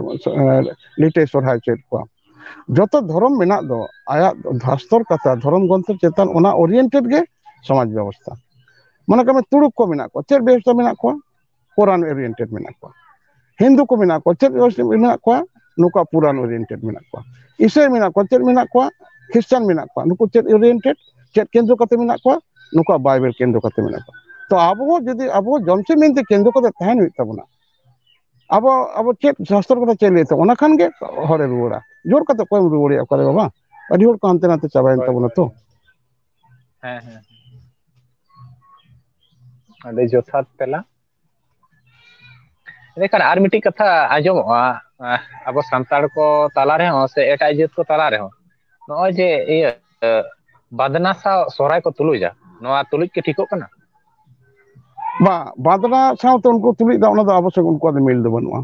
ᱞᱤᱴᱟᱹᱭ ᱥᱚᱨᱦᱟᱭ ᱦᱚᱪᱚᱭᱮᱫ ᱠᱚᱣᱟ᱾ ᱡᱚᱛᱚ ᱫᱷᱚᱨᱚᱢ ᱢᱮᱱᱟᱜ ᱫᱚ ᱟᱭᱟᱜ ᱥᱟᱥᱛᱚᱨ ᱠᱟᱛᱷᱟ, ᱫᱷᱚᱨᱚᱢ ᱜᱨᱚᱱᱛᱷᱚ ᱪᱮᱛᱟᱱ ᱚᱱᱟ oriented ᱜᱮ ᱥᱚᱢᱟᱡᱽ ᱵᱮᱵᱚᱥᱛᱷᱟ᱾ ᱢᱚᱱᱮ ᱠᱟᱜ ᱢᱮ, ᱛᱩᱲᱩᱠ ᱠᱚ ᱢᱮᱱᱟᱜ ᱠᱚᱣᱟ, ᱪᱮᱫ ᱵᱮᱵᱚᱥᱛᱷᱟ ᱢᱮᱱᱟᱜ ᱠᱚᱣᱟ? ᱠᱳᱨᱟᱱ oriented ᱢᱮᱱᱟᱜ ᱠᱚᱣᱟ᱾ ᱦᱤᱱᱫᱩ ᱠᱚ ᱢᱮᱱᱟᱜ ᱠᱚᱣᱟ, ᱪᱮᱫ ᱵᱮᱵᱚᱥᱛᱷᱟ ᱢᱮᱱᱟᱜ ᱠᱚᱣᱟ? ᱱᱩᱠᱩᱣᱟᱜ ᱯᱩᱨᱟᱱ oriented ᱢᱮᱱᱟᱜ ᱠᱚᱣᱟ᱾ ᱤᱥᱟᱹᱭ ᱢᱮᱱᱟᱜ ᱠᱚᱣᱟ, ᱪᱮᱫ ᱢᱮᱱᱟᱜ ᱠᱚᱣᱟ? ᱠᱷᱨᱤᱥᱴᱟᱱ ᱢᱮᱱᱟᱜ ᱠᱚᱣᱟ᱾ ᱱᱩᱠᱩ ᱪᱮᱫ oriented, ᱪᱮᱫ ᱠᱮᱱᱫᱨᱚ ᱠᱟᱛᱮ ᱢᱮᱱᱟᱜ ᱠᱚᱣᱟ? ᱱᱩᱠᱩᱣᱟᱜ ᱵᱟᱭᱵᱮᱞ ᱠᱮᱱᱫᱨᱚ ᱠᱟᱛᱮ ᱢᱮᱱᱟᱜ ᱠᱚᱣᱟ᱾ ᱛᱚ ᱟᱵᱚ ᱦᱚᱸ ᱡᱩᱫᱤ ᱟᱵᱚ ᱦᱚᱸ ᱡᱚᱢ ᱥᱮᱫ ᱢᱮᱱᱛᱮ ᱠᱮᱱᱫᱨᱚ ᱠᱟᱛᱮ ᱛᱟᱦᱮᱱ ᱦᱩᱭᱩᱜ ᱛᱟᱵᱚᱱᱟ᱾ ᱟᱵᱚ, ᱟᱵᱚ ᱪᱮᱫ ᱥᱟᱥᱛᱚᱨ ᱠᱚᱫᱚ ᱪᱮᱫ ᱞᱟᱹᱭ ᱛᱟᱵᱚᱱᱟ? ᱚᱱᱟ ᱠᱷᱟᱱ ᱜᱮ ᱦᱚᱲᱮ ᱨᱩᱣᱟᱹᱲᱟ᱾ ᱡᱳᱨ ᱠᱟᱛᱮ ᱚᱠᱚᱭᱮᱢ ᱨᱩᱣᱟᱹᱲᱮᱭᱟ ᱚᱠᱟᱨᱮ ᱵᱟᱵᱟ? ᱟᱹᱰᱤ ᱦᱚᱲ ᱠᱚ ᱦᱟᱱᱛᱮ ᱱᱟᱛᱮ ᱪᱟᱵᱟᱭᱮᱱ ᱦᱳᱭ, ᱛᱟᱵᱚᱱᱟ ᱦᱳᱭ᱾ ᱛᱚ᱾ ᱦᱮᱸ, ᱦᱮᱸ᱾ ᱟᱹᱰᱤ ᱡᱚᱛᱷᱟᱛ ᱛᱮᱞᱟ᱾ ᱮᱸᱰᱮᱠᱷᱟᱱ ᱟᱨ ᱢᱤᱫᱴᱤᱡ ᱠᱟᱛᱷᱟ ᱟᱸᱡᱚᱢᱚᱜᱼᱟ, ᱟᱸ, ᱟᱵᱚ ᱥᱟᱱᱛᱟᱲ ᱠᱚ ᱛᱟᱞᱟ ᱨᱮᱦᱚᱸ ᱥᱮ ᱮᱴᱟᱜ ᱡᱟᱹᱛ ᱠᱚ ᱛᱟᱞᱟ ᱨᱮᱦᱚᱸ ᱱᱚᱜᱼᱚᱭ ᱡᱮ ᱤᱭᱟᱹ, ᱵᱟᱫᱽᱱᱟ ᱥᱟᱶ ᱥᱚᱦᱨᱟᱭ ᱠᱚ ᱛᱩᱞᱩᱡᱟ, ᱱᱚᱣᱟ ᱛᱩᱞᱩᱡ ᱠᱤ ᱴᱷᱤᱠᱚᱜ ᱠᱟᱱᱟ? ᱵᱟᱝ, ᱵᱟᱫᱽᱱᱟ ᱥᱟᱶᱛᱮ ᱩᱱᱠᱩ ᱛᱩᱞᱩᱡ ᱫᱚ, ᱚᱱᱟ ᱫᱚ ᱟᱵᱚ ᱥᱮᱫ ᱩᱱᱠᱩᱣᱟᱜ ᱫᱚ ᱢᱤᱞ ᱫᱚ ᱵᱟᱹᱱᱩᱜᱼᱟ᱾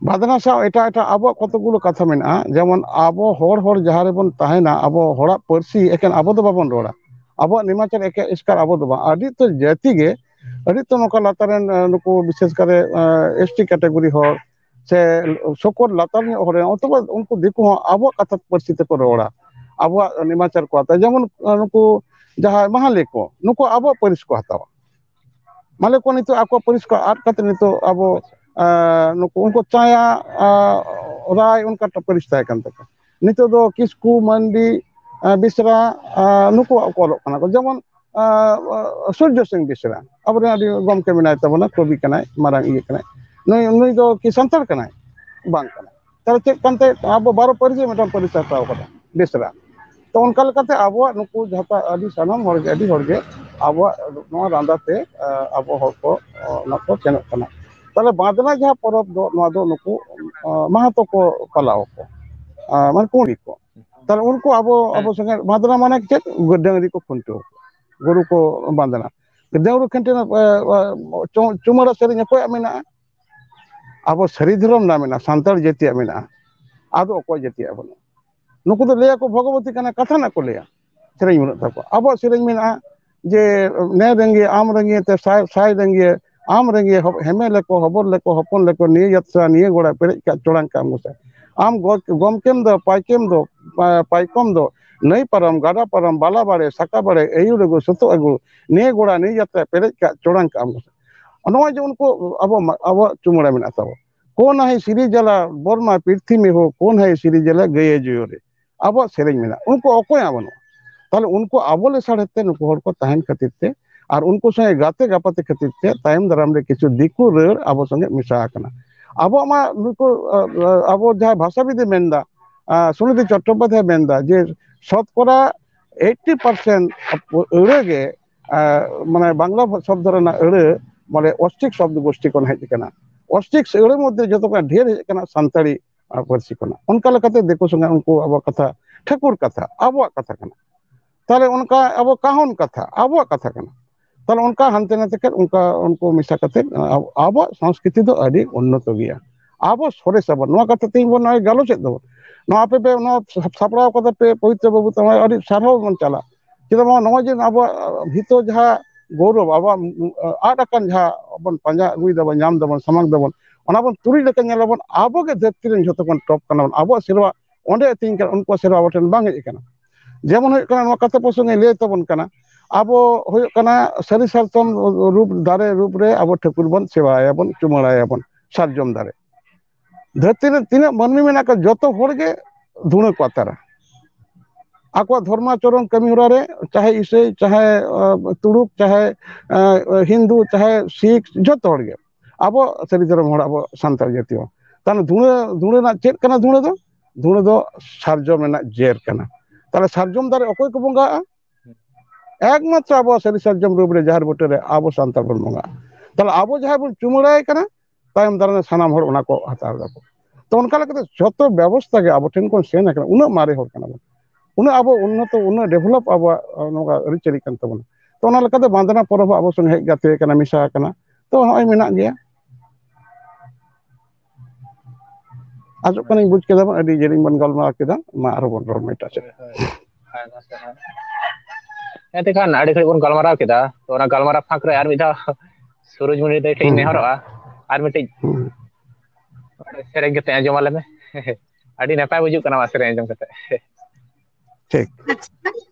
ᱵᱟᱫᱽᱱᱟ ᱥᱟᱶ ᱮᱴᱟᱜ ᱮᱴᱟᱜ ᱟᱵᱚᱣᱟᱜ ᱠᱚᱛᱚᱠ ᱜᱩᱞᱳ ᱠᱟᱛᱷᱟ ᱢᱮᱱᱟᱜᱼᱟ, ᱡᱮᱢᱚᱱ ᱟᱵᱚ ᱦᱚᱲ, ᱦᱚᱲ ᱡᱟᱦᱟᱸ ᱨᱮᱵᱚᱱ ᱛᱟᱦᱮᱱᱟ, ᱟᱵᱚ ᱦᱚᱲᱟᱜ ᱯᱟᱹᱨᱥᱤ ᱮᱠᱮᱱ ᱟᱵᱚ ᱫᱚ ᱵᱟᱵᱚᱱ ᱨᱚᱲᱟ᱾ ᱟᱵᱚᱣᱟᱜ ᱱᱮᱢᱟᱪᱟᱨ ᱮᱠᱮ ᱮᱥᱠᱟᱨ ᱟᱵᱚ ᱫᱚ ᱵᱟᱝ, ᱟᱹᱰᱤ ᱩᱛᱟᱹᱨ ᱡᱟᱹᱛᱤ ᱜᱮ, ᱟᱹᱰᱤ ᱩᱛᱟᱹᱨ ᱱᱚᱝᱠᱟ ᱞᱟᱛᱟᱨ ᱨᱮᱱ, ᱟᱸ, ᱱᱩᱠᱩ ᱵᱤᱥᱮᱥ ᱠᱟᱨᱮ, ᱟᱸ, ST category ᱦᱚᱲ, ᱥᱮ ᱥᱚᱠᱚᱨ ᱞᱟᱛᱟᱨ ᱧᱚᱜ ᱦᱚᱲ ᱨᱮᱱ, ᱚᱛᱷᱚᱵᱟ ᱩᱱᱠᱩ ᱫᱤᱠᱩ ᱦᱚᱸ ᱟᱵᱚᱣᱟᱜ ᱠᱟᱛᱷᱟ ᱯᱟᱹᱨᱥᱤ ᱛᱮᱠᱚ ᱨᱚᱲᱟ, ᱟᱵᱚᱣᱟᱜ ᱱᱮᱢᱟᱪᱟᱨ ᱠᱚ ᱦᱟᱛᱟᱣᱟ᱾ ᱡᱮᱢᱚᱱ ᱱᱩᱠᱩ ᱡᱟᱦᱟᱸᱭ ᱢᱟᱦᱟᱞᱮ ᱠᱚ, ᱱᱩᱠᱩ ᱟᱵᱚᱣᱟᱜ ᱯᱟᱹᱨᱤᱥ ᱠᱚ ᱦᱟᱛᱟᱣᱟ᱾ ᱢᱟᱦᱟᱞᱮ ᱠᱚ ᱱᱤᱛᱚᱜ ᱟᱠᱚᱣᱟᱜ ᱯᱟᱹᱨᱤᱥ ᱠᱚ ᱟᱫ ᱠᱟᱛᱮ ᱱᱤᱛᱚᱜ ᱟᱵᱚ ᱟᱸ, ᱱᱩᱠᱩ ᱩᱱᱠᱩ ᱪᱟᱭᱟ, ᱟᱸ, ᱨᱟᱭ, ᱚᱱᱠᱟ ᱯᱟᱹᱨᱤᱥ ᱛᱟᱦᱮᱸ ᱠᱟᱱ ᱛᱟᱠᱚᱣᱟ᱾ ᱱᱤᱛᱚᱜ ᱫᱚ ᱠᱤᱥᱠᱩ, ᱢᱟᱱᱰᱤ, ᱟᱸ, ᱵᱮᱥᱨᱟ, ᱟᱸ, ᱱᱩᱠᱩᱣᱟᱜ ᱠᱚ ᱚᱞᱚᱜ ᱠᱟᱱᱟ ᱠᱚ᱾ ᱡᱮᱢᱚᱱ ᱟᱸ, ᱥᱩᱨᱡᱚ ᱥᱤᱝ ᱵᱮᱥᱨᱟ, ᱟᱵᱚᱨᱮᱱ ᱟᱹᱰᱤ ᱜᱚᱢᱠᱮ ᱢᱮᱱᱟᱭ ᱛᱟᱵᱚᱱᱟ, ᱠᱚᱵᱤ ᱠᱟᱱᱟᱭ, ᱢᱟᱨᱟᱝ ᱤᱭᱟᱹ ᱠᱟᱱᱟᱭ᱾ ᱱᱩᱭ, ᱱᱩᱭ ᱫᱚ ᱠᱤ ᱥᱟᱱᱛᱟᱲ ᱠᱟᱱᱟᱭ? ᱵᱟᱝ ᱠᱟᱱᱟᱭ᱾ ᱛᱟᱦᱚᱞᱮ ᱪᱮᱫ ᱠᱟᱱᱛᱮ ᱟᱵᱚ ᱵᱟᱨᱚ ᱯᱟᱹᱨᱤᱥ ᱨᱮ ᱢᱤᱫᱴᱟᱝ ᱯᱟᱹᱨᱤᱥ ᱦᱟᱛᱟᱣ ᱠᱟᱫᱟ ᱵᱮᱥᱨᱟ? ᱛᱚ ᱚᱱᱠᱟ ᱞᱮᱠᱟᱛᱮ ᱟᱵᱚᱣᱟᱜ ᱱᱩᱠᱩ ᱡᱟᱦᱟᱸ ᱟᱹᱰᱤ ᱥᱟᱱᱟᱢ ᱦᱚᱲ ᱜᱮ, ᱟᱹᱰᱤ ᱦᱚᱲ ᱜᱮ ᱟᱵᱚᱣᱟᱜ ᱱᱚᱣᱟ ᱨᱟᱸᱫᱟ ᱛᱮ, ᱟᱸ, ᱟᱵᱚ ᱦᱚᱲ ᱠᱚ, ᱟᱸ, ᱚᱱᱟ ᱠᱚ ᱥᱮᱱᱚᱜ ᱠᱟᱱᱟ᱾ ᱛᱟᱦᱚᱞᱮ ᱵᱟᱸᱫᱽᱱᱟ ᱡᱟᱦᱟᱸ ᱯᱚᱨᱚᱵᱽ ᱫᱚ, ᱱᱚᱣᱟ ᱫᱚ ᱱᱩᱠᱩ, ᱟᱸ, ᱢᱟᱦᱟᱛᱚ ᱠᱚ ᱯᱟᱞᱟᱣ ᱟᱠᱚ, ᱟᱸ, ᱢᱟᱱᱮ ᱠᱩᱲᱤ ᱠᱚ᱾ ᱛᱟᱦᱚᱞᱮ ᱩᱱᱠᱩ ᱟᱵᱚ, ᱦᱮᱸ᱾ ᱟᱵᱚ ᱥᱚᱸᱜᱮ ᱵᱟᱸᱫᱽᱱᱟ ᱢᱟᱱᱮ ᱪᱮᱫ? ᱰᱟᱹᱝᱨᱤ ᱠᱚ ᱠᱷᱩᱱᱴᱟᱹᱣ, ᱜᱩᱨᱩ ᱠᱚ ᱵᱟᱸᱫᱽᱱᱟ᱾ ᱰᱟᱹᱝᱨᱤ ᱠᱷᱩᱱᱴᱟᱹᱣ, ᱮ, ᱮ, ᱪᱩ-, ᱪᱩᱢᱟᱹᱲᱟ ᱥᱮᱨᱮᱧ ᱚᱠᱚᱭᱟᱜ ᱢᱮᱱᱟᱜᱼᱟ? ᱟᱵᱚ ᱥᱟᱹᱨᱤ ᱫᱷᱚᱨᱚᱢ ᱨᱮᱱᱟᱜ ᱢᱮᱱᱟᱜᱼᱟ, ᱥᱟᱱᱛᱟᱲ ᱡᱟᱹᱛᱤᱭᱟᱜ ᱢᱮᱱᱟᱜᱼᱟ, ᱟᱫᱚ ᱚᱠᱚᱭ ᱡᱟᱹᱛᱤᱭᱟᱜ ᱵᱟᱹᱱᱩᱜᱼᱟ? ᱱᱩᱠᱩ ᱫᱚ ᱞᱟᱹᱭᱟᱠᱚ ᱵᱷᱚᱜᱚᱵᱚᱛᱤ ᱠᱟᱱᱟ, ᱠᱟᱛᱷᱟ ᱨᱮᱱᱟᱜ ᱠᱚ ᱞᱟᱹᱭᱟ, ᱥᱮᱨᱮᱧ ᱵᱟᱹᱱᱩᱜ ᱛᱟᱠᱚᱣᱟ᱾ ᱟᱵᱚᱣᱟᱜ ᱥᱮᱨᱮᱧ ᱢᱮᱱᱟᱜᱼᱟ ᱡᱮ, ᱱᱮ ᱨᱮᱸᱜᱮ ᱟᱢ ᱨᱮᱸᱜᱮ ᱛᱮ ᱥᱟᱭ, ᱥᱟᱭ ᱨᱮᱸᱜᱮ ᱟᱢ ᱨᱮᱸᱜᱮ ᱦᱚ-, ᱦᱮᱢᱮ ᱞᱮᱠᱚ ᱦᱚᱵᱚᱨ ᱞᱮᱠᱚ ᱦᱚᱯᱚᱱ ᱞᱮᱠᱚ ᱱᱤᱭᱟᱹ ᱡᱟᱛᱨᱟ ᱱᱤᱭᱟᱹ ᱜᱚᱲᱟ ᱯᱮᱨᱮᱡ ᱠᱟᱜ ᱪᱚᱲᱟᱝ ᱠᱟᱜ ᱢᱚᱥᱮ᱾ ᱟᱢ ᱜᱚ-, ᱜᱚᱢᱠᱮᱢ ᱫᱚ ᱯᱟᱭᱠᱮᱢ ᱫᱚ, ᱯᱟ-, ᱯᱟᱭᱠᱚᱢ ᱫᱚ ᱱᱟᱹᱭ ᱯᱟᱨᱚᱢ, ᱜᱟᱰᱟ ᱯᱟᱨᱚᱢ, ᱵᱟᱞᱟ ᱵᱟᱲᱮ, ᱥᱟᱠᱟ ᱵᱟᱲᱮ, ᱟᱹᱭᱩᱨ ᱟᱹᱜᱩ, ᱥᱩᱛᱩᱜ ᱟᱹᱜᱩ, ᱱᱤᱭᱟᱹ ᱜᱚᱲᱟ ᱱᱤᱭᱟᱹ ᱡᱟᱛᱨᱟ ᱯᱮᱨᱮᱡ ᱠᱟᱜ ᱪᱚᱲᱟᱝ ᱠᱟᱜ ᱢᱚᱥᱮ᱾ ᱱᱚᱜᱼᱚᱭ ᱡᱮ ᱩᱱᱠᱩ ᱟᱵᱚ ᱢᱟ-, ᱟᱵᱚᱣᱟᱜ ᱪᱩᱢᱟᱹᱲᱟ ᱢᱮᱱᱟᱜ ᱛᱟᱵᱚ᱾ ᱠᱳᱱ ᱦᱟᱭ ᱥᱤᱨᱤ ᱡᱟᱞᱟ ᱵᱚᱨᱢᱟ ᱯᱨᱤᱛᱷᱤᱢᱤ ᱦᱳ, ᱠᱳᱱ ᱦᱟᱭ ᱥᱤᱨᱤ ᱡᱟᱞᱟ ᱜᱟᱹᱭᱮ ᱡᱩᱭᱳ ᱨᱮ᱾ ᱟᱵᱚᱣᱟᱜ ᱥᱮᱨᱮᱧ ᱢᱮᱱᱟᱜᱼᱟ, ᱩᱱᱠᱩ ᱚᱠᱚᱭᱟᱜ ᱵᱟᱹᱱᱩᱜᱼᱟ? ᱛᱟᱦᱞᱮ ᱩᱱᱠᱩ ᱟᱵᱚ ᱞᱮᱥᱟᱲᱦᱮᱫ ᱛᱮ ᱱᱩᱠᱩ ᱦᱚᱲ ᱠᱚ ᱛᱟᱦᱮᱱ ᱠᱷᱟᱹᱛᱤᱨ ᱛᱮ ᱟᱨ ᱩᱱᱠᱩ ᱥᱚᱸᱜᱮ ᱜᱟᱛᱮ ᱜᱟᱯᱟᱛᱮ ᱠᱷᱟᱹᱛᱤᱨ ᱛᱮ ᱛᱟᱭᱚᱢ ᱫᱟᱨᱟᱢ ᱨᱮ ᱠᱤᱪᱷᱩ ᱫᱤᱠᱩ ᱨᱟᱹᱲ ᱟᱵᱚ ᱥᱚᱸᱜᱮ ᱢᱮᱥᱟ ᱟᱠᱟᱱᱟ᱾ ᱟᱵᱚᱣᱟᱜ ᱢᱟ ᱱᱩᱠᱩ, ᱟ, ᱟ, ᱟᱵᱚ ᱡᱟᱦᱟᱸᱭ ᱵᱷᱟᱥᱟᱵᱤᱫ ᱮ ᱢᱮᱱᱫᱟ, ᱟ, ᱥᱩᱱᱤᱫᱷᱤ ᱪᱚᱴᱴᱳᱯᱟᱫᱷᱭᱟᱭ ᱢᱮᱱᱫᱟ ᱡᱮ ᱥᱚᱛᱠᱚᱨᱟ eighty percent ᱟᱹᱲᱟᱹ ᱜᱮ, ᱟ, ᱢᱟᱱᱮ ᱵᱟᱝᱞᱟ ᱥᱚᱵᱫᱚ ᱨᱮᱱᱟᱜ ᱟᱹᱲᱟᱹ ᱢᱟᱱᱮ ᱚᱥᱴᱨᱤᱠ ᱥᱚᱵᱫᱚ ᱜᱳᱥᱴᱤ ᱠᱷᱚᱱ ᱦᱮᱡ ᱟᱠᱟᱱᱟ᱾ ᱚᱥᱴᱨᱤᱠ ᱟᱹᱲᱟᱹ ᱢᱚᱫᱽᱫᱷᱮ ᱡᱚᱛᱚ ᱠᱷᱚᱱ ᱰᱷᱮᱨ ᱦᱮᱡ ᱟᱠᱟᱱᱟ ᱥᱟᱱᱛᱟᱲᱤ, ᱟ, ᱯᱟᱹᱨᱥᱤ ᱠᱷᱚᱱᱟᱜ᱾ ᱚᱱᱠᱟ ᱞᱮᱠᱟᱛᱮ ᱫᱤᱠᱩ ᱥᱚᱸᱜᱮ ᱩᱱᱠᱩ ᱟᱵᱚᱣᱟᱜ ᱠᱟᱛᱷᱟ, ᱴᱷᱟᱹᱠᱩᱨ ᱠᱟᱛᱷᱟ ᱟᱵᱚᱣᱟᱜ ᱠᱟᱛᱷᱟ ᱠᱟᱱᱟ᱾ ᱛᱟᱦᱞᱮ ᱚᱱᱠᱟ ᱟᱵᱚ ᱠᱟᱦᱚᱱ ᱠᱟᱛᱷᱟ ᱟᱵᱚᱣᱟᱜ ᱠᱟᱛᱷᱟ ᱠᱟᱱᱟ᱾ ᱛᱟᱦᱞᱮ ᱚᱱᱠᱟ ᱦᱟᱱᱛᱮ ᱱᱟᱛᱮ ᱠᱮᱫ, ᱚᱱᱠᱟ ᱩᱱᱠᱩ ᱢᱮᱥᱟ ᱠᱟᱛᱮ ᱟᱵᱚ-, ᱟᱵᱚᱣᱟᱜ ᱥᱚᱝᱥᱠᱨᱤᱛᱤ ᱫᱚ ᱟᱹᱰᱤ ᱩᱱᱱᱚᱛᱚ ᱜᱮᱭᱟ᱾ ᱟᱵᱚ ᱥᱚᱨᱮᱥ ᱟᱵᱚᱱ, ᱱᱚᱣᱟ ᱠᱟᱛᱷᱟ ᱛᱮᱦᱮᱧ ᱵᱚᱱ ᱱᱚᱜᱼᱚᱭ ᱜᱟᱞᱚᱪᱮᱫ ᱫᱚ, ᱱᱚᱣᱟ ᱟᱯᱮ ᱯᱮ ᱱᱚᱣᱟ ᱥᱟᱯᱲᱟᱣ ᱠᱟᱫᱟ ᱯᱮ, ᱯᱚᱵᱤᱛᱨᱚ ᱵᱟᱹᱵᱩ, ᱛᱟᱢᱟ ᱟᱹᱰᱤ ᱥᱟᱨᱦᱟᱣ ᱵᱚᱱ ᱪᱟᱞᱟᱜ᱾ ᱪᱮᱫᱟᱜ ᱵᱟᱝ, ᱱᱚᱜᱼᱚᱭ ᱡᱮ ᱟᱵᱚᱣᱟᱜ ᱵᱷᱤᱛᱟᱹ ᱡᱟᱦᱟᱸ ᱜᱚᱨᱚᱵᱽ, ᱟᱵᱚᱣᱟᱜ ᱟᱫ ᱟᱠᱟᱱ ᱡᱟᱦᱟᱸ ᱵᱚᱱ ᱯᱟᱸᱡᱟ ᱟᱹᱜᱩᱭ ᱫᱟᱵᱚᱱ, ᱧᱟᱢ ᱫᱟᱵᱚᱱ, ᱥᱟᱢᱟᱝ ᱫᱟᱵᱚᱱ, ᱚᱱᱟ ᱵᱚᱱ ᱛᱩᱨᱩᱡ ᱞᱮᱠᱟ ᱧᱮᱞᱟᱵᱚᱱ, ᱟᱵᱚ ᱜᱮ ᱫᱷᱟᱹᱨᱛᱤ ᱨᱮᱱ ᱡᱷᱚᱛᱚ ᱠᱷᱚᱱ ᱴᱚᱯ ᱠᱟᱱᱟ ᱵᱚᱱ᱾ ᱟᱵᱚᱣᱟᱜ ᱥᱮᱨᱣᱟ ᱚᱸᱰᱮ ᱟᱹᱛᱤᱧ ᱠᱟᱱᱟ, ᱩᱱᱠᱩᱣᱟᱜ ᱥᱮᱨᱣᱟ ᱟᱵᱚ ᱴᱷᱮᱱ ᱵᱟᱝ ᱦᱮᱡ ᱟᱠᱟᱱᱟ᱾ ᱡᱮᱢᱚᱱ ᱦᱩᱭᱩᱜ ᱠᱟᱱᱟ, ᱱᱚᱣᱟ ᱠᱟᱛᱷᱟ ᱯᱨᱚᱥᱚᱝᱜᱮ ᱞᱟᱹᱭ ᱛᱟᱵᱚᱱ ᱠᱟᱱᱟ, ᱟᱵᱚ ᱦᱩᱭᱩᱜ ᱠᱟᱱᱟ ᱥᱟᱹᱨᱤ ᱥᱟᱨᱡᱚᱢ ᱨᱩᱯ, ᱫᱟᱨᱮ ᱨᱩᱯ ᱨᱮ ᱟᱵᱚ ᱴᱷᱟᱹᱠᱩᱨ ᱵᱚᱱ ᱥᱮᱵᱟᱭᱟᱵᱚᱱ, ᱪᱩᱢᱟᱹᱲᱟᱭᱟᱵᱚᱱ ᱥᱟᱨᱡᱚᱢ ᱫᱟᱨᱮ᱾ ᱫᱷᱟᱹᱨᱛᱤ ᱨᱮ ᱛᱤᱱᱟᱹᱜ ᱢᱟᱹᱱᱢᱤ ᱢᱮᱱᱟᱜ ᱠᱚᱣᱟ, ᱡᱚᱛᱚ ᱦᱚᱲ ᱜᱮ ᱫᱷᱩᱬᱟᱹ ᱠᱚ ᱟᱛᱟᱨᱟ᱾ ᱟᱠᱚᱣᱟᱜ ᱫᱷᱚᱨᱢᱟᱪᱚᱨᱚᱱ ᱠᱟᱹᱢᱤ ᱦᱚᱨᱟ ᱨᱮ, ᱪᱟᱦᱮ ᱤᱥᱟᱹᱭ, ᱪᱟᱦᱮ, ᱟᱸ, ᱛᱩᱲᱩᱠ, ᱪᱟᱦᱮ, ᱟᱸ, ᱦᱤᱱᱫᱩ, ᱪᱟᱦᱮ ᱥᱤᱠᱷ, ᱡᱚᱛᱚ ᱦᱚᱲ ᱜᱮ ᱟᱵᱚ ᱥᱟᱹᱨᱤ ᱫᱷᱚᱨᱚᱢ ᱦᱚᱲ ᱟᱵᱚ ᱥᱟᱱᱛᱟᱲ ᱡᱟᱹᱛᱤ ᱦᱚᱸ᱾ ᱛᱟᱦᱞᱮ ᱫᱷᱩᱬᱟᱹ, ᱫᱷᱩᱬᱟᱹ ᱨᱮᱱᱟᱜ ᱪᱮᱫ ᱠᱟᱱᱟ ᱫᱷᱩᱬᱟᱹ ᱫᱚ? ᱫᱷᱩᱬᱟᱹ ᱫᱚ ᱥᱟᱨᱡᱚᱢ ᱨᱮᱱᱟᱜ ᱡᱮᱨ ᱠᱟᱱᱟ᱾ ᱛᱟᱦᱞᱮ ᱥᱟᱨᱡᱚᱢ ᱫᱟᱨᱮ ᱚᱠᱚᱭ ᱠᱚ ᱵᱚᱸᱜᱟᱜᱼᱟ? ᱮᱠᱢᱟᱛᱨᱚ ᱟᱵᱚ ᱥᱟᱹᱨᱤ ᱥᱟᱨᱡᱚᱢ ᱨᱩᱯ ᱨᱮ ᱡᱟᱦᱮᱨ ᱵᱩᱴᱟᱹ ᱨᱮ ᱟᱵᱚ ᱥᱟᱱᱛᱟᱲ ᱵᱚᱱ ᱵᱚᱸᱜᱟᱜᱼᱟ᱾ ᱛᱟᱦᱞᱮ ᱟᱵᱚ ᱡᱟᱦᱟᱸᱭ ᱵᱚᱱ ᱪᱩᱢᱟᱹᱲᱟᱭ ᱠᱟᱱᱟ, ᱛᱟᱭᱚᱢ ᱫᱟᱨᱟᱢ ᱨᱮ ᱥᱟᱱᱟᱢ ᱦᱚᱲ ᱚᱱᱟ ᱠᱚ ᱦᱟᱛᱟᱣ ᱫᱟᱠᱚ᱾ ᱛᱚ ᱚᱱᱠᱟ ᱞᱮᱠᱟᱛᱮ ᱡᱷᱚᱛᱚ ᱵᱮᱵᱚᱥᱛᱷᱟ ᱜᱮ ᱟᱵᱚ ᱴᱷᱮᱱ ᱠᱷᱚᱱ ᱥᱮᱱ ᱟᱠᱟᱱᱟ, ᱩᱱᱟᱹᱜ ᱢᱟᱨᱮ ᱦᱚᱲ ᱠᱟᱱᱟ ᱵᱚᱱ, ᱩᱱᱟᱹᱜ ᱟᱵᱚ ᱩᱱᱱᱚᱛᱚ, ᱩᱱᱟᱹᱜ ᱰᱮᱵᱷᱞᱚᱯ ᱟᱵᱚᱣᱟᱜ, ᱟᱸ, ᱱᱚᱣᱟ ᱟᱹᱨᱤᱪᱟᱹᱞᱤ ᱠᱟᱱ ᱛᱟᱵᱚᱱᱟ᱾ ᱛᱚ ᱚᱱᱟ ᱞᱮᱠᱟᱛᱮ ᱵᱟᱸᱫᱽᱱᱟ ᱯᱚᱨᱚᱵᱽ ᱦᱚᱸ ᱟᱵᱚ ᱥᱚᱸᱜᱮ ᱦᱮᱡ ᱜᱟᱛᱮ ᱟᱠᱟᱱᱟ, ᱢᱮᱥᱟ ᱟᱠᱟᱱᱟ᱾ ᱛᱚ ᱱᱚᱜᱼᱚᱭ ᱢᱮᱱᱟᱜ ᱜᱮᱭᱟ᱾ ᱟᱸᱡᱚᱢ ᱠᱟᱱᱟᱧ, ᱵᱩᱡᱽ ᱠᱮᱫᱟ ᱵᱚᱱ, ᱟᱹᱰᱤ ᱡᱮᱞᱮᱧ ᱵᱚᱱ ᱜᱟᱞᱢᱟᱨᱟᱣ ᱠᱮᱫᱟ᱾ ᱢᱟ ᱟᱨᱦᱚᱸ ᱵᱚᱱ ᱨᱚᱲ ᱢᱟ ᱮᱴᱟᱜ ᱥᱮᱫ᱾ ᱦᱳᱭ, ᱦᱳᱭ᱾ ᱟᱭᱢᱟ ᱥᱟᱨᱦᱟᱣ᱾ ᱦᱮᱸ, ᱛᱮᱠᱷᱟᱱ ᱟᱹᱰᱤ ᱜᱷᱟᱹᱲᱤᱡ ᱵᱚᱱ ᱜᱟᱞᱢᱟᱨᱟᱣ ᱠᱮᱫᱟ, ᱛᱚ ᱚᱱᱟ ᱜᱟᱞᱢᱟᱨᱟᱣ ᱯᱷᱟᱸᱠ ᱨᱮ ᱟᱨ ᱢᱤᱫ ᱫᱷᱟᱣ ᱥᱩᱨᱩᱡᱽᱢᱩᱱᱤ ᱫᱟᱹᱭ ᱴᱷᱮᱱ ᱤᱧ ᱦᱩᱸ᱾ ᱱᱮᱦᱚᱨᱚᱜᱼᱟ, ᱟᱨ ᱢᱤᱫᱴᱤᱡ ᱦᱩᱸ᱾ ᱥᱮᱨᱮᱧ ᱠᱟᱛᱮ ᱟᱸᱡᱚᱢ ᱟᱞᱮ ᱢᱮ᱾ ᱟᱹᱰᱤ ᱱᱟᱯᱟᱭ ᱵᱩᱡᱩᱜ ᱠᱟᱱᱟ ᱟᱢᱟᱜ ᱥᱮᱨᱮᱧ ᱟᱸᱡᱚᱢ ᱠᱟᱛᱮ᱾ ᱴᱷᱤᱠ᱾ ᱟᱪᱪᱷᱟ,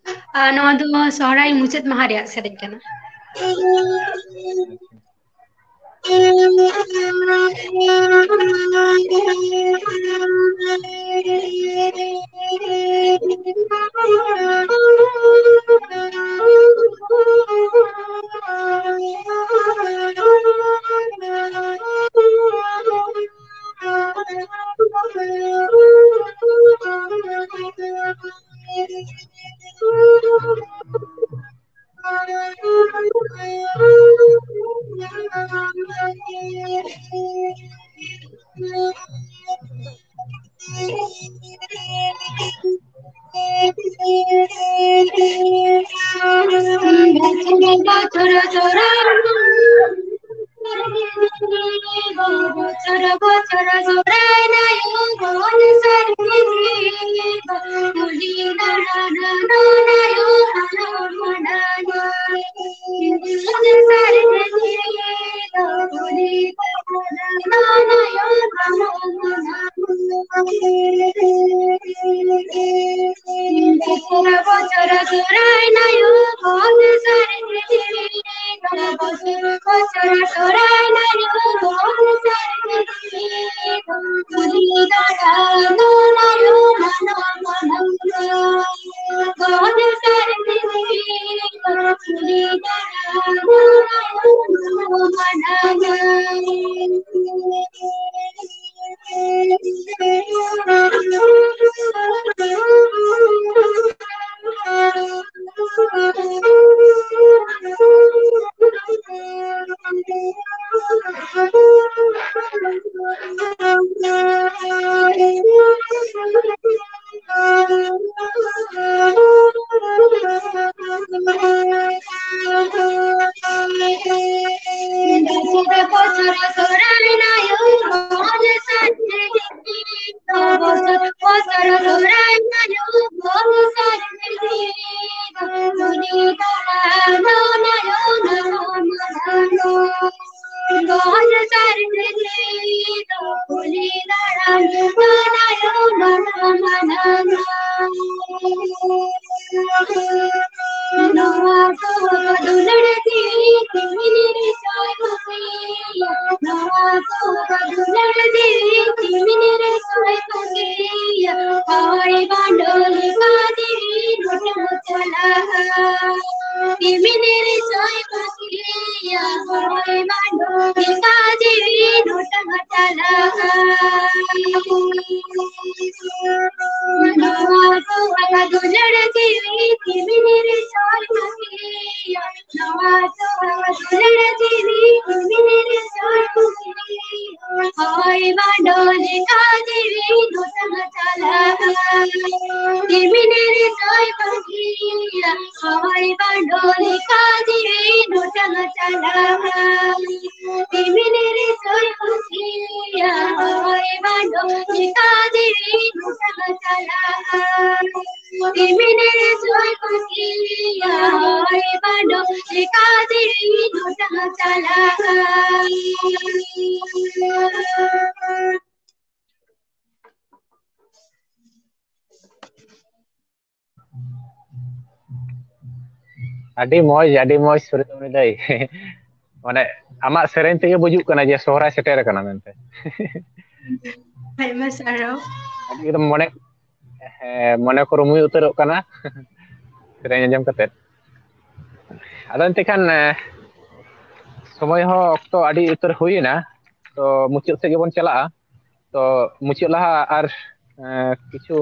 ᱟᱨ ᱱᱚᱣᱟ ᱫᱚ ᱥᱚᱦᱨᱟᱭ ᱢᱩᱪᱟᱹᱫ ᱢᱟᱦᱟ ᱨᱮᱭᱟᱜ ᱥᱮᱨᱮᱧ ᱠᱟᱱᱟ᱾ ᱵᱚᱪᱷᱚᱨ ᱥᱚᱦᱨᱟᱭ ᱱᱟᱭᱚ ᱵᱚᱱ ᱥᱟᱨᱮ ᱵᱚᱪᱷᱚᱨ ᱥᱚᱦᱨᱟᱭ ᱱᱟᱭᱚ ᱵᱚᱱ ᱥᱟᱨᱮ ᱠᱩᱞᱦᱤ ᱫᱟᱬᱟᱱ ᱱᱟᱭᱚ ᱢᱟᱱᱚ ᱢᱟᱱᱚ ᱵᱚᱱ ᱥᱟᱨᱮ ᱠᱩᱞᱦᱤ ᱫᱟᱬᱟᱱ ᱱᱟᱭᱚ ᱢᱟᱱᱚ ᱢᱟᱱᱚ ᱱᱚᱣᱟ ᱠᱚ ᱫᱩᱞᱟᱹᱲ ᱜᱮ ᱛᱤᱢᱤᱱ ᱨᱮ ᱥᱚᱭ ᱠᱩᱥᱤᱭᱟ᱾ ᱱᱚᱣᱟ ᱠᱚ ᱫᱩᱞᱟᱹᱲ ᱜᱮ ᱛᱤᱢᱤᱱ ᱨᱮ ᱥᱚᱭ ᱠᱩᱥᱤᱭᱟ᱾ ᱦᱚᱭ ᱵᱟᱸᱰᱳ ᱞᱮᱠᱟ ᱡᱤᱣᱤ ᱱᱚᱴᱮᱢ ᱪᱟᱞᱟᱜᱼᱟ᱾ ᱛᱤᱢᱤᱱ ᱨᱮ ᱥᱚᱭ ᱠᱩᱥᱤᱭᱟ᱾ ᱦᱚᱭ ᱵᱟᱸᱰᱳ ᱞᱮᱠᱟ ᱡᱤᱣᱤ ᱱᱚᱴᱮᱢ ᱪᱟᱞᱟᱜᱼᱟ᱾ ᱱᱚᱣᱟ ᱛᱚᱣᱟ ᱫᱩᱞᱟᱹᱲ ᱡᱤᱣᱤ ᱛᱤᱢᱤᱱ ᱨᱮ ᱥᱚᱭ ᱠᱩᱥᱤᱭᱟ᱾ ᱱᱚᱣᱟ ᱛᱚᱣᱟ ᱫᱩᱞᱟᱹᱲ ᱡᱤᱣᱤ ᱛᱤᱢᱤᱱ ᱨᱮ ᱥᱚᱭ ᱠᱩᱥᱤᱭᱟ᱾ ᱦᱚᱭ ᱵᱟᱸᱰᱳ ᱞᱮᱠᱟ ᱡᱤᱣᱤ ᱱᱚᱴᱮᱢ ᱪᱟᱞᱟᱜᱼᱟ᱾ ᱛᱤᱢᱤᱱ ᱨᱮ ᱥᱚᱭ ᱠᱩᱥᱤᱭᱟ᱾ ᱦᱚᱭ ᱵᱟᱸᱰᱳ ᱞᱮᱠᱟ ᱡᱤᱣᱤ ᱱᱚᱴᱮᱢ ᱪᱟᱞᱟᱜᱼᱟ᱾ ᱛᱤᱢᱤᱱ ᱨᱮ ᱥᱚᱭ ᱠᱩᱥᱤᱭᱟ᱾ ᱦᱚᱭ ᱵᱟᱸᱰᱳ ᱞᱮᱠᱟ ᱡᱤᱣᱤ ᱱᱚᱴᱮᱢ ᱪᱟᱞᱟᱜᱼᱟ᱾ ᱛᱤᱢᱤᱱ ᱨᱮ ᱥᱚᱭ ᱠᱩᱥᱤᱭᱟ᱾ ᱦᱚᱭ ᱵᱟᱸᱰᱳ ᱞᱮᱠᱟ ᱡᱤᱣᱤ ᱱᱚᱴᱮᱢ ᱪᱟᱞᱟᱜᱼᱟ᱾ ᱟᱹᱰᱤ ᱢᱚᱡᱽ, ᱟᱹᱰᱤ ᱢᱚᱡᱽ ᱥᱩᱨᱮᱥ ᱩᱱᱤ ᱫᱟᱹᱭ᱾ ᱢᱟᱱᱮ ᱟᱢᱟᱜ ᱥᱮᱨᱮᱧ ᱛᱮᱜᱮ ᱵᱩᱡᱩᱜ ᱠᱟᱱᱟ ᱡᱮ ᱥᱚᱦᱨᱟᱭ ᱥᱮᱴᱮᱨ ᱟᱠᱟᱱᱟ ᱢᱮᱱᱛᱮ᱾ ᱟᱭᱢᱟ ᱥᱟᱨᱦᱟᱣ᱾ ᱟᱹᱰᱤ ᱮᱠᱫᱚᱢ ᱢᱚᱱᱮ, ᱦᱮᱸ, ᱢᱚᱱᱮ ᱠᱚ ᱨᱩᱢᱩᱭ ᱩᱛᱟᱹᱨᱚᱜ ᱠᱟᱱᱟ ᱥᱮᱨᱮᱧ ᱟᱸᱡᱚᱢ ᱠᱟᱛᱮ᱾ ᱟᱫᱚ ᱮᱱᱛᱮ ᱠᱷᱟᱱ, ᱮ, ᱥᱚᱢᱚᱭ ᱦᱚᱸ ᱚᱠᱛᱚ ᱟᱹᱰᱤ ᱩᱛᱟᱹᱨ ᱦᱩᱭᱮᱱᱟ, ᱛᱚ ᱢᱩᱪᱟᱹᱫ ᱥᱮᱫ ᱜᱮᱵᱚᱱ ᱪᱟᱞᱟᱜᱼᱟ᱾ ᱛᱚ ᱢᱩᱪᱟᱹᱫ ᱞᱟᱦᱟ ᱟᱨ, ᱮ, ᱠᱤᱪᱷᱩ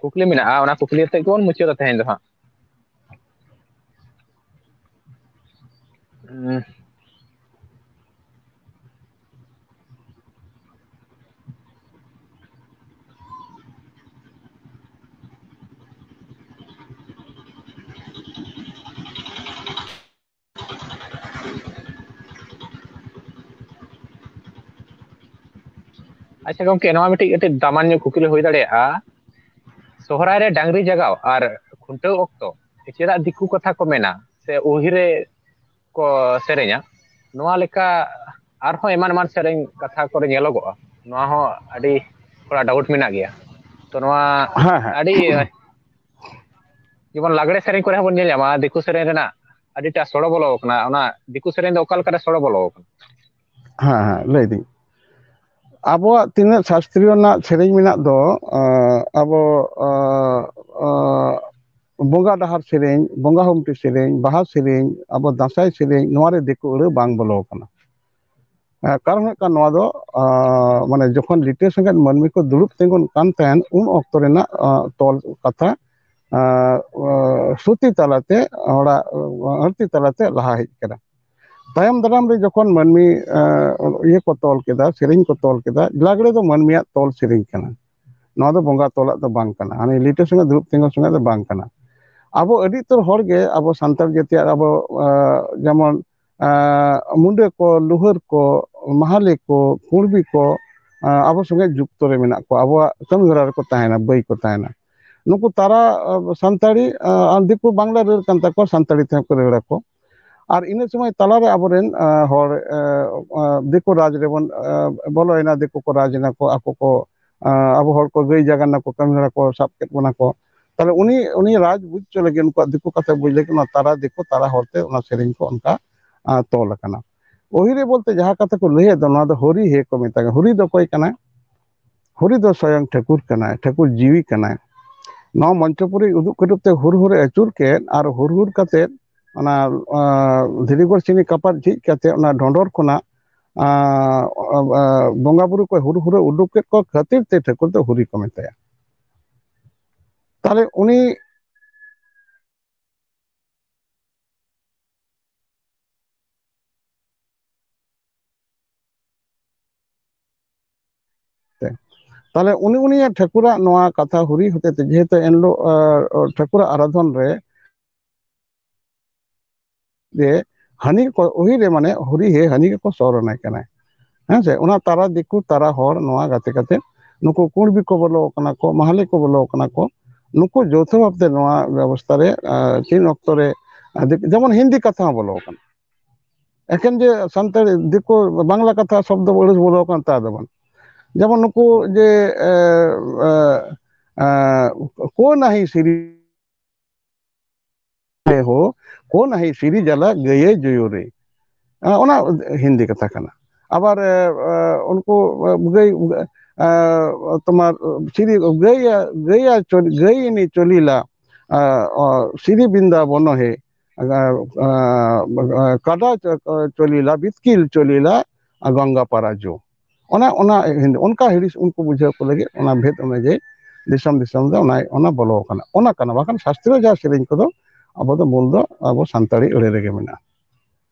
ᱠᱩᱠᱞᱤ ᱢᱮᱱᱟᱜᱼᱟ, ᱚᱱᱟ ᱠᱩᱠᱞᱤ ᱟᱛᱮᱫ ᱜᱮᱵᱚᱱ ᱢᱩᱪᱟᱹᱫᱟ ᱛᱮᱦᱮᱧ ᱫᱚ ᱦᱟᱸᱜ᱾ ᱩᱸ᱾ ᱟᱪᱪᱷᱟ ᱜᱚᱢᱠᱮ, ᱱᱚᱣᱟ ᱢᱤᱫᱴᱤᱡ ᱠᱟᱹᱴᱤᱡ ᱫᱟᱢᱟᱱ ᱧᱚᱜ ᱠᱩᱠᱞᱤ ᱦᱩᱭ ᱫᱟᱲᱮᱭᱟᱜᱼᱟ, ᱥᱚᱦᱨᱟᱭ ᱨᱮ ᱰᱟᱝᱨᱤ ᱡᱟᱜᱟᱣ ᱟᱨ ᱠᱷᱩᱱᱴᱟᱹᱣ ᱚᱠᱛᱚ ᱪᱮᱫᱟᱜ ᱫᱤᱠᱩ ᱠᱟᱛᱷᱟ ᱠᱚ ᱢᱮᱱᱟ ᱥᱮ ᱩᱦᱤ ᱨᱮ ᱠᱚ ᱥᱮᱨᱮᱧᱟ? ᱱᱚᱣᱟ ᱞᱮᱠᱟ ᱟᱨᱦᱚᱸ ᱮᱢᱟᱱ ᱮᱢᱟᱱ ᱥᱮᱨᱮᱧ ᱠᱟᱛᱷᱟ ᱠᱚᱨᱮ ᱧᱮᱞᱚᱜᱚᱜᱼᱟ᱾ ᱱᱚᱣᱟ ᱦᱚᱸ ᱟᱹᱰᱤ ᱛᱷᱚᱲᱟ ᱰᱟᱣᱩᱴ ᱢᱮᱱᱟᱜ ᱜᱮᱭᱟ᱾ ᱛᱚ ᱱᱚᱣᱟ ᱦᱮᱸ, ᱦᱮᱸ᱾ ᱟᱹᱰᱤ, ᱡᱮᱢᱚᱱ ᱞᱟᱜᱽᱲᱮ ᱥᱮᱨᱮᱧ ᱠᱚᱨᱮ ᱦᱚᱸᱵᱚᱱ ᱧᱮᱞ ᱧᱟᱢᱟ, ᱫᱤᱠᱩ ᱥᱮᱨᱮᱧ ᱨᱮᱱᱟᱜ ᱟᱹᱰᱤᱴᱟ ᱥᱚᱲᱚ ᱵᱚᱞᱚ ᱟᱠᱟᱱᱟ᱾ ᱚᱱᱟ ᱫᱤᱠᱩ ᱥᱮᱨᱮᱧ ᱫᱚ ᱚᱠᱟ ᱞᱮᱠᱟᱨᱮ ᱥᱚᱲᱚ ᱵᱚᱞᱚ ᱟᱠᱟᱱᱟ? ᱦᱮᱸ, ᱦᱮᱸ, ᱞᱟᱹᱭ ᱫᱟᱹᱧ᱾ ᱟᱵᱚᱣᱟᱜ ᱛᱤᱱᱟᱹᱜ ᱥᱟᱥᱛᱨᱤᱭᱚ ᱨᱮᱱᱟᱜ ᱥᱮᱨᱮᱧ ᱢᱮᱱᱟᱜ ᱫᱚ, ᱟᱸ, ᱟᱵᱚ, ᱟᱸ, ᱟᱸ, ᱵᱚᱸᱜᱟ ᱰᱟᱦᱟᱨ ᱥᱮᱨᱮᱧ, ᱵᱚᱸᱜᱟ ᱦᱩᱢᱴᱤ ᱥᱮᱨᱮᱧ, ᱵᱟᱦᱟ ᱥᱮᱨᱮᱧ, ᱟᱵᱚ ᱫᱟᱸᱥᱟᱭ ᱥᱮᱨᱮᱧ, ᱱᱚᱣᱟ ᱨᱮ ᱫᱤᱠᱩ ᱟᱹᱲᱟᱹ ᱵᱟᱝ ᱵᱚᱞᱚ ᱟᱠᱟᱱᱟ᱾ ᱟᱸ, ᱠᱟᱨᱚᱱ ᱦᱩᱭᱩᱜ ᱠᱟᱱᱟ, ᱱᱚᱣᱟ ᱫᱚ, ᱟᱸ, ᱢᱟᱱᱮ ᱡᱚᱠᱷᱚᱱ ᱞᱤᱴᱟᱹ ᱥᱮᱸᱜᱮᱞ ᱢᱟᱹᱱᱢᱤ ᱠᱚ ᱫᱩᱲᱩᱵ ᱛᱤᱸᱜᱩᱱ ᱠᱟᱱ ᱛᱟᱦᱮᱸᱱ, ᱩᱱ ᱚᱠᱛᱚ ᱨᱮᱱᱟᱜ, ᱟᱸ, ᱛᱚᱞ ᱠᱟᱛᱷᱟ, ᱟᱸ, ᱟᱸ, ᱥᱨᱩᱛᱤ ᱛᱟᱞᱟᱛᱮ, ᱦᱚᱲᱟᱜ, ᱟᱸ, ᱟᱹᱨᱛᱤ ᱛᱟᱞᱟᱛᱮ ᱞᱟᱦᱟ ᱦᱮᱡ ᱠᱟᱱᱟ᱾ ᱛᱟᱭᱚᱢ ᱫᱟᱨᱟᱢ ᱨᱮ ᱡᱚᱠᱷᱚᱱ ᱢᱟᱹᱱᱢᱤ, ᱟᱸ, ᱤᱭᱟᱹ ᱠᱚ ᱛᱚᱞ ᱠᱮᱫᱟ, ᱥᱮᱨᱮᱧ ᱠᱚ ᱛᱚᱞ ᱠᱮᱫᱟ, ᱞᱟᱜᱽᱲᱮ ᱫᱚ ᱢᱟᱹᱱᱢᱤᱭᱟᱜ ᱛᱚᱞ ᱥᱮᱨᱮᱧ ᱠᱟᱱᱟ᱾ ᱱᱚᱣᱟ ᱫᱚ ᱵᱚᱸᱜᱟ ᱛᱚᱞᱟᱜ ᱫᱚ ᱵᱟᱝ ᱠᱟᱱᱟ, ᱦᱟᱱᱮ ᱞᱤᱴᱟᱹ ᱥᱚᱸᱜᱮ ᱫᱩᱲᱩᱵ ᱛᱤᱸᱜᱩ ᱥᱚᱸᱜᱮ ᱫᱚ ᱵᱟᱝ ᱠᱟᱱᱟ᱾ ᱟᱵᱚ ᱟᱹᱰᱤ ᱩᱛᱟᱹᱨ ᱦᱚᱲ ᱜᱮ, ᱟᱵᱚ ᱥᱟᱱᱛᱟᱲ ᱡᱟᱹᱛᱤᱭᱟᱜ ᱟᱵᱚ, ᱟᱸ, ᱡᱮᱢᱚᱱ, ᱟᱸ, ᱢᱩᱸᱰᱟᱹ ᱠᱚ, ᱞᱩᱦᱟᱹᱨ ᱠᱚ, ᱢᱟᱦᱟᱞᱮ ᱠᱚ, ᱠᱩᱬᱵᱤ ᱠᱚ, ᱟᱸ, ᱟᱵᱚ ᱥᱚᱸᱜᱮ ᱡᱩᱠᱛᱚ ᱨᱮ ᱢᱮᱱᱟᱜ ᱠᱚᱣᱟ, ᱟᱵᱚᱣᱟᱜ ᱠᱟᱹᱢᱤ ᱦᱚᱨᱟ ᱨᱮᱠᱚ ᱛᱟᱦᱮᱱᱟ, ᱵᱟᱹᱭ ᱠᱚ ᱛᱟᱦᱮᱱᱟ᱾ ᱱᱩᱠᱩ ᱛᱟᱨᱟ, ᱟᱸ, ᱥᱟᱱᱛᱟᱲᱤ, ᱟᱸ, ᱟᱨ ᱫᱤᱠᱩ ᱵᱟᱝᱞᱟ ᱨᱟᱹᱲ ᱠᱟᱱ ᱛᱟᱠᱚᱣᱟ, ᱥᱟᱱᱛᱟᱲᱤ ᱛᱮᱦᱚᱸ ᱠᱚ ᱨᱟᱹᱲ ᱟᱠᱚ᱾ ᱟᱨ ᱤᱱᱟᱹ ᱥᱚᱢᱚᱭ ᱛᱟᱞᱟᱨᱮ ᱟᱵᱚᱨᱮᱱ, ᱟ, ᱦᱚᱲ, ᱟ, ᱟ, ᱫᱤᱠᱩ ᱨᱟᱡᱽ ᱨᱮᱵᱚᱱ, ᱟ, ᱵᱚᱞᱚᱭᱮᱱᱟ, ᱫᱤᱠᱩ ᱠᱚ ᱨᱟᱡᱽ ᱮᱱᱟ ᱠᱚ, ᱟᱠᱚ ᱠᱚ, ᱟ, ᱟᱵᱚ ᱦᱚᱲ ᱠᱚ ᱜᱟᱹᱭ ᱡᱟᱜᱟᱱ ᱱᱟᱠᱚ, ᱠᱟᱹᱢᱤ ᱦᱚᱨᱟ ᱠᱚ ᱥᱟᱵ ᱠᱮᱫ ᱵᱚᱱᱟ ᱠᱚ᱾ ᱛᱟᱦᱞᱮ ᱩᱱᱤ, ᱩᱱᱤ ᱨᱟᱡᱽ ᱵᱩᱡᱽ ᱦᱚᱪᱚ ᱞᱟᱹᱜᱤᱫ, ᱩᱱᱠᱩᱣᱟᱜ ᱫᱤᱠᱩ ᱠᱟᱛᱷᱟ ᱵᱩᱡᱽ ᱞᱟᱹᱜᱤᱫ, ᱚᱱᱟ ᱛᱟᱨᱟ ᱫᱤᱠᱩ, ᱛᱟᱨᱟ ᱦᱚᱲᱛᱮ ᱚᱱᱟ ᱥᱮᱨᱮᱧ ᱠᱚ ᱚᱱᱠᱟ, ᱟ, ᱛᱚᱞ ᱟᱠᱟᱱᱟ᱾ ᱚᱦᱤᱨᱮ ᱵᱚᱞᱛᱮ ᱡᱟᱦᱟᱸ ᱠᱟᱛᱷᱟ ᱠᱚ ᱞᱟᱹᱭᱮᱫ ᱫᱚ, ᱱᱚᱣᱟ ᱫᱚ ᱦᱚᱨᱤ ᱦᱮ ᱠᱚ ᱢᱮᱛᱟᱜᱼᱟ᱾ ᱦᱚᱨᱤ ᱫᱚ ᱚᱠᱚᱭ ᱠᱟᱱᱟᱭ? ᱦᱚᱨᱤ ᱫᱚ ᱥᱚᱭᱚᱝ ᱴᱷᱟᱹᱠᱩᱨ ᱠᱟᱱᱟᱭ, ᱴᱷᱟᱹᱠᱩᱨ ᱡᱤᱣᱤ ᱠᱟᱱᱟᱭ᱾ ᱱᱚᱣᱟ ᱢᱚᱧᱪᱚᱯᱩᱨᱤ ᱩᱫᱩᱜ ᱠᱟᱹᱴᱩᱵ ᱛᱮ ᱦᱩᱨ ᱦᱩᱨ ᱮ ᱟᱹᱪᱩᱨ ᱠᱮᱫ ᱟᱨ ᱦᱩᱨ ᱦᱩᱨ ᱠᱟᱛᱮᱫ ᱚᱱᱟ, ᱟ, ᱫᱷᱤᱨᱤᱜᱚᱲ ᱪᱤᱱᱤ ᱠᱟᱯᱟᱨ ᱡᱷᱤᱡ ᱠᱟᱛᱮᱫ ᱚᱱᱟ ᱰᱷᱚᱸᱰᱚᱨ ᱠᱷᱚᱱᱟᱜ, ᱟ, ᱟ, ᱵᱚᱸᱜᱟ ᱵᱩᱨᱩ ᱠᱚ ᱦᱩᱨ ᱦᱩᱨ ᱮ ᱩᱰᱩᱠ ᱠᱮᱫ ᱠᱚ ᱠᱷᱟᱹᱛᱤᱨ ᱛᱮ ᱴᱷᱟᱹᱠᱩᱨ ᱫᱚ ᱦᱚᱨᱤ ᱠᱚ ᱢᱮᱛᱟᱭᱟ᱾ ᱛᱟᱦᱞᱮ ᱩᱱᱤ ᱛᱮ᱾ ᱛᱟᱦᱞᱮ ᱩᱱᱤ, ᱩᱱᱤᱭᱟᱜ ᱴᱷᱟᱹᱠᱩᱨᱟᱜ ᱱᱚᱣᱟ ᱠᱟᱛᱷᱟ ᱦᱩᱨᱤ ᱦᱚᱛᱮᱛᱮ, ᱡᱮᱦᱮᱛᱩ ᱮᱱᱦᱤᱞᱳᱜ, ᱟ, ᱴᱷᱟᱹᱠᱩᱨᱟᱜ ᱟᱨᱟᱫᱷᱚᱱ ᱨᱮ ᱡᱮ ᱦᱟᱹᱱᱤ ᱠᱚ, ᱩᱦᱤ ᱨᱮ ᱢᱟᱱᱮ ᱦᱩᱨᱤ ᱦᱮ ᱦᱟᱹᱱᱤ ᱜᱮᱠᱚ ᱥᱚᱨᱚᱱᱟᱭ ᱠᱟᱱᱟᱭ᱾ ᱦᱮᱸ ᱥᱮ? ᱚᱱᱟ ᱛᱟᱨᱟ ᱫᱤᱠᱩ ᱛᱟᱨᱟ ᱦᱚᱲ ᱱᱚᱣᱟ ᱜᱟᱛᱮ ᱠᱟᱛᱮ ᱱᱩᱠᱩ ᱠᱩᱬᱵᱤ ᱠᱚ ᱵᱚᱞᱚ ᱠᱟᱱᱟ ᱠᱚ, ᱢᱟᱦᱟᱞᱤ ᱠᱚ ᱵᱚᱞᱚ ᱠᱟᱱᱟ ᱠᱚ, ᱱᱩᱠᱩ ᱡᱳᱣᱛᱷᱚ ᱵᱷᱟᱵᱛᱮ ᱱᱚᱣᱟ ᱵᱮᱵᱚᱥᱛᱷᱟ ᱨᱮ, ᱟ, ᱛᱤᱱ ᱚᱠᱛᱚ ᱨᱮ, ᱟ, ᱫᱤᱠ-, ᱡᱮᱢᱚᱱ ᱦᱤᱱᱫᱤ ᱠᱟᱛᱷᱟ ᱦᱚᱸ ᱵᱚᱞᱚ ᱠᱟᱱᱟ᱾ ᱮᱠᱮᱱ ᱡᱮ ᱥᱟᱱᱛᱟᱲᱤ, ᱫᱤᱠᱩ, ᱵᱟᱝᱞᱟ ᱠᱟᱛᱷᱟ ᱥᱚᱵᱫᱚ ᱟᱹᱲᱟᱹ ᱵᱚᱞᱚ ᱠᱟᱱᱟ ᱛᱟ ᱫᱚ ᱵᱟᱝ᱾ ᱡᱮᱢᱚᱱ ᱱᱩᱠᱩ ᱡᱮ, ᱮ, ᱮ, ᱮ, ᱠᱚ ᱱᱟᱦᱤ ᱥᱤᱨᱤ ᱦᱳ, ᱠᱚ ᱱᱟᱦᱤ ᱥᱤᱨᱤ ᱡᱟᱞᱟ ᱜᱟᱹᱭᱮ ᱡᱩᱭᱩ ᱨᱮ᱾ ᱟ, ᱚᱱᱟ ᱦᱤᱱᱫᱤ ᱠᱟᱛᱷᱟ ᱠᱟᱱᱟ᱾ ᱟᱵᱟᱨ, ᱮ, ᱮ, ᱩᱱᱠᱩ, ᱮ, ᱜᱟᱹᱭ, ᱮ, ᱛᱳᱢᱟᱨ, ᱥᱤᱨᱤ ᱜᱟᱹᱭᱟ, ᱜᱟᱹᱭᱟ ᱪᱚᱞ-, ᱜᱟᱹᱭᱤᱱᱤ ᱪᱚᱞᱤᱞᱟ, ᱮ, ᱚ, ᱥᱤᱨᱤ ᱵᱤᱱᱫᱟ ᱵᱚᱱᱚ ᱦᱮ, ᱮ, ᱮ, ᱮ, ᱠᱟᱰᱟ ᱪᱚ-, ᱪᱚᱞᱤᱞᱟ, ᱵᱤᱛᱠᱤᱞ ᱪᱚᱞᱤᱞᱟ, ᱟ, ᱜᱚᱝᱜᱟ ᱯᱟᱨᱟ ᱡᱩ᱾ ᱚᱱᱟ, ᱚᱱᱟ ᱦᱤᱱᱫᱤ, ᱚᱱᱠᱟ ᱦᱤᱲᱤᱥ ᱩᱱᱠᱩ ᱵᱩᱡᱷᱟᱹᱣ ᱠᱚ ᱞᱟᱹᱜᱤᱫ ᱚᱱᱟ ᱵᱷᱮᱫ ᱚᱱᱩᱡᱟᱭᱤ ᱫᱤᱥᱚᱢ ᱫᱤᱥᱚᱢ ᱫᱚ ᱚᱱᱟ, ᱚᱱᱟ ᱵᱚᱞᱚ ᱟᱠᱟᱱᱟ, ᱚᱱᱟ ᱠᱟᱱᱟ᱾ ᱵᱟᱠᱷᱟᱱ ᱥᱟᱥᱛᱨᱤᱭᱚ ᱡᱟᱦᱟᱸ ᱥᱮᱨᱮᱧ ᱠᱚᱫᱚ ᱟᱵᱚ ᱫᱚ ᱢᱩᱞ ᱫᱚ ᱟᱵᱚ ᱥᱟᱱᱛᱟᱲᱤ ᱟᱹᱲᱟᱹ ᱨᱮᱜᱮ ᱢᱮᱱᱟᱜᱼᱟ᱾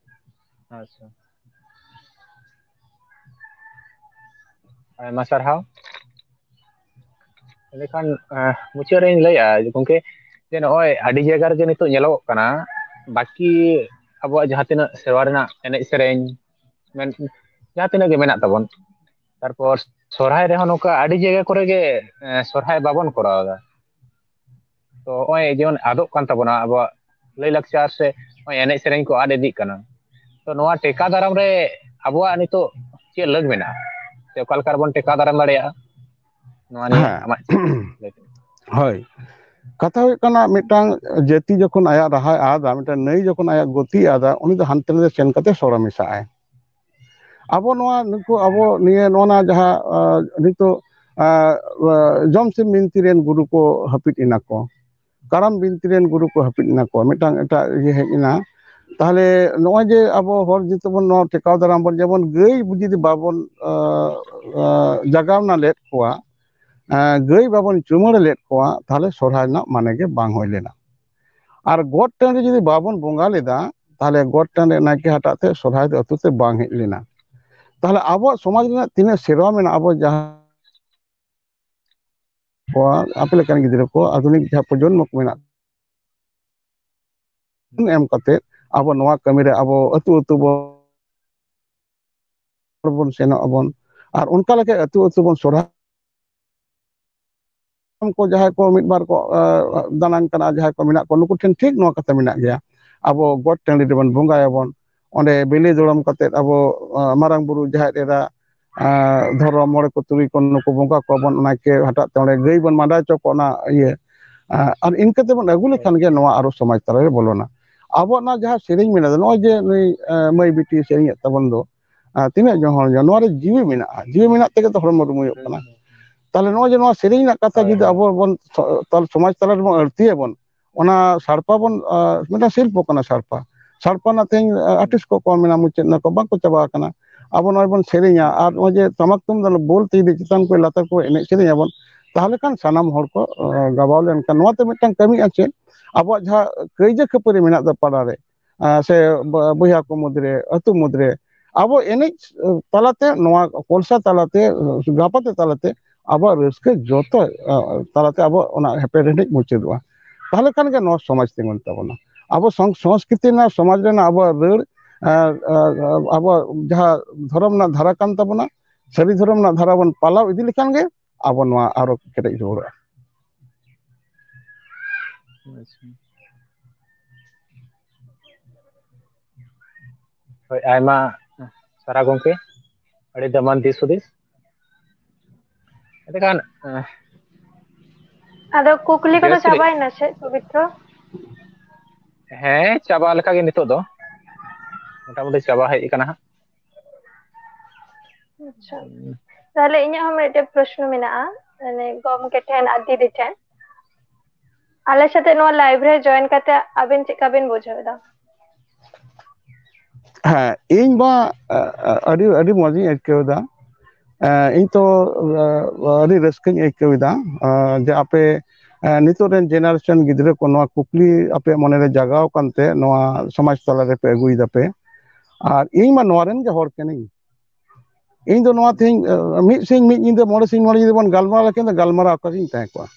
ᱟᱪᱪᱷᱟ, ᱟᱭᱢᱟ ᱥᱟᱨᱦᱟᱣ᱾ ᱮᱸᱰᱮᱠᱷᱟᱱ, ᱮᱸ, ᱢᱩᱪᱟᱹᱫ ᱨᱮᱧ ᱞᱟᱹᱭᱟ ᱡᱮ, ᱜᱚᱢᱠᱮ, ᱡᱮ ᱱᱚᱜᱼᱚᱭ ᱟᱹᱰᱤ ᱡᱟᱭᱜᱟ ᱨᱮᱜᱮ ᱱᱤᱛᱚᱜ ᱧᱮᱞᱚᱜᱚᱜ ᱠᱟᱱᱟ, ᱵᱟᱹᱠᱤ ᱟᱵᱚᱣᱟᱜ ᱡᱟᱦᱟᱸ ᱛᱤᱱᱟᱹᱜ ᱥᱮᱨᱣᱟ ᱨᱮᱱᱟᱜ ᱮᱱᱮᱡ ᱥᱮᱨᱮᱧ, ᱢᱮᱱ, ᱡᱟᱦᱟᱸ ᱛᱤᱱᱟᱹᱜ ᱜᱮ ᱢᱮᱱᱟᱜ ᱛᱟᱵᱚᱱ, ᱛᱟᱨᱯᱚᱨ ᱥᱚᱨᱦᱟᱭ ᱨᱮᱦᱚᱸ ᱱᱚᱝᱠᱟ ᱟᱹᱰᱤ ᱡᱟᱭᱜᱟ ᱠᱚᱨᱮ ᱜᱮ, ᱮᱸ, ᱥᱚᱨᱦᱟᱭ ᱵᱟᱵᱚᱱ ᱠᱚᱨᱟᱣ ᱮᱫᱟ᱾ ᱛᱚ ᱱᱚᱜᱼᱚᱭ ᱡᱮᱢᱚᱱ ᱟᱫᱚᱜ ᱠᱟᱱ ᱛᱟᱵᱚᱱᱟ ᱟᱵᱚᱣᱟᱜ ᱞᱟᱹᱭᱼᱞᱟᱠᱪᱟᱨ ᱥᱮ ᱱᱚᱜᱼᱚᱭ ᱮᱱᱮᱡ ᱥᱮᱨᱮᱧ ᱠᱚ ᱟᱫ ᱤᱫᱤᱜ ᱠᱟᱱᱟ᱾ ᱛᱚ ᱱᱚᱣᱟ ᱴᱮᱠᱟᱣ ᱫᱟᱨᱟᱢ ᱨᱮ ᱟᱵᱚᱣᱟᱜ ᱱᱤᱛᱚᱜ ᱪᱮᱫ ᱞᱟᱹᱠ ᱢᱮᱱᱟᱜᱼᱟ, ᱥᱮ ᱚᱠᱟ ᱞᱮᱠᱟ ᱨᱮᱵᱚᱱ ᱴᱮᱠᱟᱣ ᱫᱟᱨᱟᱢ ᱫᱟᱲᱮᱭᱟᱜᱼᱟ? ᱱᱚᱣᱟ ᱱᱤᱭᱮ ᱦᱮᱸ᱾ ᱟᱢᱟᱜ ᱪᱮᱫ ᱞᱟᱹᱭ ᱛᱮ? ᱦᱳᱭ, ᱠᱟᱛᱷᱟ ᱦᱩᱭᱩᱜ ᱠᱟᱱᱟ, ᱢᱤᱫᱴᱟᱝ ᱡᱟᱹᱛᱤ ᱡᱚᱠᱷᱚᱱ ᱟᱭᱟᱜ ᱨᱟᱦᱟᱭ ᱟᱫᱟ, ᱢᱤᱫᱴᱟᱝ ᱱᱟᱹᱭ ᱡᱚᱠᱷᱚᱱ ᱟᱭᱟᱜ ᱜᱚᱛᱤ ᱟᱫᱟ, ᱩᱱᱤ ᱫᱚ ᱦᱟᱱᱛᱮ ᱱᱟᱛᱮ ᱥᱮᱱ ᱠᱟᱛᱮ ᱥᱚᱲᱚ ᱢᱮᱥᱟᱜᱼᱟᱭ᱾ ᱟᱵᱚ ᱱᱚᱣᱟ ᱱᱩᱠᱩ ᱟᱵᱚ ᱱᱤᱭᱟᱹ ᱱᱚᱣᱟ ᱱᱟ ᱡᱟᱦᱟᱸ, ᱟᱸ, ᱱᱤᱛᱚᱜ, ᱟᱸ, ᱟᱸ, ᱡᱚᱢᱥᱤᱢ ᱵᱤᱱᱛᱤ ᱨᱮᱱ ᱜᱩᱨᱩ ᱠᱚ ᱦᱟᱹᱯᱤᱫ ᱮᱱᱟ ᱠᱚ, ᱠᱟᱨᱟᱢ ᱵᱤᱱᱛᱤ ᱨᱮᱱ ᱜᱩᱨᱩ ᱠᱚ ᱦᱟᱹᱯᱤᱫ ᱮᱱᱟ ᱠᱚ, ᱢᱤᱫᱴᱟᱝ ᱮᱴᱟᱜ ᱤᱭᱟᱹ ᱦᱮᱡ ᱮᱱᱟ᱾ ᱛᱟᱦᱚᱞᱮ ᱱᱚᱜᱼᱚᱭ ᱡᱮ ᱟᱵᱚ ᱦᱚᱲ ᱡᱩᱫᱤ ᱵᱚᱱ ᱱᱚᱣᱟ ᱴᱮᱠᱟᱣ ᱫᱟᱨᱟᱢ ᱵᱚᱱ, ᱡᱮᱢᱚᱱ ᱜᱟᱹᱭ ᱡᱩᱫᱤ ᱵᱟᱵᱚᱱ, ᱟᱸ, ᱟᱸ, ᱡᱟᱜᱟᱣᱱᱟ ᱞᱮᱫ ᱠᱚᱣᱟ, ᱟᱸ, ᱜᱟᱹᱭ ᱵᱟᱵᱚᱱ ᱪᱩᱢᱟᱹᱲ ᱞᱮᱫ ᱠᱚᱣᱟ, ᱛᱟᱦᱚᱞᱮ ᱥᱚᱨᱦᱟᱭ ᱨᱮᱱᱟᱜ ᱢᱟᱱᱮ ᱜᱮ ᱵᱟᱝ ᱦᱩᱭ ᱞᱮᱱᱟ᱾ ᱟᱨ ᱜᱚᱴ ᱴᱟᱺᱰᱤ ᱡᱩᱫᱤ ᱵᱟᱵᱚᱱ ᱵᱚᱸᱜᱟ ᱞᱮᱫᱟ, ᱛᱟᱦᱚᱞᱮ ᱜᱚᱴ ᱴᱟᱺᱰᱤ ᱱᱟᱭᱠᱮ ᱦᱟᱴᱟᱜ ᱛᱮ ᱥᱚᱨᱦᱟᱭ ᱫᱚ ᱟᱹᱛᱩ ᱛᱮ ᱵᱟᱝ ᱦᱮᱡ ᱞᱮᱱᱟ᱾ ᱛᱟᱦᱚᱞᱮ ᱟᱵᱚᱣᱟᱜ ᱥᱚᱢᱟᱡᱽ ᱨᱮᱱᱟᱜ ᱛᱤᱱᱟᱹᱜ ᱥᱮᱨᱣᱟ ᱢᱮᱱᱟᱜᱼᱟ, ᱟᱵᱚ ᱡᱟᱦᱟᱸ ᱠᱚᱣᱟ, ᱟᱯᱮ ᱞᱮᱠᱟᱱ ᱜᱤᱫᱽᱨᱟᱹ ᱠᱚ, ᱟᱫᱷᱩᱱᱤᱠ ᱡᱟᱦᱟᱸ ᱯᱨᱚᱡᱚᱱᱢᱚ ᱠᱚ ᱢᱮᱱᱟᱜ, ᱮᱢ ᱠᱟᱛᱮ ᱟᱵᱚ ᱱᱚᱣᱟ ᱠᱟᱹᱢᱤ ᱨᱮ ᱟᱵᱚ ᱟᱹᱛᱩ ᱟᱹᱛᱩ ᱵᱚᱱ, ᱵᱚᱱ ᱥᱮᱱᱚᱜ ᱟᱵᱚᱱ, ᱟᱨ ᱚᱱᱠᱟ ᱞᱮᱠᱟ ᱟᱹᱛᱩ ᱟᱹᱛᱩ ᱵᱚᱱ ᱥᱚᱨᱦᱟᱭ ᱠᱚ, ᱡᱟᱦᱟᱸᱭ ᱠᱚ ᱢᱤᱫ ᱵᱟᱨ ᱠᱚ, ᱟᱸ, ᱫᱟᱱᱟᱝ ᱠᱟᱱᱟ, ᱡᱟᱦᱟᱸᱭ ᱠᱚ ᱢᱮᱱᱟᱜ ᱠᱚᱣᱟ, ᱱᱩᱠᱩ ᱴᱷᱮᱱ ᱴᱷᱤᱠ ᱱᱚᱣᱟ ᱠᱟᱛᱷᱟ ᱢᱮᱱᱟᱜ ᱜᱮᱭᱟ, ᱟᱵᱚ ᱜᱚᱴ ᱴᱟᱺᱰᱤ ᱨᱮᱵᱚᱱ ᱵᱚᱸᱜᱟᱭᱟᱵᱚᱱ, ᱚᱸᱰᱮ ᱵᱤᱞᱤ ᱫᱚᱲᱚᱢ ᱠᱟᱛᱮᱫ ᱟᱵᱚ, ᱟᱸ, ᱢᱟᱨᱟᱝ ᱵᱩᱨᱩ, ᱡᱟᱦᱮᱨ ᱮᱨᱟ, ᱟᱸ, ᱫᱷᱚᱨᱚᱢ ᱢᱚᱬᱮ ᱠᱚ ᱛᱩᱨᱩᱭ ᱠᱚ ᱱᱩᱠᱩ ᱵᱚᱸᱜᱟ ᱠᱚᱣᱟᱵᱚᱱ, ᱚᱱᱟ ᱠᱮ ᱦᱟᱴᱟᱜ ᱛᱮ ᱚᱸᱰᱮ ᱜᱟᱹᱭ ᱵᱚᱱ ᱢᱟᱸᱰᱟ ᱦᱚᱪᱚ ᱠᱚᱣᱟ, ᱚᱱᱟ ᱤᱭᱟᱹ, ᱟᱸ, ᱟᱨ ᱤᱱᱠᱟᱹ ᱛᱮᱵᱚᱱ ᱟᱹᱜᱩ ᱞᱮᱠᱷᱟᱱ ᱜᱮ ᱱᱚᱣᱟ ᱟᱨᱚ ᱥᱚᱢᱟᱡᱽ ᱛᱟᱞᱟᱨᱮ ᱵᱚᱞᱚᱱᱟ᱾ ᱟᱵᱚᱣᱟᱜ ᱚᱱᱟ ᱡᱟᱦᱟᱸ ᱥᱮᱨᱮᱧ ᱢᱮᱱᱟᱜᱼᱟ, ᱱᱚᱜᱼᱚᱭ ᱡᱮ ᱱᱩᱭ, ᱟᱸ, ᱢᱟᱹᱭ ᱵᱤᱴᱤ ᱥᱮᱨᱮᱧᱮᱫ ᱛᱟᱵᱚᱱ ᱫᱚ, ᱟᱸ, ᱛᱤᱱᱟᱹᱜ ᱡᱚᱦᱚᱲ ᱧᱚᱜ, ᱱᱚᱣᱟ ᱨᱮ ᱡᱤᱣᱤ ᱢᱮᱱᱟᱜᱼᱟ, ᱡᱤᱣᱤ ᱢᱮᱱᱟᱜ ᱛᱮᱜᱮ ᱛᱚ ᱦᱚᱲᱢᱚ ᱨᱩᱢᱩᱭᱚᱜ ᱠᱟᱱᱟ᱾ ᱛᱟᱦᱞᱮ ᱱᱚᱜᱼᱚᱭ ᱡᱮ ᱱᱚᱣᱟ ᱥᱮᱨᱮᱧ ᱨᱮᱱᱟᱜ ᱠᱟᱛᱷᱟ ᱦᱳᱭ, ᱡᱩᱫᱤ ᱦᱳᱭ᱾ ᱟᱵᱚ ᱵᱚᱱ ᱥᱚ-, ᱛᱟᱞ-, ᱥᱚᱢᱟᱡᱽ ᱛᱟᱞᱟ ᱨᱮᱵᱚᱱ ᱟᱹᱲᱛᱤᱭᱟᱵᱚᱱ, ᱚᱱᱟ ᱥᱟᱲᱯᱟ ᱵᱚᱱ, ᱟᱸ, ᱢᱤᱫᱴᱟᱝ ᱥᱤᱞᱯᱚ ᱠᱟᱱᱟ ᱥᱟᱲᱯᱟ᱾ ᱥᱟᱲᱯᱟ ᱨᱮᱱᱟᱜ ᱛᱮᱦᱮᱧ, ᱟᱸ, ᱦᱩᱸ᱾ ᱟᱨᱴᱤᱥᱴ ᱠᱚ ᱠᱚᱢ ᱮᱱᱟ, ᱢᱩᱪᱟᱹᱫ ᱮᱱᱟ ᱠᱚ, ᱵᱟᱝᱠᱚ ᱪᱟᱵᱟ ᱟᱠᱟᱱᱟ᱾ ᱟᱵᱚ ᱱᱚᱜᱼᱚᱭ ᱵᱚᱱ ᱥᱮᱨᱮᱧᱟ ᱟᱨ ᱱᱚᱜᱼᱚᱭ ᱡᱮ ᱴᱟᱢᱟᱠ ᱛᱩᱢᱫᱟᱜ ᱵᱚᱞ ᱛᱮ ᱡᱩᱫᱤ ᱪᱮᱛᱟᱱ ᱠᱚ ᱞᱟᱛᱟᱨ ᱠᱚ ᱮᱱᱮᱡ ᱥᱮᱨᱮᱧ ᱟᱵᱚᱱ, ᱛᱟᱦᱞᱮ ᱠᱷᱟᱱ ᱥᱟᱱᱟᱢ ᱦᱚᱲ ᱠᱚ, ᱟᱸ, ᱜᱟᱵᱟᱣ ᱞᱮᱱᱠᱷᱟᱱ ᱱᱚᱣᱟ ᱛᱮ ᱢᱤᱫᱴᱟᱝ ᱠᱟᱹᱢᱤᱜᱼᱟ ᱪᱮᱫ? ᱟᱵᱚᱣᱟᱜ ᱡᱟᱦᱟᱸ ᱠᱟᱹᱭᱡᱟᱹ ᱠᱷᱟᱹᱯᱟᱹᱨᱤ ᱢᱮᱱᱟᱜ ᱫᱚ ᱯᱟᱲᱟ ᱨᱮ, ᱟᱸ, ᱥᱮ ᱵᱚ-, ᱵᱚᱭᱦᱟ ᱠᱚ ᱢᱩᱫᱽᱨᱮ, ᱟᱹᱛᱩ ᱢᱩᱫᱽᱨᱮ, ᱟᱵᱚ ᱮᱱᱮᱡ, ᱟᱸ, ᱛᱟᱞᱟᱛᱮ, ᱱᱚᱣᱟ ᱠᱚᱞᱥᱟ ᱛᱟᱞᱟᱛᱮ, ᱟᱸ, ᱜᱟᱯᱟᱛᱮ ᱛᱟᱞᱟᱛᱮ ᱟᱵᱚᱣᱟᱜ ᱨᱟᱹᱥᱠᱟᱹ ᱡᱚᱛᱚ, ᱟᱸ, ᱛᱟᱞᱟᱛᱮ ᱟᱵᱚ ᱚᱱᱟ ᱮᱯᱮᱨᱦᱮᱸᱰᱮᱡ ᱢᱩᱪᱟᱹᱫᱚᱜᱼᱟ᱾ ᱛᱟᱦᱞᱮ ᱠᱷᱟᱱ ᱜᱮ ᱱᱚᱣᱟ ᱥᱚᱢᱟᱡᱽ ᱛᱤᱸᱜᱩᱱ ᱛᱟᱵᱚᱱᱟ᱾ ᱟᱵᱚ ᱥᱚᱝ-, ᱥᱚᱝᱥᱠᱨᱤᱛᱤ ᱨᱮᱱᱟᱜ, ᱥᱚᱢᱟᱡᱽ ᱨᱮᱱᱟᱜ ᱟᱵᱚᱣᱟᱜ ᱨᱟᱹᱲ, ᱟᱸ, ᱟᱸ, ᱟᱵᱚᱣᱟᱜ ᱡᱟᱦᱟᱸ ᱫᱷᱚᱨᱚᱢ ᱨᱮᱱᱟᱜ ᱫᱷᱟᱨᱟ ᱠᱟᱱ ᱛᱟᱵᱚᱱᱟ, ᱥᱟᱹᱨᱤ ᱫᱷᱚᱨᱚᱢ ᱨᱮᱱᱟᱜ ᱫᱷᱟᱨᱟ ᱵᱚᱱ ᱯᱟᱞᱟᱣ ᱤᱫᱤ ᱞᱮᱠᱷᱟᱱ ᱜᱮ ᱟᱵᱚ ᱱᱚᱣᱟ ᱟᱨᱚ ᱠᱮᱴᱮᱡ ᱨᱩᱣᱟᱹᱲᱚᱜᱼᱟ᱾ ᱟᱪᱪᱷᱟ᱾ ᱦᱳᱭ, ᱟᱭᱢᱟ ᱥᱟᱨᱦᱟᱣ ᱜᱚᱢᱠᱮ, ᱟᱹᱰᱤ ᱫᱟᱢᱟᱱ ᱫᱤᱥ ᱦᱩᱫᱤᱥ᱾ ᱮᱱᱠᱷᱟᱱ, ᱟᱫᱚ ᱠᱩᱠᱞᱤ ᱠᱚᱫᱚ ᱪᱟᱵᱟᱭᱮᱱᱟ ᱪᱮᱫ, ᱯᱚᱵᱤᱛᱨᱚ? ᱦᱮᱸ, ᱪᱟᱵᱟ ᱞᱮᱠᱟᱜᱮ ᱱᱤᱛᱚᱜ ᱫᱚ, ᱢᱚᱴᱟᱢᱩᱴᱤ ᱪᱟᱵᱟ ᱦᱮᱡ ᱟᱠᱟᱱᱟ ᱦᱟᱸᱜ᱾ ᱟᱪᱪᱷᱟ, ᱛᱟᱦᱞᱮ ᱤᱧᱟᱹᱜ ᱦᱚᱸ ᱢᱤᱫᱴᱮᱡ ᱯᱨᱚᱥᱱᱚ ᱢᱮᱱᱟᱜᱼᱟ, ᱢᱟᱱᱮ ᱜᱚᱢᱠᱮ ᱴᱷᱮᱱ ᱟᱨ ᱫᱤᱫᱤ ᱴᱷᱮᱱ᱾ ᱟᱞᱮ ᱥᱟᱛᱮ ᱱᱚᱣᱟ live ᱨᱮ join ᱠᱟᱛᱮ ᱟᱵᱮᱱ ᱪᱮᱫᱠᱟ ᱵᱮᱱ ᱵᱩᱡᱷᱟᱹᱣ ᱮᱫᱟ? ᱦᱮᱸ, ᱤᱧ ᱢᱟ, ᱟ, ᱟ, ᱟᱹᱰᱤ, ᱟᱹᱰᱤ ᱢᱚᱡᱽ ᱤᱧ ᱟᱹᱭᱠᱟᱹᱣ ᱮᱫᱟ᱾ ᱮ, ᱤᱧ ᱛᱚ, ᱟ, ᱟᱹᱰᱤ ᱨᱟᱹᱥᱠᱟᱹᱧ ᱟᱹᱭᱠᱟᱹᱣ ᱮᱫᱟ, ᱟ, ᱡᱮ ᱟᱯᱮ, ᱮ, ᱱᱤᱛᱚᱜ ᱨᱮᱱ generation ᱜᱤᱫᱽᱨᱟᱹ ᱠᱚ ᱱᱚᱣᱟ ᱠᱩᱠᱞᱤ ᱟᱯᱮᱭᱟᱜ ᱢᱚᱱᱮᱨᱮ ᱡᱟᱜᱟᱣ ᱟᱠᱟᱱᱛᱮ ᱱᱚᱣᱟ ᱥᱚᱢᱟᱡᱽ ᱛᱟᱞᱟ ᱨᱮᱯᱮ ᱟᱹᱜᱩᱭ ᱫᱟᱯᱮ᱾ ᱟᱨ ᱤᱧ ᱢᱟ ᱱᱚᱣᱟ ᱨᱮᱱ ᱜᱮ ᱦᱚᱲ ᱠᱟᱹᱱᱟᱹᱧ᱾ ᱤᱧ ᱫᱚ ᱱᱚᱣᱟ ᱛᱮᱦᱮᱧ, ᱮ, ᱢᱤᱫ ᱥᱤᱧ ᱢᱤᱫ ᱧᱤᱫᱟᱹ, ᱢᱚᱬᱮ ᱥᱤᱧ ᱢᱚᱬᱮ ᱧᱤᱫᱟᱹ ᱵᱚᱱ ᱜᱟᱞᱢᱟᱨᱟᱣ ᱞᱮᱠᱷᱟᱱ ᱫᱚ ᱜᱟᱞᱢᱟᱨᱟᱣ ᱚᱠᱟ ᱨᱮᱧ ᱛᱟᱦᱮᱸ ᱠᱚᱜᱼᱟ?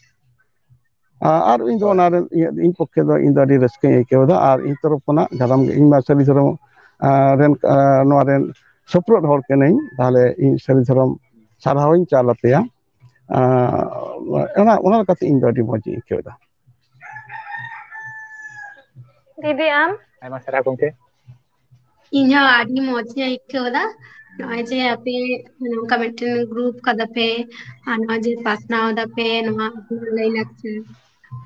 ᱟ-, ᱟᱨ ᱤᱧ ᱫᱚ ᱦᱳᱭ᱾ ᱚᱱᱟ ᱨᱮ ᱤᱧ, ᱤᱧ ᱯᱚᱠᱠᱷᱮ ᱫᱚ ᱤᱧ ᱫᱚ ᱟᱹᱰᱤ ᱨᱟᱹᱥᱠᱟᱹᱧ ᱟᱹᱭᱠᱟᱹᱣ ᱮᱫᱟ᱾ ᱟᱨ ᱤᱧ ᱛᱚᱨᱚᱯ ᱠᱷᱚᱱᱟᱜ ᱡᱟᱱᱟᱢ ᱜᱮ ᱤᱧ ᱢᱟ ᱥᱟᱹᱨᱤ ᱫᱷᱚᱨᱚᱢ, ᱟ, ᱨᱮᱱ, ᱟ, ᱱᱚᱣᱟ ᱨᱮᱱ ᱥᱩᱯᱨᱩᱫ ᱦᱚᱲ ᱠᱟᱹᱱᱟᱹᱧ, ᱛᱟᱦᱞᱮ ᱤᱧ ᱥᱟᱹᱨᱤ ᱫᱷᱚᱨᱚᱢ ᱥᱟᱨᱦᱟᱣ ᱤᱧ ᱪᱟᱞ ᱟᱯᱮᱭᱟ᱾ ᱟ, ᱚᱱᱟ, ᱚᱱᱟ ᱞᱮᱠᱟᱛᱮ ᱤᱧ ᱫᱚ ᱟᱹᱰᱤ ᱢᱚᱡᱽ ᱤᱧ ᱟᱹᱭᱠᱟᱹᱣ ᱮᱫᱟ᱾ ᱫᱤᱫᱤ, ᱟᱢ? ᱟᱭᱢᱟ ᱥᱟᱨᱦᱟᱣ ᱜᱚᱢᱠᱮ᱾ ᱤᱧ ᱦᱚᱸ ᱟᱹᱰᱤ ᱢᱚᱡᱽ ᱤᱧ ᱟᱹᱭᱠᱟᱹᱣ ᱮᱫᱟ, ᱱᱚᱜᱼᱚᱭ ᱡᱮ ᱟᱯᱮ ᱱᱚᱝᱠᱟ ᱢᱤᱫᱴᱮᱱ group ᱠᱟᱫᱟ ᱯᱮ, ᱟᱨ ᱱᱚᱜᱼᱚᱭ ᱡᱮ ᱯᱟᱥᱱᱟᱣ ᱫᱟᱯᱮ ᱱᱚᱣᱟ ᱟᱵᱚᱱᱟᱜ ᱞᱟᱹᱭ ᱞᱟᱠᱪᱟᱨ,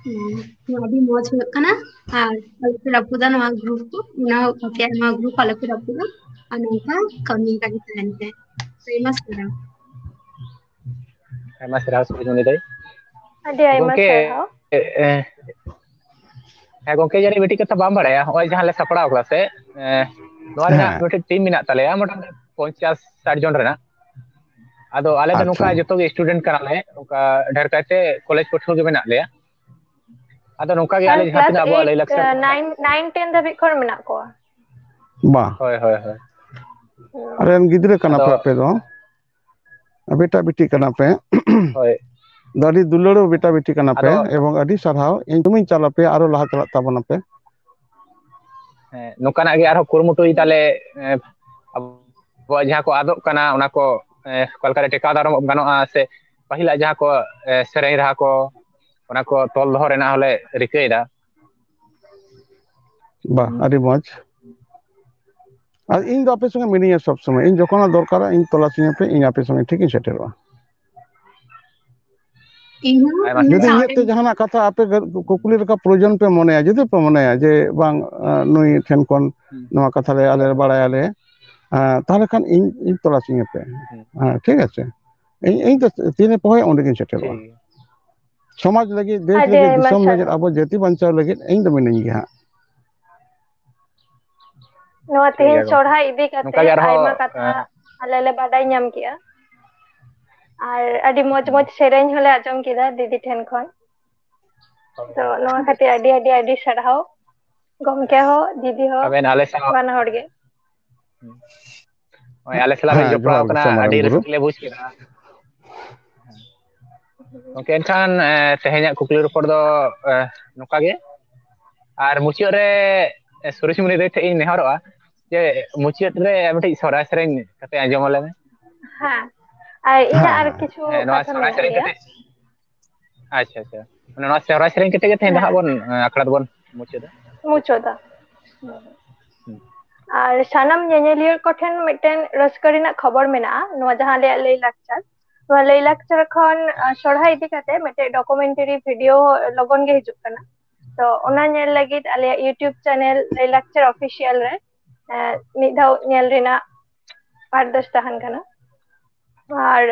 ᱦᱩᱸ, ᱱᱚᱣᱟ ᱟᱹᱰᱤ ᱢᱚᱡᱽ ᱦᱩᱭᱩᱜ ᱠᱟᱱᱟ᱾ ᱟᱨ ᱟᱞᱚᱯᱮ ᱨᱟᱹᱯᱩᱫᱟ ᱱᱚᱣᱟ group ᱠᱚ, ᱚᱱᱟ ᱟᱯᱮᱭᱟᱜ ᱱᱚᱣᱟ group ᱟᱞᱚᱯᱮ ᱨᱟᱹᱯᱩᱫᱟ, ᱟᱨ ᱱᱚᱝᱠᱟ ᱠᱟᱹᱢᱤ ᱞᱟᱹᱜᱤᱫ ᱛᱟᱦᱮᱱ ᱯᱮ᱾ ᱟᱭᱢᱟ ᱥᱟᱨᱦᱟᱣ᱾ ᱟᱭᱢᱟ ᱥᱟᱨᱦᱟᱣ ᱥᱩᱵᱤᱨᱢᱚᱱᱤ ᱫᱟᱹᱭ᱾ ᱟᱹᱰᱤ ᱟᱭᱢᱟ ᱜᱚᱢᱠᱮ, ᱥᱟᱨᱦᱟᱣ᱾ ᱮ, ᱮ, ᱦᱮᱸ ᱜᱚᱢᱠᱮ, ᱡᱟᱹᱱᱤᱡ ᱢᱤᱫᱴᱤᱡ ᱠᱟᱛᱷᱟ ᱵᱟᱢ ᱵᱟᱲᱟᱭᱟ, ᱱᱚᱜᱼᱚᱭ ᱡᱟᱦᱟᱸ ᱞᱮ ᱥᱟᱯᱲᱟᱣ ᱠᱟᱫᱟ ᱥᱮ, ᱮ, ᱱᱚᱣᱟ ᱨᱮᱱᱟᱜ ᱦᱮᱸ᱾ ᱢᱤᱫᱴᱤᱡ team ᱢᱮᱱᱟᱜ ᱛᱟᱞᱮᱭᱟ, ᱢᱚᱴᱟᱢᱩᱴᱤ ᱯᱚᱧᱪᱟᱥ ᱥᱟᱴ ᱡᱚᱱ ᱨᱮᱱᱟᱜ᱾ ᱟᱫᱚ ᱟᱞᱮ ᱫᱚ ᱟᱪᱪᱷᱟ᱾ ᱱᱚᱝᱠᱟ ᱡᱚᱛᱚ ᱜᱮ student ᱠᱟᱱᱟᱞᱮ, ᱱᱚᱝᱠᱟ ᱰᱷᱮᱨ ᱠᱟᱭᱛᱮ ᱠᱚᱞᱮᱡᱽ ᱯᱟᱹᱴᱷᱩᱣᱟᱹ ᱜᱮ ᱢᱮᱱᱟᱜ ᱞᱮᱭᱟ᱾ ᱟᱫᱚ ᱱᱚᱝᱠᱟ ᱜᱮ ᱟᱨ ᱟᱞᱮ ᱡᱟᱦᱟᱸ class ᱛᱤᱱᱟᱹᱜ ᱟᱵᱚᱣᱟᱜ ᱞᱟᱹᱭ eight, ᱞᱟᱠᱪᱟᱨ ᱠᱚ ᱢᱮᱱᱟᱜ, nine, nine, ten ᱫᱷᱟᱹᱵᱤᱡ ᱠᱷᱚᱱ ᱢᱮᱱᱟᱜ ᱠᱚᱣᱟ᱾ ᱵᱟ᱾ ᱦᱳᱭ, ᱦᱳᱭ, ᱦᱳᱭ᱾ ᱦᱩᱸ᱾ ᱨᱮᱱ ᱜᱤᱫᱽᱨᱟᱹ ᱠᱟᱱᱟ ᱟᱫᱚ ᱯᱮ ᱟᱯᱮ ᱫᱚ? ᱵᱮᱴᱟ ᱵᱤᱴᱤ ᱠᱟᱱᱟ ᱯᱮ᱾ ᱦᱳᱭ᱾ ᱫᱚ ᱟᱹᱰᱤ ᱫᱩᱞᱟᱹᱲ ᱵᱮᱴᱟ ᱵᱤᱴᱤ ᱠᱟᱱᱟ ᱯᱮ, ᱟᱫᱚ ᱮᱵᱚᱝ ᱟᱹᱰᱤ ᱥᱟᱨᱦᱟᱣ᱾ ᱤᱧ ᱧᱩᱛᱩᱢᱤᱧ ᱪᱟᱞ ᱟᱯᱮᱭᱟ, ᱟᱨᱚ ᱞᱟᱦᱟ ᱪᱟᱞᱟᱜ ᱛᱟᱵᱚᱱᱟᱯᱮ᱾ ᱦᱮᱸ, ᱱᱚᱝᱠᱟᱱᱟᱜ ᱜᱮ ᱟᱨᱦᱚᱸ ᱠᱩᱨᱩᱢᱩᱴᱩᱭ ᱫᱟᱞᱮ, ᱮ, ᱟᱵᱚᱣᱟᱜ ᱡᱟᱦᱟᱸ ᱠᱚ ᱟᱫᱚᱜ ᱠᱟᱱᱟ, ᱚᱱᱟ ᱠᱚ, ᱮ, ᱚᱠᱟ ᱞᱮᱠᱟᱨᱮ ᱴᱮᱠᱟᱣ ᱫᱟᱨᱟᱢ ᱜᱟᱱᱚᱜᱼᱟ, ᱥᱮ ᱯᱟᱹᱦᱤᱞᱟᱜ ᱡᱟᱦᱟᱸ ᱠᱚ, ᱮ, ᱥᱮᱨᱮᱧ ᱨᱟᱦᱟ ᱠᱚ, ᱚᱱᱟ ᱠᱚ ᱛᱚᱞ ᱫᱚᱦᱚ ᱨᱮᱱᱟᱜ ᱦᱚᱸᱞᱮ ᱨᱤᱠᱟᱹᱭᱮᱫᱟ᱾ ᱵᱟ, ᱦᱩᱸ᱾ ᱟᱹᱰᱤ ᱢᱚᱡᱽ᱾ ᱟᱨ ᱤᱧ ᱫᱚ ᱟᱯᱮ ᱥᱚᱸᱜᱮ ᱢᱤᱱᱟᱹᱧᱟ ᱥᱚᱵ ᱥᱚᱢᱚᱭ᱾ ᱤᱧ ᱡᱚᱠᱷᱚᱱ ᱫᱚᱨᱠᱟᱨᱟ, ᱤᱧ ᱛᱚᱞᱟᱥ ᱤᱧᱟᱹ ᱯᱮ, ᱤᱧ ᱟᱯᱮ ᱥᱚᱸᱜᱮ ᱴᱷᱤᱠ ᱤᱧ ᱥᱮᱴᱮᱨᱚᱜᱼᱟ᱾ ᱤᱧ ᱦᱚᱸ ᱟᱭᱢᱟ ᱤᱧ ᱡᱩᱫᱤ ᱦᱚᱸ ᱤᱧᱟᱹᱜ ᱛᱮ ᱡᱟᱦᱟᱱᱟᱜ ᱠᱟᱛᱷᱟ ᱟᱯᱮ ᱜᱮ ᱠᱩᱠᱞᱤ ᱞᱮᱠᱟ ᱯᱨᱚᱭᱳᱡᱚᱱ ᱯᱮ ᱢᱚᱱᱮᱭᱟ, ᱡᱩᱫᱤ ᱯᱮ ᱢᱚᱱᱮᱭᱟ ᱡᱮ ᱵᱟᱝ, ᱟᱸ, ᱱᱩᱭ ᱴᱷᱮᱱ ᱠᱷᱚᱱ ᱦᱩᱸ᱾ ᱱᱚᱣᱟ ᱠᱟᱛᱷᱟ ᱞᱮ ᱟᱞᱮ ᱞᱮ ᱵᱟᱲᱟᱭᱟᱞᱮ, ᱟᱸ, ᱛᱟᱦᱚᱞᱮ ᱠᱷᱟᱱ ᱤᱧ ᱤᱧ ᱛᱚᱞᱟᱥ ᱤᱧᱟᱹ ᱯᱮ᱾ ᱦᱩᱸ᱾ ᱦᱮᱸ, ᱴᱷᱤᱠ ᱟᱪᱷᱮ? ᱤᱧ ᱤᱧ ᱫᱚ ᱛᱤᱱ ᱨᱮᱯᱮ ᱦᱚᱦᱚᱭᱟ ᱩᱱ ᱨᱮᱜᱤᱧ ᱥᱮᱴᱮᱨᱚᱜᱼᱟ᱾ ᱴᱷᱤᱠ ᱜᱮᱭᱟ᱾ ᱥᱚᱢᱟᱡᱽ ᱞᱟᱹᱜᱤᱫ, ᱫᱮᱥ ᱟᱹᱰᱤ ᱞᱟᱹᱜᱤᱫ, ᱟᱭᱢᱟ ᱫᱤᱥᱚᱢ ᱞᱟᱹᱜᱤᱫ, ᱥᱟᱨᱦᱟᱣ᱾ ᱟᱵᱚ ᱡᱟᱹᱛᱤ ᱵᱟᱧᱪᱟᱣ ᱞᱟᱹᱜᱤᱫ ᱤᱧ ᱫᱚ ᱢᱤᱱᱟᱹᱧ ᱜᱮᱭᱟ ᱦᱟᱸᱜ᱾ ᱱᱚᱣᱟ ᱴᱷᱤᱠ ᱛᱮᱦᱮᱧ ᱜᱮᱭᱟ ᱜᱚᱢᱠᱮ᱾ ᱥᱚᱨᱦᱟᱭ ᱤᱫᱤ ᱱᱚᱝᱠᱟ ᱠᱟᱛᱮ ᱜᱮ ᱟᱨᱦᱚᱸ, ᱟᱭᱢᱟ ᱠᱟᱛᱷᱟ ᱮᱸ, ᱟᱞᱮ ᱞᱮ ᱵᱟᱰᱟᱭ ᱧᱟᱢ ᱠᱮᱜᱼᱟ, ᱟᱨ ᱟᱹᱰᱤ ᱢᱚᱡᱽ ᱦᱩᱸ᱾ ᱢᱚᱡᱽ ᱥᱮᱨᱮᱧ ᱦᱚᱸᱞᱮ ᱟᱸᱡᱚᱢ ᱠᱮᱫᱟ ᱫᱤᱫᱤ ᱴᱷᱮᱱ ᱠᱷᱚᱱ᱾ ᱛᱚ ᱱᱚᱣᱟ ᱠᱷᱟᱹᱛᱤᱨ ᱟᱹᱰᱤ ᱟᱹᱰᱤ ᱟᱹᱰᱤ ᱥᱟᱨᱦᱟᱣ ᱜᱚᱢᱠᱮ ᱦᱚᱸ ᱫᱤᱫᱤ ᱦᱚᱸ ᱟᱵᱮᱱ ᱟᱞᱮ ᱥᱟᱶ ᱵᱟᱱᱟ ᱦᱚᱲ ᱜᱮ᱾ ᱦᱳᱭ, ᱟᱞᱮ ᱥᱟᱞᱟᱜ ᱵᱮᱱ ᱦᱮᱸ, ᱡᱚᱯᱲᱟᱣ ᱡᱚᱦᱟᱨ ᱜᱮ ᱠᱟᱱᱟ, ᱥᱮ ᱢᱟᱨᱟᱝ ᱟᱹᱰᱤ ᱵᱩᱨᱩ᱾ ᱨᱟᱹᱥᱠᱟᱹ ᱞᱮ ᱵᱩᱡᱽ ᱠᱮᱫᱟ᱾ ᱜᱚᱢᱠᱮ, ᱮᱱᱠᱷᱟᱱ, ᱮ, ᱛᱮᱦᱮᱧᱟᱜ ᱠᱩᱠᱞᱤ ᱨᱚᱯᱚᱲ ᱫᱚ, ᱮ, ᱱᱚᱝᱠᱟ ᱜᱮ᱾ ᱟᱨ ᱢᱩᱪᱟᱹᱫ ᱨᱮ, ᱮ, ᱥᱩᱨᱮᱥ ᱢᱩᱱᱤ ᱫᱟᱹᱭ ᱴᱷᱮᱱ ᱤᱧ ᱱᱮᱦᱚᱨᱚᱜᱼᱟ ᱡᱮ ᱢᱩᱪᱟᱹᱫ ᱨᱮ ᱢᱤᱫᱴᱤᱡ ᱥᱚᱨᱦᱟᱭ ᱥᱮᱨᱮᱧ ᱠᱟᱛᱮ ᱟᱸᱡᱚᱢ ᱟᱞᱮ ᱢᱮ᱾ ᱦᱮᱸ, ᱟᱨ ᱤᱧᱟᱹᱜ ᱦᱮᱸ, ᱟᱨ ᱦᱮᱸ᱾ ᱠᱤᱪᱷᱩ ᱦᱮᱸ, ᱱᱚᱣᱟ ᱠᱟᱛᱷᱟ ᱥᱚᱨᱦᱟᱭ ᱢᱮᱱᱟᱜ ᱥᱮᱨᱮᱧ ᱜᱮᱭᱟ᱾ ᱠᱟᱛᱮ, ᱟᱪᱪᱷᱟ, ᱟᱪᱪᱷᱟ᱾ ᱢᱟᱱᱮ ᱱᱚᱣᱟ ᱥᱚᱨᱦᱟᱭ ᱥᱮᱨᱮᱧ ᱠᱟᱛᱮ ᱜᱮ ᱛᱮᱦᱮᱧ ᱫᱚ ᱦᱟᱸᱜ ᱦᱮᱸ, ᱵᱚᱱ, ᱮ, ᱟᱠᱷᱲᱟ ᱫᱚᱵᱚᱱ ᱢᱩᱪᱟᱹᱫᱟ᱾ ᱢᱩᱪᱟᱹᱫᱟ᱾ ᱦᱩᱸ᱾ ᱟᱨ ᱥᱟᱱᱟᱢ ᱧᱮᱧᱮᱞᱤᱭᱟᱹ ᱠᱚᱴᱷᱮᱱ ᱢᱤᱫᱴᱮᱱ ᱨᱟᱹᱥᱠᱟᱹ ᱨᱮᱱᱟᱜ ᱠᱷᱚᱵᱚᱨ ᱢᱮᱱᱟᱜᱼᱟ, ᱱᱚᱣᱟ ᱡᱟᱦᱟᱸ ᱟᱞᱮᱭᱟᱜ ᱞᱟᱹᱭ ᱞᱟᱠᱪᱟᱨ, ᱱᱚᱣᱟ ᱞᱟᱹᱭ ᱞᱟᱠᱪᱟᱨ ᱠᱷᱚᱱ, ᱟ, ᱥᱚᱨᱦᱟᱭ ᱤᱫᱤ ᱠᱟᱛᱮ ᱢᱤᱫᱴᱮᱱ ᱰᱚᱠᱩᱢᱮᱱᱴᱟᱨᱤ ᱵᱷᱤᱰᱤᱭᱳ ᱞᱚᱜᱚᱱ ᱜᱮ ᱦᱤᱡᱩᱜ ᱠᱟᱱᱟ᱾ ᱛᱚ ᱚᱱᱟ ᱧᱮᱞ ᱞᱟᱹᱜᱤᱫ ᱟᱞᱮᱭᱟᱜ YouTube ᱪᱮᱱᱮᱞ ᱞᱟᱹᱭ ᱞᱟᱠᱪᱟᱨ ᱚᱯᱷᱤᱥᱤᱭᱟᱞ ᱨᱮ, ᱮ, ᱢᱤᱫ ᱫᱷᱟᱣ ᱧᱮᱞ ᱨᱮᱱᱟᱜ ᱟᱨᱫᱟᱥ ᱛᱟᱦᱮᱱ ᱠᱟᱱᱟ᱾ ᱟᱨ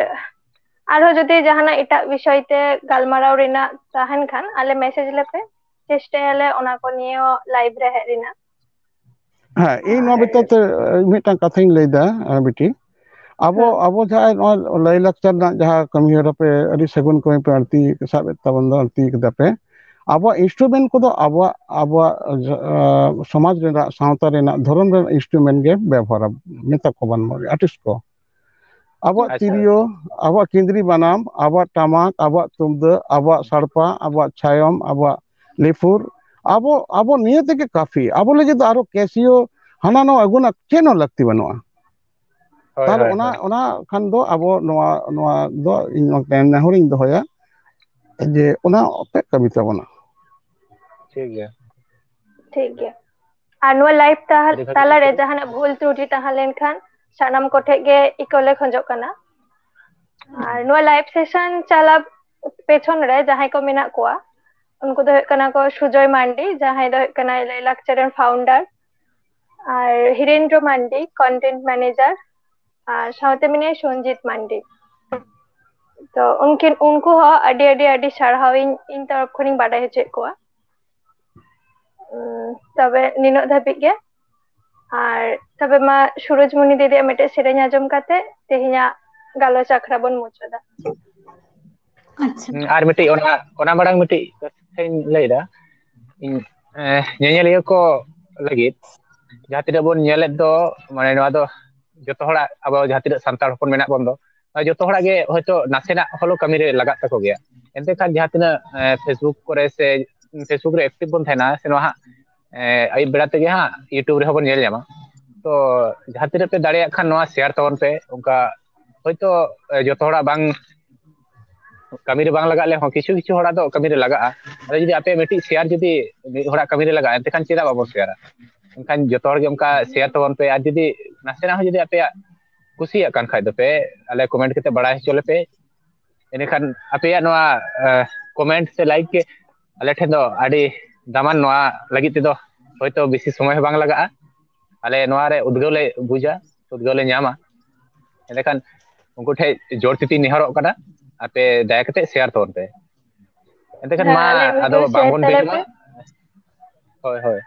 ᱟᱨᱦᱚᱸ ᱡᱩᱫᱤ ᱡᱟᱦᱟᱱᱟᱜ ᱮᱴᱟᱜ ᱵᱤᱥᱚᱭ ᱛᱮ ᱜᱟᱞᱢᱟᱨᱟᱣ ᱨᱮᱱᱟᱜ ᱛᱟᱦᱮᱱ ᱠᱷᱟᱱ, ᱟᱞᱮ ᱢᱮᱥᱮᱡᱽ ᱞᱮᱯᱮ, ᱪᱮᱥᱴᱟᱭᱟᱞᱮ ᱚᱱᱟ ᱠᱚ ᱱᱤᱭᱮ ᱦᱚᱸ ᱞᱟᱭᱤᱵᱷ ᱨᱮ ᱦᱮᱡ ᱨᱮᱱᱟᱜ᱾ ᱦᱮᱸ, ᱤᱧ ᱱᱚᱣᱟ ᱟᱨ ᱵᱤᱛᱟᱹᱨ ᱛᱮ, ᱮ, ᱢᱤᱫᱴᱟᱝ ᱠᱟᱛᱷᱟᱧ ᱞᱟᱹᱭᱫᱟ, ᱮ, ᱵᱤᱴᱤ᱾ ᱟᱵᱚ, ᱦᱩᱸ᱾ ᱟᱵᱚ ᱡᱟᱦᱟᱸ ᱱᱚᱣᱟ ᱞᱟᱹᱭ ᱞᱟᱠᱪᱟᱨ ᱨᱮᱱᱟᱜ ᱡᱟᱦᱟᱸ ᱠᱟᱹᱢᱤ ᱦᱚᱨᱟ ᱯᱮ, ᱟᱹᱰᱤ ᱥᱟᱹᱜᱩᱱ ᱠᱟᱹᱢᱤ ᱯᱮ ᱟᱹᱲᱛᱤ ᱥᱟᱵ ᱮᱫ ᱛᱟᱵᱚᱱ ᱫᱚ, ᱟᱹᱲᱛᱤ ᱠᱟᱫᱟ ᱯᱮ᱾ ᱟᱵᱚᱣᱟᱜ ᱤᱱᱥᱴᱨᱩᱢᱮᱱᱴ ᱠᱚᱫᱚ ᱟᱵᱚᱣᱟᱜ, ᱟᱵᱚᱣᱟᱜ, ᱮ, ᱥᱚᱢᱟᱡᱽ ᱨᱮᱱᱟᱜ, ᱥᱟᱶᱛᱟ ᱨᱮᱱᱟᱜ, ᱫᱷᱚᱨᱚᱢ ᱨᱮᱱᱟᱜ ᱤᱱᱥᱴᱨᱩᱢᱮᱱᱴ ᱜᱮ ᱵᱮᱵᱚᱦᱟᱨᱟ, ᱢᱮᱛᱟ ᱠᱚ ᱵᱟᱝ ᱟᱨᱴᱤᱥᱴ ᱠᱚ᱾ ᱟᱵᱚᱣᱟᱜ ᱟᱪᱪᱷᱟ᱾ ᱛᱤᱨᱭᱳ, ᱟᱵᱚᱣᱟᱜ ᱠᱮᱸᱫᱽᱨᱤ ᱵᱟᱱᱟᱢ, ᱟᱵᱚᱣᱟᱜ ᱴᱟᱢᱟᱠ, ᱟᱵᱚᱣᱟᱜ ᱛᱩᱢᱫᱟᱹᱜ, ᱟᱵᱚᱣᱟᱜ ᱥᱟᱲᱯᱟ, ᱟᱵᱚᱣᱟᱜ ᱪᱷᱟᱭᱚᱢ, ᱟᱵᱚᱣᱟᱜ ᱞᱤᱯᱷᱩᱨ, ᱟᱵᱚ, ᱟᱵᱚ ᱱᱤᱭᱟᱹ ᱛᱮᱜᱮ ᱠᱟᱯᱷᱤ᱾ ᱟᱵᱚ ᱞᱟᱹᱜᱤᱫ ᱫᱚ ᱟᱨᱚ ᱠᱮᱥᱤᱭᱳ ᱦᱟᱱᱟ ᱱᱟᱣᱟ ᱟᱹᱜᱩ ᱨᱮᱱᱟᱜ ᱪᱮᱫ ᱦᱚᱸ ᱞᱟᱹᱠᱛᱤ ᱵᱟᱹᱱᱩᱜᱼᱟ᱾ ᱦᱳᱭ, ᱛᱟᱦᱞᱮ ᱦᱳᱭ, ᱚᱱᱟ, ᱦᱳᱭ᱾ ᱚᱱᱟ ᱠᱷᱟᱱ ᱫᱚ ᱟᱵᱚ ᱱᱚᱣᱟ, ᱱᱚᱣᱟ ᱫᱚ ᱤᱧ ᱱᱚᱝᱠᱟᱱ ᱱᱮᱦᱚᱨᱤᱧ ᱫᱚᱦᱚᱭᱟ ᱡᱮ ᱚᱱᱟ ᱯᱮ ᱠᱟᱹᱢᱤ ᱛᱟᱵᱚᱱᱟ᱾ ᱴᱷᱤᱠ ᱜᱮᱭᱟ᱾ ᱴᱷᱤᱠ ᱜᱮᱭᱟ᱾ ᱟᱨ ᱱᱚᱣᱟ ᱞᱟᱭᱤᱵᱷ ᱛᱟᱞᱟᱨᱮ ᱡᱟᱦᱟᱱᱟᱜ ᱵᱷᱩᱞ ᱛᱨᱩᱴᱤ ᱛᱟᱦᱮᱸ ᱞᱮᱱᱠᱷᱟᱱ ᱥᱟᱱᱟᱢ ᱠᱚᱴᱷᱮᱱ ᱜᱮ ᱤᱠᱟᱹ ᱞᱮ ᱠᱷᱚᱡᱚᱜ ᱠᱟᱱᱟ᱾ ᱟᱨ ᱱᱚᱣᱟ ᱞᱟᱭᱤᱵᱷ ᱥᱮᱥᱚᱱ ᱪᱟᱞᱟᱣ ᱯᱮᱪᱷᱚᱱ ᱨᱮ ᱡᱟᱦᱟᱸᱭ ᱠᱚ ᱢᱮᱱᱟᱜ ᱠᱚᱣᱟ, ᱩᱱᱠᱩ ᱫᱚ ᱦᱩᱭᱩᱜ ᱠᱟᱱᱟ ᱠᱚ ᱥᱩᱡᱚᱭ ᱢᱟᱱᱰᱤ, ᱡᱟᱦᱟᱸᱭ ᱫᱚ ᱦᱩᱭᱩᱜ ᱠᱟᱱᱟᱭ ᱞᱟᱭᱞᱟᱠᱪᱟᱨ ᱨᱮᱱ ᱯᱷᱟᱣᱩᱱᱰᱟᱨ, ᱟᱨ ᱦᱤᱨᱮᱱᱫᱨᱚ ᱢᱟᱱᱰᱤ, ᱠᱚᱱᱴᱮᱱᱴ ᱢᱮᱱᱮᱡᱟᱨ, ᱟᱨ ᱥᱟᱶᱛᱮ ᱢᱮᱱᱟᱭᱟ ᱥᱚᱧᱡᱤᱛ ᱢᱟᱱᱰᱤ᱾ ᱛᱚ ᱩᱱᱠᱤᱱ, ᱩᱱᱠᱩ ᱦᱚᱸ ᱟᱹᱰᱤ ᱟᱹᱰᱤ ᱟᱹᱰᱤ ᱥᱟᱨᱦᱟᱣ ᱤᱧ, ᱤᱧ ᱛᱚᱨᱚᱯ ᱠᱷᱚᱱᱤᱧ ᱵᱟᱰᱟᱭ ᱦᱚᱪᱚᱭᱮᱫ ᱠᱚᱣᱟ᱾ ᱩᱸ, ᱛᱚᱵᱮ ᱱᱤᱱᱟᱹᱜ ᱫᱷᱟᱹᱵᱤᱡ ᱜᱮ᱾ ᱟᱨ ᱛᱚᱵᱮ ᱢᱟ ᱥᱩᱨᱚᱡᱽᱢᱩᱱᱤ ᱫᱤᱫᱤᱭᱟᱜ ᱢᱤᱫᱴᱮᱡ ᱥᱮᱨᱮᱧ ᱟᱸᱡᱚᱢ ᱠᱟᱛᱮ ᱛᱮᱦᱮᱧᱟᱜ ᱜᱟᱞᱚᱪ ᱟᱠᱷᱲᱟ ᱵᱚᱱ ᱢᱩᱪᱟᱹᱫᱟ᱾ ᱟᱪᱪᱷᱟ᱾ ᱦᱩᱸ, ᱟᱨ ᱢᱤᱫᱴᱤᱡ ᱚᱱᱟ, ᱚᱱᱟ ᱢᱟᱲᱟᱝ ᱢᱤᱫᱴᱤᱡ ᱠᱟᱛᱷᱟᱧ ᱞᱟᱹᱭᱫᱟ ᱤᱧ, ᱮ, ᱧᱮᱧᱮᱞᱤᱭᱟᱹ ᱠᱚ ᱞᱟᱹᱜᱤᱫ, ᱡᱟᱦᱟᱸ ᱛᱤᱱᱟᱹᱜ ᱵᱚᱱ ᱧᱮᱞᱮᱫ ᱫᱚ, ᱢᱟᱱᱮ ᱱᱚᱣᱟ ᱫᱚ ᱡᱚᱛᱚ ᱦᱚᱲᱟᱜ, ᱟᱵᱚ ᱡᱟᱦᱟᱸ ᱛᱤᱱᱟᱹᱜ ᱥᱟᱱᱛᱟᱲ ᱦᱚᱯᱚᱱ ᱢᱮᱱᱟᱜ ᱵᱚᱱ ᱫᱚ, ᱡᱚᱛᱚ ᱦᱚᱲᱟᱜ ᱜᱮ ᱦᱚᱭᱛᱳ ᱱᱟᱥᱮᱱᱟᱜ ᱦᱚᱞᱳ ᱠᱟᱹᱢᱤ ᱨᱮ ᱞᱟᱜᱟᱜ ᱛᱟᱠᱚ ᱜᱮᱭᱟ᱾ ᱮᱱᱛᱮ ᱠᱷᱟᱱ ᱡᱟᱦᱟᱸ ᱛᱤᱱᱟᱹᱜ, ᱮ, Facebook ᱠᱚᱨᱮ ᱥᱮ Facebook ᱨᱮ ᱮᱠᱴᱤᱵᱷ ᱵᱚᱱ ᱛᱟᱦᱮᱱᱟ, ᱥᱮ ᱱᱚᱣᱟ ᱦᱟᱸᱜ, ᱮ, ᱟᱹᱭᱩᱵ ᱵᱮᱲᱟ ᱛᱮᱜᱮ ᱦᱟᱸᱜ YouTube ᱨᱮᱦᱚᱸ ᱵᱚᱱ ᱧᱮᱞ ᱧᱟᱢᱟ᱾ ᱛᱚ ᱡᱟᱦᱟᱸ ᱛᱤᱱᱟᱹᱜ ᱯᱮ ᱫᱟᱲᱮᱭᱟᱜ ᱠᱷᱟᱱ ᱱᱚᱣᱟ ᱥᱮᱭᱟᱨ ᱛᱟᱵᱚᱱ ᱯᱮ᱾ ᱚᱱᱠᱟ ᱦᱚᱭᱛᱳ, ᱮ, ᱡᱚᱛᱚ ᱦᱚᱲᱟᱜ ᱵᱟᱝ ᱠᱟᱹᱢᱤ ᱨᱮ ᱵᱟᱝ ᱞᱟᱜᱟᱜ ᱞᱮᱦᱚᱸ, ᱠᱤᱪᱷᱩ ᱠᱤᱪᱷᱩ ᱦᱚᱲᱟᱜ ᱫᱚ ᱠᱟᱹᱢᱤ ᱨᱮ ᱞᱟᱜᱟᱜᱼᱟ᱾ ᱟᱫᱚ ᱡᱩᱫᱤ ᱟᱯᱮ ᱢᱤᱫᱴᱤᱡ ᱥᱮᱭᱟᱨ ᱡᱩᱫᱤ ᱢᱤᱫ ᱦᱚᱲᱟᱜ ᱠᱟᱹᱢᱤ ᱨᱮ ᱞᱟᱜᱟᱜᱼᱟ, ᱮᱱᱛᱮᱠᱷᱟᱱ ᱪᱮᱫᱟᱜ ᱵᱟᱵᱚᱱ ᱥᱮᱭᱟᱨᱟ? ᱮᱱᱠᱷᱟᱱ ᱡᱚᱛᱚ ᱦᱚᱲ ᱜᱮ ᱚᱱᱠᱟ ᱥᱮᱭᱟᱨ ᱛᱟᱵᱚᱱ ᱯᱮ᱾ ᱟᱨ ᱡᱩᱫᱤ ᱱᱟᱥᱮᱱᱟᱜ ᱦᱚᱸ ᱡᱩᱫᱤ ᱟᱯᱮᱭᱟᱜ ᱠᱩᱥᱤᱭᱟᱜ ᱠᱟᱱ ᱠᱷᱟᱡ ᱫᱚᱯᱮ, ᱟᱞᱮ ᱠᱚᱢᱮᱱᱴ ᱠᱟᱛᱮ ᱵᱟᱲᱟᱭ ᱦᱚᱪᱚ ᱞᱮᱯᱮ᱾ ᱮᱸᱰᱮᱠᱷᱟᱱ ᱟᱯᱮᱭᱟᱜ ᱱᱚᱣᱟ, ᱮ, ᱠᱚᱢᱮᱱᱴ ᱥᱮ ᱞᱟᱭᱤᱠ ᱜᱮ ᱟᱞᱮ ᱴᱷᱮᱱ ᱫᱚ ᱟᱹᱰᱤ ᱫᱟᱢᱟᱱ᱾ ᱱᱚᱣᱟ ᱞᱟᱹᱜᱤᱫ ᱛᱮᱫᱚ ᱦᱚᱭᱛᱳ ᱵᱮᱥᱤ ᱥᱚᱢᱚᱭ ᱦᱚᱸ ᱵᱟᱝ ᱞᱟᱜᱟᱜᱼᱟ᱾ ᱟᱞᱮ ᱱᱚᱣᱟ ᱨᱮ ᱩᱫᱽᱜᱟᱹᱣ ᱞᱮ ᱵᱩᱡᱟ, ᱩᱫᱽᱜᱟᱹᱣ ᱞᱮ ᱧᱟᱢᱟ᱾ ᱮᱸᱰᱮᱠᱷᱟᱱ ᱩᱱᱠᱩ ᱴᱷᱮᱱ ᱡᱳᱨ ᱛᱤᱛᱤᱧ ᱱᱮᱦᱚᱨᱚᱜ ᱠᱟᱱᱟ, ᱟᱯᱮ ᱫᱟᱭᱟ ᱠᱟᱛᱮ ᱥᱮᱭᱟᱨ ᱛᱟᱵᱚᱱ ᱯᱮ᱾ ᱮᱱᱛᱮᱠᱷᱟᱱ ᱢᱟ ᱦᱮᱸ, ᱟᱞᱮᱭᱟᱜ ᱟᱫᱚ video share ᱵᱟᱝᱵᱚᱱ ᱛᱟᱞᱮ ᱵᱤᱞᱚᱢᱟ᱾ ᱯᱮ᱾ ᱦᱳᱭ, ᱦᱳᱭ᱾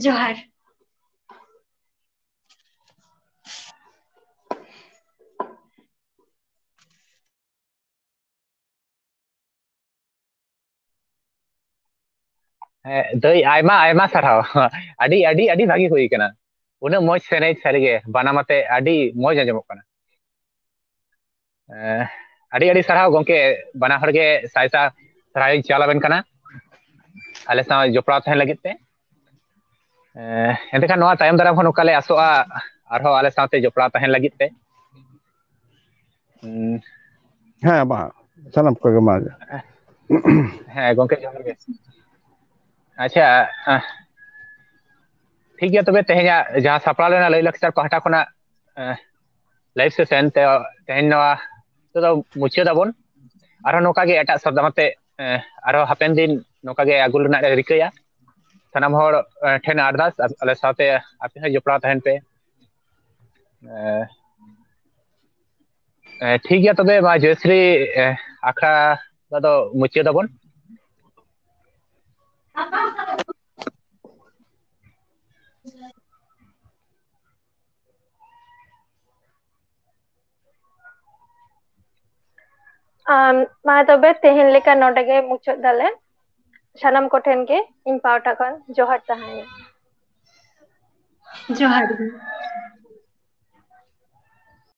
ᱡᱚᱦᱟᱨ᱾ ᱦᱮᱸ, ᱫᱟᱹᱭ, ᱟᱭᱢᱟ, ᱟᱭᱢᱟ ᱥᱟᱨᱦᱟᱣ᱾ ᱟᱹᱰᱤ, ᱟᱹᱰᱤ, ᱟᱹᱰᱤ ᱵᱷᱟᱹᱜᱤ ᱦᱩᱭ ᱠᱟᱱᱟ᱾ ᱩᱱᱟᱹᱜ ᱢᱚᱡᱽ ᱥᱮᱨᱮᱧ, ᱥᱟᱹᱨᱤᱜᱮ, ᱵᱟᱱᱟᱢ ᱟᱛᱮ ᱟᱹᱰᱤ ᱢᱚᱡᱽ ᱟᱸᱡᱚᱢᱚᱜ ᱠᱟᱱᱟ᱾ ᱮᱸ, ᱟᱹᱰᱤ, ᱟᱹᱰᱤ ᱥᱟᱨᱦᱟᱣ ᱜᱚᱢᱠᱮ, ᱵᱟᱱᱟ ᱦᱚᱲ ᱜᱮ ᱥᱟᱭ ᱥᱟᱭ ᱥᱟᱨᱦᱟᱣ ᱤᱧ ᱪᱟᱞ ᱟᱵᱮᱱ ᱠᱟᱱᱟ, ᱟᱞᱮ ᱥᱟᱶ ᱡᱚᱯᱲᱟᱣ ᱛᱟᱦᱮᱱ ᱞᱟᱹᱜᱤᱫ ᱛᱮ᱾ ᱮᱸ, ᱮᱱᱛᱮᱠᱷᱟᱱ ᱱᱚᱣᱟ ᱛᱟᱭᱚᱢ ᱫᱟᱨᱟᱢ ᱦᱚᱸ ᱱᱚᱝᱠᱟ ᱞᱮ ᱟᱥᱚᱜᱼᱟ, ᱟᱨᱦᱚᱸ ᱟᱞᱮ ᱥᱟᱶᱛᱮ ᱡᱚᱯᱲᱟᱣ ᱛᱟᱦᱮᱱ ᱞᱟᱹᱜᱤᱫ ᱛᱮ᱾ ᱦᱩᱸ᱾ ᱦᱮᱸ, ᱢᱟ, ᱥᱟᱱᱟᱢ ᱠᱚᱜᱮ ᱢᱟ᱾ ᱦᱮᱸ, ᱜᱚᱢᱠᱮ, ᱡᱚᱦᱟᱨ ᱜᱮ᱾ ᱟᱪᱪᱷᱟ, ᱟᱸ, ᱴᱷᱤᱠ ᱜᱮᱭᱟ, ᱛᱚᱵᱮ ᱛᱮᱦᱮᱧᱟᱜ ᱡᱟᱦᱟᱸ ᱥᱟᱯᱲᱟᱣ ᱞᱮᱱᱟ ᱞᱟᱹᱭ ᱞᱟᱠᱪᱟᱨ ᱯᱟᱦᱴᱟ ᱠᱷᱚᱱᱟᱜ, ᱟᱸ, live session ᱛᱮ ᱛᱮᱦᱮᱧ ᱱᱚᱣᱟ ᱱᱤᱛᱚᱜ ᱫᱚ ᱢᱩᱪᱟᱹᱫ ᱟᱵᱚᱱ᱾ ᱟᱨᱦᱚᱸ ᱱᱚᱝᱠᱟ ᱜᱮ ᱮᱴᱟᱜ ᱥᱟᱛᱟᱢ ᱟᱛᱮ, ᱟᱸ, ᱟᱨᱦᱚᱸ ᱦᱟᱯᱮᱱ ᱫᱤᱱ ᱱᱚᱝᱠᱟ ᱜᱮ ᱟᱹᱜᱩ ᱨᱮᱱᱟᱜ ᱞᱮ ᱨᱤᱠᱟᱹᱭᱟ᱾ ᱥᱟᱱᱟᱢ ᱦᱚᱲ, ᱟᱸ, ᱴᱷᱮᱱ ᱟᱨᱫᱟᱥ, ᱟᱞᱮ ᱥᱟᱶᱛᱮ ᱟᱯᱮ ᱦᱚᱸ ᱡᱚᱯᱲᱟᱣ ᱛᱟᱦᱮᱱ ᱯᱮ᱾ ᱟᱸ, ᱮ, ᱴᱷᱤᱠ ᱜᱮᱭᱟ, ᱛᱚᱵᱮ ᱢᱟ ᱡᱚᱭᱥᱨᱤ, ᱮ, ᱟᱠᱷᱲᱟ ᱫᱚ ᱢᱩᱪᱟᱹᱫ ᱟᱵᱚᱱ᱾ ᱟᱢ, ᱢᱟ ᱛᱚᱵᱮ ᱛᱮᱦᱮᱧ ᱞᱮᱠᱟ ᱱᱚᱰᱮ ᱜᱮ ᱢᱩᱪᱟᱹᱫ ᱫᱟᱞᱮ᱾ ᱥᱟᱱᱟᱢ ᱠᱚᱴᱷᱮᱱ ᱜᱮ ᱤᱧ ᱯᱟᱦᱴᱟ ᱠᱷᱚᱱ ᱡᱚᱦᱟᱨ ᱛᱟᱦᱮᱸᱭᱮᱱᱟ᱾ ᱡᱚᱦᱟᱨ ᱜᱮ᱾